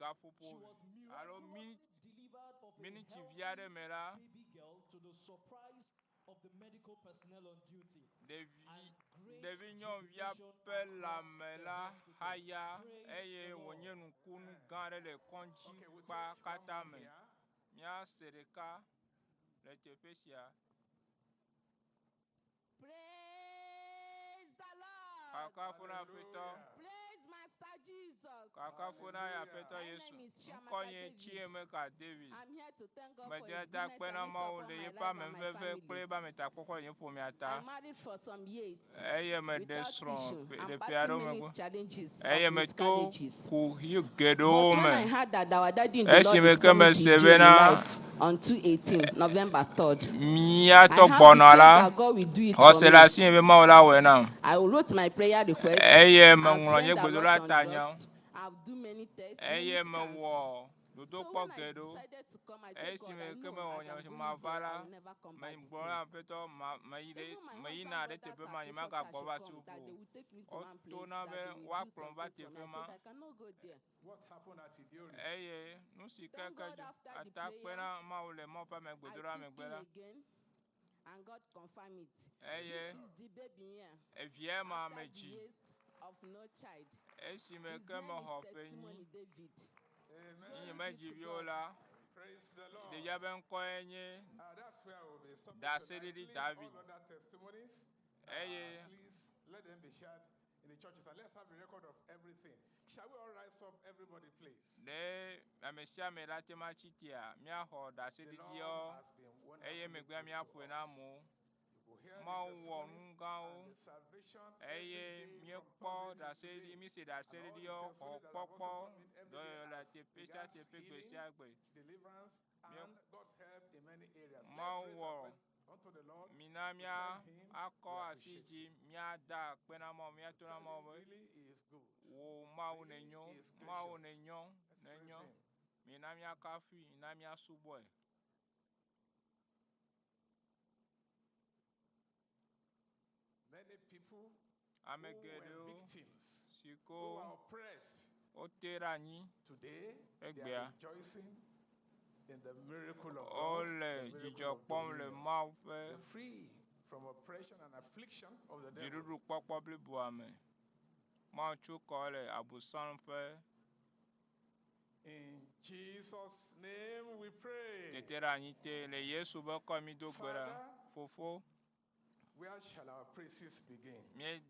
gaƒoƒo was alo mi miraculously delivered of a miniti vi aɖe healthy me la, baby girl to the surprise of the medical personnel on duty ɖevi and great ɖevi nyɔnuvia jubilation ƒe across lãme the la hospital. haya Praise eye the wònye Lord. nukunu gã aɖe le kɔdzi Okay, we'll kpa take one katã more me. here. Míase ɖeka le teƒe sia. Praise the Lord. Kakafu na Aƒetɔ. Praise Master Jesus. Kakafu na Aƒetɔ My Yesu. name is Chiamaka Ŋkɔ nye David. Chiemeka David. I'm here to thank God for Mede His da goodness akpe and na mercy Mawu upon le my yeƒe life and my ameveve family. kple eƒe ametakpɔkpɔ le nye ƒomea ta. I'm married for some years Eye meɖe without srɔ̃ issue ƒe and le ƒe passing aɖewo many megbe. challenges of Eye meto miscarriages. kuxi geɖewo But when I me. heard that our daddy in the Lord Esime is ke coming to mese Ijeri bena live on 218 November 3rd, mía I tɔ have the gbɔna faith la, that God will do it for xɔse le me. asinye be Mawu la wɔe nam. I wrote my prayer request Eye and meŋlɔ nye spent a lot gbedoɖa on ta nya. drugs. I've do many tests, many Eye scans. mewɔ Dodokpɔ So when I geɖewo. decided to come, I said, God, Esime I ke know mewɔ as I'm nyame going mava there, la, I will never come back the megblɔ na same. Aƒetɔ ma meyi ɖe Even my meyina husband ɖe brothers teƒe at ma nye Ifok magagbɔ va should si come, that they o. will take me to one Woto place, na that be they will do woakplɔm some va things for me. teƒe I ma. said, I cannot go there. What happened at Idiori? Eye nu si ke Thank ke God dzɔ after the ata kpe prayer, na Mawu le Mawu ƒe I amegbedoɖa took megbe him la, again, and God confirmed it. Eye This is the baby here. evia ma After me the dzi. years of no child. Esime His ke name mexɔ is ƒe Testimony enyi, David. nye Glory medzi be to viwo God. la, Praise the Lord. ɖevia be ŋkɔe nye That's where we'll be stopping Ɖaseɖiɖi tonight. Please, David. all other testimonies, Eye please let them be shared in the churches and let's have a record of everything. Shall we all rise up, everybody, please? Ɖe ame sia ame la te ma tsi tea, míaxɔ The Lord ɖaseɖiɖiawo has been eye wonderfully megbea good to míaƒoe na us. amewo. You will hear the Mawu wɔ testimonies nu gãwo and the salvation every eye day from míekpɔ Thursday till ɖaseɖiɖi, today. míse And all the ɖaseɖiɖiawo, xɔ testimonies that have kpɔkpɔ, also come in every day dɔyɔyɔ le as teƒe sia regards teƒe gbe healing, sia gbe. deliverance, Míe and God's help in many areas. Let's Mawu raise wɔ our voice unto the Lord. mina We mía thank Him. akɔ We asi appreciate dzi, Him. míada akpe na Mawu, míato na Tell Mawu Him be really He is good. wò Mawu Really nenyo, He is Mawu gracious. nenyo, Let's praise nenyo. Him. Mina míakafui, mina míasubɔe. Many people Ame who were geɖewo victims, si who ko were oppressed, wote ɖe anyi today they are egbea, rejoicing in the miracle of God, wole the miracle dzidzɔ of kpɔm le dominion. Mawu ƒe They're free from oppression and affliction of the devil. dziɖuɖu kpɔkpɔ bliboa me. Mawu tso kɔ le Abosam ƒe In Jesus' name we pray. tete ɖe anyi te le Yesu ƒe ŋkɔ mi do gbe ɖa. Father, Fofo, where shall our praises begin? míexɔ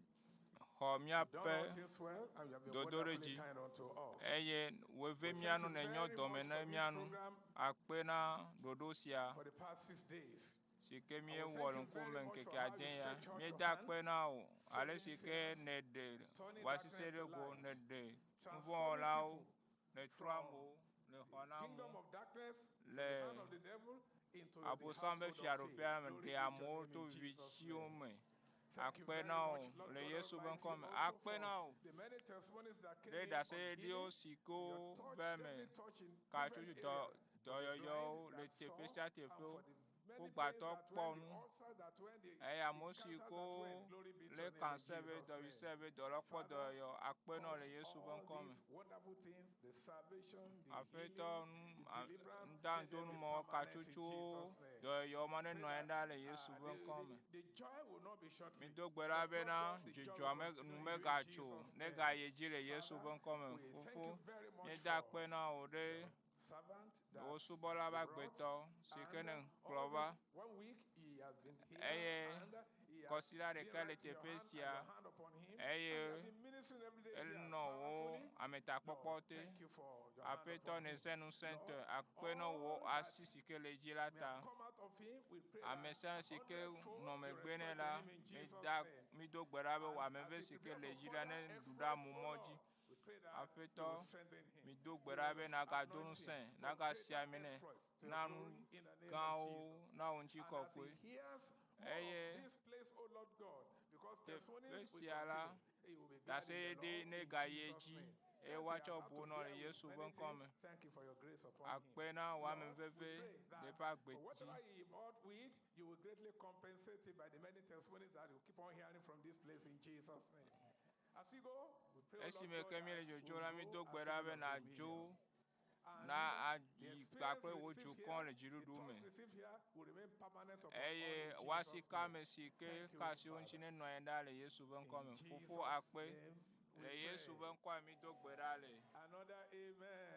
You've done all míaƒe things well and you have been dodoɖedzi wonderfully kind unto us. eye wòve We mía thank nu you nènyɔ very dɔme much na for this mía nu. program Akpe na ɖoɖo sia for the past 6 days. si ke And we míewɔ thank le you ŋkume very much ŋkeke for how you ade ya. stretch out your Míeda hand, akpe na wò ale saving si ke sinners, nèɖe turning wò asise darkness ɖe to go, light, nèɖe transforming nuvɔ̃wɔlawo, people nètrɔ from amewo, nèxɔ na kingdom amewo of darkness to the le hand of the devil into the Abosam ƒe household of faith. fiaɖuƒea me, Glory ɖe be to your amewo name to in Jesus' vivitiwo name. me. Thank you Akpe very na wò much, Lord le God Yesu ƒe Almighty, ŋkɔ me. also Akpe for na wò the many testimonies that came ɖe in on ɖaseɖiɖiwo healing, si your ko touch, ve me definitely touch in katsotso different dɔ areas, for the blind dɔyɔyɔwo le that teƒe saw, sia and teƒewo. for the Ko many pains gbãtɔ that kpɔ went, the nu ulcers that went, the, eye the amewo si cancers ko that went. Glory be to lé your name in cancer be Jesus' name. dɔvisɛ be dɔlɔkpɔ Father, dɔyɔyɔ akpe na wò le cause Yesu ƒe all ŋkɔ me. these wonderful things, the salvation, the Aƒetɔ healing, nu the a deliverance, let them be nudandonumawo permanent in katsotsowo Jesus' name. dɔyɔyɔ ma Pray nenɔ anyi that ɖaa le Yesu ƒe ŋkɔ the, me. the joy will not be short-lived, Mido gbe ɖa but Lord bena God, the joy dzidzɔa will me continue nu in you in megatso Jesus' name. negayi edzi le Yesu Father, ƒe ŋkɔ me. we thank Fofo, you very much míeda for akpe na wò ɖe your servant wò that subɔla you ƒe brought, agbetɔ si ke and ne kplɔ all va this one week he has been here eye and he has kɔsiɖa been ɖeka le right in your teƒe hand and sia your hand upon him, and eye he has been ministering every day here enɔ wò powerfully. ametakpɔkpɔ Lord, te. thank you for your hand Aƒetɔ upon him. nèzẽ ŋusẽtɔe Lord, akpe na wò all that asi si ke le edzi la may ta. have come out of him, we pray Ame that sia ame si ke hundredfold nɔ you megbe restore nɛ to la, him in Jesus' mída name. mído gbe ɖa be wò And ame as ve he si ke prepares le for edzi la further ne ɖu ɖe exploits, O amemɔ Lord, dzi. we pray that you Aƒetɔ, will strengthen him. mido gbe You ɖa will be nàgado anoint him ŋusẽ, for nàgasi greater ami nɛ, exploits to your na nu glory in the name of gãwo Jesus. na wò And as he ŋutikɔkɔe. hears more of Eye this place, O Lord God, because teƒe testimonies will sia la, continue, he will be glad in the ɖaseɖiɖi Lord in negayi Jesus' edzi name. eye Yes, he woatsɔ has had bu to nɔ le bear with Yesu ƒe many ŋkɔ things. me. Thank you for your grace upon him. Akpe na wò ame Lord, we veve pray le that eƒe agbe for dzi. whatever he fought with, you will greatly compensate him by the many testimonies that you keep on hearing from this place in Jesus' name. As we go, we pray, O Lord Esime God, ke míele that we dzodzo will la, go mído as gbe ɖa people be of nàdzo dominion. And na the ayi experience kpakple wò received dukɔ here, le the dziɖuɖu touch me. received here will remain permanent upon all Eye in woasi Jesus' ka name. ame si ke Thank you, ka asiwo ŋuti Father. nenɔ anyi ɖaa le Yesu ƒe ŋkɔ In me. Fofo Jesus' akpe name we le Yesu pray. ƒe ŋkɔa mído gbe ɖa le. Another amen.